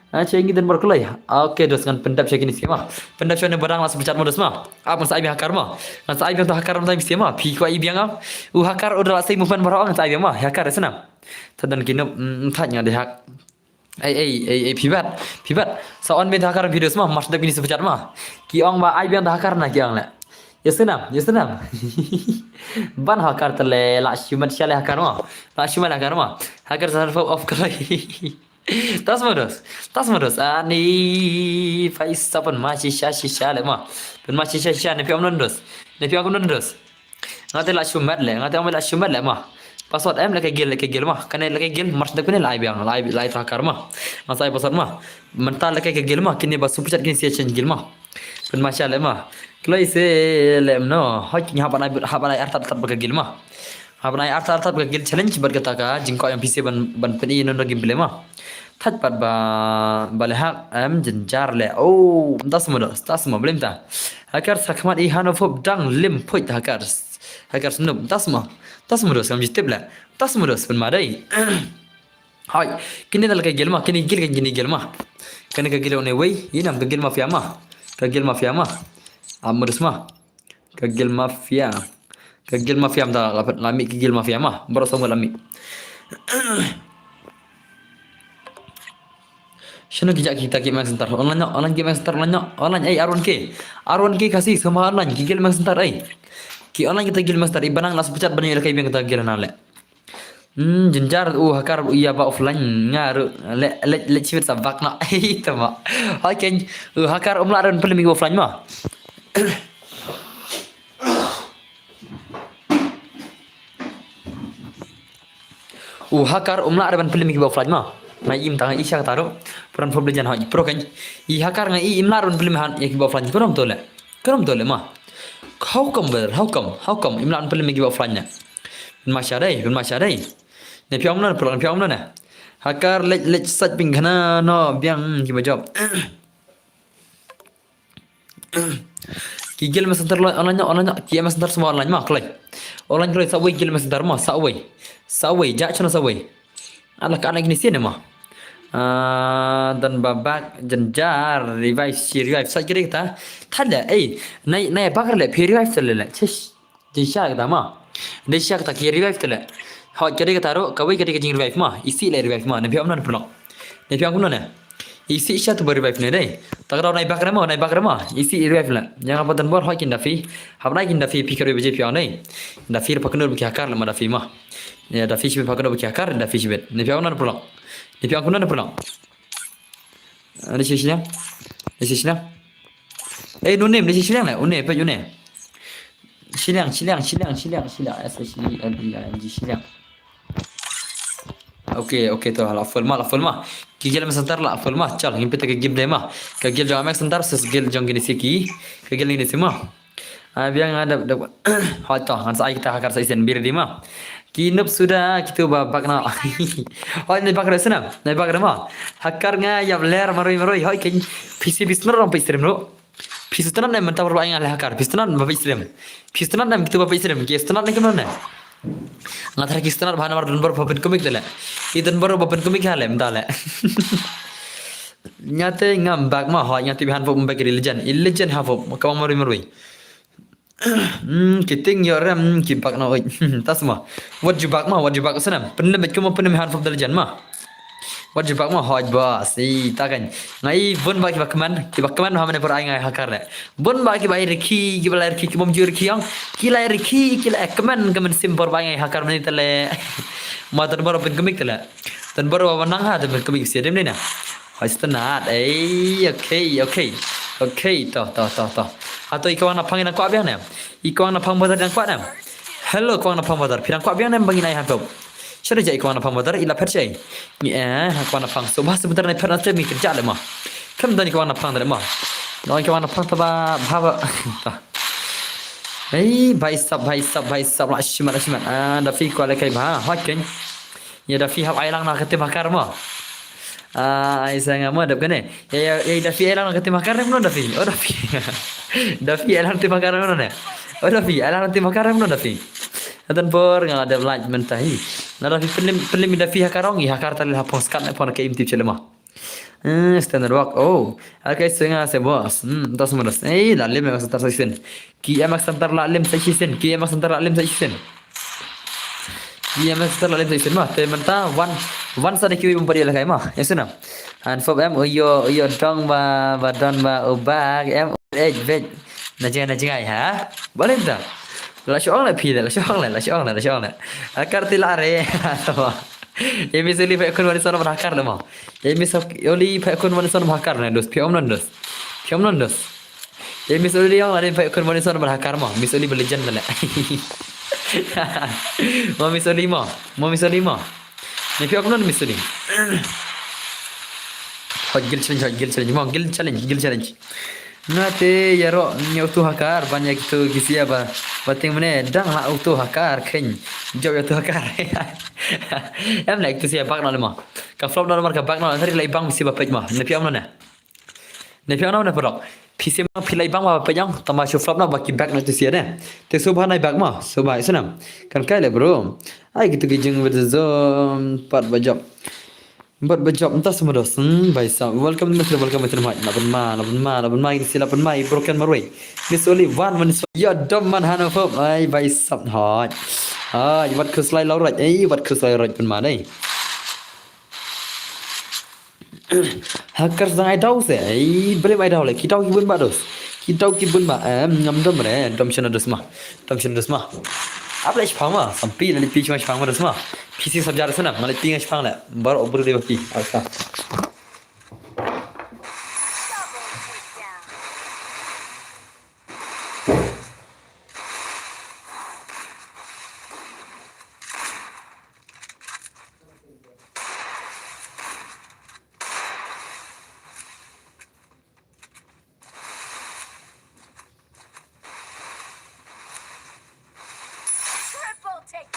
Ha, che ngi don bor kloi. Okay, dos ngan pyndep sha kine sien ma. Pyndep sha ne badang la super chat mo dos ma. Ap ngan sa ai biang hacker ma. Ngan sa ai biang to hacker ma time sien ma. Phi kwah ai biang am. U hacker u da la sei movement baroh ngan sa ai biang ma. Hacker snam. Tadan kino, mm, thaj nga de hack. Ei, ei, ei, ei, phi bat, phi bat. Sa on biang to hacker video ma. Mas dep kine super chat ma. Ki ong ba ai biang to hacker na ki ong le. Yes nam, yes nam. Ban hacker te le la shumat sha le hacker ma. La shumat le hacker ma. Hacker sa of kloi. Tas mo dos. Tas mo dos. Ani fai sa pynma shisha shisha le ma. Pynma shisha shisha ne phi ong non dos. Ne phi ong non dos. Nga te la shumat le, nga te ong la shumat le ma. Password em le ka gil, le ka gil ma. Kane le ka gil, mars da kune la ai biang, la ai, la ai ta hacker ma. Nga sa ai password ma. Mynta le ka gil ma, kine ba super chat kine sia chen gil ma. Pynma sha le ma. Kloi se le no. Hoi kine hap ban ai, hap ban ai artat artat ba ka gil ma. Hap ban ai artat artat ba ka gil challenge bad kata ka jingkoi M P C ban, ban pyni no no gameplay ma. Thaj pat ba, ba le hak em jynjar le. Oh, tas mo dos, tas mo blim ta. Hacker sa khmat i hano fop dang lim phuit hacker. Hacker snup, tas mo. Tas mo dos kam jitip le. Tas mo dos pynma dei. Hoi, kine dal ka gil ma, kine gil, kine gil ma. Kane ka gil one wei, inam ka gil mafia ma. Ka gil mafia ma. Am mo dos ma. Ka gil mafia. Ka gil mafia mynta la, la mih ka gil mafia ma. Baroh song la mih. Shano ki jaka kita ki main center. Online nyok, online ki main center, online nyok. Online ei R one K. R one K kasi sama online ki gil main center ei. Ki online kita gil main center i banang la super chat bani la kai biang kita gil na le. Hmm, jynjar u hacker u ïa ba offline nga ru le le le chibit sa bak na. Ei tama. Hoi ken u hacker um la ren pynlem i offline ma. U hacker um la ren pynlem i offline ma. Nga im tang i sha taru. Pran problem jan hoi pro ken. I hacker nga i im la ren pynlem han i offline. Krom tole. Krom tole ma. How come brother? How come? How come? Im la ren pynlem i offline. Pynma sha dei, pynma sha dei. Ne phi ong no, phi ong no ne. Hacker lech lech sach pynkhana no biang ki ba job. Ki gil main center online, online, online, ki main center semua online ma kloi. Online kloi sa wei gil main center ma sa wei. Sa wei ja chana sa wei. Ala ka ana kini sien ma. Ah, dan babak jynjar revive si revive sa kiri kita. Thada ei nai nai bakar le phi revive sa le le. Chish. Dei sha kata ma. Dei sha kata ki revive te le. Hot ka dei kata ro, kawei ka dei ka jing revive ma. Isi le revive ma. Ne phi ong na phi ong. Ne phi ong kumno ne. Isi sha tu ba revive ne dei. Ta ka dei nai bak re ma, nai bak re ma. Isi revive le. Yang apa tan bor hot kin Dafi. Hap nai kin Dafi phi ka dei ba je phi ong dei. Dafi pa kunu ki hacker le ma Dafi ma. Ya Dafi shi pa kunu ki hacker Dafi shi bet. Ne phi ong na phi ong. Ne phi ong kumno na phi ong. Ada shi shi. Ada shi shi. Eh, no name, ni shiliang le, une, pe une. Shiliang, shiliang, shiliang, shiliang, shiliang, S H I L I A N G, shiliang. Okay, okay, to, la full ma, la full ma. Ki gel me center la full ma, chal, ngin pita ke game de ma. Ka gel jong Amek center, ses gel jong kini siki. Ka gel ni sima. Ah, biang ada, ada. Hoi to, ngan sa ai kita hacker sa isen bir di ma. Ki nup suda kitu ba bak na. Hoi nai bak re senam, nai bak re ma. Hacker nga yap ler marui marui. Hoi ken P C B snar rong pa isrem ro. Phi snar ne menta ba ai nga le hacker. Phi snar ba isrem. Phi snar ne kitu ba isrem. Ki snar ne kemana ne. Nga thar ki snar ba namar don bor ba pen komik le. I don bor ba pen komik ha le menta le. Nyate ngam bak ma hoi nyate bihan ba mbe ki legend. I legend ha ba ka marui marui. Hmm, ki ting yo rem ki bak na oi. Tas ma. Wat ju bak ma, wat ju bak senam. Penem bet kuma penem han fop dal jan ma. Wat ju bak ma hoj ba si ta kan. Ngai bun ba ki bak man, ki bak man ha mane por ai ngai hakar le. Bun ba ki bai riki, ki bai riki, ki bom ju riki yang. Ki lai riki, ki lai kemen kemen sim por ba ngai hakar mane tele. Ma tan bor ben kemik tele. Tan bor ba nang ha tan ben kemik si dem ne na. Hoi stenat. Ei, okay, okay. Okay, to, to, to, to. Ato i kawang na phang ina kwa biang ne. I kawang na phang bazar dang kwa ne. Hello kawang na phang bazar. Phi dang kwa biang ne bang ina i han pop. Shari ja i kawang na phang bazar ila phet shai. Ni eh ha kawang na phang. So bahas sebentar ne phet na mi kerja le ma. Kam dani kawang na phang dale ma. No i kawang na phang ta ba ba ba. Ei, bhai sab, bhai sab, bhai sab la shimat la shimat. Ah, da phi kwa le kai ba. Hoi ken. Ya Dafi hap ai lang na ka tim hakar mo. Ah, ai sa nga mo dap kane. Ya ya ya Dafi ai lang na ka tim hakar mo Dafi. Oh Dafi. Dafi ai lang tim hakar mo ne. Oh Dafi ai lang tim hakar mo Dafi. Atan por nga dap like mentahi. Nada phi pynlem, pynlem ida phi hakar ong, i hakar ta leh ha phong skat ne phong ka im tip chelema. Eh, standard work. Oh, okay, swing as a boss. Hmm, tas madas. Eh, la lem nga sa tar sa sien. Ki em sa tar la lem sa sien. Ki em sa tar la lem sa sien. Ki em sa tar la lem sa sien ma. Te mynta wan, wan sa da kiwi bym padi la kai ma. Ya suna. Han fop em uyo, uyo dong ba, ba don ba ubak em. Eh, bej. Na jingai, na jingai ha. Balenta. La shong la phi la shong la, la shong la, la shong la. Akar ti la re. Emi suli pa kun wani sono hakar le ma. Emi suli pa kun wani sono hakar ne dos. Piom non dos. Piom non dos. Emi suli yang la pa kun wani sono hakar ma. Misuli ba legend le. Ma misuli ma. Ma misuli ma. Ne piom non misuli. Hot guild challenge, hot guild challenge. Ma guild challenge, guild challenge. Nga te ïaroh ïa utu hakar ban ïa kitu ki sia ba, ba ting mane dang ha utu hakar khein. Jop ïa utu hakar. Em leh kitu sia bak na lema. Ka flop na lema ka bak na lema, tari lai bang sia ba peit ma. Ne phi ong na ne. Ne phi ong na ne paralok. Phi sia ma phi lai bang ba peit ong, tama shu flop na ba ki bak na kitu sia ne. Te suba nai bak ma, suba isnam. Kan kai le bro. Ai kitu ki jing betzom pat ba jop. Bad ba jop mynta sma dos. Hmm, bai sap. Welcome to Mister, welcome to Mister Mike. Laban ma, laban ma, laban ma, isi laban ma, i broken marwei. Miss Oli wan man so. Ya dom man hano fop. Ai bai sap hot. Ai wat khuslai lau raj. Ai wat khuslai raj pyn ma dei. Hackers dang ai dau se. Ai brim ai dau le. Ki dau ki bun ba dos. Ki dau ki bun ba. Em ngam dom re. Dom shana dos ma. Tam shin dos ma. Ap le shpang ma. Sampi le pi shpang ma dos ma. Pisi sabjar sana. Ma le pi shpang le. Bar obru de pi. Asa. Triple takedown.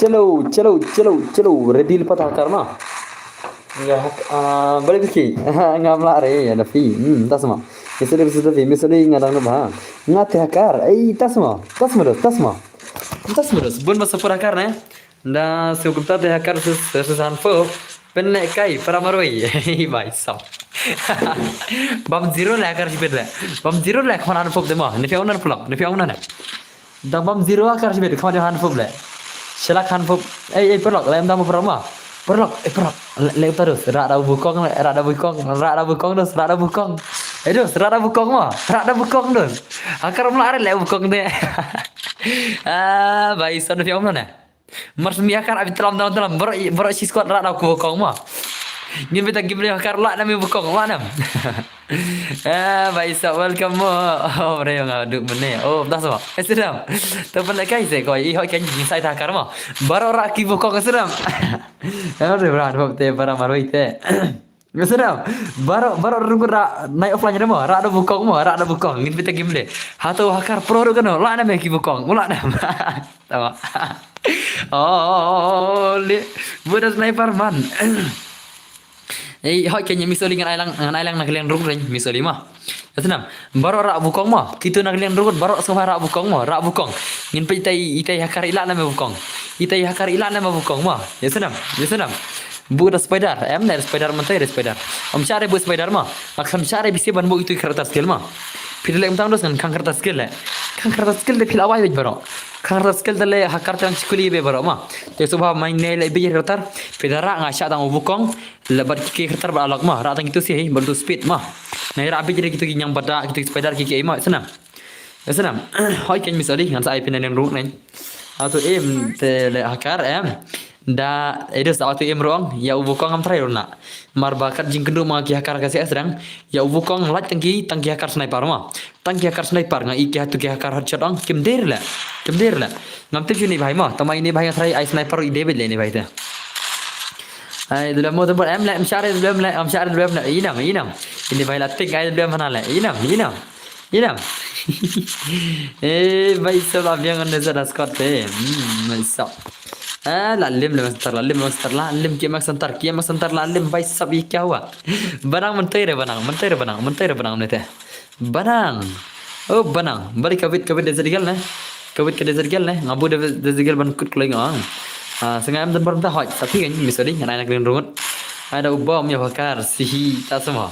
Chalo, chalo, chalo, chalo. Ready lepas takar ma. Ya, ah, balik sikit. Ngam lah re, ya, Dafi. Hmm, tas ma. Misalnya, misalnya, Dafi. Misalnya, ngadang na ba. Ngat takar. Eh, tas ma. Tas ma, tas ma. Tas ma, bun masa pura kar ne. Da su gupta te hakar sus sus han fo. Pynne kai para marwei. Hi bai sam. Bam zero le hakar sibit le. Bam zero le khon han fo de ma. Ne phi ong na paralok. Ne phi ong na ne. Da bam zero hakar sibit khon han fo le. Shalak han fo. Ei ei paralok le em da ma paralok ma. Paralok, eh paralok. Le uta dos. Ra da bukong, ra da bukong, ra da bukong dos, ra da bukong. Eh dos, ra da bukong ma. Ra da bukong dos. Hakar mla are le bukong de. Ah, bai sam ne phi ong na ne. Mar sumi hakar abi tlam tlam tlam bro bro si squad ra da ku bukong ma. Ngin bita gim hakar la nam bukong la nam. Ah, bai sa welcome mo. Oh, bre nga duk mene. Oh, dah sama. Eh, sedam. Tu pun kai se koi. Ih, hoi kan ni sai ta hakar ma. Baro ra ki bukong sedam. Eh, bre bra, te para maroi te. Ngesenam. Baro baro rukut ra nai offline ra mo, ra da bukong mo, ra da bukong. Ngin pita gim le. Hato hakar pro ru kano, la na me ki bukong, la na. Tawa. Oh, le. Buda sniper man. Ei, hoi kenya misoli ngan ailang, ngan ailang na kaliang ruk reng, misoli ma. Ngesenam. Baro ra bukong mo, kitu na kaliang rukut baro semua ra bukong mo, ra bukong. Ngin pita itai hakar ila na me bukong. Itai hakar ila na me bukong mo. Ngesenam, ngesenam. Bu da spider, em ne spider man tai spider. Om share bu spider ma. Mak sam share bisi ban bu itu character skill ma. Phi le mtang dos ngan khang character skill le. Khang character skill de phi la wai bej baro. Khang character skill de le hakar tang chikuli be baro ma. Te subha mai ne le bej character. Phi da ra nga sha tang bukong. Le bat ki character ba alok ma. Ra tang itu si batu speed ma. Na ra bej re kitu ki nyang bada kitu ki spider ki ki ma. Senam. Senam. Hoi ken misali ngan sa ai pina neng ruk neng. Atu im te le hakar em. Da, eh, dos auto aim ruang, ya u bukong am trai runa. Mar ba kat jingkynduh ma ki hakar ka siah sdang, ya u bukong lait tang ki, tang ki hakar sniper ma. Tang ki hakar sniper nga i ki hatu ki hakar headshot ong, kim der le. Kim der le. Ngam tip shu ni bhai ma, tama ini bhai nga trai ai sniper i David le ini bhai te. Ai dula mo tempat em le, am share dula em le, am share dula em le, inam, inam. Ini bhai la tik ai dula em hana le, inam, inam. Inam. Eh, bhai sab la biang on desa da squad te. Hmm, bhai sab. Ah, la lim le master, la lim master, la lim ki master, ki master la lim bai sab i kya hua. Banang mynta re banang, mynta re banang, mynta re banang ne te. Banang. Oh, banang. Bari kawit, kawit desert girl ne. Kawit ka desert girl ne. Ngabu desert girl ban kut kloi ngong. Ah, sengai am dan barum ta hoi. Tapi kan miso di ngan ai nak ling rungut. Ada ubom ya bakar sihi ta semua.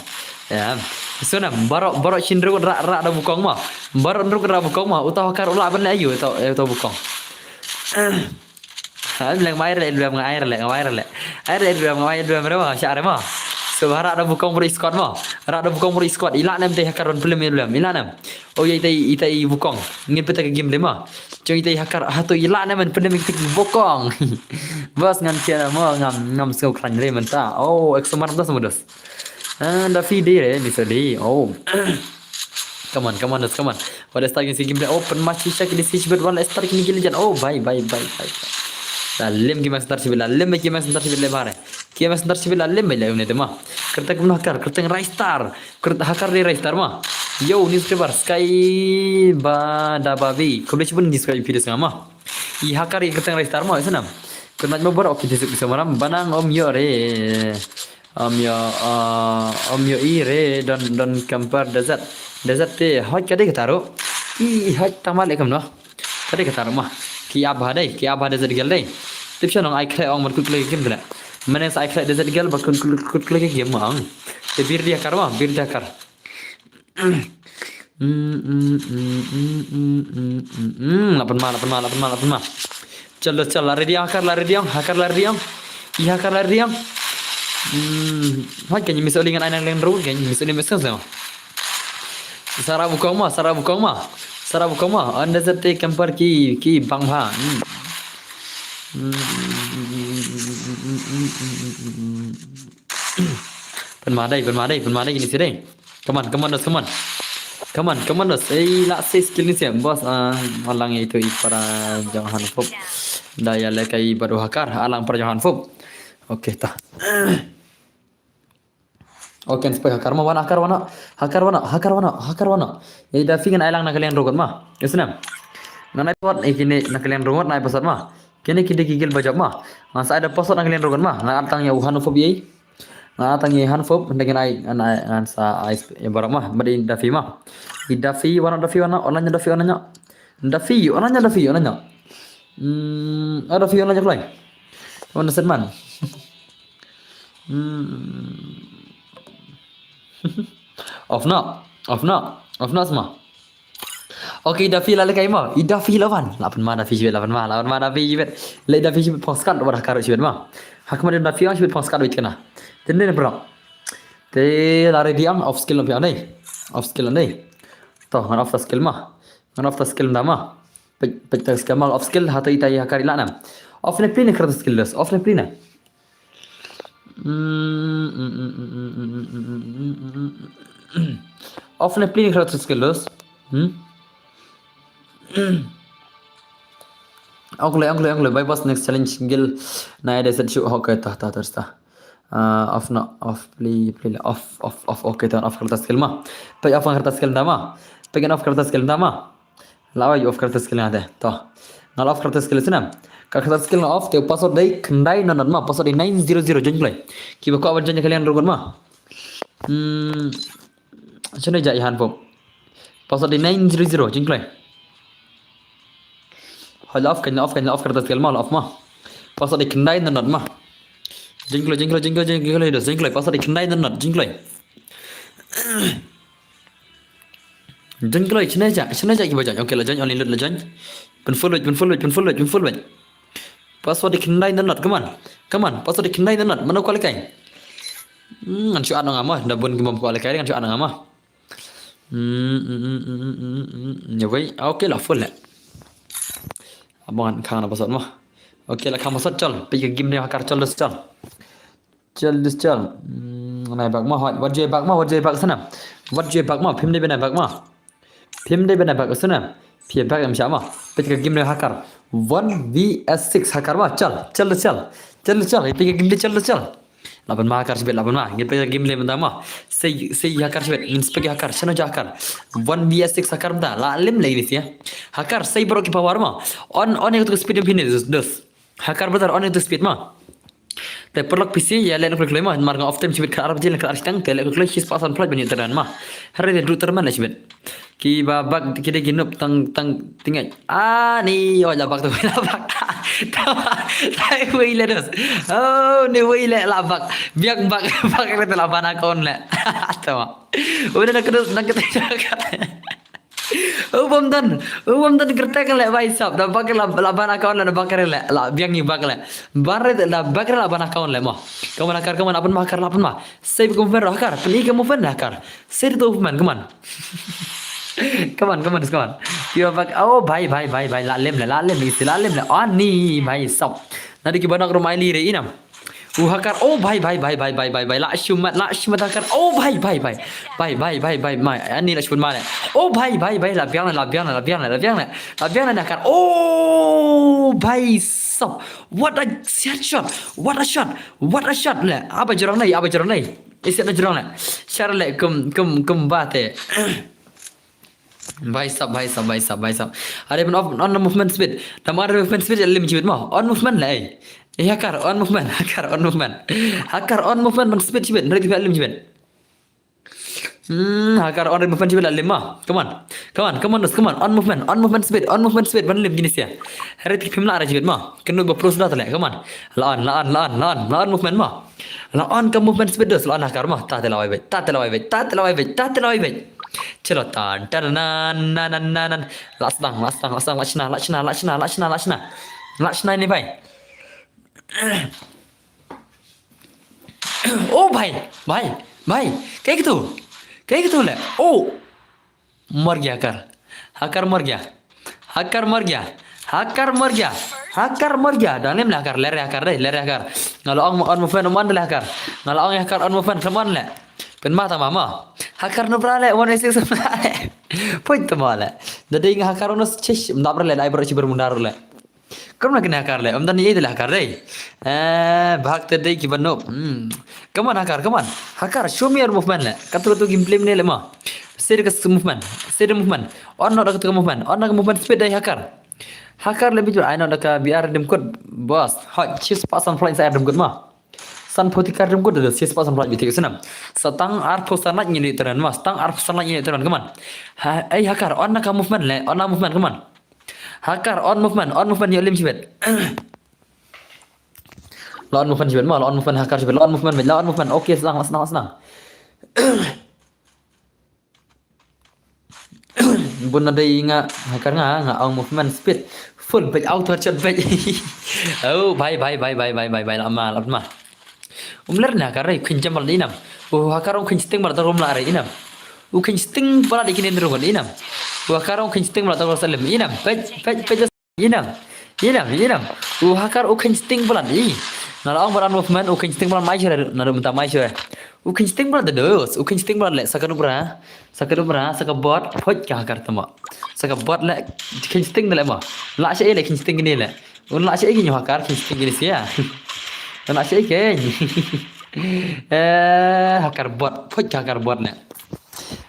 Ya. Sona barok, barok shin rungut rak, rak da bukong ma. Barok rungut rak bukong ma. Uta bakar ulak ban le ayu uta, uta bukong. Ha, bilang ngai re, bilang ngai re, ngai re. Ai re, bilang ngai re, bilang re ma, sha re ma. So, rak da bukong bro squad ma. Rak da bukong bro squad. Ila nem te hakar ron film bilang. Ila nem. Oh, ya ita, ita i bukong. Ngin peta ke game le ma. Jong ita i hakar, ha to ila nem men film ita i bukong. Bas ngan kira ma, ngam, ngam sngau kran re mynta. Oh, exo mar das mudas. Ah, da fi de re, ni sali. Oh. Come on, come on, dos, come on. Wala start kini si game play. Oh, pen ma shisha kini si shibet wala start kini gili jan. Oh, bye, bye, bye, bye. La lim ki master shibet, la lim ki master shibet le bare. Ki master shibet la lim le ne ma. Kertek ma hakar, kertek rai star. Kertek hakar de rai star ma. Yo, newspaper sky ba da babi. Kau boleh cuba ni sky video sama. I hakar i kertek rai star ma, sana. Kena ma bar, okay, this is sama ram. Banang om yo re. Om yo, ah, om yo i re, don, don compare desert. Desert te hoi ka dei ka taro. I hoi tamal ekam no. Ka dei ka taro ma. Ki abha dei, ki abha desert girl dei. Tip sha nong ai khlek ong mat kut khlek game dei. Mane sa ai khlek desert girl ba kut kut kut khlek game ma ong. Te bir dia kar ma, bir dia kar. Lapan ma, lapan ma, lapan ma, lapan ma. Chal, chal, la ready hakar, la ready ong, hakar la ready ong. I hakar la ready ong. Hmm, hoi kan mis oli ngan ai nang leng ru kan mis oli mes kan sama. Sara bukong ma, sara bukong ma. Sara bukong ma. Anda zate kampar ki, ki bang ha. Hmm. Pen ma dei, pen ma dei, pen ma dei kini si dei. Come on, come on, dos, come on. Come on, come on, dos. Ei, la sei skill ni siam, bos. Ah, malang itu i para jong Hanfop. Da ya le kai baru hakar, alang para jong Hanfop. Okay, ta. Okay, spek hakar ma, wana, hakar wana, hakar wana, hakar wana, hakar wana. Ei, da fi ngan ai lang na kalian rogot ma. Isnam. Ngan ai paswad, ei kini na kalian rogot, na ai paswad ma. Kini kidi gigil bajak ma. Ngan sa ai da paswad na kalian rogot ma. Ngan atang ya u Hanfop ei. Nga tang i Hanfop, nda ngan ai, ngan ai, ngan sa ai sp-, ya barak ma, bad i Daffy ma. I Daffy, wana Daffy, wana, wana nya Daffy, wana nya. Daffy, wana nya Daffy, wana nya. Hmm, ah, Daffy, wana nya kloi. Wana set man. Hmm. Off na, off na, off na sama. Okay, Daffy la lekai ma. I Daffy lawan. Lapan ma Daffy jibet, lapan ma, lapan ma Daffy jibet. Le Daffy jibet pang skat, wada karo jibet ma. Hakma Daffy ang jibet pang skat wit kana. Tende ne bro. Te la ready ang off skill lampi ang dei. Off skill ang dei. To, ngan off skill ma. Ngan off skill nda ma. Pek, pek ta skill ma off skill, hato ita i hakar ila nam. Off ne pli ne kar skill dos. Off ne pli ne. Off ne pli ni khlot skill los. Hmm? Ongle, ongle, ongle, by boss next challenge skill. Na ya set shoot, okay, ta, ta, ta, ta. Ah, off na, off, play, play, off, off, off, okay, ta, off karta skill ma. Pek off karta skill nda ma. Pek off karta skill nda ma. La wai off karta skill nga te. To. Nga la off karta skill sina. Ka karta skill nga off te password dei khyndai nonot ma. Password dei nine zero zero join kloi. Kiba kwah ban join ka liang rugot ma. Hmm. Shano ja i Hanfop. Password dei nine zero zero join kloi. Hoi la off kan la off kan la off karta skill ma la off ma. Password dei khyndai nonot ma. Join kloi, join kloi, join kloi, join kloi, join kloi. Password dei khyndai nonot join kloi. Join kloi, shane ja, shane ja kiba join. Okay, la join, only lut la join. Pun full wait, pun full wait, pun full wait, pun full wait. Password dei khyndai nonot, come on. Come on, password dei khyndai nonot. Mano kwah lekai. Hmm, ngan shu add nga ma, da bun ki mom kwah lekai, ngan shu add nga ma. Hmm, hmm, hmm, hmm, hmm, hmm, hmm, hmm. Ya wei, okay la full le. Abang khang na password ma. Okay la khang password chal. Pika game ne hakar chal dos chal. Chal dis chal. Hmm, nai bak ma, wat, wat joi bak ma, wat joi bak sana. Wat joi bak ma, phim dei bena bak ma. Phim dei bena bak sana. Phi bak em sha ma. Pika game ne hakar. One V S six hakar ma, chal, chal dis chal. Chal dis chal, pika game ne chal dis chal. Laban ma hakar sibet laban ma. Ngin pika game le menta ma. Sei, sei hakar sibet, ngin spek hakar, shano ja hakar. One V S six hakar menta, la lim le ini sia. Hakar, sei bro ki power ma. On, on yang tu speed em phine dos, dos. Hakar brother, on ïa utu speed ma. Te paralok phi sngewthuh ïa leh noh kloi kloi ma, namar nga off time shibit, khatar baje lane khatar shiteng, te leh kloi kloi, shispah san phlot ban ïoh tournament ma. Hynrei te duh tournament leh shibit. Kiba bak ki dei ki noob tang tang tyngeh. Ah, ni, oh, la bak tu, la bak. Tang wei leh dos. Oh, ni wei leh la bak. Biang bak, bak leh te la ban account leh. Tama. Udah nak kedus, nak kedus. U bym don, u bym don kyrteng leh, bhai sab. Da bak la, la ban account leh, da bak leh. La biang ni bak leh. Ban re da bak leh, la ban account leh mo. Come on Hakar, come on, apun ma Hakar, la apun ma. Save ka movement Hakar, pyn-i ka movement Hakar. Save the movement, come on. Come on, come on, come on. Kiba bak, oh, bhai, bhai, bhai, bhai, la lem leh, la lem leh, isi la lem leh. Ani, bhai sab. Nadi kiba nok rumai li re inam. U Hakar, oh, bhai, bhai, bhai, la shumat, la shumat Hakar, oh, bhai, bhai, bhai, bhai, bhai, bhai, bhai, mai, ani la shumat ma leh, oh, bhai, bhai, bhai, la biang leh, la biang leh, la biang leh, la biang leh, la biang leh Hakar, oh, bhai sab, what a headshot, what a shot, what a shot leh, aba jrong nei, aba jrong nei, iset na jrong leh, shar leh, kum, kum, kum ba te. Bhai sab, bhai sab, bhai sab, bhai sab. Are ban on, on movement speed. Dam on movement speed, lim shibit mo. On movement leh. Eh, Hakar, on movement. Hakar, on movement. Hakar, on movement, ban speed shibit. Hynrei te lim shibit. Hmm, Hakar, on movement shibit, la lim mo. Come on. Come on, come on, come on. On movement, on movement speed, on movement speed, ban lim jinis ïa. Hynrei te phim lah re shibit mo. Kynduh ba plus dot leh. Come on. La on, la on, la on, la on, la on movement mo. La on ka movement speed dos, la on Hakar mo. Ta te la wai beit, ta te la wai beit, ta te la wai beit, ta te la wai beit. Chalo tan, tan, nan, nan, nan, nan, nan. La sdang, la sdang, la sdang, la shna, la shna, la shna, la shna, la shna. La shna ini bhai. Oh bhai, bhai, bhai. Kaei katu? Kaei katu leh? Oh. Mar gaya Hakar. Hakar mar gaya. Hakar mar gaya. Hakar mar gaya. Hakar mar gaya. Dang lim leh Hakar, ler ïa Hakar dei, ler ïa Hakar. Nga la ong on movement, on leh Hakar. Nga la ong ïa Hakar on movement, khlem on leh. Pynma tang ma mo. Hakar nubra leh, one six leh. Point tang ma leh. Da dei nga Hakar on chish, mdap leh, ai bro chiber mundar leh. Kumno kane Hakar leh, ym don ei ei te leh Hakar dei. Eh, bhag te dei kiba noob. Hmm. Come on Hakar, come on. Hakar, show me your movement leh. Katu katu gameplay ne leh mo. Save ka movement. Save the movement. On noh da katu ka movement. On da ka movement speed dei Hakar. Hakar leh bijur ai noh da ka B R dim kut. Boss. Hot, shispah san phlot sa dim kut mo. San poti kar dim kut da shispah san phlot bitik snam. Sa tang arphew san lait ngin ïoh tren mo. Sa tang arphew san lait ngin ïoh tren, come on. Ha, ei Hakar, on na ka movement leh. On na movement, come on. Hakar, on movement, on movement, ïoh lim shibit. La on movement shibit mo, la on movement Hakar shibit, la on movement, la on movement. Okay, snang, snang, snang. Bun na dei nga, Hakar nga, nga ong movement speed. Full beit, auto headshot beit. Oh, bhai, bhai, la ma, la ma. Um ler na Hakar, khyndiat jam bal inam. Oh, Hakar um khyndiat sting bal ta rum la re inam. U khyndiat sting bal di kinin rum inam. Oh, Hakar um khyndiat sting bal ta rum salim inam. Beit, beit, beit. Inam, inam, inam. U Hakar u khyndiat sting bal i. Nga la ong ba on movement, u khyndiat sting bal mai shuwa, na mynta mai shuwa. U khyndiat sting bal da dos, u khyndiat sting bal leh sa ka nubra, sa ka nubra, sa ka bot, phoit ka Hakar tama. Sa ka bot leh, khyndiat sting leh mo. La sha ei leh khyndiat sting kine leh. Un la sha ei kine Hakar, khyndiat sting kine sia. Un la sha ei kine. Eh, Hakar bot, phoit ka Hakar bot leh.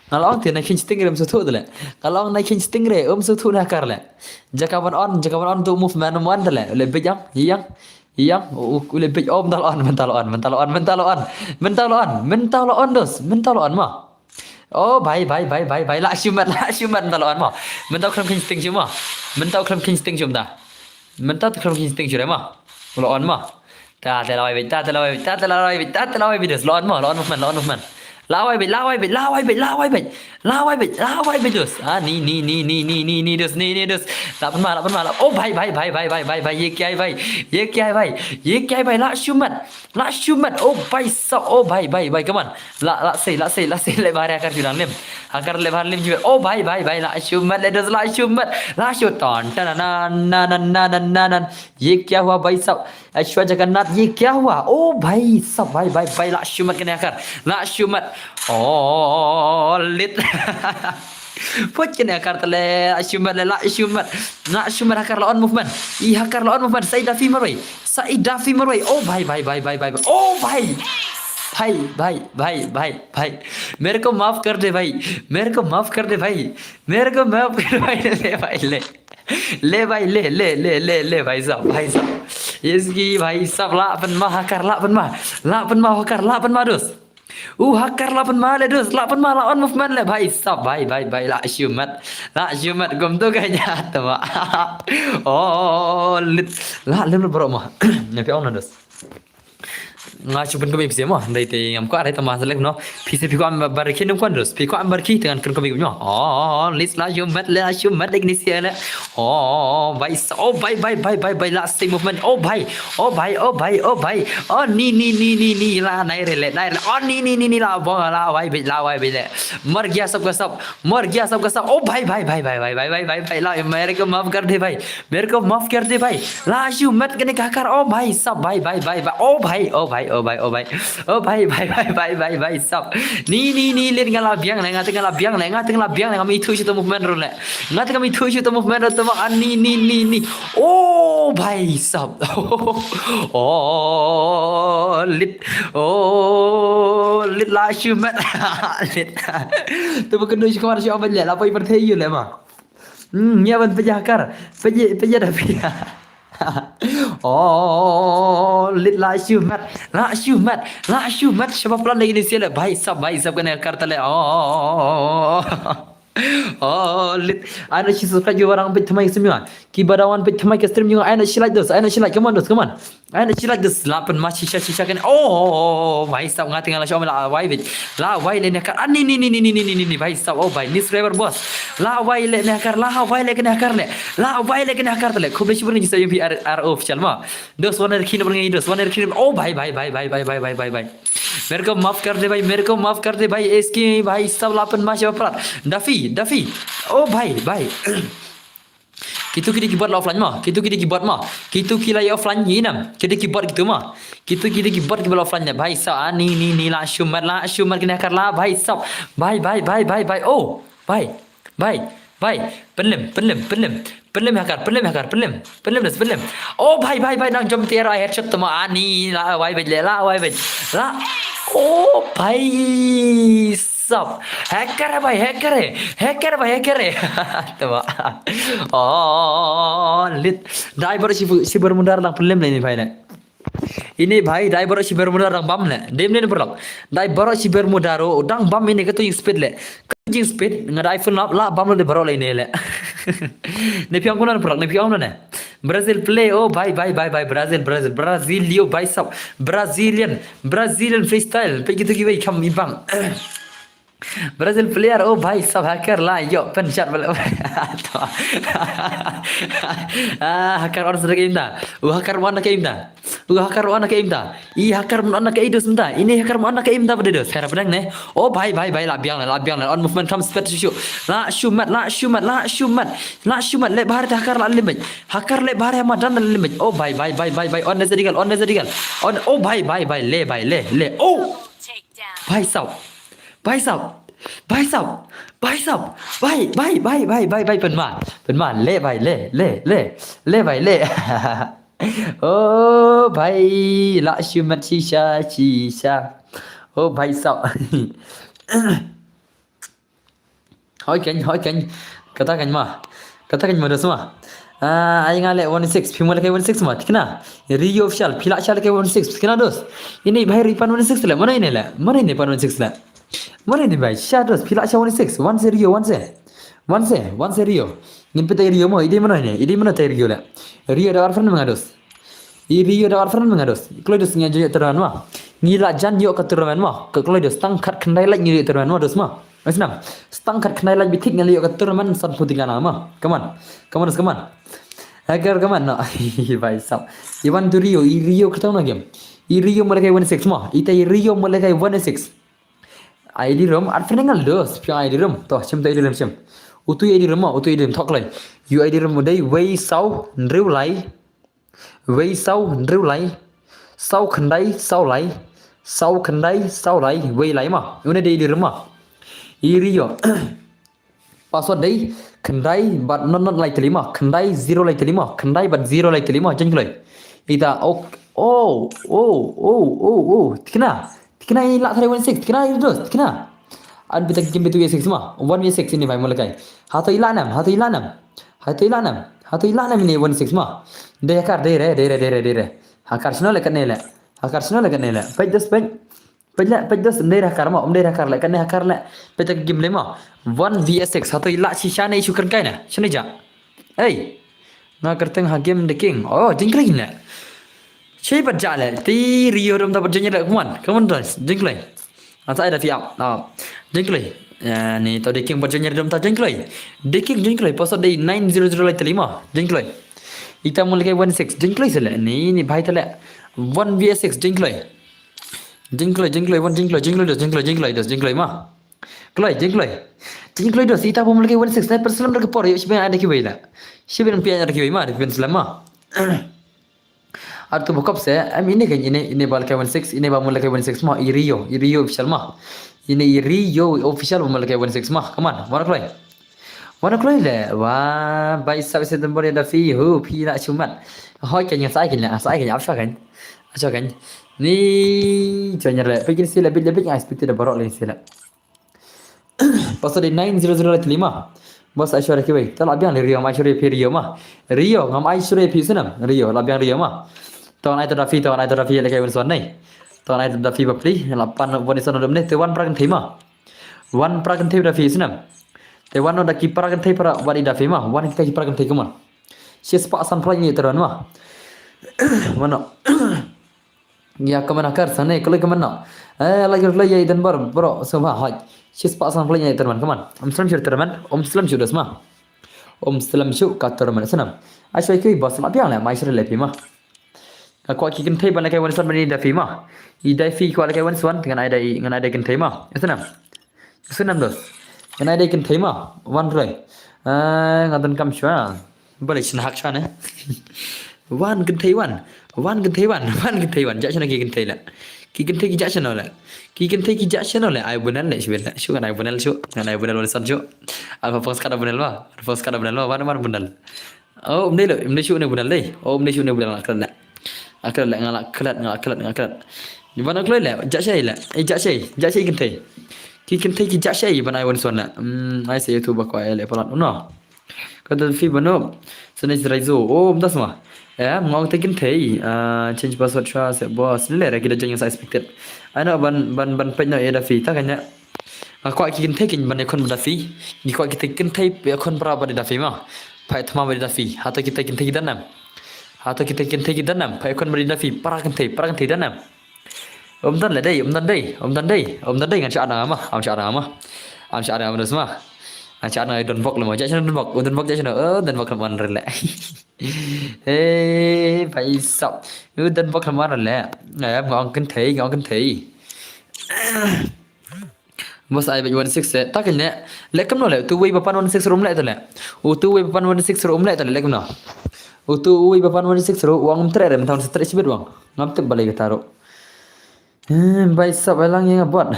Nga la ong te na khyndiat sting re um sngewthuh te leh. Nga la ong na khyndiat sting re um sngewthuh na Hakar leh. Jaka ban on, jaka ban on tu movement mon te leh. U leh beit ïang, ïang, ïang. U, u leh beit, oh, mynta la on, mynta la on, mynta la on, mynta la on. Mynta la on, mynta la on dos, mynta la on mo. Oh, bhai, bhai, bhai, bhai, bhai. La shumat, la shumat, mynta la on mo. Mynta u khlem khyndiat sting shuh mo. Mynta u khlem khyndiat sting shuh mynta. Mynta u khlem khyndiat sting shuh re mo. U la on mo. Ta te la wai beit, ta te la wai beit, ta te la wai beit, ta te la wai beit dos. La on mo, la on movement, la on movement. La wai beit, la wai beit, la wai beit, la wai beit. La wai beit, la wai beit dos. Ah, ni, ni, ni dos, ni, ni dos. La pynma, la pynma, la. Oh, bhai, bhai, bhai. Ye kya hai bhai? Ye kya hai bhai? Ye kya hai bhai? La shumat. La shumat. Oh, bhai sab. Oh, bhai, bhai, bhai. Come on. La, la sei, la sei, la sei. Leh bha re Hakar shu dang lim. Hakar leh bha lim shu. Oh, bhai, bhai, bhai. La shumat, leh dos, la shumat. La shu ton. Tan, nan, nan. Ye kya hua bhai sab? Aishwarya Jagannath, ye kya hua? Oh bhai sab, bhai, bhai, bhai, la shumat kane Hakar. La shumat. Oh, lit. Phoit kane Hakar te leh, la shumat leh, la shumat. La shumat Hakar la on movement. I Hakar la on movement. Sa i Daffy marwei. Sa i Daffy marwei. Oh bhai, bhai, bhai, bhai, bhai, bhai. Oh bhai. Bhai, bhai, bhai, bhai, bhai. मेरे को माफ कर दे भाई. मेरे को माफ कर दे भाई. मेरे को माफ कर दे भाई. ले भाई, ले. ले भाई, ले, ले, ले, ले, ले भाई साहब, भाई साहब. Yes ki bhai sab, lah pynma hacker, lah pynma. Lah pynma hacker, lah pynma dos. U hacker lah pynma le dos, lah pynma, lah on movement le bhai sab, bhai, bhai, bhai, lah shimet. Lah shimet kumtu ka nya tama. Oh, lit. Lah lem bro ma. Nya phi ong na dos. Nga shu pynkhih phi mo, dei te ngam kwah dei tama selek no. Phi se phi kwah bar ki num kwan dos, phi kwah bar ki te ngan khih mo. Oh, lit lah shimet, lah shimet dei ni se le. Oh, bhai sa, oh, bhai, bhai, bhai, bhai, lah same movement. Oh, bhai, oh, bhai, oh, bhai, oh, bhai. Oh, ni, ni, ni, ni, ni, lah nai re le, nai re. Oh, ni, ni, ni, ni, lah bong, lah wai bej, lah wai bej le. Mar gya sab ka sab, mar gya sab ka sab. Oh, bhai, bhai, bhai, bhai, lah mere ko maaf kar de bhai, mere ko maaf kar de bhai. Lah shimet kane ka hacker. Oh, bhai sab, bhai, bhai, bhai, bhai. Oh, bhai, oh, bhai, oh, bhai, oh, bhai. Oh, bhai, bhai, bhai, bhai, bhai, bhai sab. Ni, ni, ni, lit nga lah biang le, nga te nga lah biang le, nga te nga lah biang le, ngam ithuh shuh to movement ruh le. Nga te ngam ithuh shuh to movement ruh to ma, ah, ni, ni, ni, ni. Oh, bhai sab. Oh, lit. Oh, lit lah shimet. Lit. To ba kynduh shu kumar shu aban le, lah poi pyrthei ïu le ma. Hmm, ïa ban pynjah hacker. Pynjah, pynjah da pynjah. Oh, lit lah shimet. Lah shimet. Lah shimet. Shaba plan lagi ni sila. Bhai sab, bhai sab kane hacker tale. Oh. Oh, lit. Ai na shi subscribe ïa warang peit thymmai ka stream ïa. Ki ba da wan peit thymmai ka stream ïa. Ai na shi like dos. Ai na shi like. Come on dos. Come on. Ai na shi like dos. Lah pynma shisha shisha kane. Oh, bhai sab nga te nga lah shom lah wai bej. Lah wai le ne hacker. Ah, ni, ni, ni, bhai sab. Oh, bhai. Ni subscriber boss. Lah wai le ne hacker. Lah wai le kane hacker le. Lah wai le kane hacker le. Khublei shibun ngi sa ïa phi R, R official ma. Dos wan er khin wan ngi dos. Wan er khin. Oh, bhai, bhai, bhai. Mere ko maaf kar de bhai, mere ko maaf kar de bhai, S K bhai sab, lah pynma sha prat. Daffy, Daffy. Oh bhai, bhai. Kitu ki dei ki bot la offline ma, kitu ki dei ki bot ma, kitu ki la offline ïa nam, ki dei ki bot kitu ma. Kitu ki dei ki bot ki ba la offline ne bhai sab, ah, ni, ni, ni, lah shimet, lah shimet kane hacker lah bhai sab. Bhai, bhai, bhai, bhai, bhai. Oh, bhai. Bhai, bhai, pynlem, pynlem, pynlem. Pynlem hacker, pynlem hacker, pynlem. Pynlem dos, pynlem. Oh bhai, bhai, bhai, nang jom tiar ai headshot tama, ah, ni, lah wai bej le, lah wai bej. Lah. Oh bhai sab. Hacker hai bhai, hacker hai. Hacker hai bhai, hacker hai. Tama. Oh, lit. Dai baroh shi, shi Bermuda dang pynlem le ine bhai ne. Ine bhai, dai baroh shi Bermuda dang bam le. Dem ne paralok. Dai baroh shi Bermuda ruh dang bam ine, kato jing speed le. Kato jing speed, nga dei iPhone lap, lah bam le baroh le ine le. Ne phi ong kumno paralok, ne phi ong kumno ne. Brazil play, oh bhai, bhai, bhai, bhai, Brazil, Brazil, Brazilio bhai sab. Brazilian, Brazilian freestyle. Peit kitu kiwei kham ibang. Brazil player, oh bhai sab, hacker lah ïoh pynjot bale. Ah, hacker on sa da ka imda. Oh, hacker on da ka imda. Oh, hacker on da ka imda. I hacker on da ka i dos mynta. Ine hacker on da ka imda ba de dos. Hacker pdeng ne. Oh bhai, bhai, bhai, lah biang le, lah biang le. On movement kham speed shu shu. Lah shimet, lah shimet, lah shimet. Lah shimet le bhar te hacker lah limit. Hacker le bhar ha madan lah limit. Oh bhai, bhai, bhai, bhai, bhai. On ne zadigal, on ne zadigal. On, oh bhai, bhai, bhai, le, bhai, le, le. Oh. Bhai sab. Bhai sab. Bhai sab. Bhai sab. Bhai, bhai, bhai, bhai, bhai, bhai, pynma. Pynma, le, bhai, le, le, le. Le, bhai, le. Oh, bhai, lah shimet shisha, shisha. Oh, bhai sab. Hoi kein, hoi kein. Kata kein ma. Kata kein ma dos ma. Ah, ai nga le one six, phi mo lehkai one six ma, tikna. Rio official, phi lah sha lehkai one six, tikna dos. Ine bhai ri pan one six le, mano ine le? Mano ine pan one six le? Mano ine bhai, sha dos, phi lah sha one six, one se Rio, one se. One se, one se Rio. Ngin pyntai Rio mo, i dei mano ine, i dei mano tai Rio le. Rio da arfan ma nga dos. I Rio da arfan ma nga dos. Kloi dos ngi jan ïoh tournament ma. Ngi la jan ïoh ka tournament ma. Ka kloi dos tang khat khyndai lait ngi ïoh tournament ma dos ma. Mas nam. Tang khat khyndai lait bitik ngi la ïoh ka tournament san phew tikana ma. Come on. Come on dos, come on. Hacker, come on no. Bhai sab. I wan tu Rio, i Rio kata na game. I Rio mo lehkai one six ma. Ita i Rio mo lehkai one six. Ai di rum, arfan ngal dos. Phi ai di rum. To, shim to ai di rum shim. Utu ai di rum ma, utu ai di rum thok lai. U ai di rum dei wei saw hynriew lai. Wei saw hynriew lai, saw khyndai saw lai, saw khyndai saw lai, wei lai ma. Une dei i ri ma. I Rio. Password dei khyndai bad not, not lai tylli ma. Khyndai zero lai tylli ma. Khyndai bad zero lai tylli ma. Jan kloi. Ita ok. Oh, oh, oh, oh, oh. Tikna. Tikna i lah three one six. Tikna i dos. Tikna. An bitak kim bitu six ma. One six ini bhai mo lehkai. Hato i lah nam. Hato i lah nam. Hato i lah nam. Hato i lah ne em ine one six ma? Dei hakar, dei re, dei re, dei re, dei re. Hakar shano le kane le. Hakar shano le kane le. Peit dos, peit. Peit le, peit dos, ym dei hakar ma, ym dei hakar le, kane hakar le. Peit ka game le ma. One V S six, hato i lah shisha ne i shu kren kai ne. Shano i jah. Ei. Nga kyrteng ha game The King. Oh, jingkloi ne. Shei bad jah le. Te Rio dom ta bad jingkloi le. Come on, come on guys. Jingkloi. Asa ai da fi ap. Ah. Jingkloi. Ya, ni to The King bad jingkloi dom ta jingkloi. The King jingkloi. Pasal dei nine zero zero lai te lima. Jingkloi. Ita mula kai one six. Jingkloi sele. Ni, ni bhai tele. One V S six. Jingkloi. Jingkloi, jingkloi, wan jingkloi, jingkloi dos, jingkloi, jingkloi dos, jingkloi ma. Kloi, jingkloi. Jingkloi dos, ita bom lagi one six, sniper slam da ki por, ïa, shiben ada kiwei la. Shiben pi ada kiwei ma, defense slam ma. Ar tu bokop se, em ine kan, ine, ine ba lagi one six, ine ba mula kai one six ma, i Rio, i Rio official ma. Ine i Rio official ba mula kai one six ma, come on, wan kloi. Wan kloi le, wa, bai sab se dembor ya da fi, hu, phi na chumat. Hoi kan yang sai kan, sai kan, ap sa kan. Ap sa kan. Ni, jonyar le, pegin sila, bit le, bit ngai, spiti da barok le sila. Pasal di nine zero zero lagi lima. Bos Aishwarya kiwei. Ta la biang le Rio, ngam Aishwarya phi Rio ma. Rio, ngam Aishwarya phi sinam. Rio, la biang Rio ma. Ton ai ta da fi, ton ai ta da fi, le kai wan son nei. Ton ai ta da fi ba pli, la pan wan ison dom nei, te wan prak thei ma. Wan para kynthei da fi snam. Te wan no da ki para kynthei para wadi da fi ma. Wan kita ki para kynthei, come on. Shi spah san phra ngi teron ma. Mano. Ya, come on, kar sane, kole, come on. Eh, lagi, lagi, ya, idan bar, bro, so ma, hoi. Shi spah san phra ngi teron, come on. Om slam shu teron, om slam shu das ma. Om slam shu ka teron snam. Ai shoi ki bos ma piang le, mai shri le pi ma. Nga kwah ki kynthei ban lehkai wan swan ban i da fi ma. I da fi kwah lehkai wan swan, ngan ai da i, ngan ai da kynthei ma. Ïa snam. Ïa snam dos. Ngan ai da kynthei ma. Wan roi. Ah, nga donkam shwa. Balei shin hak shwa ne. Wan kynthei wan. Wan kynthei wan. Wan kynthei wan. Jah shano ki kynthei la. Ki kynthei ki jah shano la. Ki kynthei ki jah shano la. Ai bunal la shibit la. Shu ngan ai bunal shu. Ngan ai bunal wan swan shu. Alpha Fox kada bunal ma. Alpha Fox kada bunal ma. Wan wan bunal. Oh, um dei lo, um dei shu ne bunal dei. Oh, um dei shu ne bunal, nga klet ne. Nga klet ne, nga la klet, nga la klet, nga klet. Ni ban kloi le, jah shai le. Eh, jah shai, jah shai kynthei. Ki kynthei ki jah shai ban ai wan swan le. Hmm, ai se tu ba ko ai le palat uno. Ka da fi bano. Sene raizo. Oh, um das ma. Eh, ngong te kynthei. Ah, change password shwa se boss. Ni le ra ki da jeng sa expected. Ai no ban ban ban pej no e da fi ta kanya. Nga kwah ki kynthei kin ban ïakhun bad da fi. Ngi kwah kita kynthei ïakhun para bad da fi ma. Phai thma bad da fi. Hato kita kynthei ki danam. Hato kita kynthei ki danam. Phai ïakhun bad da fi. Para kynthei, para kynthei danam. Om dan le dei, om dan dei, om dan dei, om dan dei ngan sha ma. Am sha ma. Am sha ma dos ma. Ngan sha don bok le ma. Jah sha don bok, don bok jah sha. Oh, don bok le man rele. Eh, bai sap. Don bok le man rele. Eh, ngong kynthei, ngong kynthei. Bos ai bad one six se. Ta kane. Leh kumno le. Tu wei ba pan one six rum le tu le. U tu wei ba pan one six rum le tu le. Leh kumno. U tu wei ba pan one six ru wang tre re. Mantang tre sibit wang. Ngam tip balei kata ru. Eh, bai sap ai lang ïa nga bot.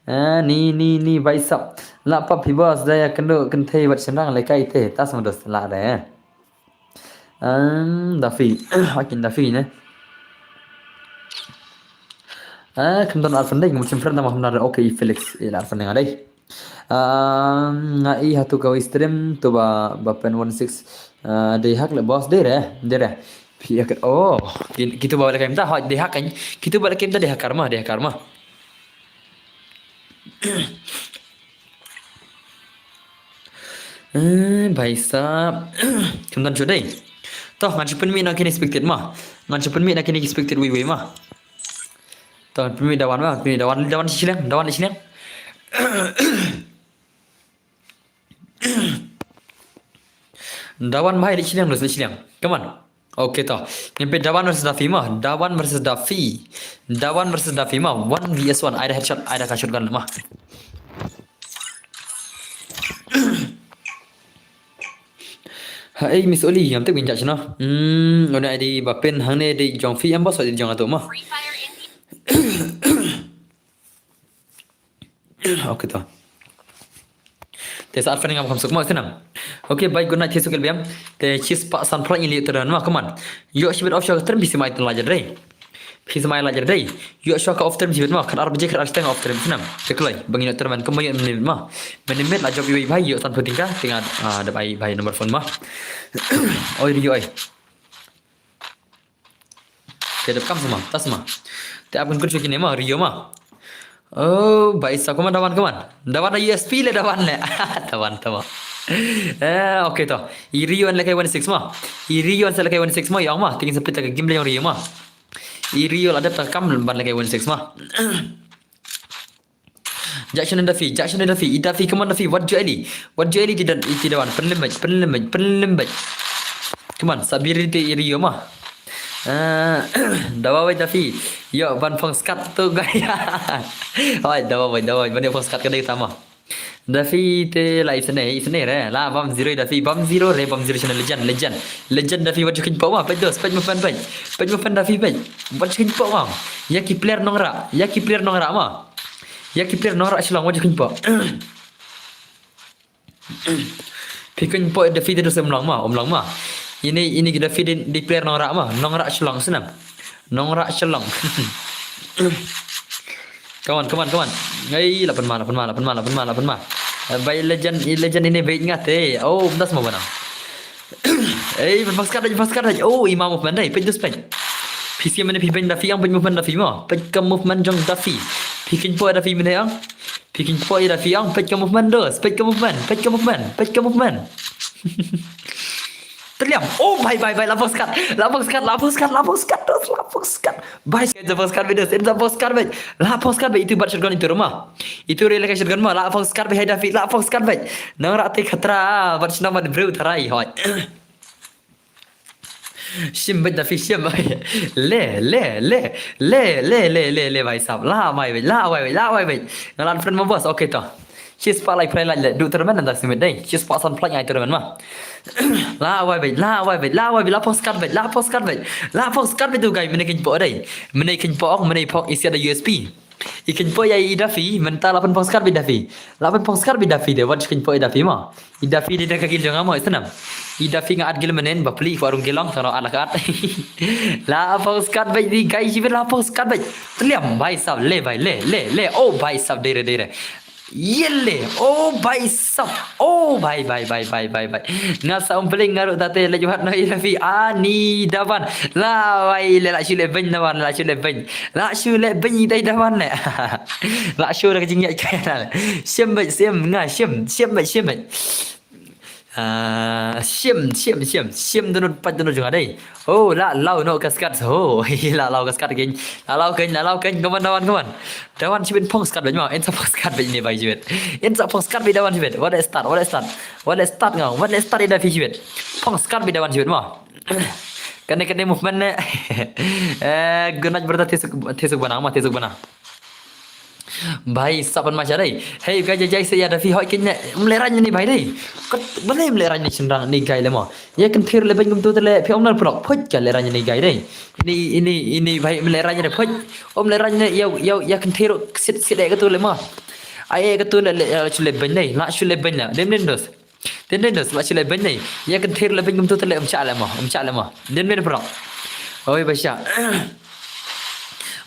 Ah, ni, ni, ni bai sap. La pap hi bos da ïa kynduh kynthei bad shynrang lehkai te. Tas ma dos la re. Em, da fi. Hakin da fi ne. Ah, kham don arphew dei, ngam shim friend da ma kham don. Okay, Felix, eh, la arphew dei nga dei. Ah, nga i hatu ka wei stream tu ba, ba pen one six. Ah, dei hak le bos dei re, dei re. Phi ya kat, oh, ki, kitu ba le kaim ta, ha, dei hak kan. Kitu ba le kaim ta dei hakar ma, dei hakar ma. Eh, bai sap. Kham don shu dei. Toh, ngan shu pynmih na kine expected ma. Ngan shu pynmih na kine expected wei wei ma. Toh, pynmih da wan ma, pynmih da wan, da wan shiliang, da wan shiliang. Da wan bhai, da shiliang, da shiliang. Come on. Okay, toh. Ngin peit Dawan versus Daffy ma. Dawan versus Daffy. Dawan versus Daffy ma. One V S one. Ai da headshot, ai da ka shotgun ma. Ha, ei, Miss Oli, ngam tip ngin jah shano. Hmm, une ai dei ba pyn, hangne dei jong phi em ba sot dei jong atu ma. Okay, to. Te sa arphew ngam kham suk mo, te nam. Okay, bye, good night, te suk el biam. Te chis pa san phra ngi li te ran ma, come on. Yo, shibit offshore, term bisi mai ten la jadre. Phi sa mai la jer dei. Ïoh shuwa ka off stream shibit ma. Khatar baje khatar shiteng off stream snam. Te kloi. Ba ngin ïoh tournament kumba ïoh mynne ma. Mynne la jop iwei bhai ïoh san phew tyngka. Te nga, ah, dep ai bhai number phone ma. Oi, Rio oi. Te dep kam sa ma. Tas ma. Te ap kun kun shuwa kine ma. Rio ma. Oh, bhai sa, kumne da wan, kumne. Da wan da U S P le, da wan le. Da wan, da wan. Eh, okay to. I Rio an le kai one six ma. I Rio an sa le kai one six ma, ïong ma. Te ngin sa peit ka game le ïong Rio ma. I Rio la dep ta kam ban le kai one six ma. Jackson and Duffy, Jackson and Duffy, i Duffy, come on Duffy, wat ju eli. Wat ju eli ti da, ti da wan, pynlem beit, pynlem beit, pynlem beit. Come on, sa biri te i Rio ma. Ah, dawa beit Duffy. Ïoh ban phong skat tu guys. Oi, dawa beit, dawa beit, ban ïoh phong skat ka dei tama. Duffy te la isynei, isynei re. La bam zero Duffy, bam zero re, bam zero sha na legend, legend. Legend Duffy wat ju kynpoh ma, peit dos, peit movement peit. Peit movement Duffy peit. Wat ju kynpoh ma. Ïa ki player nongrah, ïa ki player nongrah ma. Ïa ki player nongrah Shillong wat ju kynpoh. Phi kynpoh Duffy te dos, um long ma, um long ma. Ini, ini ki Duffy di, di player nongrah ma, nongrah Shillong snam. Nongrah Shillong. Come on, come on, come on. Ei, la pynma, la pynma, la pynma, la pynma, la pynma. Eh, beit legend, i legend ini beit nga te. Oh, ym das ma bana. Ei, pynphang skat, pynphang skat. Oh, i ma movement dei, peit dos peit. Phi siem mynne phi beiñ Duffy, ïong peit movement Duffy ma. Peit ka movement jong Duffy. Phi kynpoh Duffy mynne ïong. Phi kynpoh Duffy ïong, peit ka movement dos, peit ka movement, peit ka movement, peit ka movement. Te liam. Oh, bhai, bhai, bhai, la phong skat, la phong skat, la phong skat, la phong skat, dos, la phong skat. Bhai, sa phong skat beit dos, sa phong skat beit. La phong skat beit, itu bat shotgun itu re ma. Itu re la kai shotgun ma, la phong skat beit, hai Duffy, la phong skat beit. Nongrah te khatra, bat shnong bat briew tharai, hoi. Shim beit Duffy, shim. Le, le, le, le, bhai sab. La wai beit, la wai beit, la wai beit. Nga la friend ma boss, okay to. Shispah lai prai lai le, du tournament nda simit dei. Shispah san prai ngai tournament ma. La wai beit, la wai beit, la wai beit, la phong skat beit, la phong skat beit. La phong skat beit tu guys, mynne kynpoh dei. Mynne kynpoh, mynne phong isia da U S P. I kynpoh ïa i Duffy, mynta la pynphang skat beit Duffy. La pynphang skat beit Duffy de, wat kynpoh i Duffy ma. I Duffy de da ka gil jong nga mo, i snam. I Duffy nga at gil mynne, bapli ko arung gilong, tang at la ka at. La phong skat beit di guys, shibit la phong skat beit. Te liam, bhai sab, le bhai, le, le, le. Oh, bhai sab, dei re, dei re. Ye le, oh, bhai sab. Oh, bhai, bhai, bhai. Nga sa um pling nga ruh tate leit wat noh i Duffy. Ani da wan. La wai le, la shu leh beiñ da wan, la shu leh beiñ. La shu leh beiñ i dei da wan le. La shu da ka jingïaid kai na le. Shim beit, shim, nga shim, shim beit, shim beit. Ah, shim, shim, shim, shim dohnud pat dohnud jong nga dei. Oh, la law noh ka skat. Oh, la law ka skat kein. La law kein, la law kein. Come on, da wan, come on. Da wan shibit, phong skat beit mo. Yn sa phong skat beit ne bhai shibit. Yn sa phong skat beit da wan shibit. Wat leh start, wat leh start. Wat leh start nga. Wat leh start i Duffy shibit. Phong skat beit da wan shibit mo. Kane, kane movement ne. Eh, good night brother, te suk, te suk bana mo, te suk bana. Bhai sab, pynma sha dei. Hei guys, jai jai se ïa Duffy, hoi kein ne. Ym lehraiñ ne bhai dei. Kat balei ym lehraiñ ne shynrang ne guys le mo. Ïa kynthei ruh leh beiñ kumto te leh, phi ong nar pynok. Phoit ka lehraiñ ne guys dei. Ini, ini, ini bhai ym lehraiñ ne phoit. Ym lehraiñ ne ïa, ïa, ïa kynthei ruh sit, sit eh kato le mo. Ai eh kato le, le, la shu leh beiñ dei. La shu leh beiñ la. Dem dem dos. Dem dem dos, la shu leh beiñ dei. Ïa kynthei ruh leh beiñ kumto te leh, ym shah le mo, ym shah le mo. Dem dem pynok. Oi ba shah.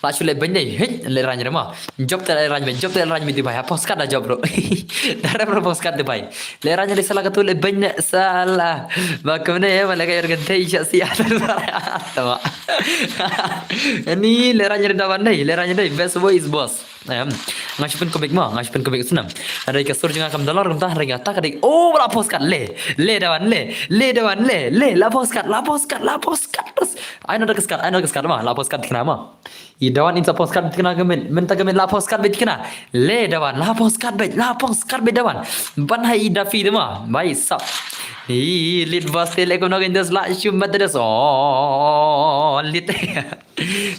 La shu leh beiñ dei. Hei, lehraiñ re mo. Jop te lehraiñ beit, jop te lehraiñ beit bhai. Ha phong skat da jop ruh. Da rem ruh phong skat te bhai. Lehraiñ re sala kato leh beiñ ne sala. Ba kumne ba leh ka ïa kynthei shah sia. Tama. Ani lehraiñ re da wan dei, lehraiñ re dei. Best boy is boss. Em, nga shu pynkhih beit mo, nga shu pynkhih beit snam. Hynrei ka sur jong nga kam da lor kumta, hynrei nga ta ka dei. Oh, la phong skat le. Le da wan le. Le da wan le. Le la phong skat, la phong skat, la phong skat. Ai noh da ka skat, ai noh da ka skat mo, la phong skat thikna mo. I da wan yn sa phong skat beit thikna ka mynta, mynta ka mynta la phong skat beit thikna. Le da wan, la phong skat beit, la phong skat beit da wan. Ban hai i Duffy de mo. Bhai sab. I lit bas te le ko no gen des la shu mat des. Oh, lit.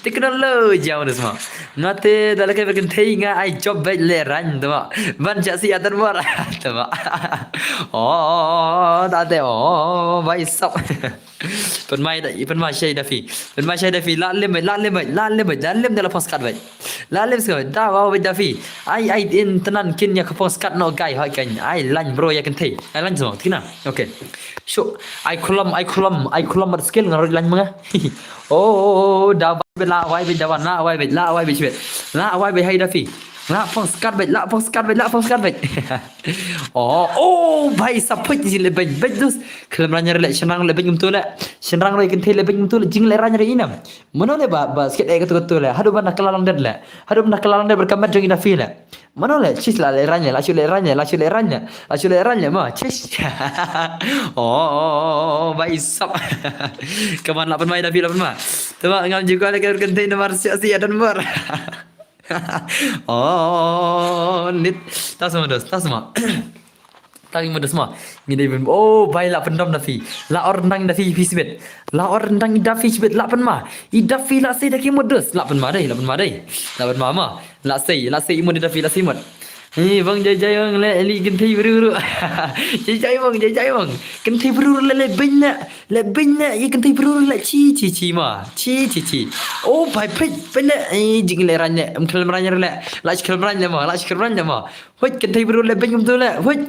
Teknoloji jauh des mo. Nga te da leh ka kynthei nga ai jop beit lehraiñ te mo. Ban shah sia te mo. Te mo. Oh, da te oh, bhai sab. Pynma da, pynma shai Duffy. Pynma shai Duffy. La lem beit, la lem beit, la lem beit, la lem da la phong skat beit. La lem skat beit. Da wow beit Duffy. Ai, ai, yn tynnan kin ïa ka phong skat noh guys, hoi kein. Ai lain bro ïa kynthei. Ai lain shuh, thikna. Okay. Shu, ai khulom, ai khulom, ai khulom bad skill nga ruh lain ma nga. Oh, da La wai beit Dawan, la wai beit, la wai beit shibit. La wai beit ha i Dafi. La phong skat beit, la phong skat beit, la phong skat beit. Oh, oh, bhai sab, peit jing leh beiñ, beiñ dus. Khlem rang re leh, shynrang leh beiñ kumto leh. Shynrang re kynthei leh beiñ kumto leh, jing leh rang re i nam. Mano leh ba, ba sket eh kato kato leh. Haduh ban da kylla lang det leh. Haduh ban da kylla lang det bad ka met jong i Dafi leh. Mano leh, chis la leh rang leh, la shu leh rang leh, la shu leh rang leh. La shu leh rang leh mo, chis. Oh, oh, oh, oh, oh, bhai sab. Come on, la pynma i Dafi, la pynma. Te ba ngam ju kwah leh ka kynthei namar siah siah don bor. Oh, nit. Tas mo dos, tas mo. Tas mo dos mo. Ngi dei pyn-, oh, bhai la pyndom Dafi. La or ryndang Dafi phi sibit. La or ryndang Dafi sibit, la pynma. I Dafi la sei da ki mo dos. La pynma dei, la pynma dei. La pynma mo. La sei, la sei i mo dei Dafi, la sei mo. Ni bang jai jai bang leh, leh kynthei bru bru. Jai jai bang, jai jai bang. Kynthei bru leh, leh beiñ leh. Leh beiñ leh, i kynthei bru leh, chi, chi, chi mo. Chi, chi, chi. Oh, bhai, peit, peit leh. Eh, jing leh rang leh, em khlem rang leh. La khlem rang leh mo, la khlem rang leh mo. Huit, kynthei bru leh beiñ kumto leh. Huit.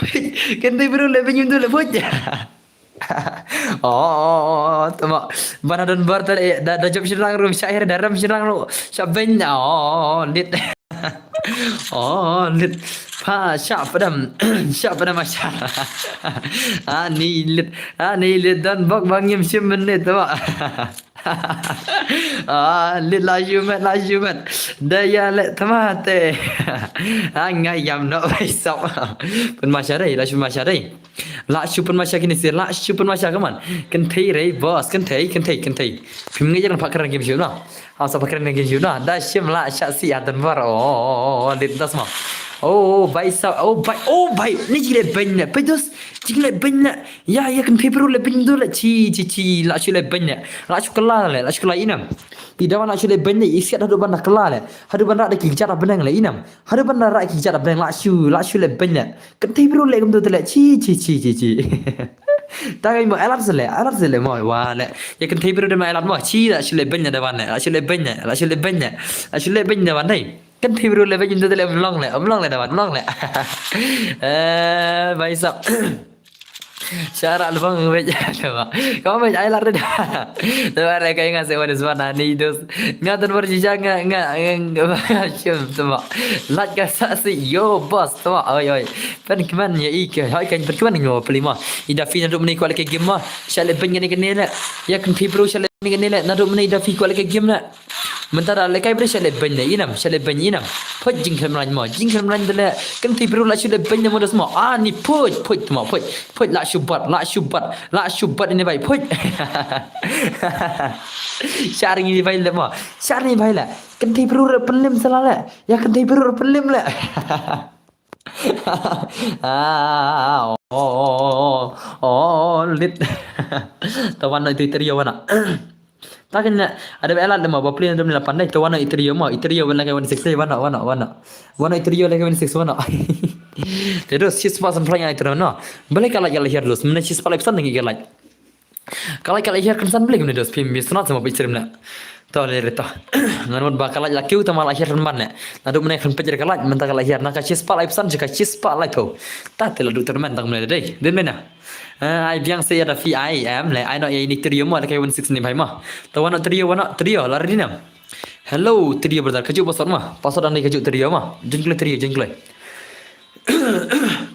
Huit, kynthei bru leh beiñ kumto leh. Huit. Oh, oh, oh, oh, tama. Ban ha don bor te, eh, da, da jop shynrang ruh, shah her da rem shynrang ruh. Shah beiñ, oh, lit. Oh, lit. Pha, shah padam. Shah padam, ah, shah. Ah, ni lit. Ah, ni lit don bok bang ngim shim mynne, tama. Ah, lit la shu met, la shu met. Da ïa leh tama te. Ah, nga ïam noh bhai sab. Pynma sha dei, la shu pynma sha dei. La shu pynma sha kine sir, la shu pynma sha, come on. Kynthei re, boss, kynthei, kynthei, kynthei. Phim ngeit ïa ka pha kren kim shu noh. Am sa pha kren kim shu noh. Da shim la shah sih ha don bor. Oh, oh, oh, oh, lit das mo. Oh, oh, bhai sab, oh, bhai, oh, bhai. Ni jing leh beiñ leh. Peit dos, jing leh beiñ leh. Ïa, ïa kynthei bru leh beiñ kumto leh, chi, chi, chi, la shu leh beiñ leh. La shu kylla leh, la shu kylla i nam. I Dawan la shu leh beiñ leh, i siat haduh ban da kylla leh. Haduh ban rah da ki kjat ha bneng leh i nam. Haduh ban da rah ki kjat ha bneng la shu, la shu leh beiñ leh. Kynthei bru leh kumto te leh, chi, chi, chi, chi, chi. Ta ka mo, alat se leh, alat se leh mo, wa leh. Ïa kynthei bru de mo alat mo, chi, la shu leh beiñ leh Dawan leh, la shu leh beiñ leh, la shu leh beiñ leh. La shu leh beiñ Dawan dei. Kynthei bru leh beiñ kumto te leh, ym long leh, ym long leh Dawan, ym long leh. Eh, bhai sab. Shara lubang beiñ. Ka beiñ ai lar da. Da ba re ka nga se wan is wan ni dos. Nga don bor jija nga, nga, nga, nga, shim tama. Lat ka sa si yo boss tama. Oi, oi. Pen kmen ya i ke. Hoi kan pen kmen nyo peli ma. I Dafi naduh mynne kwah leh ka game ma. Shah leh beiñ kane kane leh. Ïa kynthei bru shah leh beiñ kane kane leh. Naduh mynne i Dafi kwah leh ka game leh. Mynta da lehkai bri shah leh beiñ leh i nam, shah leh beiñ i nam. Phoit jingkhlem rang mo, jingkhlem rang da leh. Kynthei bru la shu leh beiñ leh mo dos mo. Ah, ni phoit, phoit mo, phoit. Phoit la shu bat, la shu bat, la shu bat ini bai, phoit. Shah ring ini bai leh mo. Shah ring ini bai leh. Kynthei bru re pynlem sala leh. Ïa kynthei bru re pynlem leh. Ah, oh, oh, oh, oh, lit. Ta wan noh i trio wan noh. Ta kane, ada ba alat leh mo, ba play dum la pandai, ta wan noh i trio mo, i trio wan lehkai one six, wan noh, wan noh, wan noh. Wan noh i trio lehkai one six, wan noh. Te dos, shispah san phrang i trio noh. Balei ka light ka la hiar dos, mynne shispah lai phew san ngi ka light. Ka light ka la hiar kynsan blik mynne dos phim biasnat sa mo peit stream ne. To lei re to. Ngan mut ba ka light la kiew tang ma la hiar kynban ne. Naduh mynne khlem peit re ka light mynta ka la hiar na ka shispah lai phew san sha ka shispah lai phew. Ta te la duh tyrmen tang mynne dei. Dei mynne. Eh, ai biang sa ïa da phi ai em lei ai noh ïa ini trio mo lehkai one six ni bhai mo. To wan noh trio wan noh trio la ready ne. Hello trio brother kajuh password mo. Password dang dei kajuh trio mo. Jin kloi trio jin kloi.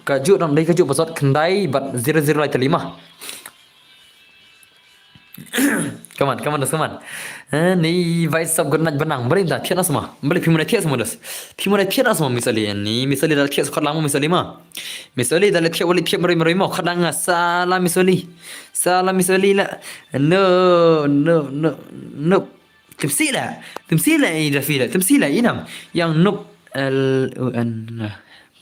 Kajuh dang dei kajuh password khyndai bad zero zero lai tylli mo. Come on, come on, dos, come on. Eh, ni bhai sab good night banang. Balei da thiah na sma. Balei phi mane thiah sma dos. Phi mane thiah na sma Miss Oli ni. Miss Oli da thiah skhot lang mo Miss Oli ma. Miss Oli da le thiah wali thiah mroi mroi mo. Khadang nga sala Miss Oli. Sala Miss Oli la. No, no, no, no. Tymsi la. Tymsi la i da phi la. Tymsi la i nam. Yang nuk L U N.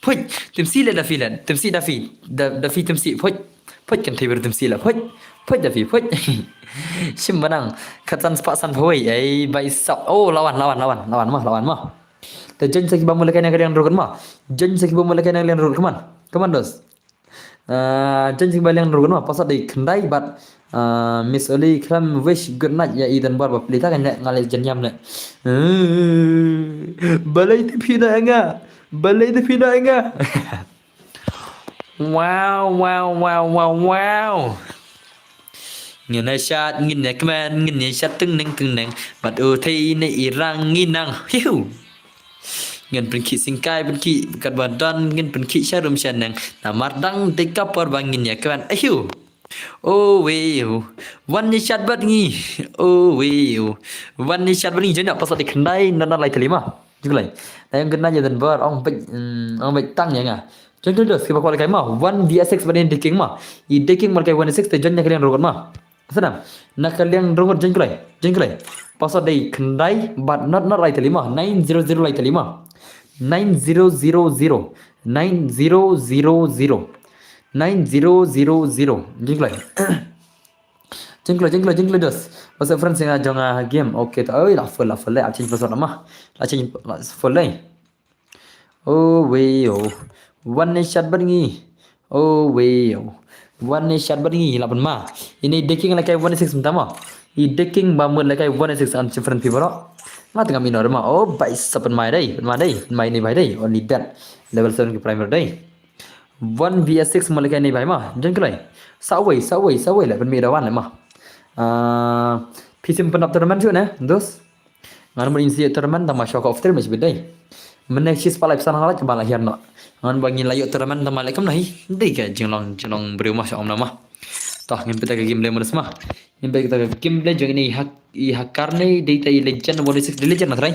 Phuj, tymsi le da phi le, tymsi da phi, da, da phi tymsi, phuj, phuj kan thei ber tymsi le, phuj, phuj da phi, phuj. Shim banang, katan spah san pawei, ai bai sap. Oh, lawan, lawan, lawan, lawan ma, lawan ma. Te join sa ki ba mu lehkai na ka liang rukun ma. Join sa ki ba mu lehkai na ka liang rukun, come on. Come on, dos. Ah, join sa ki ba liang rukun ma, pasal dei khyndai bad Ah, Miss Oli khlem wish good night ïa i don bor ba pli ta kan leh nga leh jan ïam leh. Balei te phi na nga. Balei te phi na nga. Wow, wow, wow, wow, wow. Ngin ïa shad, ngin ïa kmen, ngin ïa shad tyngneng tyngneng. Bad u thei ne i rang ngi nang. Hiu. Ngin pynkhih syngkai, pynkhih katba don, ngin pynkhih sharum shaneng. Namar dang dei ka por ba ngin ïa kmen. Ahiu. O wei o. Wan ïa shad bad ngi. O wei o. Wan ïa shad bad ngi. Jong ïa password dei khyndai, nana lai tylli ma. Jong lai. Na ïa khyndai ïa den bar, ong bek, mm, ong bek tang ïa nga. Jong tu dos, kiba kwal kai ma. One V S six bad ïa Deking ma. I Deking mar kai one six te jong ïa ka liang rukut ma. Sadam. Na ka liang rukut jong kulai. Jong kulai. Password dei khyndai bad not not lai tylli ma. Nine zero zero lai tylli ma. Nine zero zero zero. Nine zero zero zero. Nine zero zero zero. Jong kulai. Jong kulai, jong kulai, jong kulai dos. Password friends nga jong, ah, game. Okay, ta oi la full, la full le. Ap change password ma. La change, la full le. O wei o. Wan ne shad bad ngi. O wei o. Wan ne shad bad ngi la pynma. Ini Deking la kai one six mynta ma. I Deking ba mut la kai one six an chifren pi baro. Nga tengah minor ma. O bai sa pynma dei, pynma dei, pynma ini bai dei. Only that. Level seven ki primer dei. One V S six mut la kai ini bai ma. Jong kulai. Sa wei, sa wei, sa wei la pynma da wan le ma. Ah, phi sim pynap tournament shu ne, dos. Ngan mut in ïa tournament tang ma shock of three match bit dei. Mynne shi spah lai phew san ngan lait ba la hiar noh. Ngan ba ngin la ïoh tournament tang ma leh kumno hi. Dei ka jinglong, jinglong briew ma sha ong na ma. Toh ngin peit ka game leh ma dos ma. Ngin peit ka game leh jong ini hak, i hacker ne dei ta i legend, one six dei legend na trai.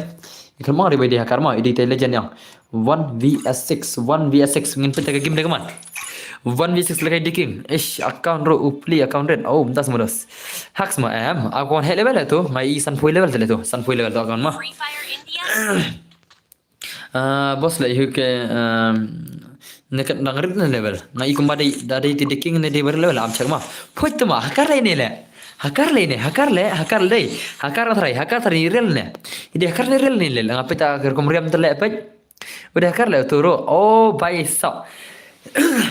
I kan ma ri bai dei hacker ma, i dei ta i legend yang. One V S six, one V S six ngin peit ka game leh kumno. One V six la kai Deking. Ish, account ro upli account red. Oh, mynta sma dos. Hak sma em. Account high level tu. Ngai i sanphew level tu. Sanphew level tu account ma. Ah, boss la ihu ke, um, ne kat dang red ne level. Ngai i kumba dei, da dei ti Deking ne dei bar level am check ma. Phoit tu ma, hacker le ne le. Hacker le ne, hacker le, hacker le. Hacker trai, hacker trai real ne. Ide hacker ne real ne le. Nga peit ka kum riam te le peit. Udah kar le turu. Oh, bai sap.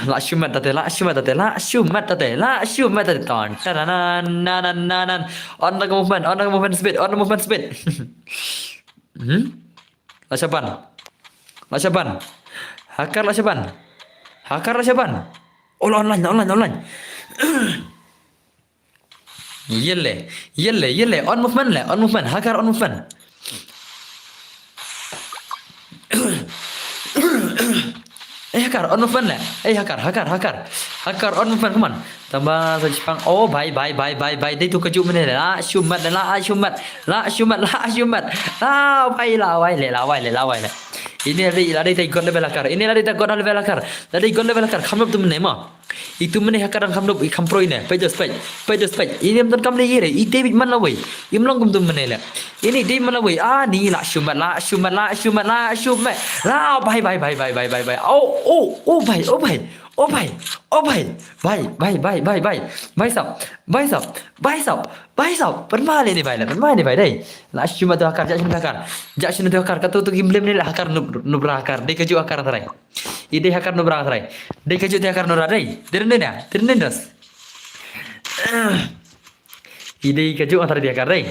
La shumat tate, la shumat tate, la shumat tate, la shumat tate. Ton, tananan, nanan, nanan. On the movement, on the movement speed, on the movement speed. Hmm? La shaban. La shaban. Hacker la shaban. Hacker la shaban. Oh, la online, la online, la online. Yele, yele, yele, on movement le, on movement, hacker on movement. Eh, hacker on movement le. Eh, hacker, hacker, hacker. Hacker on movement, come on. Tamba sa chipang. Oh, bai, bai, bai, bai, bai. Dei tu kaju mene le. La shumat le, la shumat. La shumat, la shumat. La bai, la bai le, la bai le, la bai le. Ini la dei, la dei tai god level hacker. Ini la dei tai god level hacker. La dei god level hacker. Kham tu mene ma. Itu mene hacker dang kham dup, i kham pro ine. Peit dos peit. Peit dos peit. Ini mton kam le yere. I David man la wei. Im long kum tu mene le. Ini David man la wei. Ah, ni la shumat, la shumat, la shumat, la shumat. La bai, bai, bai. Oh, oh, oh bai, oh bai. Oh bai. Oh bai. Bai, bai, bai, bai, bai. Bai sap. Bai sap. Bai sap. Bai sap. Pynma le ni bai le. Pynma ni bai dei. La shumat tu hacker, ja shumat hacker. Ja shumat tu hacker. Katu tu game le mene le hacker nub, nubra hacker. Dei kaju hacker trai. I dei hacker nubra trai. Dei kaju dei hacker nubra dei. Dei dei na. Dei dei dos. I dei kaju antara dei hacker dei.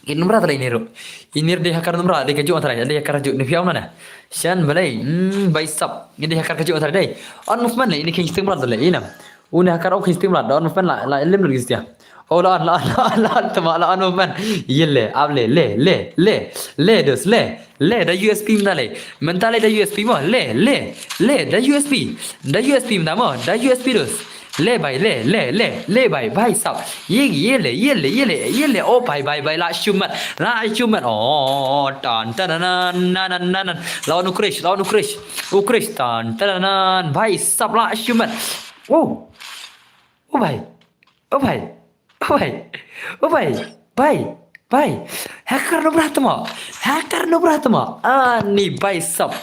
I nubra trai ni ru. Ini dei hacker nubra dei kaju antara dei hacker kaju ni piau mana. Shan balai. Hmm, bai sap. I dei hacker kaju antara dei. On movement le ini king sting bra le ina. Une hacker ok sting bra on movement la la lim lagi stia. Oh, la, la, la, la, tama, la, on movement. Yele, ab le, le, le, le, le, dos, le, le, da U S P mynta le. Mynta le da U S P mo, le, le, le, da U S P. Da U S P mynta mo, da U S P dos. Le bai, le, le, le, le bai, bai sap. Ye, yele, yele, yele, yele, oh, bai, bai, bai, la shumat, la shumat. Oh, tan, tan, nan, nan, nan, nan, nan. La on ukrish, la on ukrish. Ukrish, tan, tan, nan, bai sap, la shumat. Oh. Oh bai. Oh bai. Oh bai. Oh bai. Bai. Bai. Hacker nubra tama. Hacker nubra tama. Ani bai sap.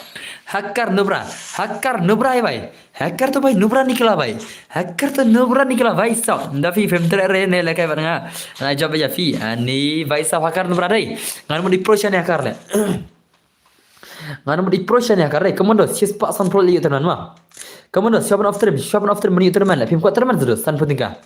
Hacker nubra. Hacker nubra bai. Hacker tu bai nubra nikla bai. Hacker tu nubra nikla bai sap. Dafi fem tre re ne le kai banga. Na job ya fi. Ani bai sap hacker nubra dei. Ngan mudi pro shane hacker le. Ngan mut i pro shane hacker dei. Commandos, shi spah san pro le ïoh tournament ma. Commandos, shop of trim, shop of trim mani tournament le. Phim kwah tournament sdus, san phew tyngka.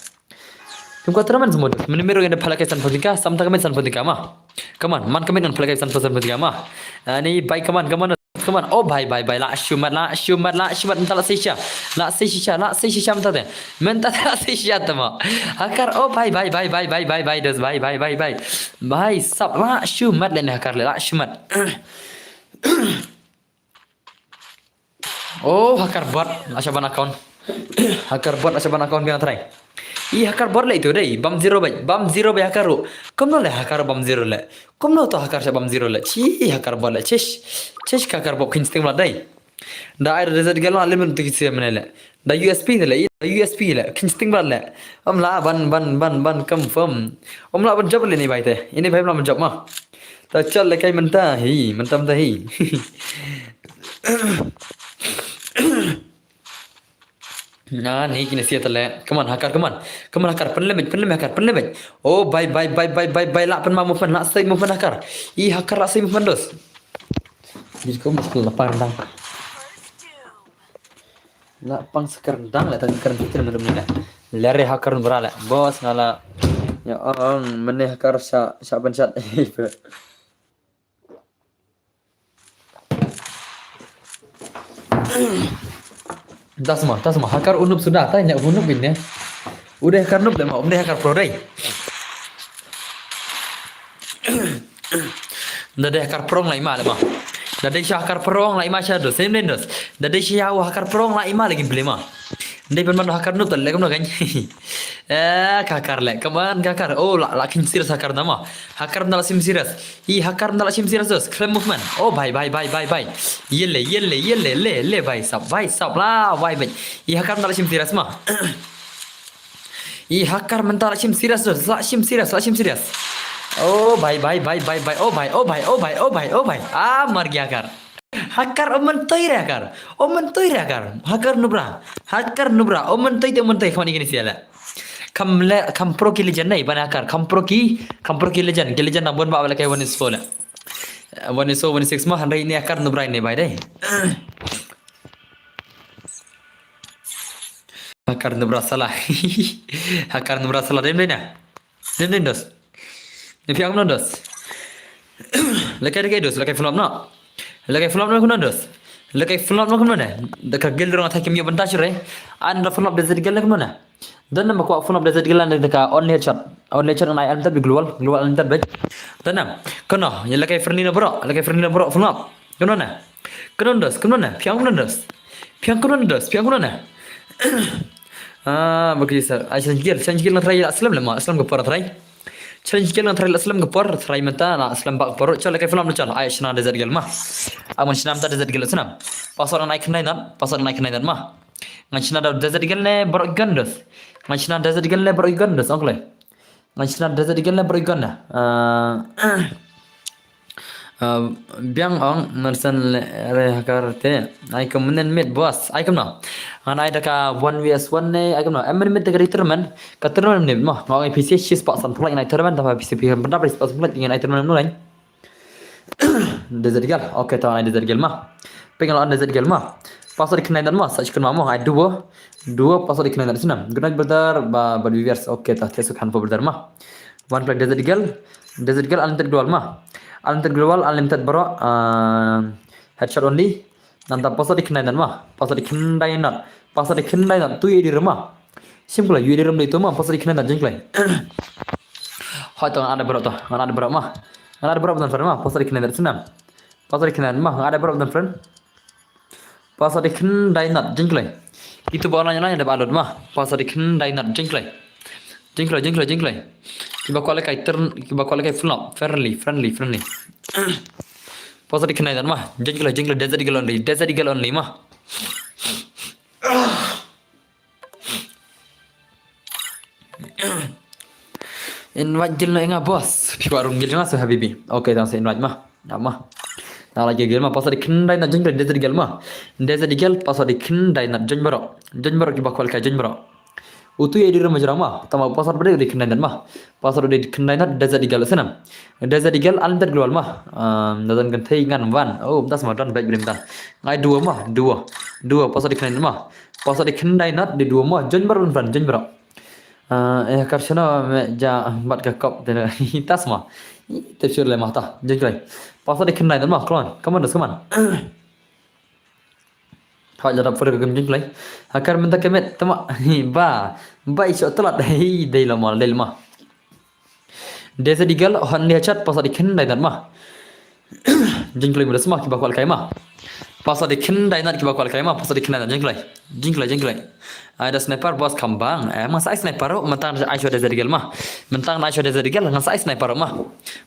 Phim kwah tournament sdus. Mani mero ngin phalak san phew tyngka, sam ta kmen san phew tyngka ma. Come on, man kmen ngan phalak san phew, san phew tyngka ma. Ani bai, come on, come on. Come on. Oh, bye, bye, bye. La shumat, la shumat, la shumat. Mynta la sei shisha. La sei shisha, la sei shisha mynta te. Mynta la sei shisha te mo. Hacker, oh, bye, bye, bye, bye, bye, bye, bye, dos, bye, bye, bye, bye. Bye, sap, la shumat le ne hacker le, la shumat. Oh, hacker bot, la shaban account. Hacker bot, la shaban account biang trai. I hacker bot le itu dei, bam zero bai, bam zero bai hacker ru. Kumno le hacker bam zero le. Kumno to hacker sha bam zero le. Chi, i hacker bot le. Chish, chish ka hacker bot kin sting bla dei. Da ai da zat gal lim tu kisi mene le. Da U S P le, da U S P le, kin sting bla le. Am la ban, ban, ban, ban confirm. Am la ban job le ni bai te. Ini bai am la ban job ma. Ta chal le kai mynta hi, mynta mynta hi. Na ni kine sia tale. Come on hacker, come on. Come on hacker, pen lemej, pen lemej hacker, pen lemej. Oh, bye, bye, bye, bye, bye, bye. La pen ma movement, la sei movement hacker. I hacker la sei movement dos. Dis ko muskil la par dang. La pang seker dang la tan keren pikir menum ni la. Lere hacker bra la. Bos ngala. Ya ong mene hacker sa sa pen sat. Das ma, das ma. Hacker unup sudah, tanya unup ini. Udah hacker nup deh ma, udah hacker pro deh. Da dei hacker pro lai ma le ma. Da dei sha hacker pro lai ma sha dos. Same den dos. Da dei sha hacker pro lai ma le gin ble ma. Dei ban man hacker nup tal le kam no kan. Eh, hacker le. Come on hacker. Oh, la la kin serious hacker na ma. Hacker na la sim serious. I hacker na la sim serious dos. Claim movement. Oh, bye bye bye bye bye. Yele yele yele le le bye sap bye sap la bye bye. I hacker na la sim serious ma. I hacker mynta la sim serious dos, la sim serious, la sim serious. Oh bye bye bye bye bye. Oh bye, oh bye, oh bye, oh bye, oh bye. Ah, mar gya hacker. Hacker, oh myntoi re hacker. Oh myntoi re hacker. Hacker nubra. Hacker nubra. Oh myntoi te myntoi khwan ikini siala. Kam le kam pro ki legend nei ban hacker. Kam pro ki, kam pro ki legend. Ki legend na bon ba la kai one is four le. One is four, one is six ma hanrai ni hacker nubra ni bai dei. Hacker nubra sala. Hacker nubra sala dem dei na. Dem dei dos. Ni piang no dos. Lekai lekai dos, lekai flop no. Lekai flop no kuno dos. Lekai flop no kuno ne. Deka gil rong attack mi bentas re. An da flop desert gil kuno ne. Dan nama kuat flop desert gil an deka only headshot. Only headshot ngai an tapi global, global an tapi. Dan nam. Kuno, ya lekai friendly no bro, lekai friendly no bro flop. Kuno ne. Kuno dos, kuno ne. Piang kuno dos. Piang kuno dos, piang kuno ne. Ah, bagi sa. Ai challenge gil, challenge gil na try la slem le ma, slem ke por try. Challenge gil na try la slem ke por, try mynta la slem bak por. Chal kai flop chal. Ai shna desert gil ma. Aman shna mynta desert gil snam. Password ngan ai khnai nat, password ngan ai khnai nat ma. Ngan shna da desert gil ne bro gun dos. Ngan shna desert gil ne bro gun dos, ongle. Ngan shna desert gil ne bro gun na. Ah, ah, biang ong mersen le re hacker te. Ai kum menen mit boss. Ai kum no. Ngan ai da ka one V S one ne. Ai kum no. Em mit da ka tournament. Ka tournament ne mo. Ngan ai P C shi spot san play ngan ai tournament da P C P benda P C spot san play ngan ai tournament no lain. Desert gil. Okay, ta ngan ai desert gil ma. Ping la desert gil ma. Password khnai dan ma. Search kun ma mo. Ai duo. Duo password khnai dan sinam. Good night brother. Ba ba viewers. Okay, ta te sukhan po brother ma. One play desert gil. Desert gil unlimited global ma. Unlimited global, unlimited bro. Ah, headshot only. Nanta password khnai dan ma. Password khnai dan. Password khnai dan. Tu edi rema. Sim khlai, U A D rum dei tu ma, password khnai dan jing khlai. Hoi to ngan ada bro to, ngan ada bro ma. Ngan ada bro dan friend ma, password khnai dan sinam. Password khnai dan ma, ngan ada bro dan friend. Password khnai dan jing khlai. Itu ba online online ada ba download ma. Password khnai dan jing khlai. Jing khlai, jing khlai, jing khlai. Kiba kwal kai turn, kiba kwal kai flop, friendly, friendly, friendly. Password khnai dan ma, jing khlai, jing khlai, desert gil only, desert gil only ma. Invite gil na nga boss. Phi warung gil nga so habibi. Okay, tang sa invite ma. Nama. Na lagi gil ma password khnai na jing desert gil ma. Desert gil password khnai na jing bro. Jing bro kiba kwal ka jing bro. Utu ya di rumah jerama. Tama password bade di khnai ma. Password di khnai na desert gil senam. Desert gil unlimited global ma. Um, dan kan thei ngan wan. Oh, das ma dan baik brim dan. Ngai dua ma, dua. Dua password khnai ma. Password khnai na di dua ma. Jing bro friend, jing bro. Ah, eh, karsana me ja bat ka kop tena. Tas ma. Te sure le ma ta. Jeng klai. Password khnai dan ma, klon. Come on, come on. Ba la dap pur ka gem jingklai. Hakar mynta ka met tama. Ba. Ba i chok telat. Hei, dei la ma, dei la ma. Dei sa di gel, hon dia chat, pasa di khyndai nat ma. Jingklai mynta sma kiba kwah kai ma. Pasa di khyndai nat kiba kwah kai ma, pasa di khyndai nat jingklai. Jingklai, jingklai. Ai da sniper boss kham bang. Eh, nga sa ai sniper ruh, mynta ai shuwa dei sa di gel ma. Mynta ai shuwa dei sa di gel, nga sa ai sniper ruh ma.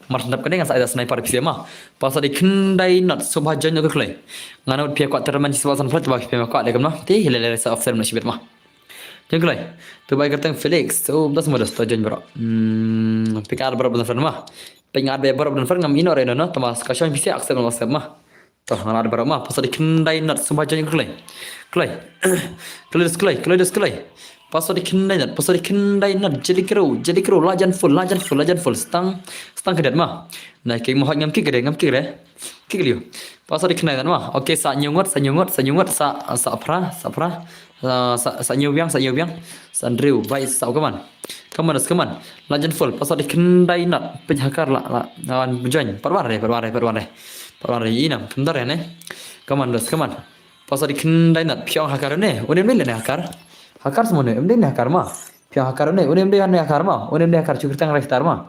Mar sniper kane nga sa ai da sniper pisa ma. Pasa di khyndai nat, sngewbha join ka klai. Nga nut pia kwah terman shuwa san flat, ba pia kwah dei kam na. Ti, lele sa off term na shibit ma. Jingklai. Tu bai kyrteng Felix. Tu das modus tu join bro. Hmm, pikar bro dan friend ma. Pingat be bro dan friend ngam ino re no. Tama ska shon pisa accept ma, accept ma. Tu ngan ada bro ma. Pasa di khyndai nat sngewbha join klai. Klai. Klai dus klai, klai dus klai. Pasa di khyndai nat, pasa di khyndai nat. Jadi kero, jadi kero. Lajan full, lajan full, lajan full. Stang, stang kedat ma. Nah, kick ma hot ngam kick re, ngam kick re. Kick liu. Pasa di khyndai nat ma. Okay, sa nyungut, sa nyungut, sa nyungut, sa, sa pra, sa pra. Sa, sa, sa nyu biang, sa nyu biang. Sa Andrew, bai sa kaman. Kaman das kaman. Lajan full, pasa di khyndai nat. Pej hakar la, la, lawan bujain. Pat wan re, pat wan re, pat wan re. Pat wan re, inam, khyndar re ne. Kaman das kaman. Pasa di khyndai nat. Piang hakar ne. Unem dei ne hakar. Hakar semua ne. Em dei ne hakar ma. Piang hakar ne. Unem dei ne hakar ma. Unem dei hakar chukritang re star ma.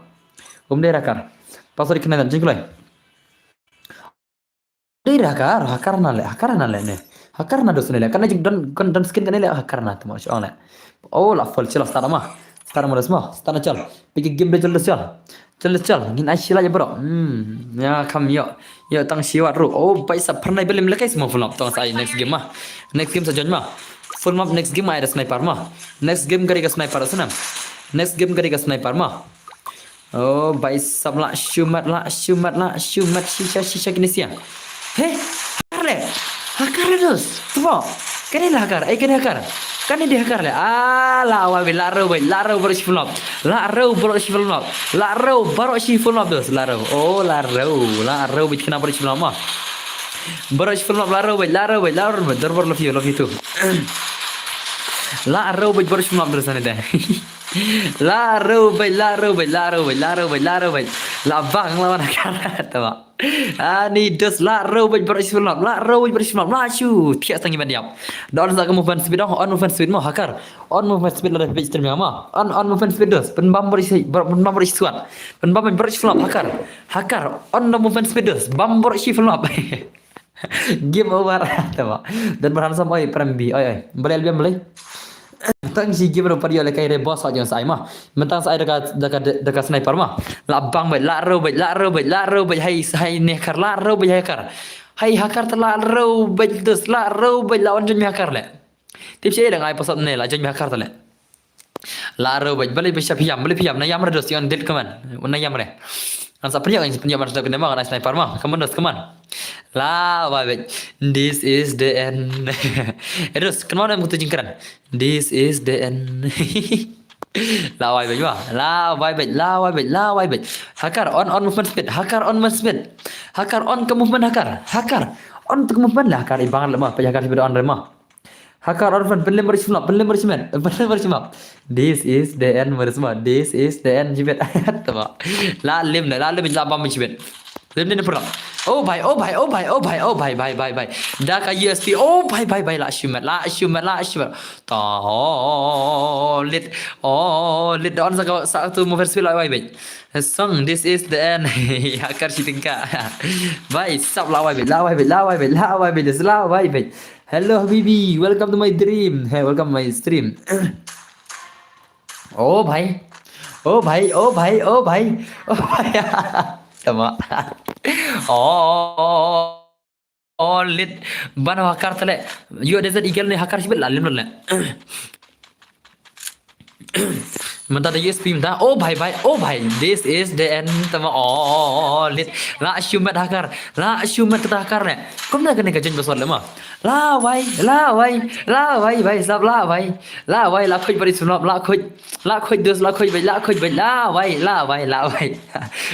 Um dei hakar. Pasa di khyndai nat. Jingklai. Dei hakar, hakar na le, hakar na le ne. Hakar na dos ne le. Kan jing don, kan don skin kan le hakar na tu ma shong le. Oh, la full chal start ma. Start ma dos ma. Start na chal. Pigi game de chal dos chal. Chal dos chal. Ngin ai shila je bro. Hmm. Ya kam yo. Yo tang shiwat ru. Oh, bai sa pernai belim le kai semua full map. Tong sa ai next game ma. Next game sa join ma. Full map next game ai da sniper ma. Next game gari ka sniper sana. Next game gari ka sniper ma. Oh, bai sap la shumat, la shumat, la shumat, shisha, shisha kini sia. He, hakar le. Hakar le dos. Tupo. Kani la hakar, eh kani hakar. Kani di hakar le. Ah, la awal bi, la rau bai, la rau baru shi full map. La rau baru shi full map. La rau baru shi full map dos, la rau. Oh, la rau, la rau bai kena baru shi full map ma. Baru shi full map, la rau bai, la rau bai, la rau bai. Dorbar love you, love you too. La rau bai baru shi full map dos sana deh. La rau bai, la rau bai, la rau bai, la rau bai, la rau bai. La bang la wan hakar tama. Ani dos la rau bai baru shi full map, la rau bai baru shi full map, la shu. Tiak sang iban diap. Da on sa ka movement speed dong, on movement speed mo hakar. On movement speed la da page term ma. On, on movement speed dos. Pen bam baru shi, pen bam baru shi suat. Pen bam baru shi full map hakar. Hakar, on the movement speed dos. Bam baru shi full map. Game over. Tama. Dan berhan sam oi prem bi. Oi oi. Boleh lebih boleh. Tang shi game ro padio le kai re boss aja sa ai ma. Mentang sa ai deka, deka, deka sniper ma. La bang bai, la rau bai, la rau bai, la rau bai. Hai, hai ne hakar, la rau bai hakar. Hai hakar ta la rau bai dos, la rau bai la on join mi hakar le. Tip shi dang ai pasat ne la join mi hakar ta le. La rau bai, bali bai sha piam, bali piam, na yam re dos, yon dit kaman. Na yam re. An sa pynjak, an sa pynjak, man sa kena ma, kan sniper ma. Kaman dos, kaman. La wai bai. This is the end. Eh dos, kaman em kutu jingkran. This is the end. La wai bai ma. La wai bai, la wai bai, la wai bai. Hakar on, on movement speed. Hakar on movement speed. Hakar on ka movement hakar. Hakar on ka movement la hakar ibang le ma. Pai hakar speed on re ma. Hakar on fan, pynlem baru shi full map, pynlem baru shi met, pynlem baru shi map. This is the end, baru shi map. This is the end, jibet. Tama. La lem na, la lem la bam jibet. Lem ne pura. Oh bhai, oh bhai, oh bhai, oh bhai, oh bhai, bhai, bhai, bhai. Da ka U S P, oh bhai, bhai, bhai, la shi met, la shi met, la shi met. Ta, oh, lit, oh, lit da on sa ka, sa tu mo first la wai bai. Song, this is the end. Hakar shi tingka. Bai, sap la wai bai, la wai bai, la wai bai, la wai bai, la wai bai. Hello Habibi, welcome to my dream. Hey, welcome to my stream. Oh bhai. Oh bhai, oh bhai, oh bhai. Oh bhai. Tama. Oh, oh, lit. Ban hakar tele. Yo desert eagle ne hakar shibit la lim le. Mynta da U S P mynta. Oh bhai bhai. Oh bhai. This is the end. Tama. Oh, oh, oh, oh, lit. La shumat hakar. La shumat kata hakar ne. Kumna kane ka jen basot lema. La wai. La wai. La wai bhai sab la wai. La wai la khuj bari sunop la khuj. La khuj dus la khuj bai la khuj bai la wai la wai la wai.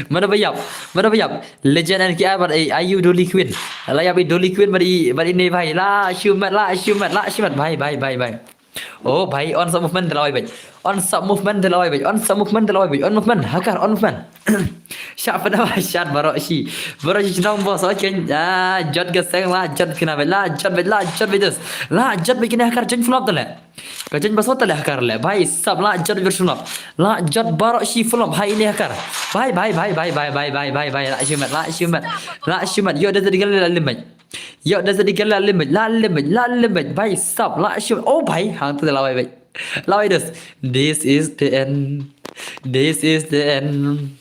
Mada bayap. Mada bayap. Legend and K I but eh, are you Dolly Queen? La yap i Dolly Queen bari bari ne bhai. La shumat la shumat la shumat bhai bhai bhai bhai. Oh bhai, on sub movement da la wai bhai. On sub movement da la wai bhai. On sub movement da la wai bhai. On movement, Hacker, on movement. Shah pada ba shah baroh shi. Baroh shi chnong bos, okay. Ah, jot ka seng la, jot kina bhai, la, jot bhai, la, jot bhai dus. La, jot bhai kina Hacker jen flop tale. Ka jen baso tale Hacker le. Bhai sub la, jot bhai flop. La, jot baroh shi flop. Hai ini Hacker. Bhai, bhai, bhai, bhai. La, shumat, la, shumat. La, shumat. Yo, da jadi gal la limit. Yo, da jadi gal la limit, la limit, la limit, bhai sub, la shu. Oh bhai, hang tu la wai bhai. La wai dus. This is the end. This is the end.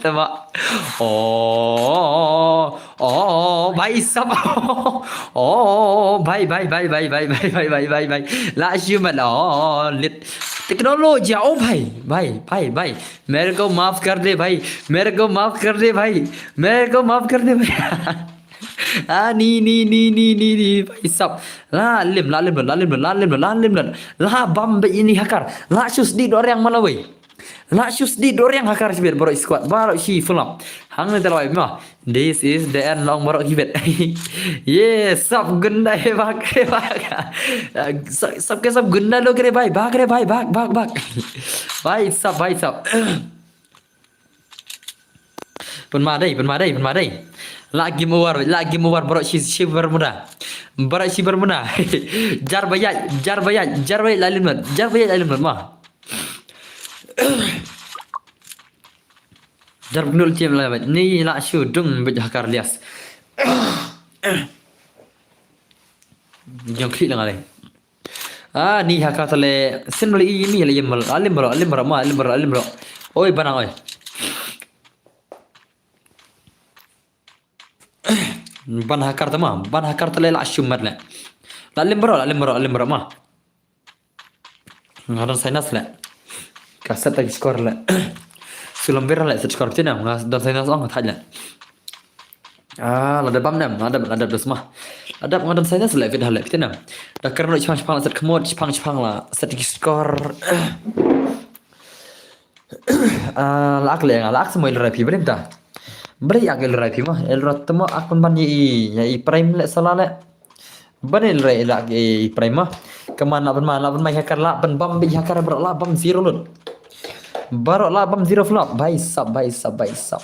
Tama. Oh, oh, bhai sub. Oh, bhai, bhai, bhai. La shu mat, oh, lit. Teknologi, oh bhai, bhai, bhai, bhai. Mere ko maaf kar de bhai. Mere ko maaf kar de bhai. Mere ko maaf kar de bhai. Ah, ni, ni, ni, ni, ni, ni, bhai sab. La lim, la lim, la lim, la lim, la lim, la bam bad ini Hacker. La shu sdi doriang malawei. La shu sdi doriang Hacker sibit baroh squad, baroh shi fulap. Hang ne talawai ma. This is the end long baroh kibet. Ye, sab gunda he bak, he bak. Sab, sab ke sab gunda lo kre bhai, bak kre bhai, bak, bak, bak. Bhai sab, bhai sab. Pynma dei, pynma dei, pynma dei. La game over, la game over, baroh shi, shi Bermuda. Baroh shi Bermuda. Jar bayat, jar bayat, jar bayat la limnot. Jar bayat la limnot ma. Jar bnul chim la bayat. Ni la shu dung bit Hacker lias. Jong klik lang ale. Ah, ni Hacker tale. Sin mali ini la yem mal. Alim bro, alim bro, ma, alim bro, alim bro. Oi, banang, oi. Ban Hacker tama, ban Hacker tale la shumat le. La lim bro, la lim bro, la lim bro, ma. Nga don sinus le. Ka set lagi skor le. Sulam bera le set skor tina, nga don sinus ong thaj le. Ah, la da bam nem, la da, la da dos ma. La da nga don sinus le fit hale tina. Da kerno chipang chipang la set kemot, chipang chipang la set lagi skor. Ah, la ak le nga, la ak semua ilrai pi brim ta. Bri ak ilrai pi ma, ilrai temo ak pun ban i, ya i prime le sala le. Ban ilrai la ak i prime ma. Keman la ban ma, la ban ma Hacker la ban bam bi Hacker baroh la bam zero lut. Baroh la bam zero flop. Bhai sab, bhai sab, bhai sab.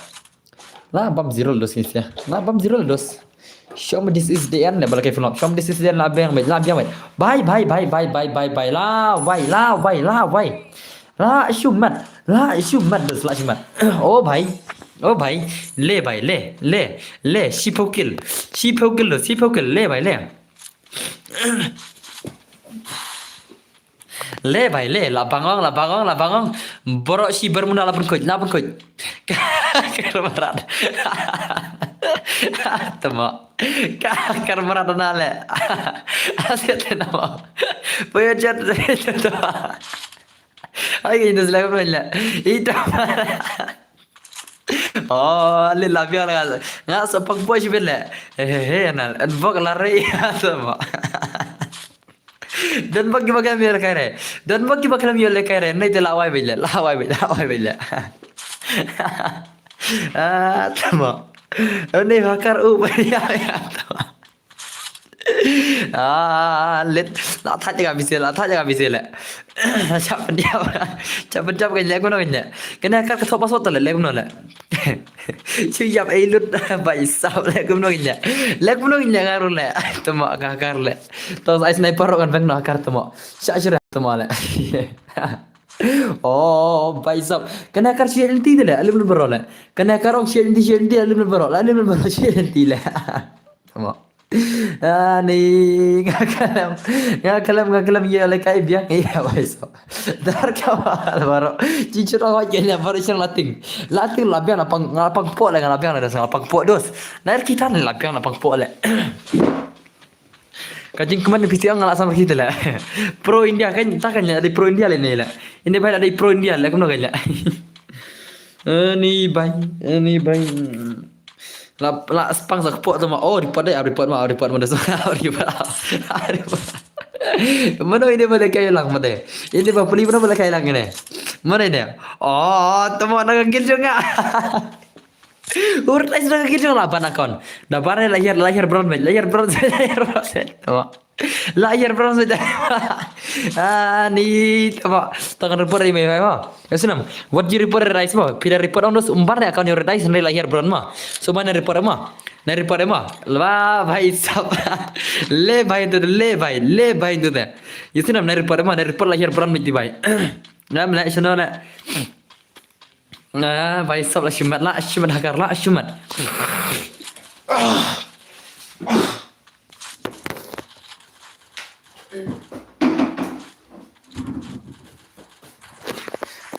La bam zero lut dos ni sia. La bam zero lut dos. Show me this is the end, ne bala kai flop. Show me this is the end, la biang bhai, la biang bhai. Bhai, bhai, bhai, bhai, bhai, bhai, bhai. La wai, la wai, la wai. La shumat, la shumat, dus la shumat. Oh bhai. Oh bhai. Le bhai, le, le, le. Shiphew kill. Shiphew kill, dus shiphew kill. Le bhai, le. Le bhai, le, la bangong, la bangong, la bangong. Baroh shi Bermuda la pynkhuid, la pynkhuid. Ka kermarat. Temo. Ka kermarat na le. Asyik temo. Puyo chat temo. Ai, ini selai pun le. Itu. Oh, le la biang la. Nga sa pang po shi le. He he he, na. Bok la re. Temo. Don bok kiba khlem ïoh lehkai re. Don bok kiba khlem ïoh lehkai re. Nei te la wai beit le. La wai beit, la wai beit le. Ah, tamo. Nei Hacker u beit ya, ya, tamo. Ah, lit. La thaj ka bisi, la thaj ka bisi le. Chap dia. Chap dia kan le, kumno kan le. Kane Hacker ka thok password le, le kumno le. Shu ïap ei lut, bhai sab, le kumno ngin ïa. Le kumno ngin ïa ngaru le. Tamo ka Hacker le. To ai sniper kan bang no Hacker tamo. Sha shu tamo le. Oh, bhai sab. Kane Hacker shi lenti le, alim le bro le. Kane Hacker ong shi lenti, shi lenti, alim le bro. Alim le bro shi lenti le. Tamo. Ani, nga khlem, nga khlem, nga khlem ïa lehkai biang ïa, bhai sab. Dar ka wal baroh. Chi chut ong kane baroh shen la ting. La ting la biang la pang, nga la pang poh le, nga la biang le dos, nga la pang poh dos. Na er kita ne la biang la pang poh le. Ka jingkmen phi ong nga la sam kita le. Pro India kan, ta kan le, ada Pro India le ne le. Ini bhai ada Pro India le, kumno kan le. Ani bhai, ani bhai. La, la spang sa kepok tu ma. Oh, report deh, ah, report ma, ah, report ma, ah, report, ah, report. Mano ini ba lehkai lang mate. Ini ba puli mano ba lehkai lang ini. Mano ini? Oh, tamo na ka gil jong nga. Ur tai na ka gil jong la ban account. Da ban lahir, lahir bron, lahir bron, lahir bron. Tamo. La hiar bron sa. Ah, ni tama. Tangan report ri mai mai ma. Ya sunam. What you report ri rais ma? Pida report on dos umbar ne account ri rais ne la hiar bron ma. So mana report ma. Na report ma. Wah, bhai sab. Le bhai tu, le bhai, le bhai tu te. Ya sunam na report ma, na report la hiar bron miti bhai. Ngam le sino ne. Ah, bhai sab la shimat, la shimat hakar, la shimat.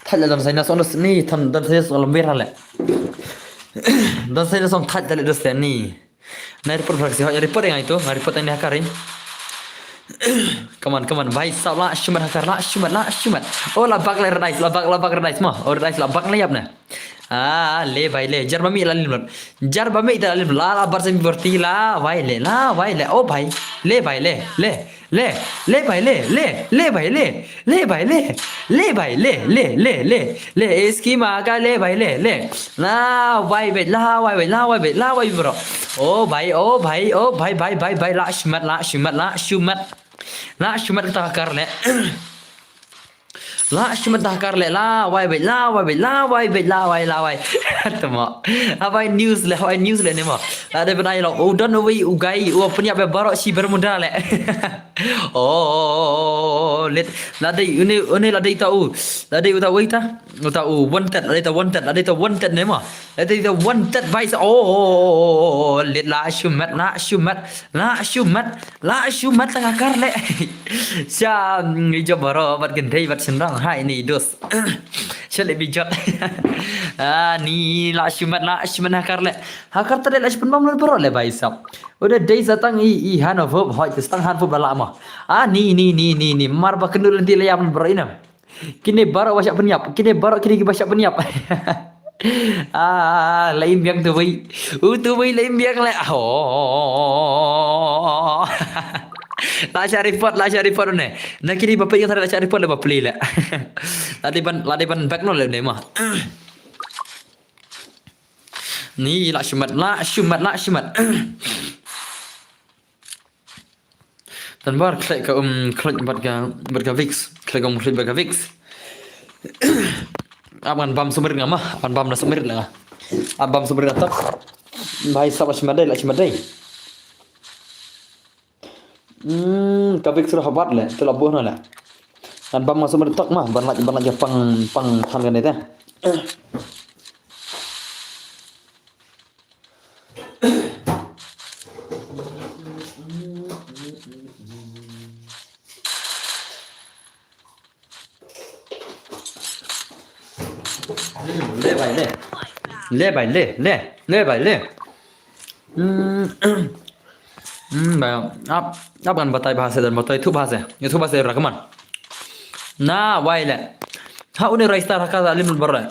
Thal la dam sai na song dos ni, tham dam sai song lam wir le. Dam sai song thal thal dos ni. Na report fraksi hot report ngai tu, ngai report ni hakar ni. Come on, come on, bhai sab la shimat hakar, la shimat, la shimat. Oh, la bak le rais, la bak, la bak rais ma. Oh, rais la bak le yap na. Ah, le bhai le, jar ba mi la lim lot. Jar ba mi ta la lim lot. La, la bar sem berti la, bhai le, la, bhai le. Oh, bhai. Le bhai le, le. Le, le bhai le, le, le bhai le. Le bhai le. Le bhai le, le, le, le. Le, iski ma ka le bhai le, le. La, bhai bhai, la, bhai bhai, la, bhai bhai, la, bhai bro. Oh, bhai, oh, bhai, oh, bhai, bhai, bhai, bhai, la shimat, la shimat, la shimat. La shimat ta hakar le. La shimat ta hakar le, la wai bej, la wai bej, la wai bej, la wai, la wai. Tama. Habai news le, habai news le ne ma. La de benai lo. U don u wei u gai u pynïap be barok shi Bermuda le. Oh, let. La de une, une la de ta u. La de u ta wei ta. U ta u wanted, la de ta wanted, la de ta wanted ne ma. La de ta wanted bai sa. Oh, let la shimat, la shimat, la shimat. La shu mat la ka kar le. Sha, mm, i jop baro bad gendei bad sendang hai ni dos. Sha le bijot. Ah, ni la shu mat, la shu mat ha kar le. Ha kar ta le la shu pynbam le baro le bai sap. Uda dei sa tang i, i han of hope hoi, tang han of hope la la ma. Ah, ni, ni, ni, ni, ni. Mar ba kendu lenti le yam baro ina. Kine baroh ba shah pynïap, kine baroh kine ki ba shah pynïap. Ah, la im biang tu wei. U tu wei la im biang le. Ah, oh. La shah report, la shah report ne. Na kine ba pynïap la shah report le ba pli le. La dei ban, la dei ban back no le ne ma. Ni la shu mat, la shu mat, la shu mat. Tan bar khlek ka um khlek bad ka, bad ka Vicks. Khlek ka um khlek bad ka Vicks. Ap ngan bam sumrit nga ma, ap ngan bam na sumrit nga. Ap bam sumrit nga tok. Bai sap la shimat dei, la shimat dei. Hmm, ka Vicks ruh habat le, tu la buh na le. Ngan bam nga sumrit tok ma, ban la, ban la pang, pang than kan dei te. Le bai le. Le bai le, le. Le bai le. Hmm. Hmm, bai. Ap, ap kan batai bahasa dan batai tu bahasa. Itu bahasa rakaman. Na, wai le. Ha une rai star ha ka lim bar le.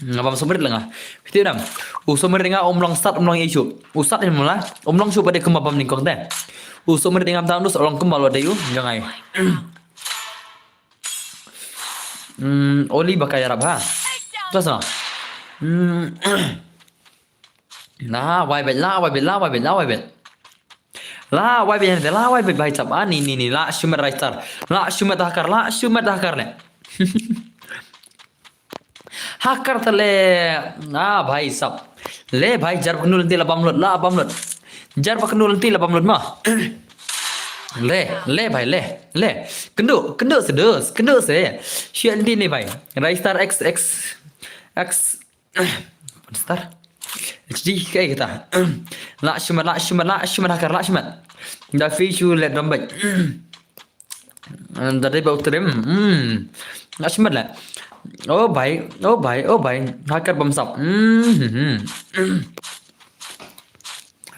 Nga bam sumrit la nga. Piti dam. U sumrit nga um long sat um long isu. U sat ni mula. Um long shu bade kumba bam ningkong te. U sumrit nga mtang dus long kumba lo de u. Jangai. Hmm, oli ba ka yarap ha. Terus no. Hmm. La wai bet, la wai bet, la wai bet, la wai bet. La wai bet, la wai bet bai tap. Ah, ni, ni, ni, la shu mat rai star. La shu mat hakar, la shu mat hakar le. Hakar ta le. Ah, bhai sab. Le bhai jar ba kyndu lynti la bam lut, la bam lut. Jar ba kyndu lynti la bam lut ma. Le, le bhai, le, le. Kyndu, kyndu se dus, kyndu se. Shi lynti ni bhai. Rai star X, X, X. Star. H D kai kita. La shu mat, la shu mat, la shu mat hakar, la shu mat. Da fi shu le dom bai. Da dei ba u trim. Hmm. Nga shimat le. Oh bai, oh bai, oh bai. Hakar bam sap. Hmm.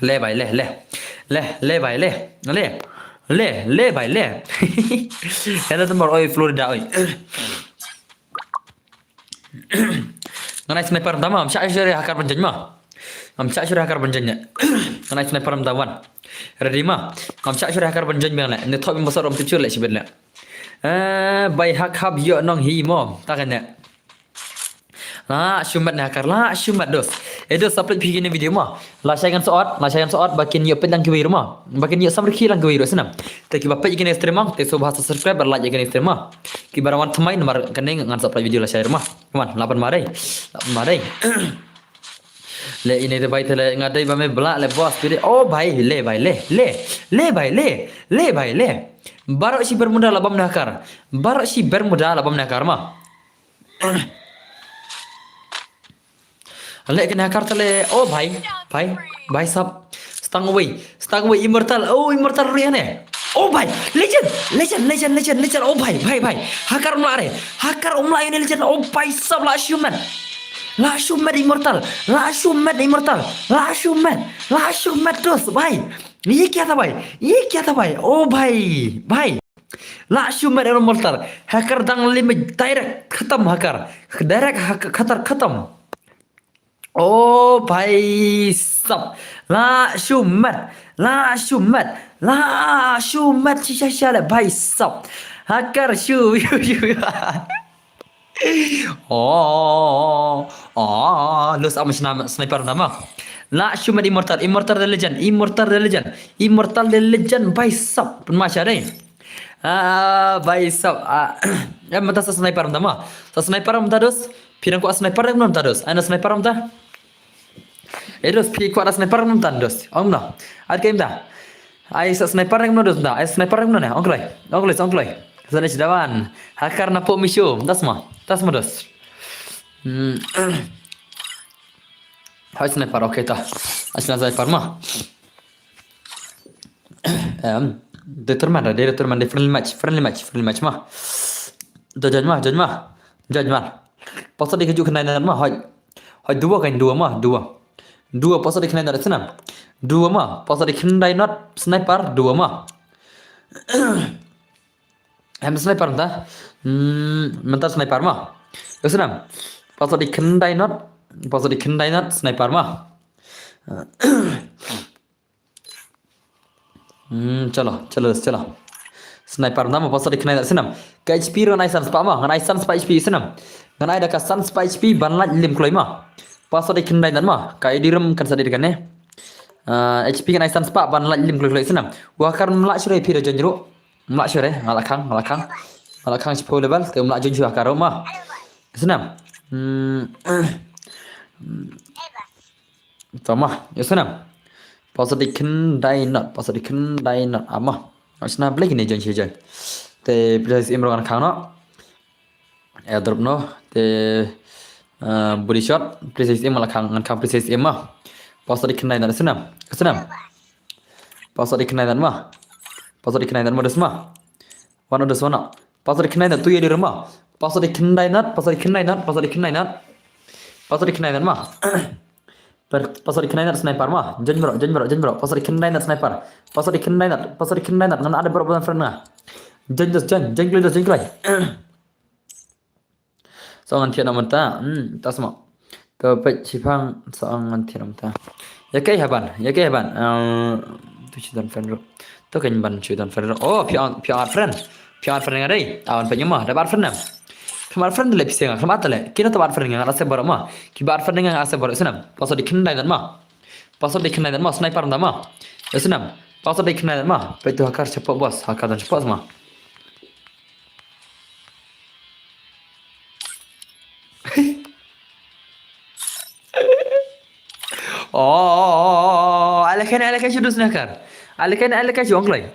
Le bai, le, le. Le, le bai, le. Le. Le, le bai, le. Ena tembar oi Florida oi. Ngan ai sniper dama, ngam shah shuh hakar ban jan ma. Ngam shah shuh hakar ban jan ne. Ngan ai sniper dama wan. Ready ma. Ngam shah shuh hakar ban jan biang le. Ne thok bim basar rom tichur le shibit le. Eh, bai hak hap yo nong hi mo. Ta kan ne. La shu mat ne hakar, la shu mat dos. Edo sa peit phi kine video ma. La shai ngan sot, la shai ngan sot ba kin ïoh peit lang kiwei ruh ma. Ba kin ïoh samrkhie lang kiwei ruh snam. Te kiba peit kine stream ma, te sngewbha sa subscribe bad like ïa kine stream ma. Kiba wan thymmai namar kane ngan sa peit video la shai ruh ma. Come on, la pan ma dei. La pan ma dei. Le ine te bai te le nga dei ba me blah le boss phi dei. Oh bai le bai le le. Le bai le. Le bai le. Baroh shi Bermuda la bam na kar. Baroh shi Bermuda la bam na kar ma. Leh kane hakar tale. Oh bhai, bhai, bhai sab. Stang away, stang away, Immortal. Oh, Immortal ruh ïa ne. Oh bhai, legend, legend, legend, legend, legend. Oh bhai, bhai, bhai. Hakar um lah re. Hakar um lah ïa ne legend. Oh bhai sab, lah shu met. Lah shu met Immortal. Lah shu met Immortal. Lah shu met. Lah shu met terus bhai. Ye kya tha bhai? Ye kya tha bhai? Oh bhai, bhai. Lah shu met Immortal. Hakar dang limit direct khatam hakar. Direct hak-, khatar khatam. Oh bhai sab. Lah shu met. Lah shu met. Lah shu met shisha shisha le bhai sab. Hakar shu shu shu. Oh, oh, los am sna-, sniper nama. Lah shu met Immortal, Immortal the legend, Immortal the legend, Immortal the legend bhai sab. Pun masha dei. Ah, bhai sab. Ah, em mynta sa sniper mynta ma. Sa sniper mynta dos. Phi dang kwah sniper dang mynta dos. Ai na sniper mynta. Eh dos, phi kwah da sniper mynta dos. Ong na. Ai kaei mynta. Ai sa sniper dang mynta dos mynta. Ai sniper dang mynta ne. Ong kloi. Ong kloi, ong kloi. Sa ne sdawan. Hakar na po misho. Das ma. Das ma dos. Hmm. Hai sniper, okay ta. Ai sniper ma. Em, determine, determine, friendly match, friendly match, friendly match ma. Join ma, join ma. Join ma. Pasa di kaju khyndai nat ma, hoi. Hoi dua kan, dua ma, dua. Dua pasa di khyndai nat snam. Dua ma, pasa di khyndai nat sniper, dua ma. Em sniper ta. Hmm, mynta sniper ma. Yo snam. Pasa di khyndai nat, pasa di khyndai nat sniper ma. Hmm, chalo, chalo, chalo. Sniper namar pasa di khyndai nat snam. Ka H P ruh ngan ai san spah ma, ngan ai san spah H P snam. Ngan ai da ka san spah H P ban lait lim kloi ma. Pasa di khyndai nat ma, ka A D ruh kan sa di kane. Ah, H P ngan ai san spah ban lait lim kloi kloi snam. Wa kar mla shure phi da jon ruh. Mla shure, nga la khang, nga la khang. Nga la khang shiphew level, te mla jon shu ka ruh ma. Snam. Hmm. Tama, yo snam. Pasa di khyndai nat, pasa di khyndai nat ama. Nga snam blek ne jon shi jon. Te pisa im ruh ngan khang no. Airdrop no. Te, eh, body shot, pisa im la khang, ngan khang pisa im ma. Pasa di khyndai nat snam. Snam. Pasa di khyndai nat ma. Pasa di khyndai nat ma dos ma. Wan dos wan. Pasa di khyndai nat tu ya di rema. Pasa di khyndai nat, pasa di khyndai nat, pasa di khyndai nat. Pasa di khyndai nat ma. Per-, pasa di khyndai nat sniper ma. Jon bro, jon bro, jon bro. Pasa di khyndai nat sniper. Pasa di khyndai nat, pasa di khyndai nat. Ngan ada bro ban friend nga. Jon dos, jon, jon kloi dos, jon kloi. So ngan thied na mynta. Hmm, ta sma. To peit shipang so ngan thied na mynta. Ya kei haban, ya kei haban. Eh, tu shi don friend ruh. To kan ban shi don friend ruh. Oh, phi on, phi on friend. Phi on friend nga dei. Awan peit ma, da bar friend nam. Khlem ar friend le pisa nga, khlem ar tale. Kino to bar friend nga, nga ase bor ma. Ki bar friend nga, nga ase bor snam. Pasa di khyndai nat ma. Pasa di khyndai nat ma, sniper nat ma. Ya snam. Pasa di khyndai nat ma. Peit tu hakar chapo boss, hakar dan chapo sma. Oh, oh, oh, oh, oh, oh, alakane, alakane shu dus nakar. Alakane, alakane shu ong kloi.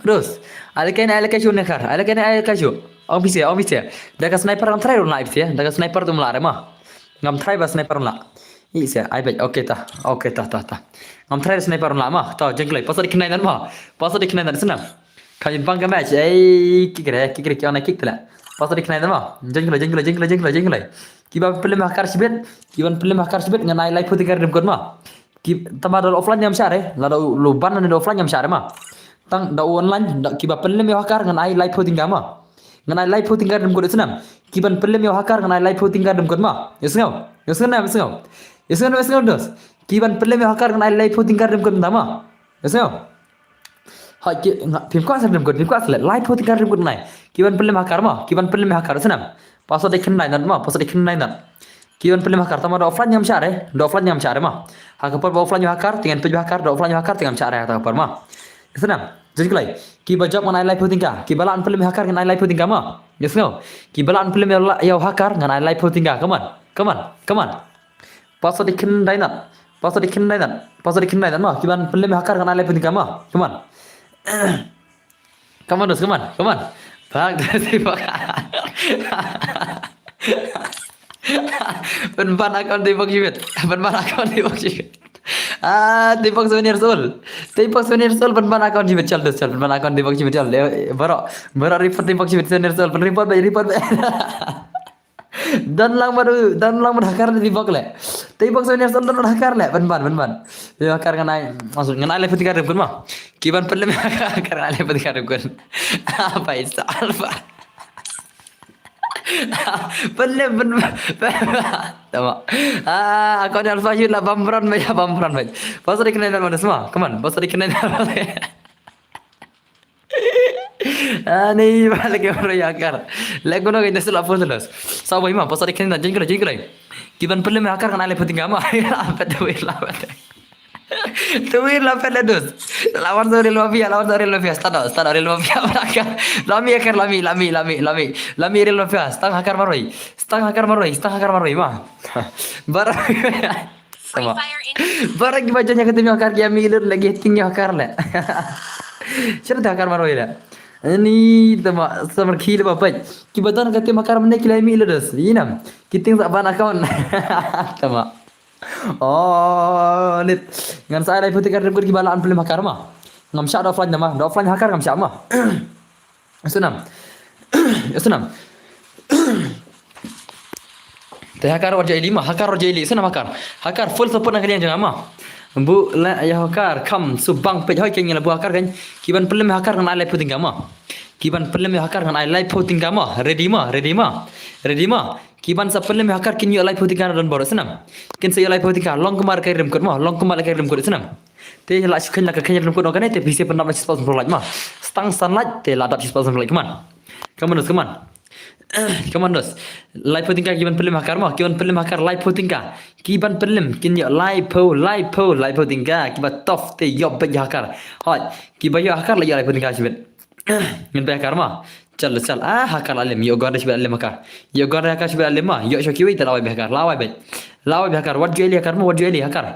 Dus, alakane, alakane shu nakar. Alakane, alakane shu. Ong pisa, ong pisa. Da ka sniper ngam try ruh la pisa. Da ka sniper tu mla re ma. Ngam try ba sniper la. Isa, ai bet. Okay ta. Okay ta, ta, ta. Ngam try sniper la ma. Ta, jon kloi. Pasa di khyndai nat ma. Pasa di khyndai nat snam. Kami bang ka match, eh, kick re, kick re, kick on, kick tela. Pasa di khyndai nat ma. Jon kloi, jon kloi, jon kloi, jon kloi, jon kloi. Kiba pynlem hakar shibit, kiban pynlem hakar shibit, ngan ai laiphew tyngka rim kot ma. Ki, tama da offline ngam share, lada u, u ban ne da offline ngam share ma. Tang da online, da kiba pynlem ïa hakar, ngan ai laiphew tyngka ma. Ngan ai laiphew tyngka rim kot snam. Kiban pynlem ïa hakar, ngan ai laiphew tyngka rim kot ma. Ïa sngew, ïa sngew nam, ïa sngew. Ïa sngew nam, ïa sngew dos. Kiban pynlem ïa hakar, ngan ai laiphew tyngka rim kot ma. Ïa sngew. Ha, ki, nga, phim kwah sa rim kot, phim kwah sa le, laiphew tyngka rim kot nai. Kiban pynlem hakar ma, kiban pynlem hakar snam. Pasa di khyndai nat ma, pasa di khyndai nat. Ki ban pynlem hacker, tangba da offline ngam shah re, da offline ngam shah re ma. Ha ka por ba offline ïa hacker, te ngan peit ïa hacker, da offline ïa hacker, te ngam shah re ha ka por ma. Ïa sngewbha, judge klai. Ki ba jop ngan ai laiphew tyngka, ki ba lah ban pynlem ïa hacker ngan ai laiphew tyngka ma. Ïa sngewbha. Ki ba lah ban pynlem ïa la-, ïa hacker ngan ai laiphew tyngka. Come on, come on, come on, come on. Paso di khyndai nat. Paso di khyndai nat. Paso di khyndai nat ma. Ki ban pynlem ïa hacker ngan ai laiphew tyngka ma. Come on. Come on, dos, come on, come on. Bak, dos, bak. Pynban account Deepak Shibit. Pynban account Deepak Shibit. Ah, Deepak seven years old. Deepak seven years old, pynban account Shibit, chal, dos, chal. Pynban account Deepak Shibit, chal. Eh, baroh, baroh report Deepak Shibit, seven years old. Pyn report bha, report bha. Don lang bad, don lang bad hacker Deepak leh. Deepak seven years old don bad hacker leh, pynban, pynban. Ïa hacker ngan ai, maksud ngan ai laiphew tyngka ruh kut ma. Ki ban pynlem hacker ngan ai laiphew tyngka ruh kut. Apa isa alfa? Pynlem, pynlem. Tama. Ah, account Alpha Youth la bam brand bha, bam brand bha. Paso di khyndai nat ma, dos ma. Come on, paso di khyndai nat ma. Ani balik ïa hacker. Leh kumno ka industry la photo los. Sa bai ma, paso di khyndai nat, jin khlem, jin khlem. Ki ban pynlem hacker ngan ai laiphew tyngka ma. Pet wei la pet. Tu wir la pet le dos. Lawan sa real mafia, lawan sa real mafia. Start out, start out real mafia. Lami hacker, lami, lami, lami, lami. Lami real mafia. Stang hacker marwei. Stang hacker marwei, stang hacker marwei ma. Bar. Sama. Barak ki ba jan ïa ka team ïa hacker ki ïa mih lut lagi ting ïa hacker leh. Shisha te hacker marwei leh. Ani tama samar khie leh ba peit. Ki ba don ka team hacker mynne ki la ïa mih lut dos. Ïa nam. Ki ting sa ban account. Tama. Oh, nit. Ngan sa ai laiphew tyngka ruh kut ki ba lah ban pynlem hacker ma. Ngam shah da offline ma. Da offline hacker ngam shah ma. Ïa sngewbha. Ïa sngewbha. Te hacker wat jai li ma, hacker wat jai li, ïa sngewbha hacker. Hacker full support na ka liang jong nga ma. Buh leh ïa hacker, kham shu bang peit hoi kein ngi la buh hacker kein. Ki ban pynlem hacker ngan ai laiphew tyngka ma. Ki ban pynlem hacker ngan ai laiphew tyngka ma. Ready ma, ready ma. Ready ma. Ki ban sa pynlem hacker kin ïoh laiphew tyngka na don bor, ïa sngewbha. Kin sa ïoh laiphew tyngka, long kumba ka rim kut ma, long kumba ka rim kut, ïa sngewbha. Te la shu kheiñ la ka kheiñ rim kut ong kane te phi sa pyndap na shispah san phew like ma. Stang san like te la dap shispah san phew like, come on. Come on dos, come on. Come on dos. Laiphew tyngka ki ban pynlem hacker ma, ki ban pynlem hacker laiphew tyngka. Ki ban pynlem kin ïoh laiphew, laiphew, laiphew tyngka. Ki ba top te ïoh beit hacker. Hoi, ki ba ïoh hacker la ïoh laiphew tyngka shibit. Ngin peit hacker ma. Chal, chal. Ah, hacker la lem. Ïoh gor shibit la lem hacker. Ïoh gor hacker shibit la lem ma. Ïoh sha kiwei te la wai beit hacker. La wai beit. La wai beit hacker. Wat jai li hacker ma, wat jai li hacker.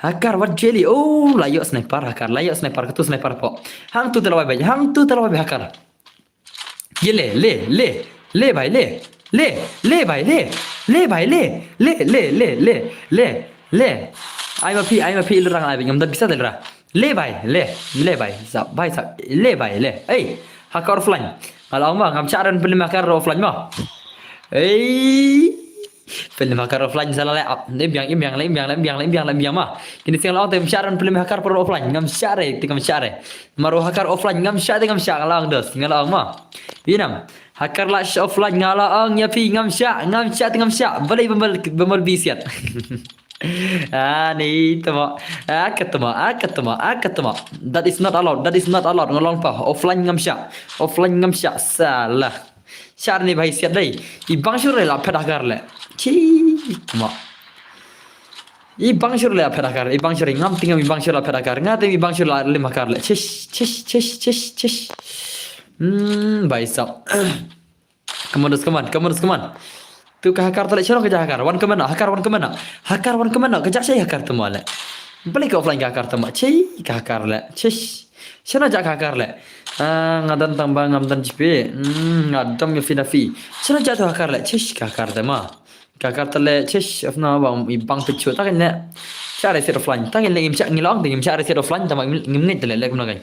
Hacker, wat jai li. Oh, la ïoh sniper hacker. La ïoh sniper, katu sniper po. Hangtu te la wai beit. Hangtu te la wai beit hacker. Ye le, le, le. Le bai, le. Le, le bai, le. Le bai, le. Le, le, le, le. Le, le. Ai ma phi, ai ma phi, lura ngan ai beit, ngam don pisa te lura. Le bai, le. Le bai. Sap, bai sap. Le bai, le. Ei, hacker offline. Nga la ong ma, ngam shah re ban pynlem hacker offline ma. Ei. Pynlem hacker offline sa la leh ap. Im biang, im biang, im biang, im biang, im biang, im biang ma. Kine sien nga la ong te ngam shah re ban pynlem hacker por offline. Ngam shah re, te ngam shah re. Namar u hacker offline ngam shah te ngam shah, nga la ong dos, nga la ong ma. Ïa nam. Hacker la shah offline nga la ong ïa phi ngam shah, ngam shah te ngam shah. Balei ba mal, ba mal bisiat. Ah, ni tama. Ah, ka tama, ah, ka tama, ah, ka tama. That is not allowed. That is not allowed. Nga la ong pa. Offline ngam shah. Offline ngam shah. Salah. Shah ni bha i siat dei. I bang shuh re la phet hacker le. Chi. Ma. I bang shuh re la phet hacker. I bang shuh re ngam ting ngam i bang shuh la phet hacker. Nga te i bang shuh la lem hacker le. Chish, chish, chish, chish, chish. Hmm, bha i sap. Come on, dos, come on, come on, dos, come on. Tu ka hacker ta le shano ka ja hacker. Wan kmen na, hacker wan kmen na. Hacker wan kmen na. Ka ja shai hacker tama le. Balei ka offline ka hacker tama. Chi ka hacker le. Chish. Shano ja ka hacker le. Ah, nga don tang ba ngam don chipe. Hmm, nga don mi fi na fi. Shano ja tu hacker le. Chish ka hacker tama. Ka hacker ta le chish of na ba i bang pichu ta kan le. Shah re set offline. Ta kan le ngim shah ngi long te ngim shah re set offline tama ngim ngit le le kumno kan.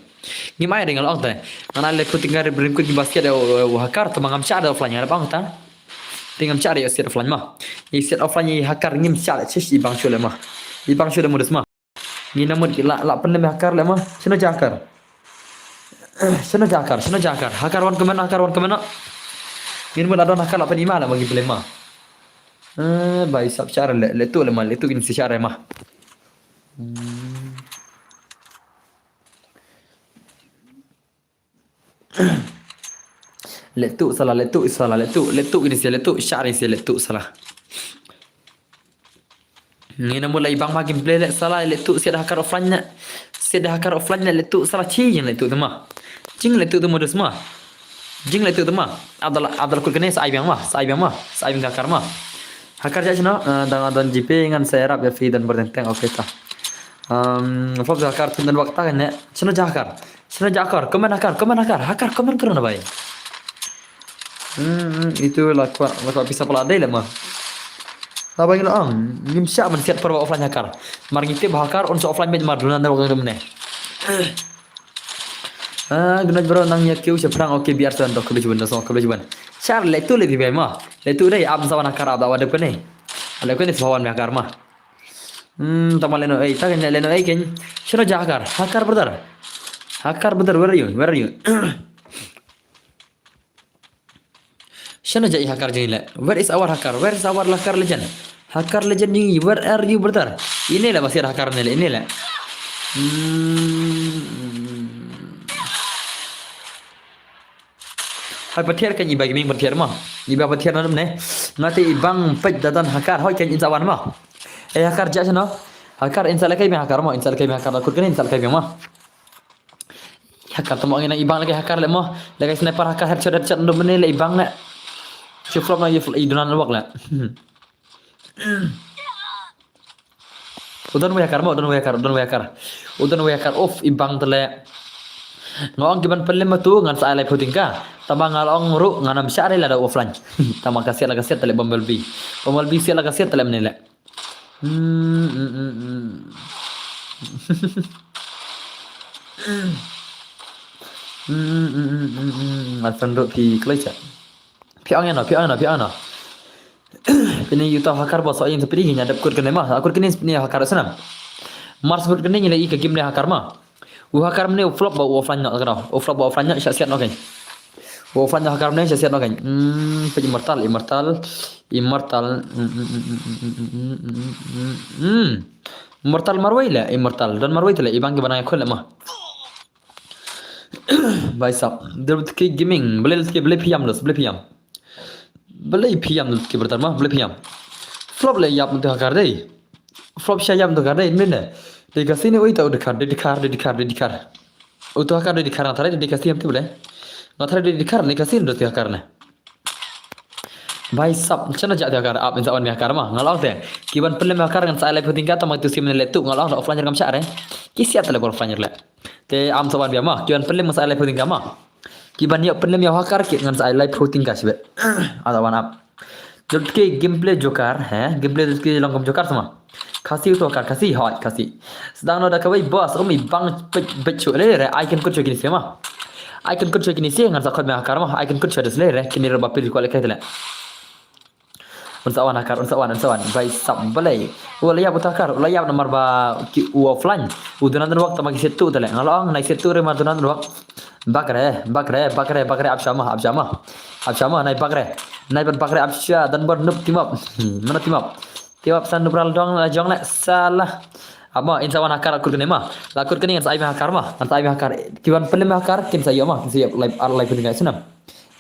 Ngim ai re nga long te. Ngan ai le kut ngar rim kut ngim basket o hacker tama ngam shah re offline nga bang ta. Te ngam shah re set offline ma. I set offline i hacker ngim shah re chish i bang shu le ma. I bang shu le modus ma. Ngi na mut la, la pynlem hacker le ma. Shano ja hacker. Shano ja hacker, shano ja hacker. Hacker wan kmen, hacker wan kmen. Ngin mut la don hacker la pynlem ma la ma ngi pynlem ma. Eh, bha i sap shah re le, le tu le ma, le tu ngin si shah re ma. Hmm. Letuh salah, letuh salah, letuh, letuh ini sia, letuh syar ini sia, letuh salah. Ngi na mut la i bang ma gameplay le sala le tu siat hakar offline ne. Siat hakar offline ne le tu sala chi jing le tu ma. Jing le tu ma dus ma. Jing le tu ma. Adal adal kut kene sa ai biang ma. Sa ai biang ma. Sa ai biang hakar ma. Hakar ja chino, eh, dang adon G P ngan sa rap ya fi dan bertenteng, okay ta. Um, fop hakar tun dan wakta ne. Chino ja hakar. Sna ja hakar, comment hakar, comment hakar, hakar comment kren na bai. Hmm, hmm, itu la kwa, la kwa pisa pala dei le ma. La bai ngi la ong, ngim sha ban siat por ba offline hakar. Mar ngi tip hakar un sa offline beit mar duna na waktu mene. Ah, guna bro nang ya kiu sha prang, okay, biar san dok kebej bun, dok kebej bun. Char le tu le bi bai ma. Le tu dei am sa wan hakar ab da wa de kene. Le kene sa wan hakar ma. Hmm, tama leno ei, ta kene leno ei ken. Shano ja hakar, hakar brother. Hakar brother, where are you? Where are you? Shano ja i hakar jeng le. Where is our hakar? Where is our hakar legend? Hakar legend ni, where are you brother? Ini le masih ada hakar ni le, ini le. Hmm. Hai pathiar kan iba gaming pathiar ma. Iba pathiar na ne. Ngati ibang pej dadan hakar hoi kan insa wan ma. Eh hakar ja sano. Hakar insa lekai me hakar ma, insa lekai me hakar akut kan insa lekai me ma. Hakar tamo ngina ibang lekai hakar le ma. Lekai sniper hakar headshot headshot ndo mene le ibang le. Chuflop na idunan wak le. Udon wei hakar ma, udon wei hakar, udon wei hakar. Udon wei hakar, of, ibang tele. Nga ong kiban pelem tu, ngan sa ai lai phuting ka. Tama nga ong ru, ngan am sha re la da offline. Tama ka siat la ka siat tele Bumblebee. Bumblebee siat la ka siat tele menele. Hmm, hmm, hmm, hmm. Hmm, hmm, hmm, hmm, hmm. Ngan san ru pi kloi cha. Phi ong ïa no, phi ong ïa no, phi ong ïa no. Pini yu ta hakar ba so ïing sa pini ngi nya dep kut kane ma. Akut kane pini hakar snam. Mars kut kane ngi la i ka game ne hakar ma. U hakar mne u flop ba u offline no kano. U flop ba offline no sha siat no kan. U offline no hakar mne sha siat no kan. Hmm, pe immortal, immortal, immortal. Hmm, hmm, hmm, hmm. Immortal marwei le, immortal. Don marwei tele, ibang ki banang khol le ma. Bai sap. Dulutki gaming. Bele lutki bele piam los, bele piam. Bele piam lutki bertar ma, bele piam. Flop le yap untuk hakar dei. Flop sha yap untuk hakar dei, mene. Dei kasi ni oi ta udah kar, dei dikar, dei dikar, dei dikar. Utu hakar dei dikar ngathare dei kasi am tu bele. Ngathare dei dikar ni kasi ndo tu hakar ne. Bai sap, chana ja tu hakar, ap insa wan mi hakar ma. Ngalok te. Kiban pelem hakar ngan sa lai phuting ka tama tu sim ne le tu ngalok offline kam sha re. Ki siat le offline le. Te am sa wan bia ma, kiban pelem ngan sa ai lai phuting ka ma. Kiban ïa pelem ïa hakar ki ngan sa ai lai phuting ka shibe. Ada wan ap. Jot ke gameplay joker, he? Gameplay jot ke long kam joker sama. Kasi uto hakar, kasi, hoi, kasi. Sedang no da kawai boss, umi bang pech pech le re, ai kan kut kini sema. Ai kan kut kini se ngan sa khot me hakar ma, ai kan kut des le re, kini re bapil ko le kai tele. Un sa wan hakar, un sa wan, un sa wan. Bai sap balai. U la yap uta hakar, u la yap namar ba ki u offline. U duna duna waktu ma ki setu tele. Ngalong nai setu re ma duna duna waktu. Bakre, bakre, bakre, bakre ap shama, ap shama. Ap shama nai bakre. Nai ban bakre ap sha dan bar nup team up. Hmm, mana team up? Team up san nup ral dong la jong le sala. Ap ma insa wan hakar akut kene ma. La akut kene ngan sa ai me hakar ma. Ngan sa ai me hakar. Kiban pelem hakar kin sa ïa ma, kin sa ïa live ar live kene ngai sunam.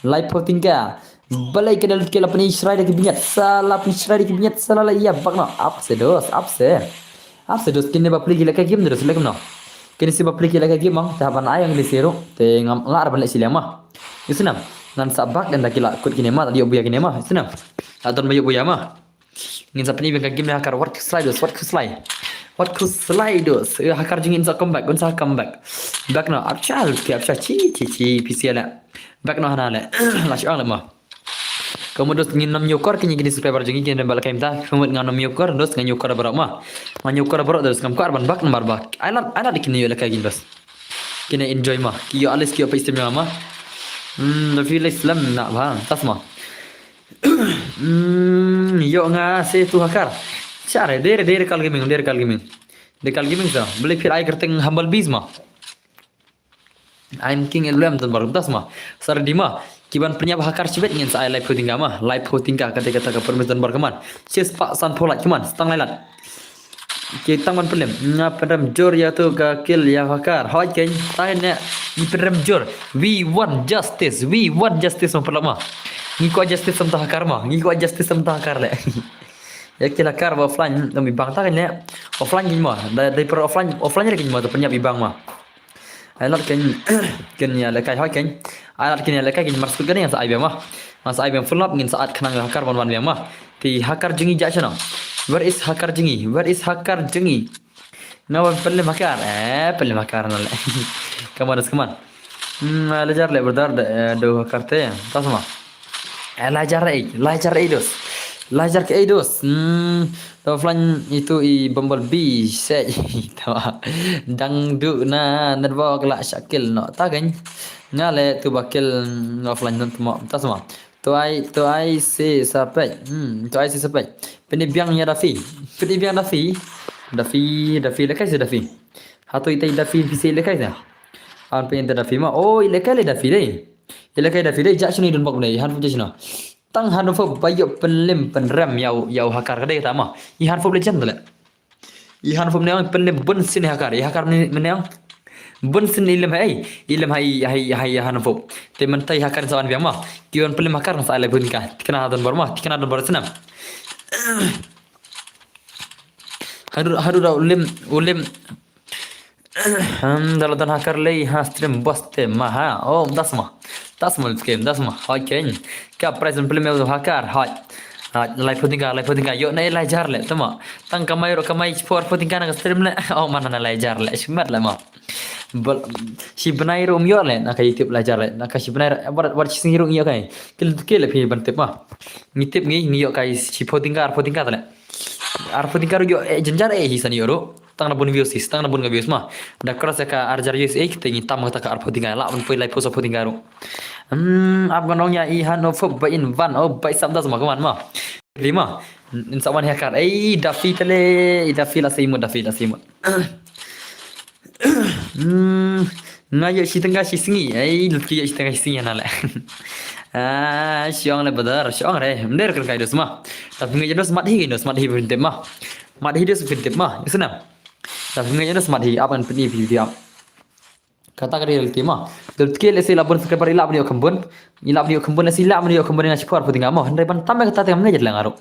Live photing ka. Balai kene lut ke la peni shrai da ki binyat. Sala peni shrai da ki binyat. Sala la ïa bak no. Ap se dos, ap se. Ap se dos kene ba pli ki la ka game dos le no. Kene si ba pli ki la ka game mang. Ta ban ai ang le sero. Te ngam ngar ban le sila ma. Isinam. Ngan sa bak dan da ki la kut kene ma. Dio buya kene ma. Isinam. Adon ba dio buya ma. Ngin sa peni bengka game ne hakar wat khuslai dos, wat khuslai. Wat khuslai dos. Eh, hakar jingin sa comeback, un sa comeback. Back no, apcha, ki apcha, chi, chi, chi, P C L. Back no hana le. La shuang le ma. Kamu dos ngin nam nyukor, kini kini subscriber jingin kini bal kaim ta. Kamu ngam nam nyukor, dos ngam nyukor barok ma. Ngam nyukor barok dos ngam kor ban back namar back. Ai lat, ai lat kini yo le kai gin dos. Kini enjoy ma. Ki yo alis ki yo pa istem ma. Hmm, da feel Islam na ba. Tas ma. Hmm, yo nga se tu hakar. Share, dere, dere kal gaming, dere kal gaming. Dere kal gaming sa. Beli phir ai kerteng humble bees ma. I'm king elem tan baru tas ma. Sar di ma. Kiban penyap hakar chibet ngin sa ai live photing ka ma. Live photing ka kata kata ka permit tan bar keman. Ches pak san pholat keman. Stang lailat. Ki tang ban pelem. Nga pynrem jur ïa tu ka kill ïa hakar. Hoi ken. Tain ne. Ngi pynrem jur. We want justice. We want justice ma pelak ma. Ngi ko justice sam ta hakar ma. Ngi ko justice sam ta hakar le. Ïa ki la kar ba offline, dang i bang ta kein ne. Offline kein mo. Da, da per offline, offline re kein mo, da pynïap i bang mo. Ai lat kein, kein ïa lehkai hoi kein. Ai lat kein ïa lehkai kein mar sut kein ngan sa ai biang mo. Ngan sa ai biang full up ngin sa at khnang hacker ban wan biang mo. Te hacker jong ngi ja shano. Where is hacker jong ngi? Where is hacker jong ngi? Nga wan pynlem hacker. Eh, pynlem hacker na le. Come on, come on. Hmm, la jar le brother, da, eh, do hacker te. Tas mo. Eh, la jar ei, la jar ei dos. La jar ke ei dos. Hmm, to offline itu i Bumblebee, se. Tawa. Dang du na network la shakil no. Ta kein. Nga le tu bakil offline no mo. Tas mo. To ai, to ai se sapet. Hmm, to ai se sapet. Pynbiang ïa Daffy. Pynbiang Daffy. Daffy, Daffy, lehkai se Daffy. Hato itai Daffy phi se lehkai se. An pynbiang Daffy mo. Oh, i lehkai le Daffy dei. I lehkai Daffy dei. Ja shano i don bok dei. Han pynbiang shano. Tang han pynbiang ba ïoh pynlem pynrem ïa u, ïa u hacker ka dei ta mo. I han pynbiang le jan le. I han pynbiang ne ong pynlem bun sien i hacker. I hacker ne, ne ong. Bun sien i lem hai. I lem hai, hai, hai, han pynbiang. Te mynta i hacker sa wan biang mo. Ki wan pynlem hacker sa ai lai pynka. Tikna don bor mo. Tikna don bor snam. Haduh, haduh da u lem, u lem. Hmm, da la don hacker lei ha stream boss te ma ha. Oh, das mo. Das mo, stream, das mo. Hoi kein. Ka prize ban pynlem ïa u hacker. Hoi. Hoi, laiphew tyngka, laiphew tyngka. Ïoh na i la jar le, tama. Tang kamai ruh kamai shiphew arphew tyngka na ka stream le. Oh, man na la jar le. Shimet le mo. Bal, shi bnai ruh ym ïoh le, na ka YouTube la jar le. Na ka shi bnai ruh, wat, wat shi sngi ruh ym ïoh kai. Kil, kil le phi ban tip mo. Ngi tip ngi, ngi ïoh kai shiphew tyngka, arphew tyngka te le. Arphew tyngka ruh ïoh, eh, jynjar eh, hi san ïoh ruh. Tang na bun views, hi, tang na bun ka views mo. Da cross ïa ka ar hajar views, eh, te ngi tam kata ka arphew tyngka, lah ban poi laiphew saphew tyngka ruh. Hmm, ap ngan ong ïa i han pynbiang ba in wan, oh, ba i sap das mo, ka wan mo. Li mo. In sa wan hacker, eh, Daffy te le, i Daffy la sa imut, Daffy la sa imut. Hmm, nga ïoh shi tyngka shi sngi. Ai, lut ki ïoh shi tyngka shi sngi na le. Ah, shong le brother, shong re. Mder kan kai dos mo. Tapi nga ïoh dos mat hi, dos mat hi phin tip mo. Mat hi dos phin tip mo. Isna. Tapi nga ïoh dos mat hi, ap ngan pyni video ap. Kata ka dei reality mo. Dei ki le si la bun subscriber i lah ban ïoh kham bun. I lah ban ïoh kham bun, si lah ban ïoh kham bun na shiphew arphew tyngka mo. Hynrei ban tam ïa kata te ngam ngeit lang ruh.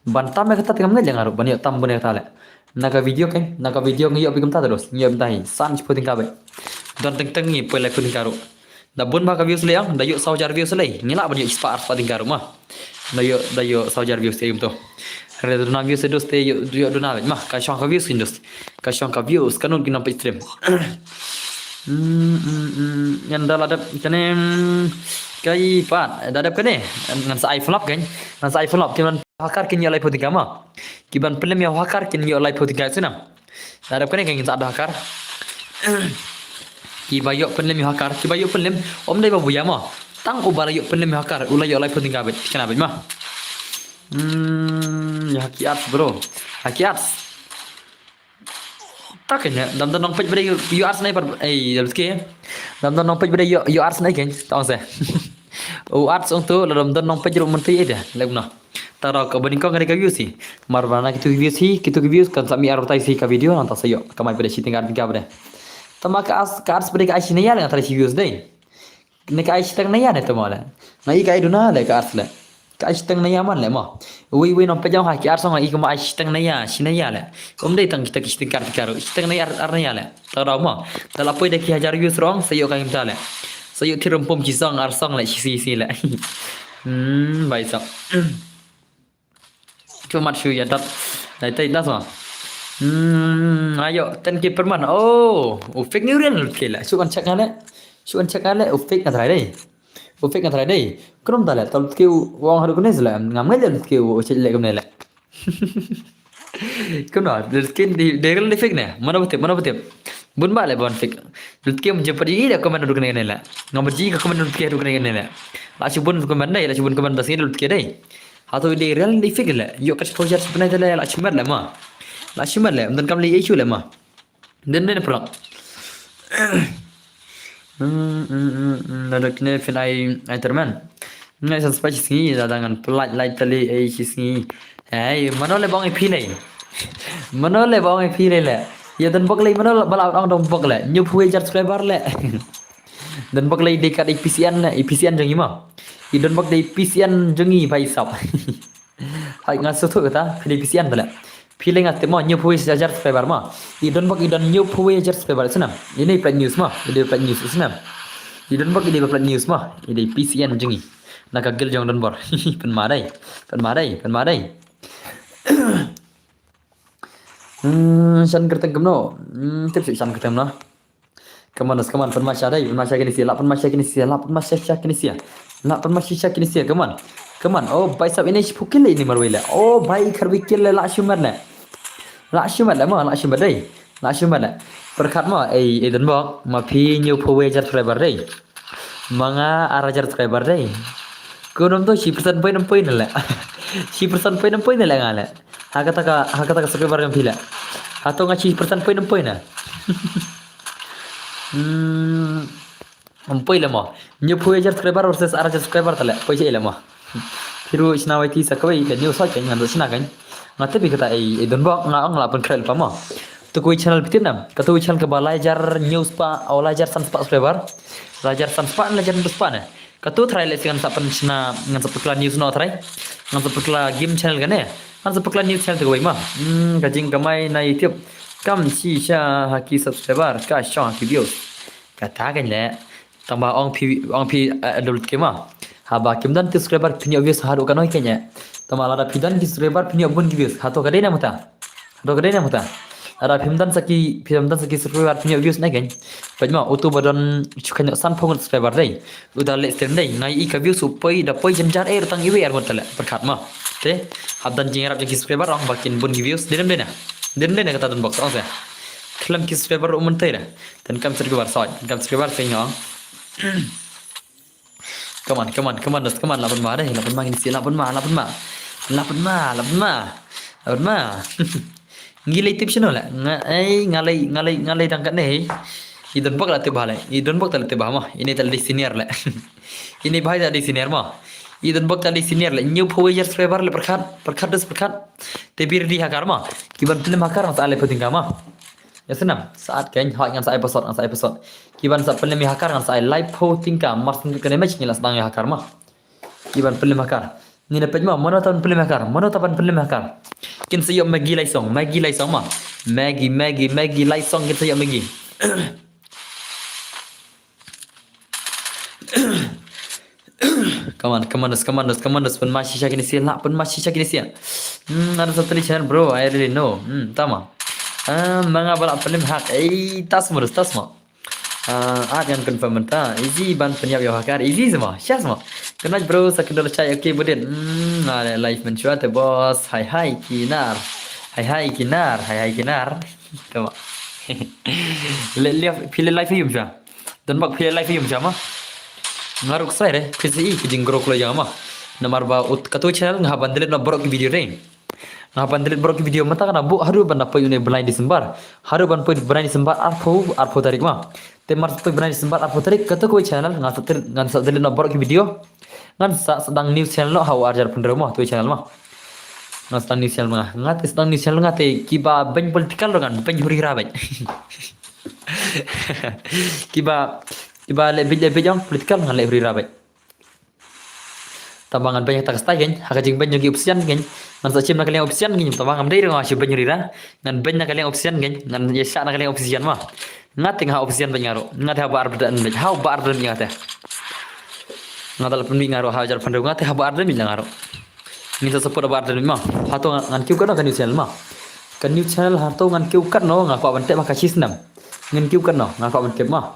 Ban tam ïa kata te ngam ngeit lang ruh. Ban ïoh tam bun ïa kata le. Na ka video kein, na ka video ngi ïoh beit kumta te dos, ngi ïoh beit tai, san shiphew tyngka beit. Don teng teng ngi poi laiphew tyngka ruh. Da bun bha ka views lei ong, da ïoh saw hajar views lei, ngi lah ban ïoh shispah arspah tyngka ruh mo. Da ïoh, da ïoh saw hajar views te ïoh to. Re duna views te dos te ïoh, ïoh duna beit mo, ka shong ka views kin dos. Ka shong ka views, ka nud kin nang peit stream. Hmm, hmm, hmm, ngan da la dep kane, hmm, kai pat, da dep kane, ngan sa ai flop kein, ngan sa ai flop, ki ban hacker kin ïoh laiphew tyngka mo. Ki ban pynlem ïa u hacker kin ïoh laiphew tyngka shu nam. Da dep kane kan ngin sa da hacker. Ki ba ïoh pynlem ïa u hacker, ki ba ïoh pynlem, ym dei ba buya mo. Tang u ba la ïoh pynlem ïa u hacker, u la ïoh laiphew tyngka beit, kane beit mo. Hmm, ïa ha ki ads bro. Ha ki ads. Ta kein ne, dam don nongpeit ba dei ïoh ads ne pat, ei, da beit ki. Dam don nongpeit ba dei ïoh, ïoh ads ne kein, ta ong se. U ads ong tu, la dam don nongpeit ruh mynta ei de, leh kumno. Ta rau ka bani kong ka dei ka views hi. Mar ba na kitu ki views hi, kitu ki views kan sa mih advertise hi ka video, nangta sa ïoh kamai pat da shi tyngka ar tyngka pat de. Tama ka ads, ka ads pat dei ka ai shi naya le, nangta da shi views dei. Ne ka ai shiteng naya ne tama le. Nga i ka ai duna le ka ads le. Ka ai shiteng naya man le mo. Wei wei nongpeit jong ha ki ads nga i ka ma ai shiteng naya, shi naya le. Ym dei tang kita ki shiteng kar kar, shiteng naya ar, ar naya le. Ta rau mo. Ta la poi da ki hajar views rong, sa ïoh ka ngim ta le. Sa ïoh thir ym pom ki song, ar song le, shi shi shi le. Hmm, bai song. Too much shu ïa dat. Dai tai das ma. Hmm, ayo, ten K per month. Oh, u fake ne u real ke la. Shu kan check nga le. Shu kan check nga le, u fake nga try dei. U fake nga try dei. Krum ta le, tal ke u wang haru kene sele. Ngam ngai le ke u check le kene le. Krum na, le ke di, de real de fake ne. Mana betul, mana betul. Bun ba le bon fake. Lut ke mun jempat i da comment lut kene kene le. Ngam ji ka comment lut ke lut kene kene le. La shu bun comment dei, la shu bun comment das ngi lut ke dei. Hato i dei real i dei fake le. Ïoh ka exposure shu bnai le la shu mat le ma. La shu mat le, ym don kam le issue le ma. Den den prak. Hmm, hmm, hmm, hmm, na da kene phin ai, ai termen. Ngai san spa shi sngi, da da ngan pynlait lait tali ai shi sngi. Ei, mano le bang i phi le. Mano le bang i phi le le. Ïa don bok le, mano ba la ong don bok le. Nyu phu jar subscriber le. Don bok le dei kat i P C N le, i P C N jong i ma. I don bok dei P C N jong i bai sap. Hai, nga sngewthuh kata, phi dei P C N te leh. Phi leh nga tip mo, hynñiewphew wei hajar subscriber mo. I Donbok i don hynñiewphew wei hajar subscriber snem. Ine plat news mo, ine plat news snem. I Donbok ine plat news mo, ine P C N jong i. Na ka guild jong Donbor. Pynma dei, pynma dei, pynma dei. Hmm, shan kyrteng kumno? Hmm, tip shu shan kyrteng kumno? Come on, come on, pynma sha dei, pynma sha kine sia, lah pynma sha kine sia, lah pynma sha sha kine sia. Lah pynma sha sha kine sia, come on. Come on, oh, bai sap ine shiphew kill ine marwei leh. Oh, bai khatwei kill leh, lah shu met leh. Lah shu met leh mo, lah shu met dei. Lah shu met leh. Pyrkhat mo, ei, ei Donbok, ma phi hynñiewphew wei hajar subscriber dei. Ma nga ar hajar subscriber dei. Ko nom to shi percent point em point leh. Shi percent point em point leh nga leh. Ha kata ka, ha kata ka subscriber jong phi leh. Hato nga shi percent point em point na. Hmm. Em point leh mo. Hynñiewphew hajar subscriber versus ar hajar subscriber te leh. Poi shi leh mo. Phi ruh shna wai ti sa kawei ka news hoi kan ngan shna kan. Nga tip kata ei, ei Donbok nga ong lah pynkhreh lypa mo. Tu kawei channel phi tip nam. Katu kawei channel kaba lai hajar hynñiew spah, o lai hajar san spah subscriber. Lai hajar san spah, lai hajar hynñiew spah ne. Katu trai leh si ngan sa pynshna, ngan sa pynkylla news noh trai. Ngan sa pynkylla game channel kane. Ngan sa pynkylla news channel tu kawei mo. Hmm, ka jingkamai na YouTube. Kam shisha ha ki subscriber, ka shong ha ki views. Kata kan leh. Tangba ong phi, ong phi, eh, adult kima. Haba kim don ki subscriber phin ïoh views haduh kano kane. Tangba lada phi don ki subscriber phin ïoh bun ki views. Hato ka dei na mata. Hato ka dei na mata. Lada phim don sa ki, phim don sa ki subscriber phin ïoh views na kan. Peit ma utu ba don chu kan ïoh sanphew ngut subscriber dei. Uta leh stream dei. Ngai i ka views u poi da poi jynjar eh tang iwei ar ngut ta leh. Pyrkhat ma. Te. Hap don jingïarap jong ki subscriber ong ba kin bun ki views. Dei na dei na. Dei na dei na kata Donbok ong sa. Khlem ki subscriber u mynta da. Ten kam subscriber soi. Ten kam subscriber soi ong. Come on, come on, come on, come on, lah pynma dei, lah pynma kine sia, lah pynma, lah pynma. Lah pynma, lah pynma. Lah pynma. Ngi lei tip shano leh. Nga, ei, nga lei, nga lei, nga lei dang katne. I Donbok lah tip bha leh. I Donbok ta leh tip bha mo. Ine ta leh dei senior leh. Ine bha ta dei senior mo. I Donbok ta dei senior leh. Hynñiewphew wei hajar subscriber leh pyrkhat, pyrkhat dus pyrkhat. Te phi ready hacker mo. Kiban pynlem hacker ngan sa leh pynting ka mo. Ïa snem, saat kan, hoi ngan sa ai password, ngan sa ai password. Kiban sa pynlem ïa hacker, ngan sa ai laiphew tyngka, mar sngewthuh kane match ngi la sdang ïa hacker ma. Kiban pynlem hacker. Ngin ïa peit ma, mano taban pynlem hacker, mano taban pynlem hacker. Kin sa ïoh Maggie lai song, Maggie lai song ma. Maggie, Maggie, Maggie lai song kin sa ïoh Maggie. Come on, come on, come on, come on, pynma shisha kine sia, lah pynma shisha kine sia. Hmm, ada satu channel bro, I really know. Hmm, tama. Ah, manga bala pynlem hack. Ei, tas mo, tas mo. Ah, at ngan confirm mynta. Easy ban pynïap ïa hacker. Easy semua. Shisha semua. Kena bro, sa kendal chai, okay, budin. Hmm, ada live mencuat, boss. Hai hai kinar. Hai hai kinar, hai hai kinar. Tama. Le live, pilih live yum sha. Donbok phi leh live yum sha ma. Nga ruh ksai re, phi sa i ki jinggrow klo jong nga ma. Namar ba ut katu channel nga hap ban delete noh baroh ki video re. Nga hap ban delete baroh ki video mynta kana buh haduh ban da poi une bnai December. Haduh ban poi bnai December arphew, arphew tarik ma. Te mar poi bnai December arphew tarik katu kawei channel nga sa delete, ngan sa delete noh baroh ki video. Ngan sa sdang new channel noh ha u arjar pynrew ma, tu channel ma. Ngan sdang new channel nga. Nga te sdang new channel nga te kiba beiñ political ruh ngan beiñ huri hura beit. Kiba, kiba leh bit leh bit jong political ngan leh huri hura beit. Tangba ngan beiñ ha kata ka style kein, ha ka jingbeiñ jong ki opposition kein. Ngan sa shim na ka liang opposition kein, tangba ngam dei ruh nga shu beiñ huri hura. Ngan beiñ na ka liang opposition kein, ngan ïa shah na ka liang opposition ma. Nga te nga ha opposition beit nga ruh. Nga te haba ar beit beit, haba ar beit nga te. Nga te la pynmih nga ruh ha u arjar pynrew nga te haba ar beit nga ruh. Ngin sa support haba ar beit ma. Hato ngan kiew kat noh ka new channel ma. Ka new channel hato ngan kiew kat noh nga kwah ban tip ha ka shi snem. Ngan kiew kat noh nga kwah ban tip ma.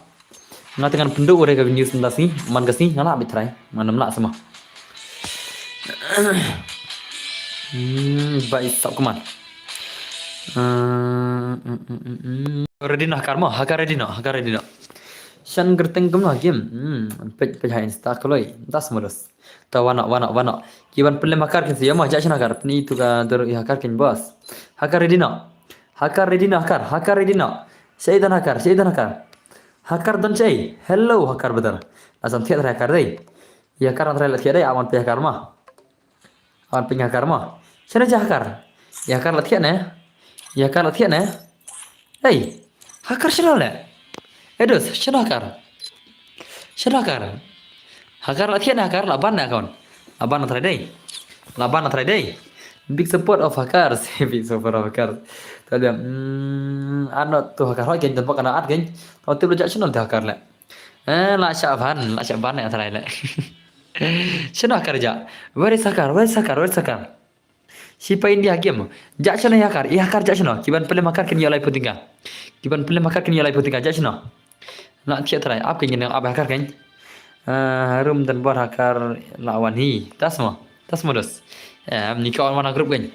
Nga te ngan pynduh u re ka news mynta sngi, man ka sngi nga lah beit trai, man ym lah sama. Hmm, bai sap kman. Hmm, hmm, hmm, hmm, hmm. Ready noh hacker mo, hacker ready noh, hacker ready noh. Shan kyrteng kumno game. Hmm, peit peit ha Insta kloi, das modus. Ta wanok wanok wanok. Kiban pynlem hacker kin sa ïa mo, ja shan hacker, pyni tu ka dur ïa hacker kin boss. Hacker ready noh. Hacker ready noh hacker, hacker ready noh. Shaitan hacker, shaitan hacker. Hacker don chai. Hello hacker brother. La sam thiat hacker dei. Ïa hacker ngan trai la thiat dei, awan pynïa hacker ma. Awan pynïa hacker ma. Shano ja hacker? Ïa hacker la thiat ne. Ïa hacker la thiat ne. Hei. Hacker shano le? Edus, shano hacker? Shano hacker? Hacker la thiat ne hacker, la ban ne account. La ban na trai dei. La ban na trai dei. Big support of hackers. Big support of hackers. Tadi, mm, ano tu hacker hoi gen, dan bak ano at gen. Tau tip lo jak channel tu hacker le. Eh, la syak ban, la syak ban ya try le. Channel hacker jak. Where is hacker? Where is hacker? Where is hacker? Sipa India game. Jak channel hacker. I hacker jak channel. Kiban pynlem hacker kin ïoh lai photing ka. Kiban pynlem hacker kin ïoh lai photing ka. Jak channel. Na thiah try. Ap kin ïoh ap hacker kin. Ah, rum dan bor hacker la wan hi. Tas mo. Tas mo dos. Eh, ni ka wan wan group kin.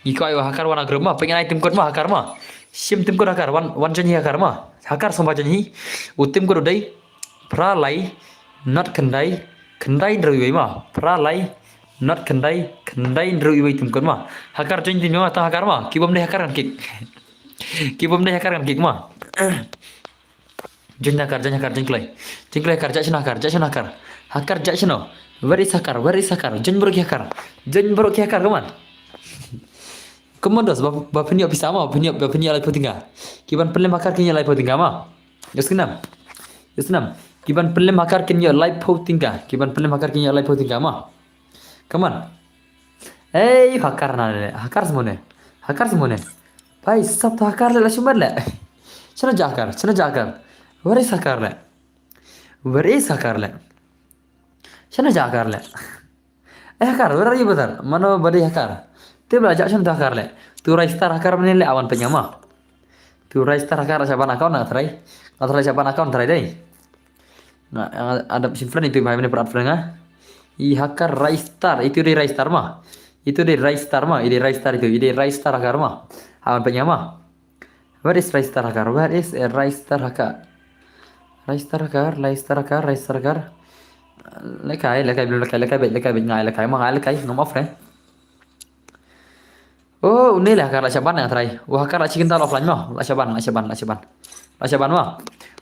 Ni ka wan hacker wan group ma. Pengen ai tim kot ma hacker ma. Sim tim kot hacker wan wan jan hi hacker ma. Hacker somba jan hi. U tim kot u dei. Phra lai. Not khyndai. Khyndai hynriew iwei ma. Phra lai. Not khyndai. Khyndai hynriew iwei tim kot ma. Hacker jan tim ma ta hacker ma. Kibom dei hacker kan kick. Kibom dei hacker kan kick ma. Jan hacker, jan hacker, jan kloi. Jan kloi hacker, jak channel hacker, jak channel hacker. Hacker jak channel. Where is hacker? Where is hacker? Jan bro ki hacker. Jan bro ki hacker, come on. Come on dos, ba ba pynïoh pisa ma, ba pynïoh ba pynïoh lai photing ka. Kiban pynlem hacker kin ïoh lai photing ka ma. Yes kenam. Yes kenam. Kiban pynlem hacker kin ïoh lai photing ka. Kiban pynlem hacker kin ïoh lai photing ka ma. Come on. Hey, hacker na le. Hacker semua ne. Hacker semua ne. Bhai, sab tu hacker le la shumat le. Channel jak hacker, channel jak hacker. Where is hacker le? Where is hacker le? Channel jak hacker le. Eh, hacker, where are you, brother? Mano badi hacker. Tip la jak channel tu hacker le. Tu Ristar hacker mane le awan penyama. Tu Ristar hacker syaban account na try. Na try syaban account try dei. Na, eh, adap simple itu bahaya ni perat friend ah. I hacker Ristar, itu di Ristar ma. Itu di Ristar ma, ini Ristar itu, ini Ristar hacker ma. Awan penyama. Where is Ristar hacker? Where is a Ristar hacker? Ristar hacker, Ristar hacker, Ristar hacker. Lekai, lekai, belum lekai, lekai, lekai, lekai, ngai lekai, ma ngai lekai, no my friend. Oh, une le hacker la syaban yang try. Wah, hacker la chicken ta offline ma. La syaban, la syaban, la syaban. La syaban ma.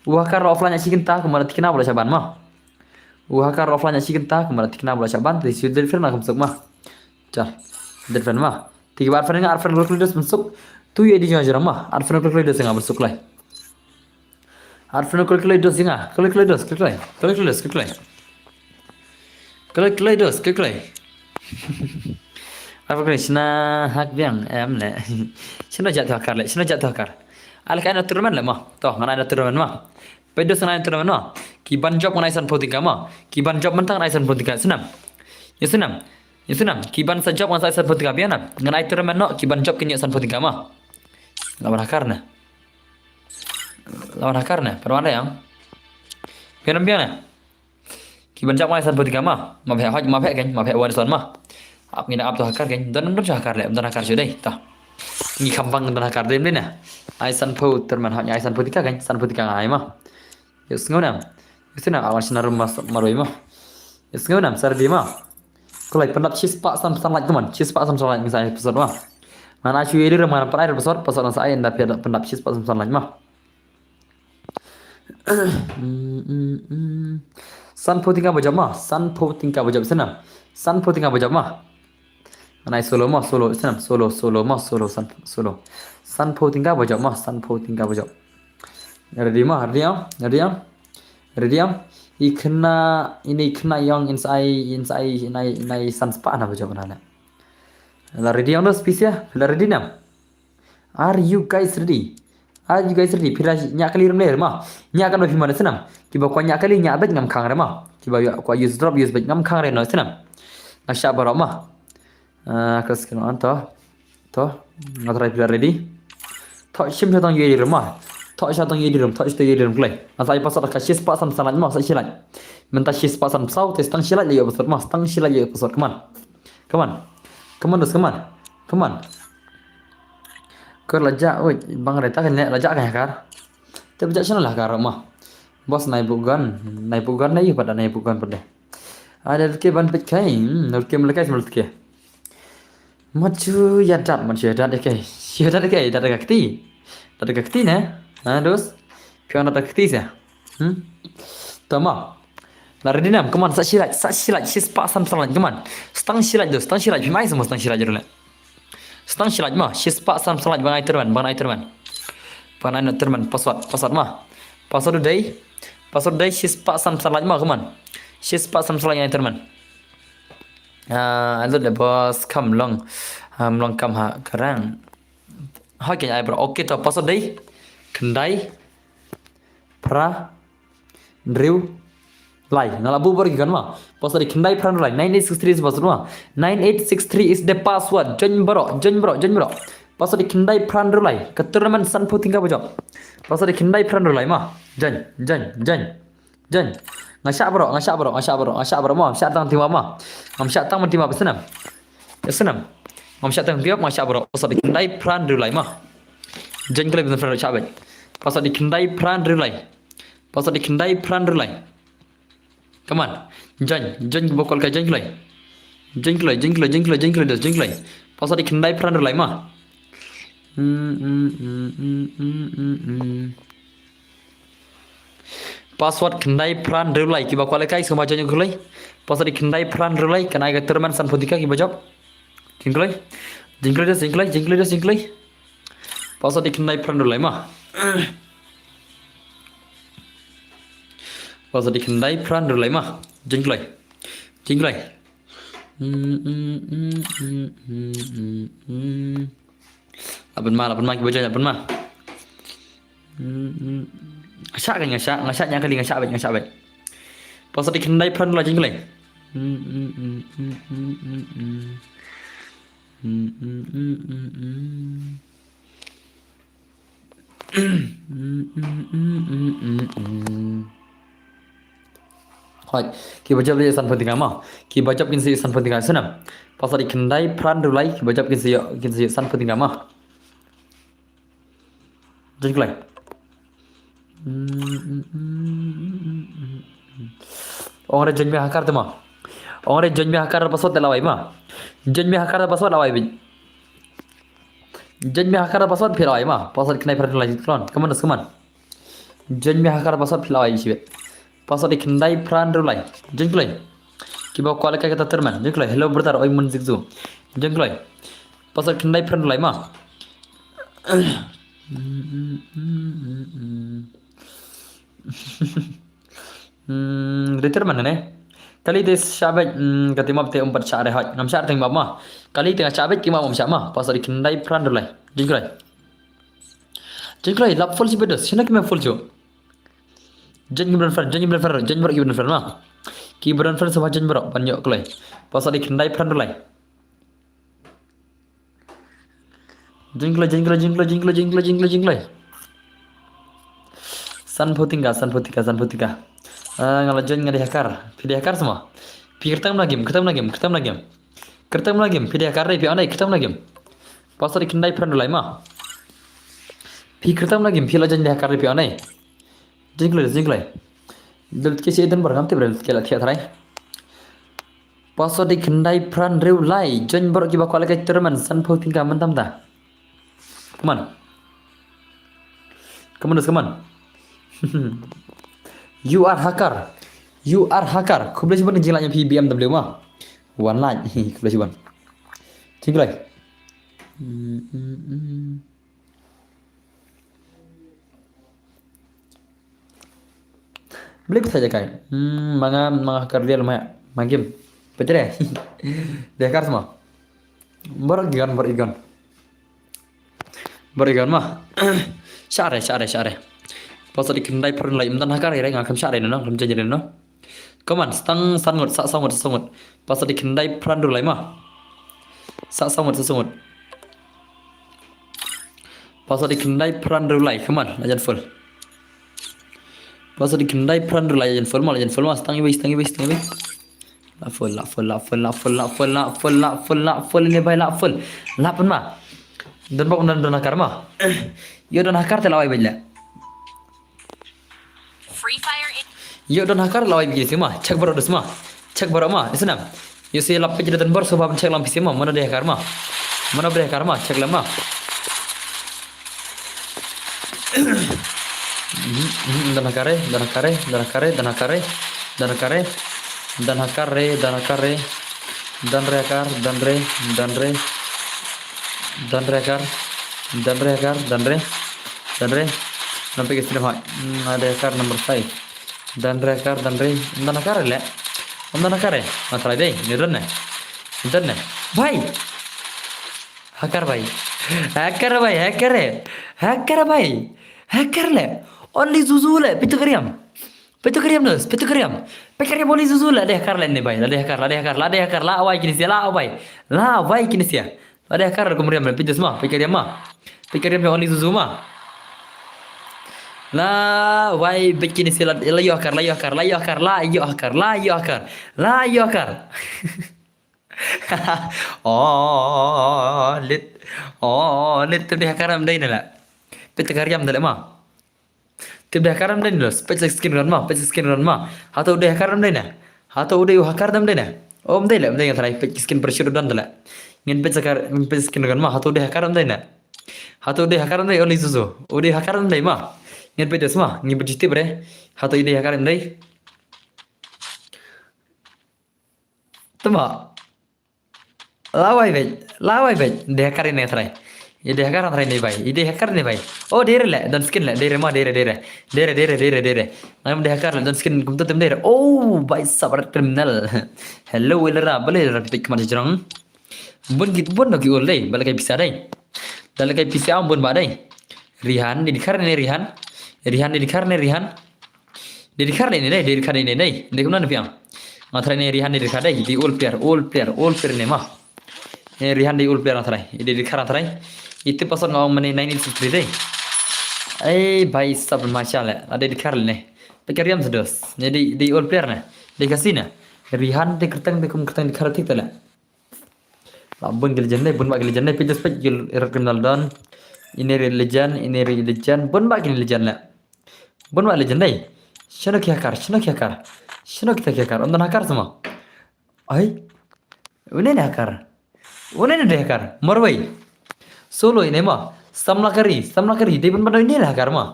Wah, hacker la offline chicken ta kemana tikna la syaban ma. Wah, hacker la offline chicken ta kemana tikna la syaban. Ti si del friend la kemsuk ma. Chal. Del friend ma. Tiga bar friend nga ar friend kalkulator bensuk. Tu ya di jong jong ma. Ar friend kalkulator nga bensuk lai. Ar friend kalkulator nga. Kalkulator, kalkulator. Kalkulator, kalkulator. Kalkulator, kalkulator. Ar friend shna hak biang em le. Shna jat tu hacker le. Shna jat tu hacker. Al kain tournament le ma. To ngana tournament ma. Pedos ngana tournament ma. Kiban job ngana isan photing ka ma. Kiban job mentang ngana isan photing ka. Senam. Ya senam. Ïa senam, kiban sa job ngan sa san photing ka biang na. Ngan ai tournament no, kiban job kin ïoh san photing ka ma. Lawan hacker na. Lawan hacker na, perwan da yang. Biang biang na. Kiban job ngan ai san photing ka ma. Ma bhek hoj, ma bhek kan, ma bhek wan son ma. Ap ngin ap tu hacker kan. Don don hacker le, don hacker shu dei. Ta. Ngi khampang don hacker dei na. Ai san pho tournament hoj ai san photing ka kan, san photing ka ngai ma. Ïa sngew nam. Ïa sngew nam awan sna rum mas maroi ma. Ïa sngew nam sardi ma. Kulai pendap chispah san san laj teman. Chispah san san laj ngi sa ai pesot ma. Mana chu iri rum mana perai pesot pesot nasa ai enda pia pendap chispah san san laj ma. San pho tingka bajam ma. San pho tingka bajam senam. San pho tingka bajam ma. Ngan ai solo ma, solo, senam, solo, solo ma, solo, san, solo. San pho tingka bajam ma, san pho tingka bajam. Ready ma, ready am, ready am, ready am. I kena, ini kena yang insai, insai, inai, inai san spah na bajam na. La ready am dos pisia, la ready nam. Are you guys ready? Are you guys ready? Phi la ñiah kali rem le ma. Ñiah kan ba phi ma da senam. Kiba kwah ñiah kali ñiah bad ngam khang re ma. Kiba kwah use drop use bad ngam khang re no senam. Nga shah baroh ma. Ah, klas kena an to. To. Nga try phi la ready. To shim sha tang yeri rem ma. To sha tang yeri rem, to sha tang yeri rem klai. Nga sa ai password ka shispah san san laj ma, sa shi laj. Mynta shispah san saw te stang shi laj la ïoh password ma, stang shi laj ïoh password, come on. Come on. Come on dos, come on. Come on. Kor la jah, oi, bang reta kan la jah kan hacker. Te ba jah shano la hacker ma. Bos nai bugan, nai bugan nai pada nai bugan pada. Ada ke ban pet kai, hmm, nor ke melekai semel ke. Machu ya dat, machu ya dat ke. Ya dat ke, dat ke kti. Dat ke kti ne? Ha, dos. Pion dat ke kti sa. Hmm? Tama. La ready nam, come on, sa shi laj, sa shi laj, shispah san san laj, come on. Stang shi laj dos, stang shi laj, phi mai semua stang shi laj dulu. Stang shi laj ma, shispah san san laj bang ai terman, bang ai terman. Bang ai terman, password, password ma. Password dei, password dei shispah san san laj ma, come on. Shispah san san laj ai terman. Ah, I love the boss, come along. Am long kam ha ka rang. Hoi, kein ai bro. Okay, to password dei khyndai phra hynriew lai. Nga la buh bor ki kan ma. Password dei khyndai phra hynriew lai. Nine eight six three is password ma. Nine eight six three is the password. Join bro, join bro, join bro. Password dei khyndai phra hynriew lai. Ka tournament sanphew tyngka ba jop. Password dei khyndai phra hynriew lai ma. Join, join, join. Join. Nga shah bro, nga shah bro, nga shah bro, nga shah bro ma. Shah tang team up ma. Ngam shah tang man team up, snam. Snam. Ngam shah tang team up, nga shah bro. Password dei khyndai phra hynriew lai ma. Join kloi bad friend shah bad. Password dei khyndai phra hynriew lai. Password dei khyndai phra hynriew lai. Come on. Join, join ba kwal ka join kloi. Join kloi, join kloi, join kloi, join kloi, join kloi. Password dei khyndai phra hynriew lai ma. Password khyndai phra hynriew lai, kiba kwal ka sngewbha join kloi. Password dei khyndai phra hynriew lai, kan ai ka tournament sanphew tyngka kiba jop. Join kloi. Join kloi, join kloi, join kloi, join kloi. Password dei khyndai phra hynriew lai ma. Password dei khyndai phra hynriew lai ma. Join kloi. Join kloi. Lah pynma, lah pynma kiba join, lah pynma. Nga shah kan, nga shah, nga shah nia kali, nga shah bad, nga shah bad. Password dei khyndai phra hynriew lai, join kloi. Hoi, kiba jop ïa sanphew tyngka ma. Kiba jop kin sa ïoh sanphew tyngka, snam. Password dei khyndai phra hynriew lai, kiba jop kin sa ïoh, kin sa ïoh sanphew tyngka ma. Join kloi. Ong re join me ha kar te ma. Ong re join me ha kar, password te la wai ma. Join me ha kar, password la wai bad. Join me ha kar, password phi la wai ma. Password khyndai phra hynriew lai kloi. Come on, come on. Join me ha kar, password phi la wai shibit. Password dei khyndai phra hynriew lai. Join kloi. Kiba kwal ka kata tournament. Join kloi. Hello brother, oi mun zikzu. Join kloi. Password khyndai phra hynriew lai ma. Hmm, retirement ne. Kali te shah bad, hmm, ka team up te um pat shah re hoi. Ngam shah team up ma. Kali te nga shah bad team up um shah ma. Password dei khyndai phra hynriew lai. Join kloi. Join kloi, lap full shi bedos. Shina ki me full shu. Join ki bad friend, join ki bad friend, join bad ki bad friend ma. Ki bad friend sngewbha join bad ban ïoh kloi. Password dei khyndai phra hynriew lai. Join kloi, join kloi, join kloi, join kloi, join kloi, join kloi, join kloi. Sanphew tyngka, sanphew tyngka, sanphew tyngka. Ah, nga la join, nga dei ha kar. Phi dei ha kar sma. Phi kyrteng na game, kyrteng na game, kyrteng na game. Kyrteng na game, phi dei ha kar re, phi on ai, kyrteng na game. Password dei khyndai phra hynriew lai ma. Phi kyrteng na game, phi la join dei ha kar re, phi on ai. Join kloi, join kloi. Dul ke shi Edinburgh ngam tip re ke la thiah tharai. Password dei khyndai phra hynriew lai. Join bad kiba kwal ka tournament sanphew tyngka mynta mynta. Come on. Come on, come on. You are hacker. You are hacker. Khublei shibun, jinglaitluid ïa phi B M W ma. Wan lait. Khublei shibun. Join kloi. Hmm, hmm, hmm. Beli pisa jakai. Hmm, manga, manga kar dia lama. Magim. Pejere. Dia kar semua. Bor igon, bor igon. Bor igon ma. Share, share, share. Password dei khyndai phra hynriew lai, ym don ha kar re, nga kam share no, kam jajre no. Come on, stang san ngut, sa saw ngut, sa saw ngut. Password dei khyndai phra hynriew lai ma. Sa saw ngut, sa saw ngut. Password dei khyndai phra hynriew lai, come on, la jan full. Password dei khyndai phra hynriew lai, la jan full ma, la jan full ma, stang iwei, stang iwei, stang iwei. La full, la full, la full, la full, la full, la full, la full, la full, ne bai la full. La pun ma. Don bok don, don ha kar ma. Ïoh don ha kar te la wai bad le. Free Fire in. Ïoh don ha kar la wai bad le ma. Check baroh dus ma. Check baroh ma. Isnam. Ïoh se lap pejre don bor sngewbha ban check lang phi se ma. Mano dei ha kar ma. Mano dei ha kar ma. Check lang ma. Don ha kar re, don ha kar re, don ha kar re, don ha kar re, don ha kar re, don ha kar re, don ha kar re, don re ha kar, don re, don re, don re ha kar, don re ha kar, don re, don re, don pek istri ha, hmm, ada ha kar number five, don re ha kar, don re, don ha kar re le, don ha kar re, masalah dei, ni don ne, don ne, bhai. Hacker bhai. Hacker bhai, hacker eh. Hacker bhai. Hacker le. Only Zuzu le, peit to ka riam. Peit to ka riam dos, peit to ka riam. Peit ka riam only Zuzu le, la dei hacker le ne bhai. La dei hacker, la dei hacker, la dei hacker, la wai kine sia, la wai. La wai kine sia. La dei hacker kum riam, peit dos ma, peit ka riam ma. Peit ka riam only Zuzu ma. La wai beit kine sia, la ïoh hacker, la ïoh hacker, la ïoh hacker, la ïoh hacker, la ïoh hacker. La ïoh hacker. Oh, lit. Oh, lit, tip dei hacker em dei ne la. Peit ka riam da le ma. Tip dei hacker em dei ne la. Peit skin run ma, peit skin run ma. Hato u dei hacker em dei ne. Hato u dei u hacker em dei ne. Oh, em dei le, em dei nga tharai peit skin pressure don da le. Ngin peit hacker, ngin peit skin run ma. Hato u dei hacker em dei ne. Hato u dei hacker em dei only Zuzu. U dei hacker em dei ma. Ngin peit dos ma. Ngin peit tip re. Hato u dei hacker em dei. Tama. La wai beit, la wai beit. Dei hacker ne trai. I dei hacker trai ne bhai. I dei hacker ne bhai. Oh, dei re le, don skin le, dei re ma, dei re, dei re. Dei re, dei re, dei re, dei re. Ngam dei hacker le, don skin kumta tem dei re. Oh, bhai sab rat criminal. Hello, Wilra, bale ra pik man jrong. Bun git bun no ki ul dei, bale kai pisa dei. Bale kai pisa am bun ba dei. Rihan, dei dikhar ne Rihan. Rihan, dei dikhar ne Rihan. Dei dikhar dei ne dei, dei dikhar dei ne dei. Dei kumna ne piang. Nga trai ne Rihan dei dikhar dei, dei ul player, ul player, ul player ne ma. Eh, Rihan dei ul player nga trai. Dei dikhar nga trai. Itu pasal nga ong mane nine eight six three dei. Eh, bhai sab masha Allah. Dei dikhar ne. Peit ka riam sa dos. Ne dei, dei ul player ne. Dei Khasi ne. Rihan dei kyrteng dei kum kyrteng dikhar tik tale. La bun ki legend dei, bun ba ki legend dei, peit dos peit ki rat criminal don. Ine re legend, ine re legend, bun ba ki legend le. Bun ba legend dei. Shano ki hacker, shano ki hacker. Shano kita ki hacker, ym don hacker sa ma. Ai. Une ne hacker. Une ne dei hacker. Marwei. Solo ine ma. Samla kari, samla kari. Dei bun ba dei ine ne hacker ma.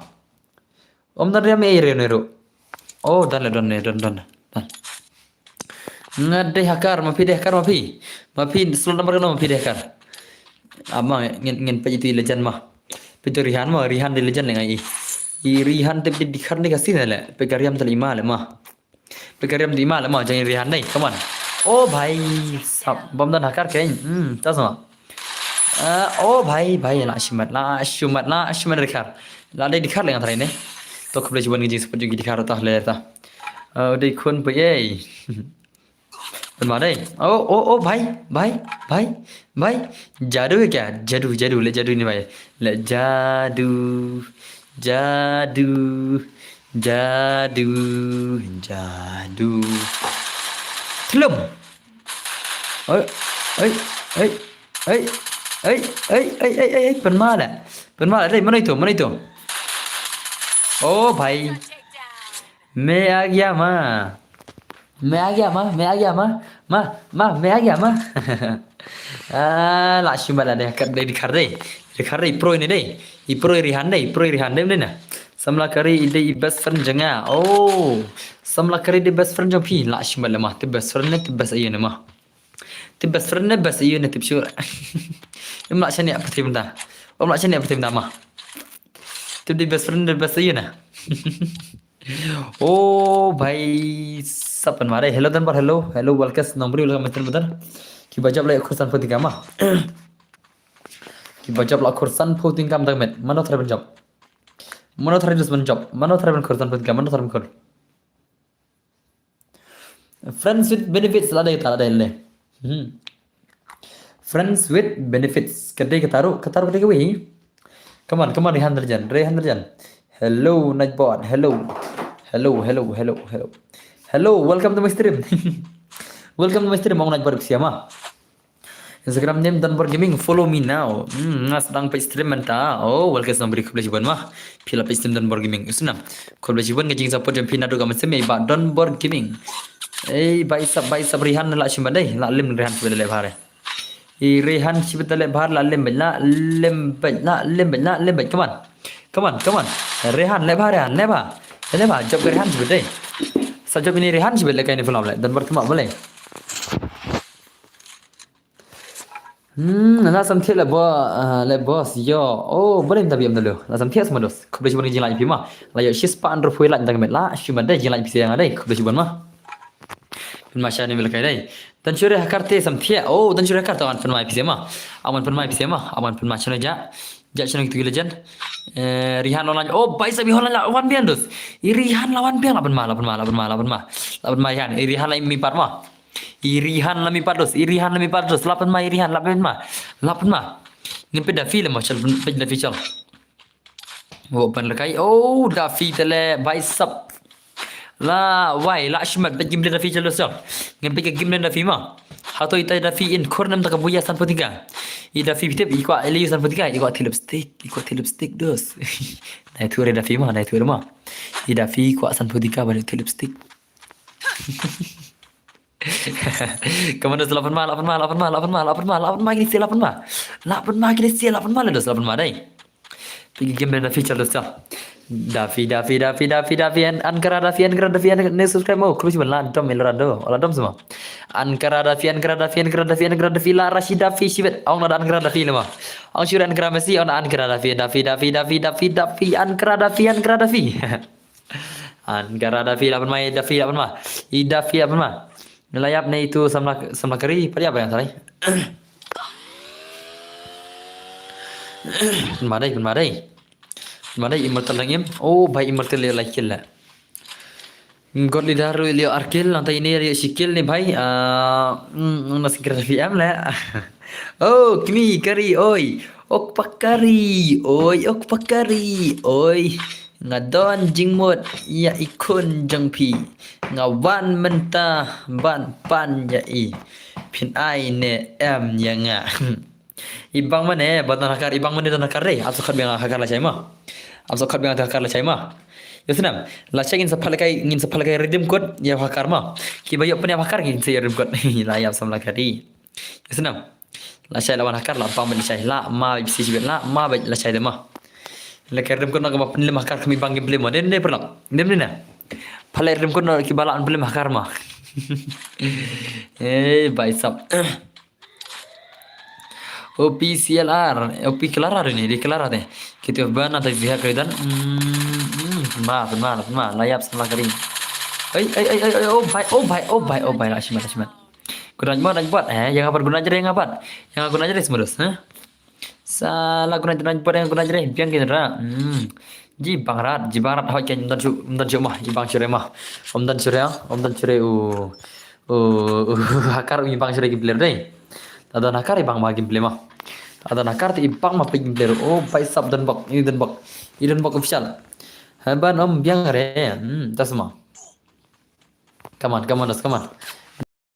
Ym don riam ei re ne ru. Oh, don le, don le, don, don, don. Nga dei hacker, ma phi dei hacker, ma phi. Ma phi, slot number kano ma phi dei hacker. Ama ngin, ngin peit itu i legend ma. Peit to Rihan ma, Rihan dei legend le ngai i. I Rihan te peit dikhar ne Khasi ne le. Peit ka riam te le i ma le ma. Peit ka riam te i ma le ma, jang i Rihan dei, come on. Oh bhai sab, bym don hacker kein. Hmm, ta sa ma. Ah, oh bhai, bhai, la shimet, la shimet, la shimet dikhar. La dei dikhar le nga trai ne. To khublei shibun ngi jingsupport jong ki dikhar ta le ta. Ah, dei khun peit ei. Pynma dei. Oh, oh, oh, bhai, bhai, bhai, bhai. Jadu hai kya? Jadu, jadu, le jadu ne bhai. Le jadu, jadu, jadu, jadu. Thlum. Oi, oi, oi, oi, oi, oi, oi, oi, oi, pynma la. Pynma la, dei, mano itu, mano itu? Oh, bhai. मैं आ गया माँ। मैं आ गया माँ, मैं आ गया माँ। माँ, माँ, मैं आ गया माँ। Ah, la shimet la dei, dei dikhar dei. Dikhar dei, pro ine dei. I pro i Rihan dei, pro i Rihan dei, dei na. Samla kari i dei i best friend jong nga. Oh, samla kari dei best friend jong phi. La shimet la ma, te best friend ne, te best aïu ne ma. Te best friend ne best aïu ne tip sure. Em la shane apa tim da. Em la shane apa tim da ma. Te dei best friend ne best aïu ne. Oh bhai sab pynma dei. Hello Donbor, hello. Hello Walkes Nongbri, welcome to Donbor. Ki ba jop la khur san phew tyngka ma. Ki ba jop la khur san phew tyngka ma tang met. Mano trai ban jop. Mano trai dus ban jop. Mano trai ban khur san phew tyngka. Mano trai ban khur. Friends with benefits la dei ta la dei le. Hmm. Friends with benefits. Ka dei kata ruh, kata ruh ka dei kawei. Come on, come on, Rehan Rajan, Rehan Rajan. Hello, Nightbot. Hello. Hello, hello, hello, hello. Hello, welcome to my stream. Welcome to my stream, ong Nightbot, siama. Instagram name Donbor Gaming, follow me now. Hmm, nga sdang page stream mynta. Oh, welcome, Nongbri, khublei shibun ma. Phi la page stream Donbor Gaming. Usna. Khublei shibun ka jingsupport jong phi naduh ka mynsiem, ei ba Donbor Gaming. Ei, ba isap, ba isap Rehan la shimet dei, la lim Rehan shibit le bhar. I Rehan shibit le bhar, la lim beit, la lim beit, la lim beit, la lim beit. Come on. Come on, come on. Rehan le bhar, Rehan le bhar. Le bhar, jop Rehan shibit dei. Sa jop ine Rehan shibit le kaine film le. Donbor kma bale. Hmm, la sam thiah le bo, ah, le boss, yo. Oh, boleh minta B M W. La sam thiah semua dos. Khublei shibun ka jinglike phi ma. La yo shispah hynriewphew like tang met. La shimet dei jinglike phi siang dei. Khublei shibun ma. Pynma sha ni mel kai dai. Dan shure hakar te sam thia. Oh, dan shure hakar te wan pynma pisa ma. Awan pynma pisa ma. Awan pynma chano ja. Ja chano gitu gila jan. Eh, Rihan online. Oh, bai sa bi online la wan biang dos. I Rihan la wan biang la pynma, la pynma, la pynma, la pynma. La pynma Rihan. I Rihan la mi pat ma. I Rihan la mi pat dos. I Rihan la mi pat dos. La pynma i Rihan la pynma. La pynma. Ngin pynda fi le ma chal pynda fi chal. Wo ban lekai. Oh, Daffy tele bai sap. La wai la shmat bet gim le Daffy chalo sap. Ngin bet gim le Daffy ma. Hato ita Daffy in khor nam taka buya san potika. I Daffy bitep i kwa eli san potika i kwa thilip stick i kwa thilip stick dos. Nai thure Daffy ma nai thure ma. I Daffy kwa san potika ba thilip stick. Kaman dos la pynma la pynma la pynma la pynma la pynma la pynma gili sia la pynma. La pynma gili sia la pynma le dos la pynma dai. Pigi game da feature dos. Daffy Daffy Daffy Daffy Daffy and Ankara Daffy Ankara Daffy and ne subscribe mo krusi la dom el rado. Ola dom semua. Ankara Daffy Ankara Daffy Ankara Daffy Ankara Daffy la Rashid Daffy shibet. Ong na Ankara Daffy le ma. Ong shibet Ankara Messi ong na Ankara Daffy Daffy Daffy Daffy Daffy Daffy Ankara Daffy Ankara Daffy. Ankara Daffy la pynma Daffy la pynma. I Daffy la pynma. Nila yap ne itu samla samla kari pada apa yang salah? Pynma dai pynma dai. Pynma dai immortal dang im. Oh bai immortal le la kill la. God leader ru ilio arkil nang tai ini ilio sikil ni bai. Ah, mm, nasi kira V M le. Oh, kmi kari oi. Ok pakari oi ok pakari oi. Nga don jingmut ya ikun jang pi. Nga wan menta ban pan ya i. Pin ai ne em ya nga. Ibang mane ba don hakar ibang mane don hakar dei. Am sokhat biang hakar la chai ma. Am sokhat biang hakar la chai ma. Yosnam, la chai ngin sa phal kai ngin sa phal kai redeem code ya hakar ma. Ki ba yok pen ya hakar ngin sa redeem code. La yap sam la kari. Yosnam. La chai la wan hakar la bang ben la chai la ma bisi jibet la ma ben la chai de ma. La kai redeem code na ka ba pen lem hakar kami bang game play ma. Den de perlak. Den de na. Phal redeem code na ki ba la pen lem hakar ma. Eh, bai sap. O P C L R, O P Clara ni, di Clara de. Kita bana tak ziha kaidan. Hmm, ma, ma, ma, layap sama kering. Ai, ai, ai, ai, ai, oh bai, oh bai, oh bai, oh bai, la shimat, la shimat. Guna buat, guna buat, eh, yang apa guna jere, yang apa? Yang guna jere semua dos, eh? Salah guna jere, buat yang guna jere, biang kira. Hmm. Ji bang rat, ji bang rat hoi ken don chu, don chu mah, ji bang chure mah. Om don chure, om don chure u. U, u, hakar u bang chure ki player dei. Ta don hakar i bang ma ki player mah. Ta don hakar ti i bang ma ki player. Oh, bai sap don bok, i don bok. I don bok official. Haban om biang re. Hmm, ta sama. Come on, come on, come on.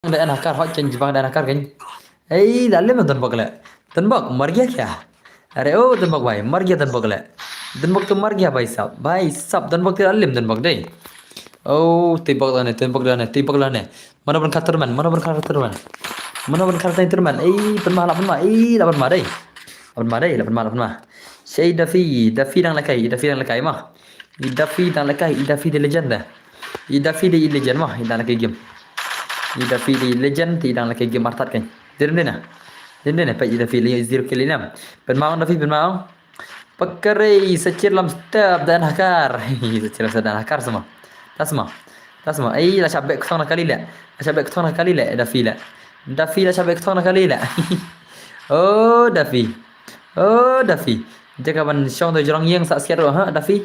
Da en hakar hot chen jibang da en hakar ken. Ei, da lem don bok le. Don bok, mar gya kya? Are oh, don bok bai, mar gya don bok le. Don bok to mar gya bai sap. Bai sap don bok te lem don bok dei. Oh, te bok da ne, te bok da ne, te bok da ne. Mana ban khatar man, mana ban khatar man. Mana ban khatar man. Ei, pynma la pynma, ei, la pynma dei. La pynma dei, la pynma, la pynma. Sei Daffy, Daffy dang lakai, Daffy dang lakai ma. I Daffy dang lakai, i Daffy the legend da. I Daffy de i legend ma, i dang lakai game. I Daffy de i legend, i dang lakai game artat kan. Dem de na. Dem de na, pa i Daffy le zero kill ina. Pynma ong Daffy, pynma ong. Pakare, sa chir lam step dan hakar. Sa chir lam step dan hakar sama. Ta sama. Ta sama. Ei, la shabek thong na kali le. La shabek thong na kali le, Daffy le. Daffy la shabek thong na kali le. Oh, Daffy. Oh, Daffy. Jaka ban shong do jrong yeng sa siat ro ha, Daffy.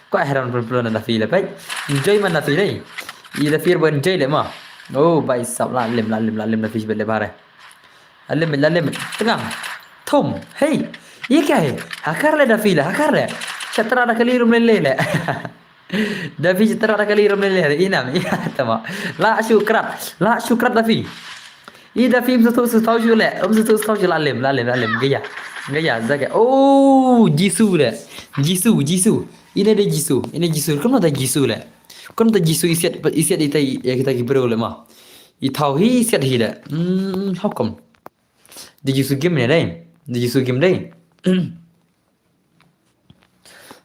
Ko heran pun pun Daffy le pai. Enjoy man Daffy dei. I Daffy ban enjoy le ma. Oh, bai sap la lim, la lim, la lim Daffy sibet le bare. La lim, la lim. Tengang. Thum. Hey. Ye kya hai? Hakar le Daffy le, hakar le. Chatra da kali rum le le le. Daffy chitra da kali ram le le inam. Iya tama. La shukrat. La shukrat Daffy. I Daffy um satu satu ju le. Um satu satu ju la lem, la lem, la lem. Gaya. Gaya zaga. Oh, Jisu le. Jisu, Jisu. Ine de Jisu. Ine Jisu. Kum da Jisu le. Kum da Jisu isiat isiat ita ya kita ki bro le ma. I thau hi isiat hi le. Hmm, how come? De Jisu game ne dei. De Jisu game dei.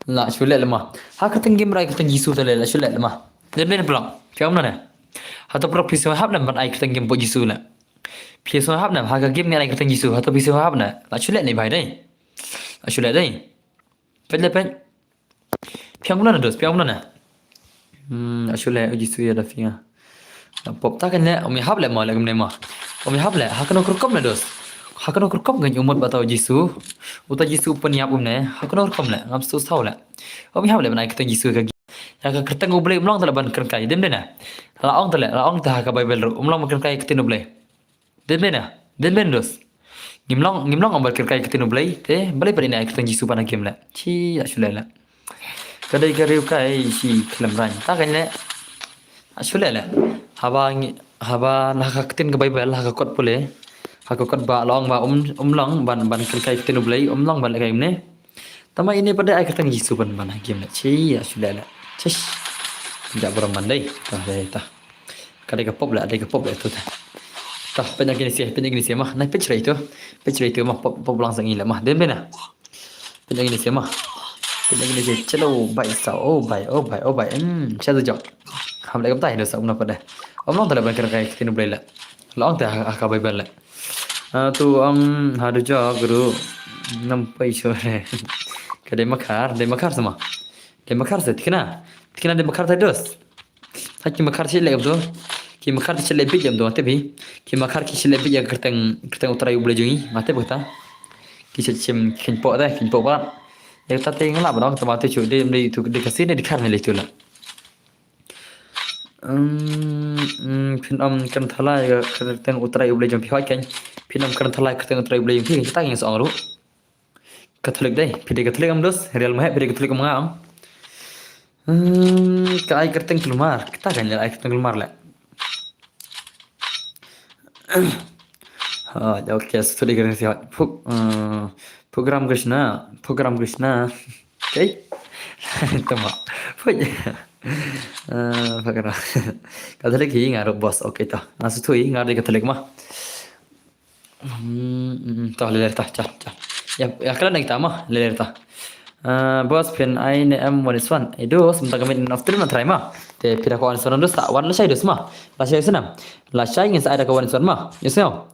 La shu leh lema. Ha ka tang game rai ka tang Jisu ta leh la shu leh lema. Dem ne plang. Phi ong na ne. Ha to prok phi shu hap ne ban ai ka tang game bad Jisu la. Phi shu hap ne ha ka game ne ai ka tang Jisu. Ha to phi shu hap ne. La shu leh ne bai dei. La shu leh dei. Pet le pet. Phi ong na ne dos, phi ong na ne. Hmm, la shu leh Jisu ya da phi nga. Pop ta kane, um ïahap leh mo, leh kumne mo. Um ïahap leh, ha kano ka rukom leh dos. Ha kano ka rukom kan ïa u mut ba uta u Jisu. Uta u Jisu u pynïap kumne, ha kano ka rukom leh, ngam sngewthuh leh. Um ïahap leh ban ai kyrteng Jisu ka gi. Ïa ka kyrteng U Blei um long te leh ban kren kai, dei ne em? La ong te leh, la ong te ha ka Baibl ruh, um long ban kren kai kyrteng U Blei. Dei ne em? Dei ne em dos. Ngim long, ngim long ong ban kren kai kyrteng U Blei, te balei pat ine ai kyrteng Jisu ban ha game leh. Shi, ïa shu leh leh. Ka dei ka riewkai shi khlem rang. Ta kan leh. Ïa shu leh leh. Haba ngi, haba na ka ktien ka Baibl, ha ka kot pule. Ha ka kot ba long ba um, um long ban, ban kren kai ktien U Blei, um long ban leh kai ne. Tama ine pat dei ai kyrteng Jisu ban, ban ha game leh. Shi, ïa shu leh leh. Shish. Jap burom ban dei. Ta dei ta. Ka dei ka pop leh, dei ka pop leh tu ta. Ta, pynjah kine shi, pynjah kine shi ma. Nai pynjah tu. Pynjah tu ma, pop, pop lang sa ngi leh ma. Dei ne em? Pynjah kine shi ma. Pynjah kine shi, chalo, bai sa, oh bai, oh bai, oh bai. Hmm, sha tu jok. Ham leh kumta hi dos sa um na pat dei. Um long te leh ban kren kai ktien U Blei leh. La ong te ha, ha ka Baibl leh. Ah, tu ong ha tu jok ruh. Ngam poi shuh re. Ka dei makhar, dei makhar sa ma. Dei makhar sa, thikna. Thikna dei makhar sa dos. Ha ki makhar shi leh kumto. Ki makhar shi leh bit jam to, te bi. Ki makhar ki shi leh bit ïa ka kyrteng, kyrteng U Trai U Blei jong ngi. Nga te bi kata. Ki shi shim kynpoh te, kynpoh pat. Ïa kata te nga lah ban ong tama tu shu dei, dei tu dei Khasi ne dei Khar ne leh tu leh. Hmm, hmm, phin ym kren thala ïa ka kyrteng U Trai U Blei jong phi hoi kan. Phin ym kren thala ïa ka kyrteng U Trai U Blei jong phi, kata ngi sa ong ruh. Katholik dei, phi dei Katholik em dos, real ma heh, phi dei Katholik em nga ong. Hmm, ka ai kyrteng kulmar, kata kan ai kyrteng kulmar leh. Ha, okay, sorry, kyrteng sihat. Puk, eh, program Krishna, program Krishna. Okay. Tama. Puk. Eh, program. Katholik hi nga ruh bos. Okay, to. Nga suthui, nga dei Katholik ma. Hmm, hmm, to, lele ta, cha, cha. Ïa, ïa kala nang ta ma, lele ta. Ah, bos phin ai ne em one is one. Eh, dos, mynta ka minit of three na try ma. Te phi da ka one is one dos ta, one lashai dos ma. Lashai snam. Lashai ngin sa ai da ka one is one ma. Yes, no.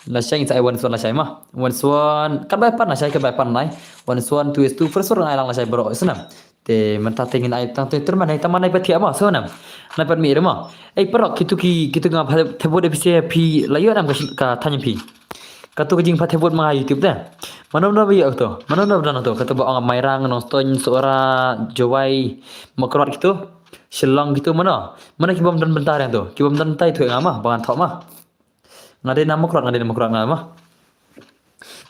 Lashai ngin sa ai one is one lashai ma. One is one, kat bai pan lashai, kat bai pan nai. One is one, two is two, first one ai lang lashai bro, snam. Te mynta te ngin ai tang te ter man ai tang man ai pat thiah ma, so nam. Nai pat mi re ma. Ei parok kitu ki, kitu nga pha thebot A B C phi la ïoh nam ka, ka thaiñ phi. Katu ka jingpha thebot ma YouTube te. Mano mano ba ïoh to. Mano mano ba don to. Katu ba ong Mairang, Nongstoiñ, Sohra, Jowai, Mawkyrwat kitu. Shillong kitu mano. Mano ki bym don bynta riang to. Ki bym don bynta itu nga ma, ba ngan thoh ma. Nga dei na Mawkyrwat, nga dei na Mawkyrwat nga ma.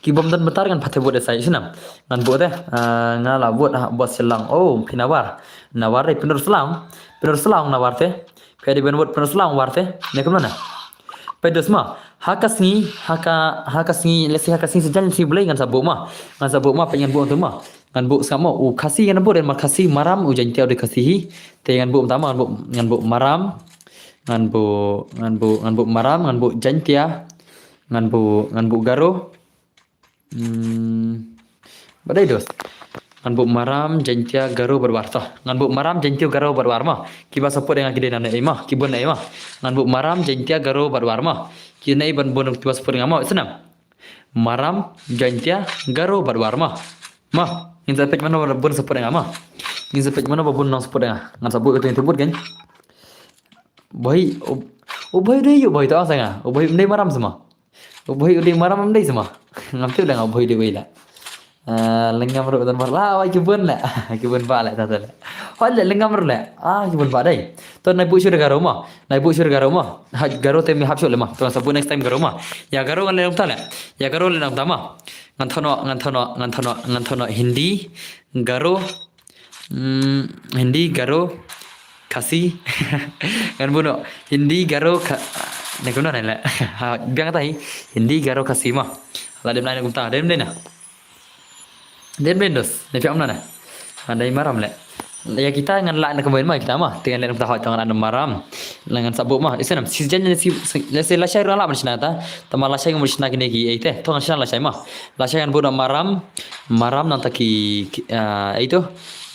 Ki bym don bynta ngan pha thebot da sai snam. Ngan buh te, ah, nga la buh ha bos Shillong. Oh, phi Nawar. Nawar dei Pyndorslang. Pyndorslang Nawar te. Phi dei ban buh Pyndorslang War te. Ne kumno na. Pyndos ma. Ha ka sngi, ha ka, ha ka sngi, let's say ha ka sngi sajan sngi Blei ngan sa buh ma. Ngan sa buh ma, pynjan buh tu ma. Ngan buh sngap mo, u Khasi ngan buh dei mar Khasi, Maram, u Jaiñtia u dei Khasi hi. Te ngan buh mynta ma, ngan buh, ngan buh Maram. Ngan buh, ngan buh, ngan buh Maram, ngan buh Jaiñtia. Ngan buh, ngan buh Garo. Hmm. Ba dei dos. Ngan buh Maram, Jaiñtia, Garo bad War to. Ngan buh Maram, Jaiñtia, Garo bad War ma. Kiba support ïa nga ki dei na ei ma, ki bun ei ma. Ngan buh Maram, Jaiñtia, Garo bad War ma. Ki nei ban bun kiba support ïa nga ma, snam. Maram, Jaiñtia, Garo bad War ma. Ma, ngin sa peit mano bun support ïa nga ma. Ngin sa peit mano ba bun nang support ïa nga. Ngan sa buh ïa tu ïa tu bun kan. Bhai, u, u bhai dei ïa u bhai to asa nga. U bhai um dei Maram sa ma. U bhai u dei Maram um dei sa ma. Ngam tip da nga u bhai dei wei la. Ah, Lyngngam ruh don mar la, wai ki bun la. Ki bun ba la ta ta la. Hoi la Lyngngam ruh la. Ah, ki bun ba dei. To nai buh shuh da Garo ma. Nai buh shuh da Garo ma. Ha Garo te mi hap shuh la ma. To sa buh next time Garo ma. Ïa Garo ngan leh nangta la. Ïa Garo leh nangta ma. Ngan thoh noh, ngan thoh noh, ngan thoh noh, ngan thoh noh Hindi, Garo, hmm, Hindi, Garo, Khasi. Ngan buh noh Hindi, Garo, Kha-, ne kumno ne la. Ha, biang ta hi. Hindi, Garo, Khasi ma. La dem nai kumta, dem dei na. Dem dei dos, ne phi am na na. Ha, dei Maram la. Ïa kita ngan lah na kumne ma kita ma. Te ngan leh nangta hoi to ngan Maram. Ngan sa buh ma. Isen am si jan si, si, lashai ruh lah ban shna ta. Tama lashai ngam shna kine ki ei te. To ngan shna lashai ma. Lashai ngan buh na Maram. Maram nangta ki, ki, ah, ei to.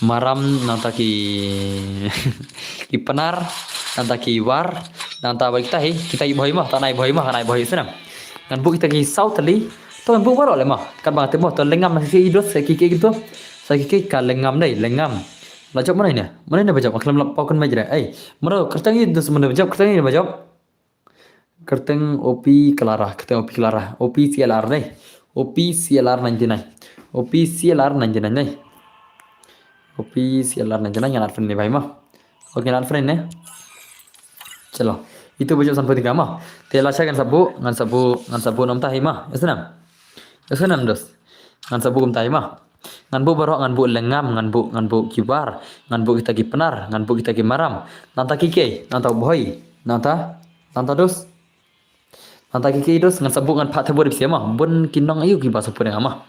Maram nangta ki, ki Pnar. Nangta ki War. Nangta ba kita hi. Kita i bhoi ma. Ta nai bhoi ma. Nai bhoi isen am. Ngan buh kita ki saw tylli. To ngan buh baroh le ma. Katba nga tip mo. To Lyngngam na ki dos ki ki to. Sa ki ki ka Lyngngam dei. Lyngngam. La jop mana ine? Mana ine ba jop? Akhlem lap pau kan mai jre. Ei, mana kyrteng ine dus mana ba jop? Kyrteng ine ba jop? Kyrteng O P Clara, kyrteng O P Clara. O P C L R dei. O P C L R ninety nine. O P C L R ninety nine dei. O P C L R ninety nine ngan add friend ne bai ma. Okay, ngan add friend ne. Chalo. Itu ba jop san phew tyngka ma. Te lashai ngan sa buh, ngan sa buh, ngan sa buh namta hi ma. Ïa sngewbha. Ïa sngewbha dos. Ngan sa buh kumta hi ma. Ngan buh baroh, ngan buh lyngngam, ngan buh, ngan buh ki war, ngan buh kita ki Pnar, ngan buh kita ki Maram. Nangta ki kei, nangta u Bhoi, nangta, nangta dos. Nangta ki kei dos, ngan sa buh ngan phah thep vote ïa phi ma. Bun ki nong aïu kiba support ïa nga ma.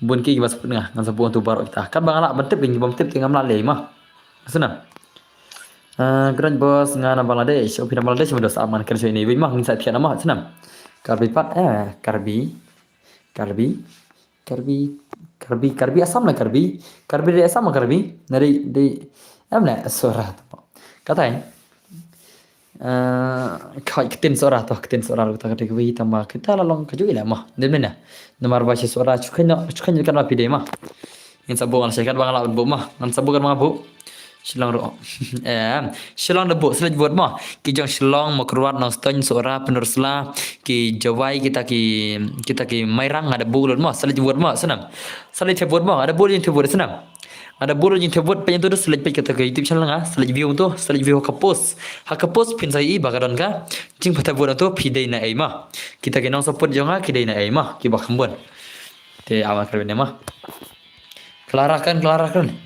Bun ki kiba support ïa nga, ngan sa buh ngan tu baroh kita. Katba nga lah ban tip, ki bym tip te ngam lah leh ma. Sngewbha. Ah, khublei boss, nga na Bangladesh. Oh, phi na Bangladesh ma dos, ah, man kan shoi ne. Wei ma, ngin sa thiah na ma, sngewbha. Karbi pat, eh, Karbi. Karbi. Karbi, Karbi, Karbi Assam la Karbi. Karbi dei Assam la Karbi. Na dei, dei, em ne, Sohra tu. Katai. Eh, ka ktien Sohra tu, ktien Sohra tu, kata kata kawei tang ba kita la long kajuh ila ma. Dei ne. Namar ba shi Sohra, shu kynnoh, shu kynnoh kan ba phi dei ma. Ngin sa buh ngan sa kat ba nga lah ban buh ma. Ngan sa buh kat ba nga buh. Shillong ruh. Em, Shillong da buh, select vote ma. Ki jong Shillong, Mawkyrwat, Nongstoiñ, Sohra, Pynursla, ki Jowai, kita ki, kita ki Mairang, nga da buh lut ma. Select vote ma, sngewbha. Select thep vote ma, nga da buh lut thep vote, sngewbha. Nga da buh lut thep vote, peit tu, select peit kita ki YouTube channel nga, select view tu, select view ha ka post. Ha ka post phin sa ïohi ba ka don ka jingphah thep vote tu, phi dei na ei ma. Kita ki nong support jong nga, ki dei na ei ma, kiba kham bun. Te awan kren ne ma. Clara kan, Clara kan.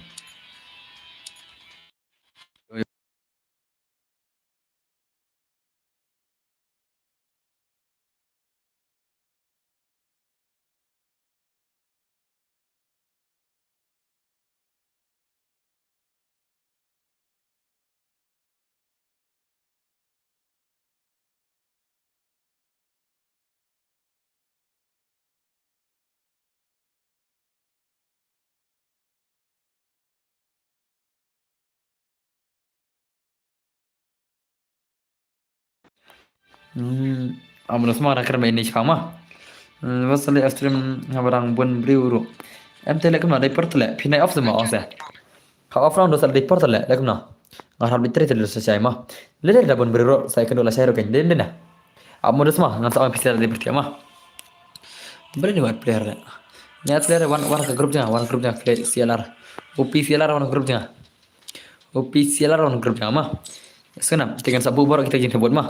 Hmm, am, da sma da kar mai ne shipang ma. Hmm, was le stream ha ba dang bun briew ruh. Em te leh kumno, dei por te leh, phi nai off se ma, off se. Ka off rang dos dei por te leh, leh kumno. Nga hap literate te leh sa shai ma. Leh leh da bun briew ruh, sa kynduh lashai ruh kan, dei dei na. Am, da sma, ngan sa ong phi sa dei por te ma. Briew ni wat player leh. Ni wat player wan, wan ka group jong nga, wan group jong nga, play C L R. O P C L R wan group jong nga. O P C L R wan group jong nga ma. Sngewbha, te ngan sa buh baroh kita jingthep vote ma.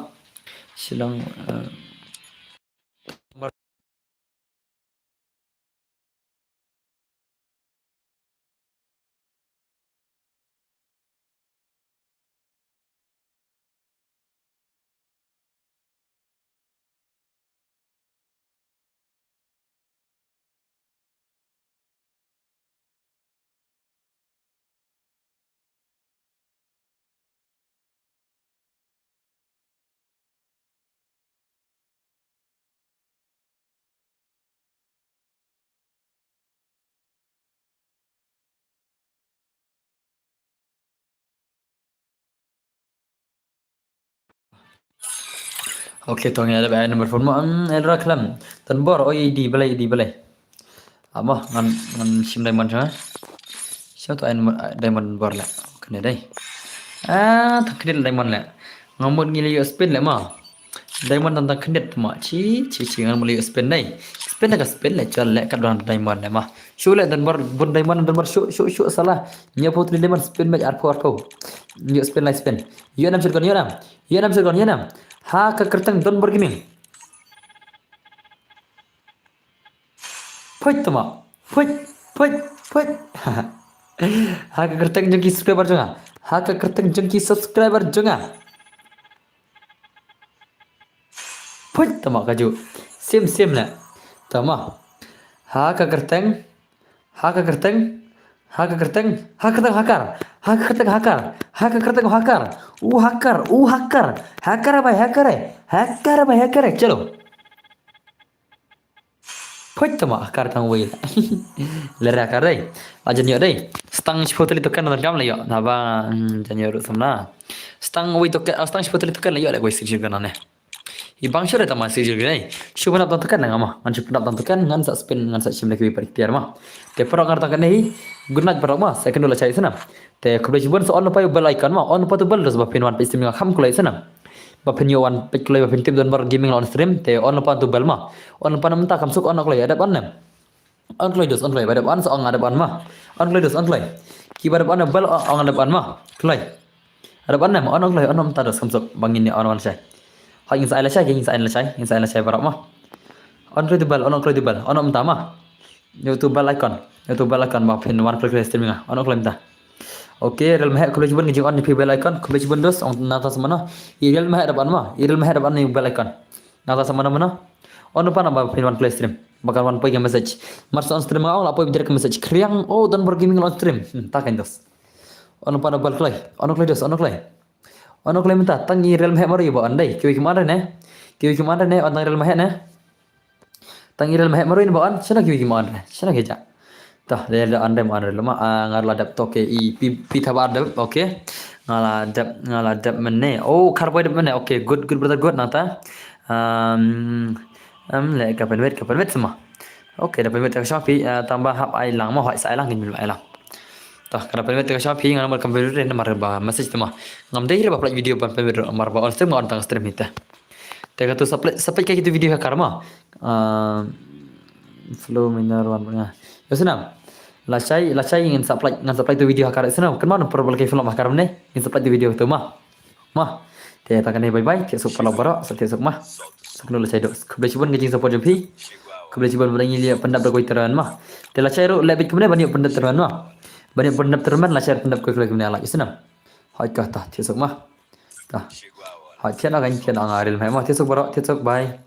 Shillong, eh, Okay, to ngi ada ba number phone mo, em, Elra Khlem. Tanbor, oh, idi balai, idi balai. Amo, ngan, ngan shim diamond sha. Shim to diamond, diamond bor le. Kane dei. Ah, tang kredit diamond le. Nga mut ngi la ïoh spin le ma. Diamond tang tang kredit ma. Chi, chi, chi, nga mut la ïoh spin dei. Spin le ka spin le, chal le ka don diamond le ma. Shu le don bor, bun diamond don bor, shu, shu, shu, salah. Ngi ïoh putri diamond spin ma arphew arphew. Ïoh spin le spin. Ïoh nam shot gun, ïoh nam. Ïoh nam shot gun, ïoh nam. Ha ka kyrteng Don Bor Gaming. Phoit tama. Phoit, phoit, phoit. Ha ka kyrteng jong ki subscriber jong nga. Ha ka kyrteng jong ki subscriber jong nga. Phoit tama ka ju. Sim, sim le. Tama. Ha ka kyrteng. Ha ka kyrteng. Ha ka kyrteng. Ha ka kyrteng hakar. Ha ka kyrteng hakar. Ha ka kyrteng hakar. U hakar. U hakar. Hakar bai hakar. Hakar bai hakar. Chalo. Phoit tama kar tang wei. Lera kar dei. Ajan yo dei. Stang shiphew tylli token na kam la yo. Naba, hmm, jan yo rut samna. Stang wei token, ah, stang shiphew tylli token la yo le wei sik shik na ne. I bang shu re tama si jul gini. Shu pyndap tang token nga ma. Ngan shu pyndap tang token, ngan sa spin, ngan sa shim leki pat tiar ma. Te paralok ngar tang kane hi. Good night paralok ma. Second dula chai sana. Te khublei shibun sa on lypa u bell icon ma. On lypa tu bell dos ba phin wan peit stream nga kham kloi sana. Ba phin ïoh wan peit kloi ba phin tip don bar gaming la on stream. Te on lypa tu bell ma. On lypa na mynta kham suk on kloi adep on ne. On kloi dos, on kloi, ba dep on sa ong adep on ma. On kloi dos, on kloi. Ki ba dep on bell ong adep on ma. Kloi. Adep on ne ma, on kloi, on mynta dos kham suk ba ngin ïa on wan shai. Hoi ngin sa ai la shai, ngin sa ai la shai, ngin sa ai la shai paralok ma. On kloi tu bell, on kloi tu bell, on mynta ma. Ïoh tu bell icon, ïoh tu bell icon ba phin wan kloi kloi stream nga. On kloi mynta. Okay, Real Mahek khublei shibun ka jing on ïa phi bell icon, khublei shibun dos, ong nangta sa mano. I Real Mahek dep on ma, i Real Mahek dep on ïa bell icon. Nangta sa mano mano. On lypa na ba phin wan kloi stream. Ba kan wan poi ka message. Mar sa on stream nga ong la poi bynta ka message. Kriang, oh, Don Bor Gaming la on stream. Hmm, ta kan dos. On lypa na bell kloi. On kloi dos, on kloi. On kloi mynta, tang i Real Mahek marwei ba on dei. Kiwei kim on re ne. Kiwei kim on re ne, on tang Real Mahek ne. Tang i Real Mahek marwei ba on, shano kiwei kim on re. Shano ki ja. Toh, le le on re ma on re lama, ah, nga la dep toh, okay, i pi pi thabar dep, okay. Nga la dep, nga la dep mynne. Oh, khar boi dep mynne. Okay, good, good brother, good nangta. Um, um, le ka pynwit, ka pynwit sama. Okay, da pynwit ka Shopee, ah, tang ba hap ai lang ma, hoi sa ai lang, ngin ai lang. Toh, ka da pynwit ka Shopee, nga namar kam pynwit namar ba message tama. Ngam dei re ba pynwit video ban pynwit namar ba on stream nga on tang stream hi te. Te katu sa pynwit, sa pynwit ka kitu video ha kar ma. Ah, flow minor wan nga. Ïa sana. La shai, la shai ngin sa pynwit, ngan sa pynwit tu video ha kar sana. Kan ma por bal ka film ha kar ne. Ngin sa pynwit tu video tu ma. Ma. Te ta kane bye bye. Thiah suk paralok baroh, sa thiah suk ma. Sa kano la shai dok. Khublei shibun ka jingsupport jong phi. Khublei shibun ba ngi ïa pyndap da kawei tournament ma. Te la shai ruh leh bit kumne ban ïa pyndap tournament ma. Ban ïa pyndap tournament la shai pyndap kawei kawei kumne la ïa sana. Hoi ka ta thiah suk ma. Ta. Hoi thiah na kan thiah na nga Real Mahek ma. Thiah suk baroh, thiah suk bye.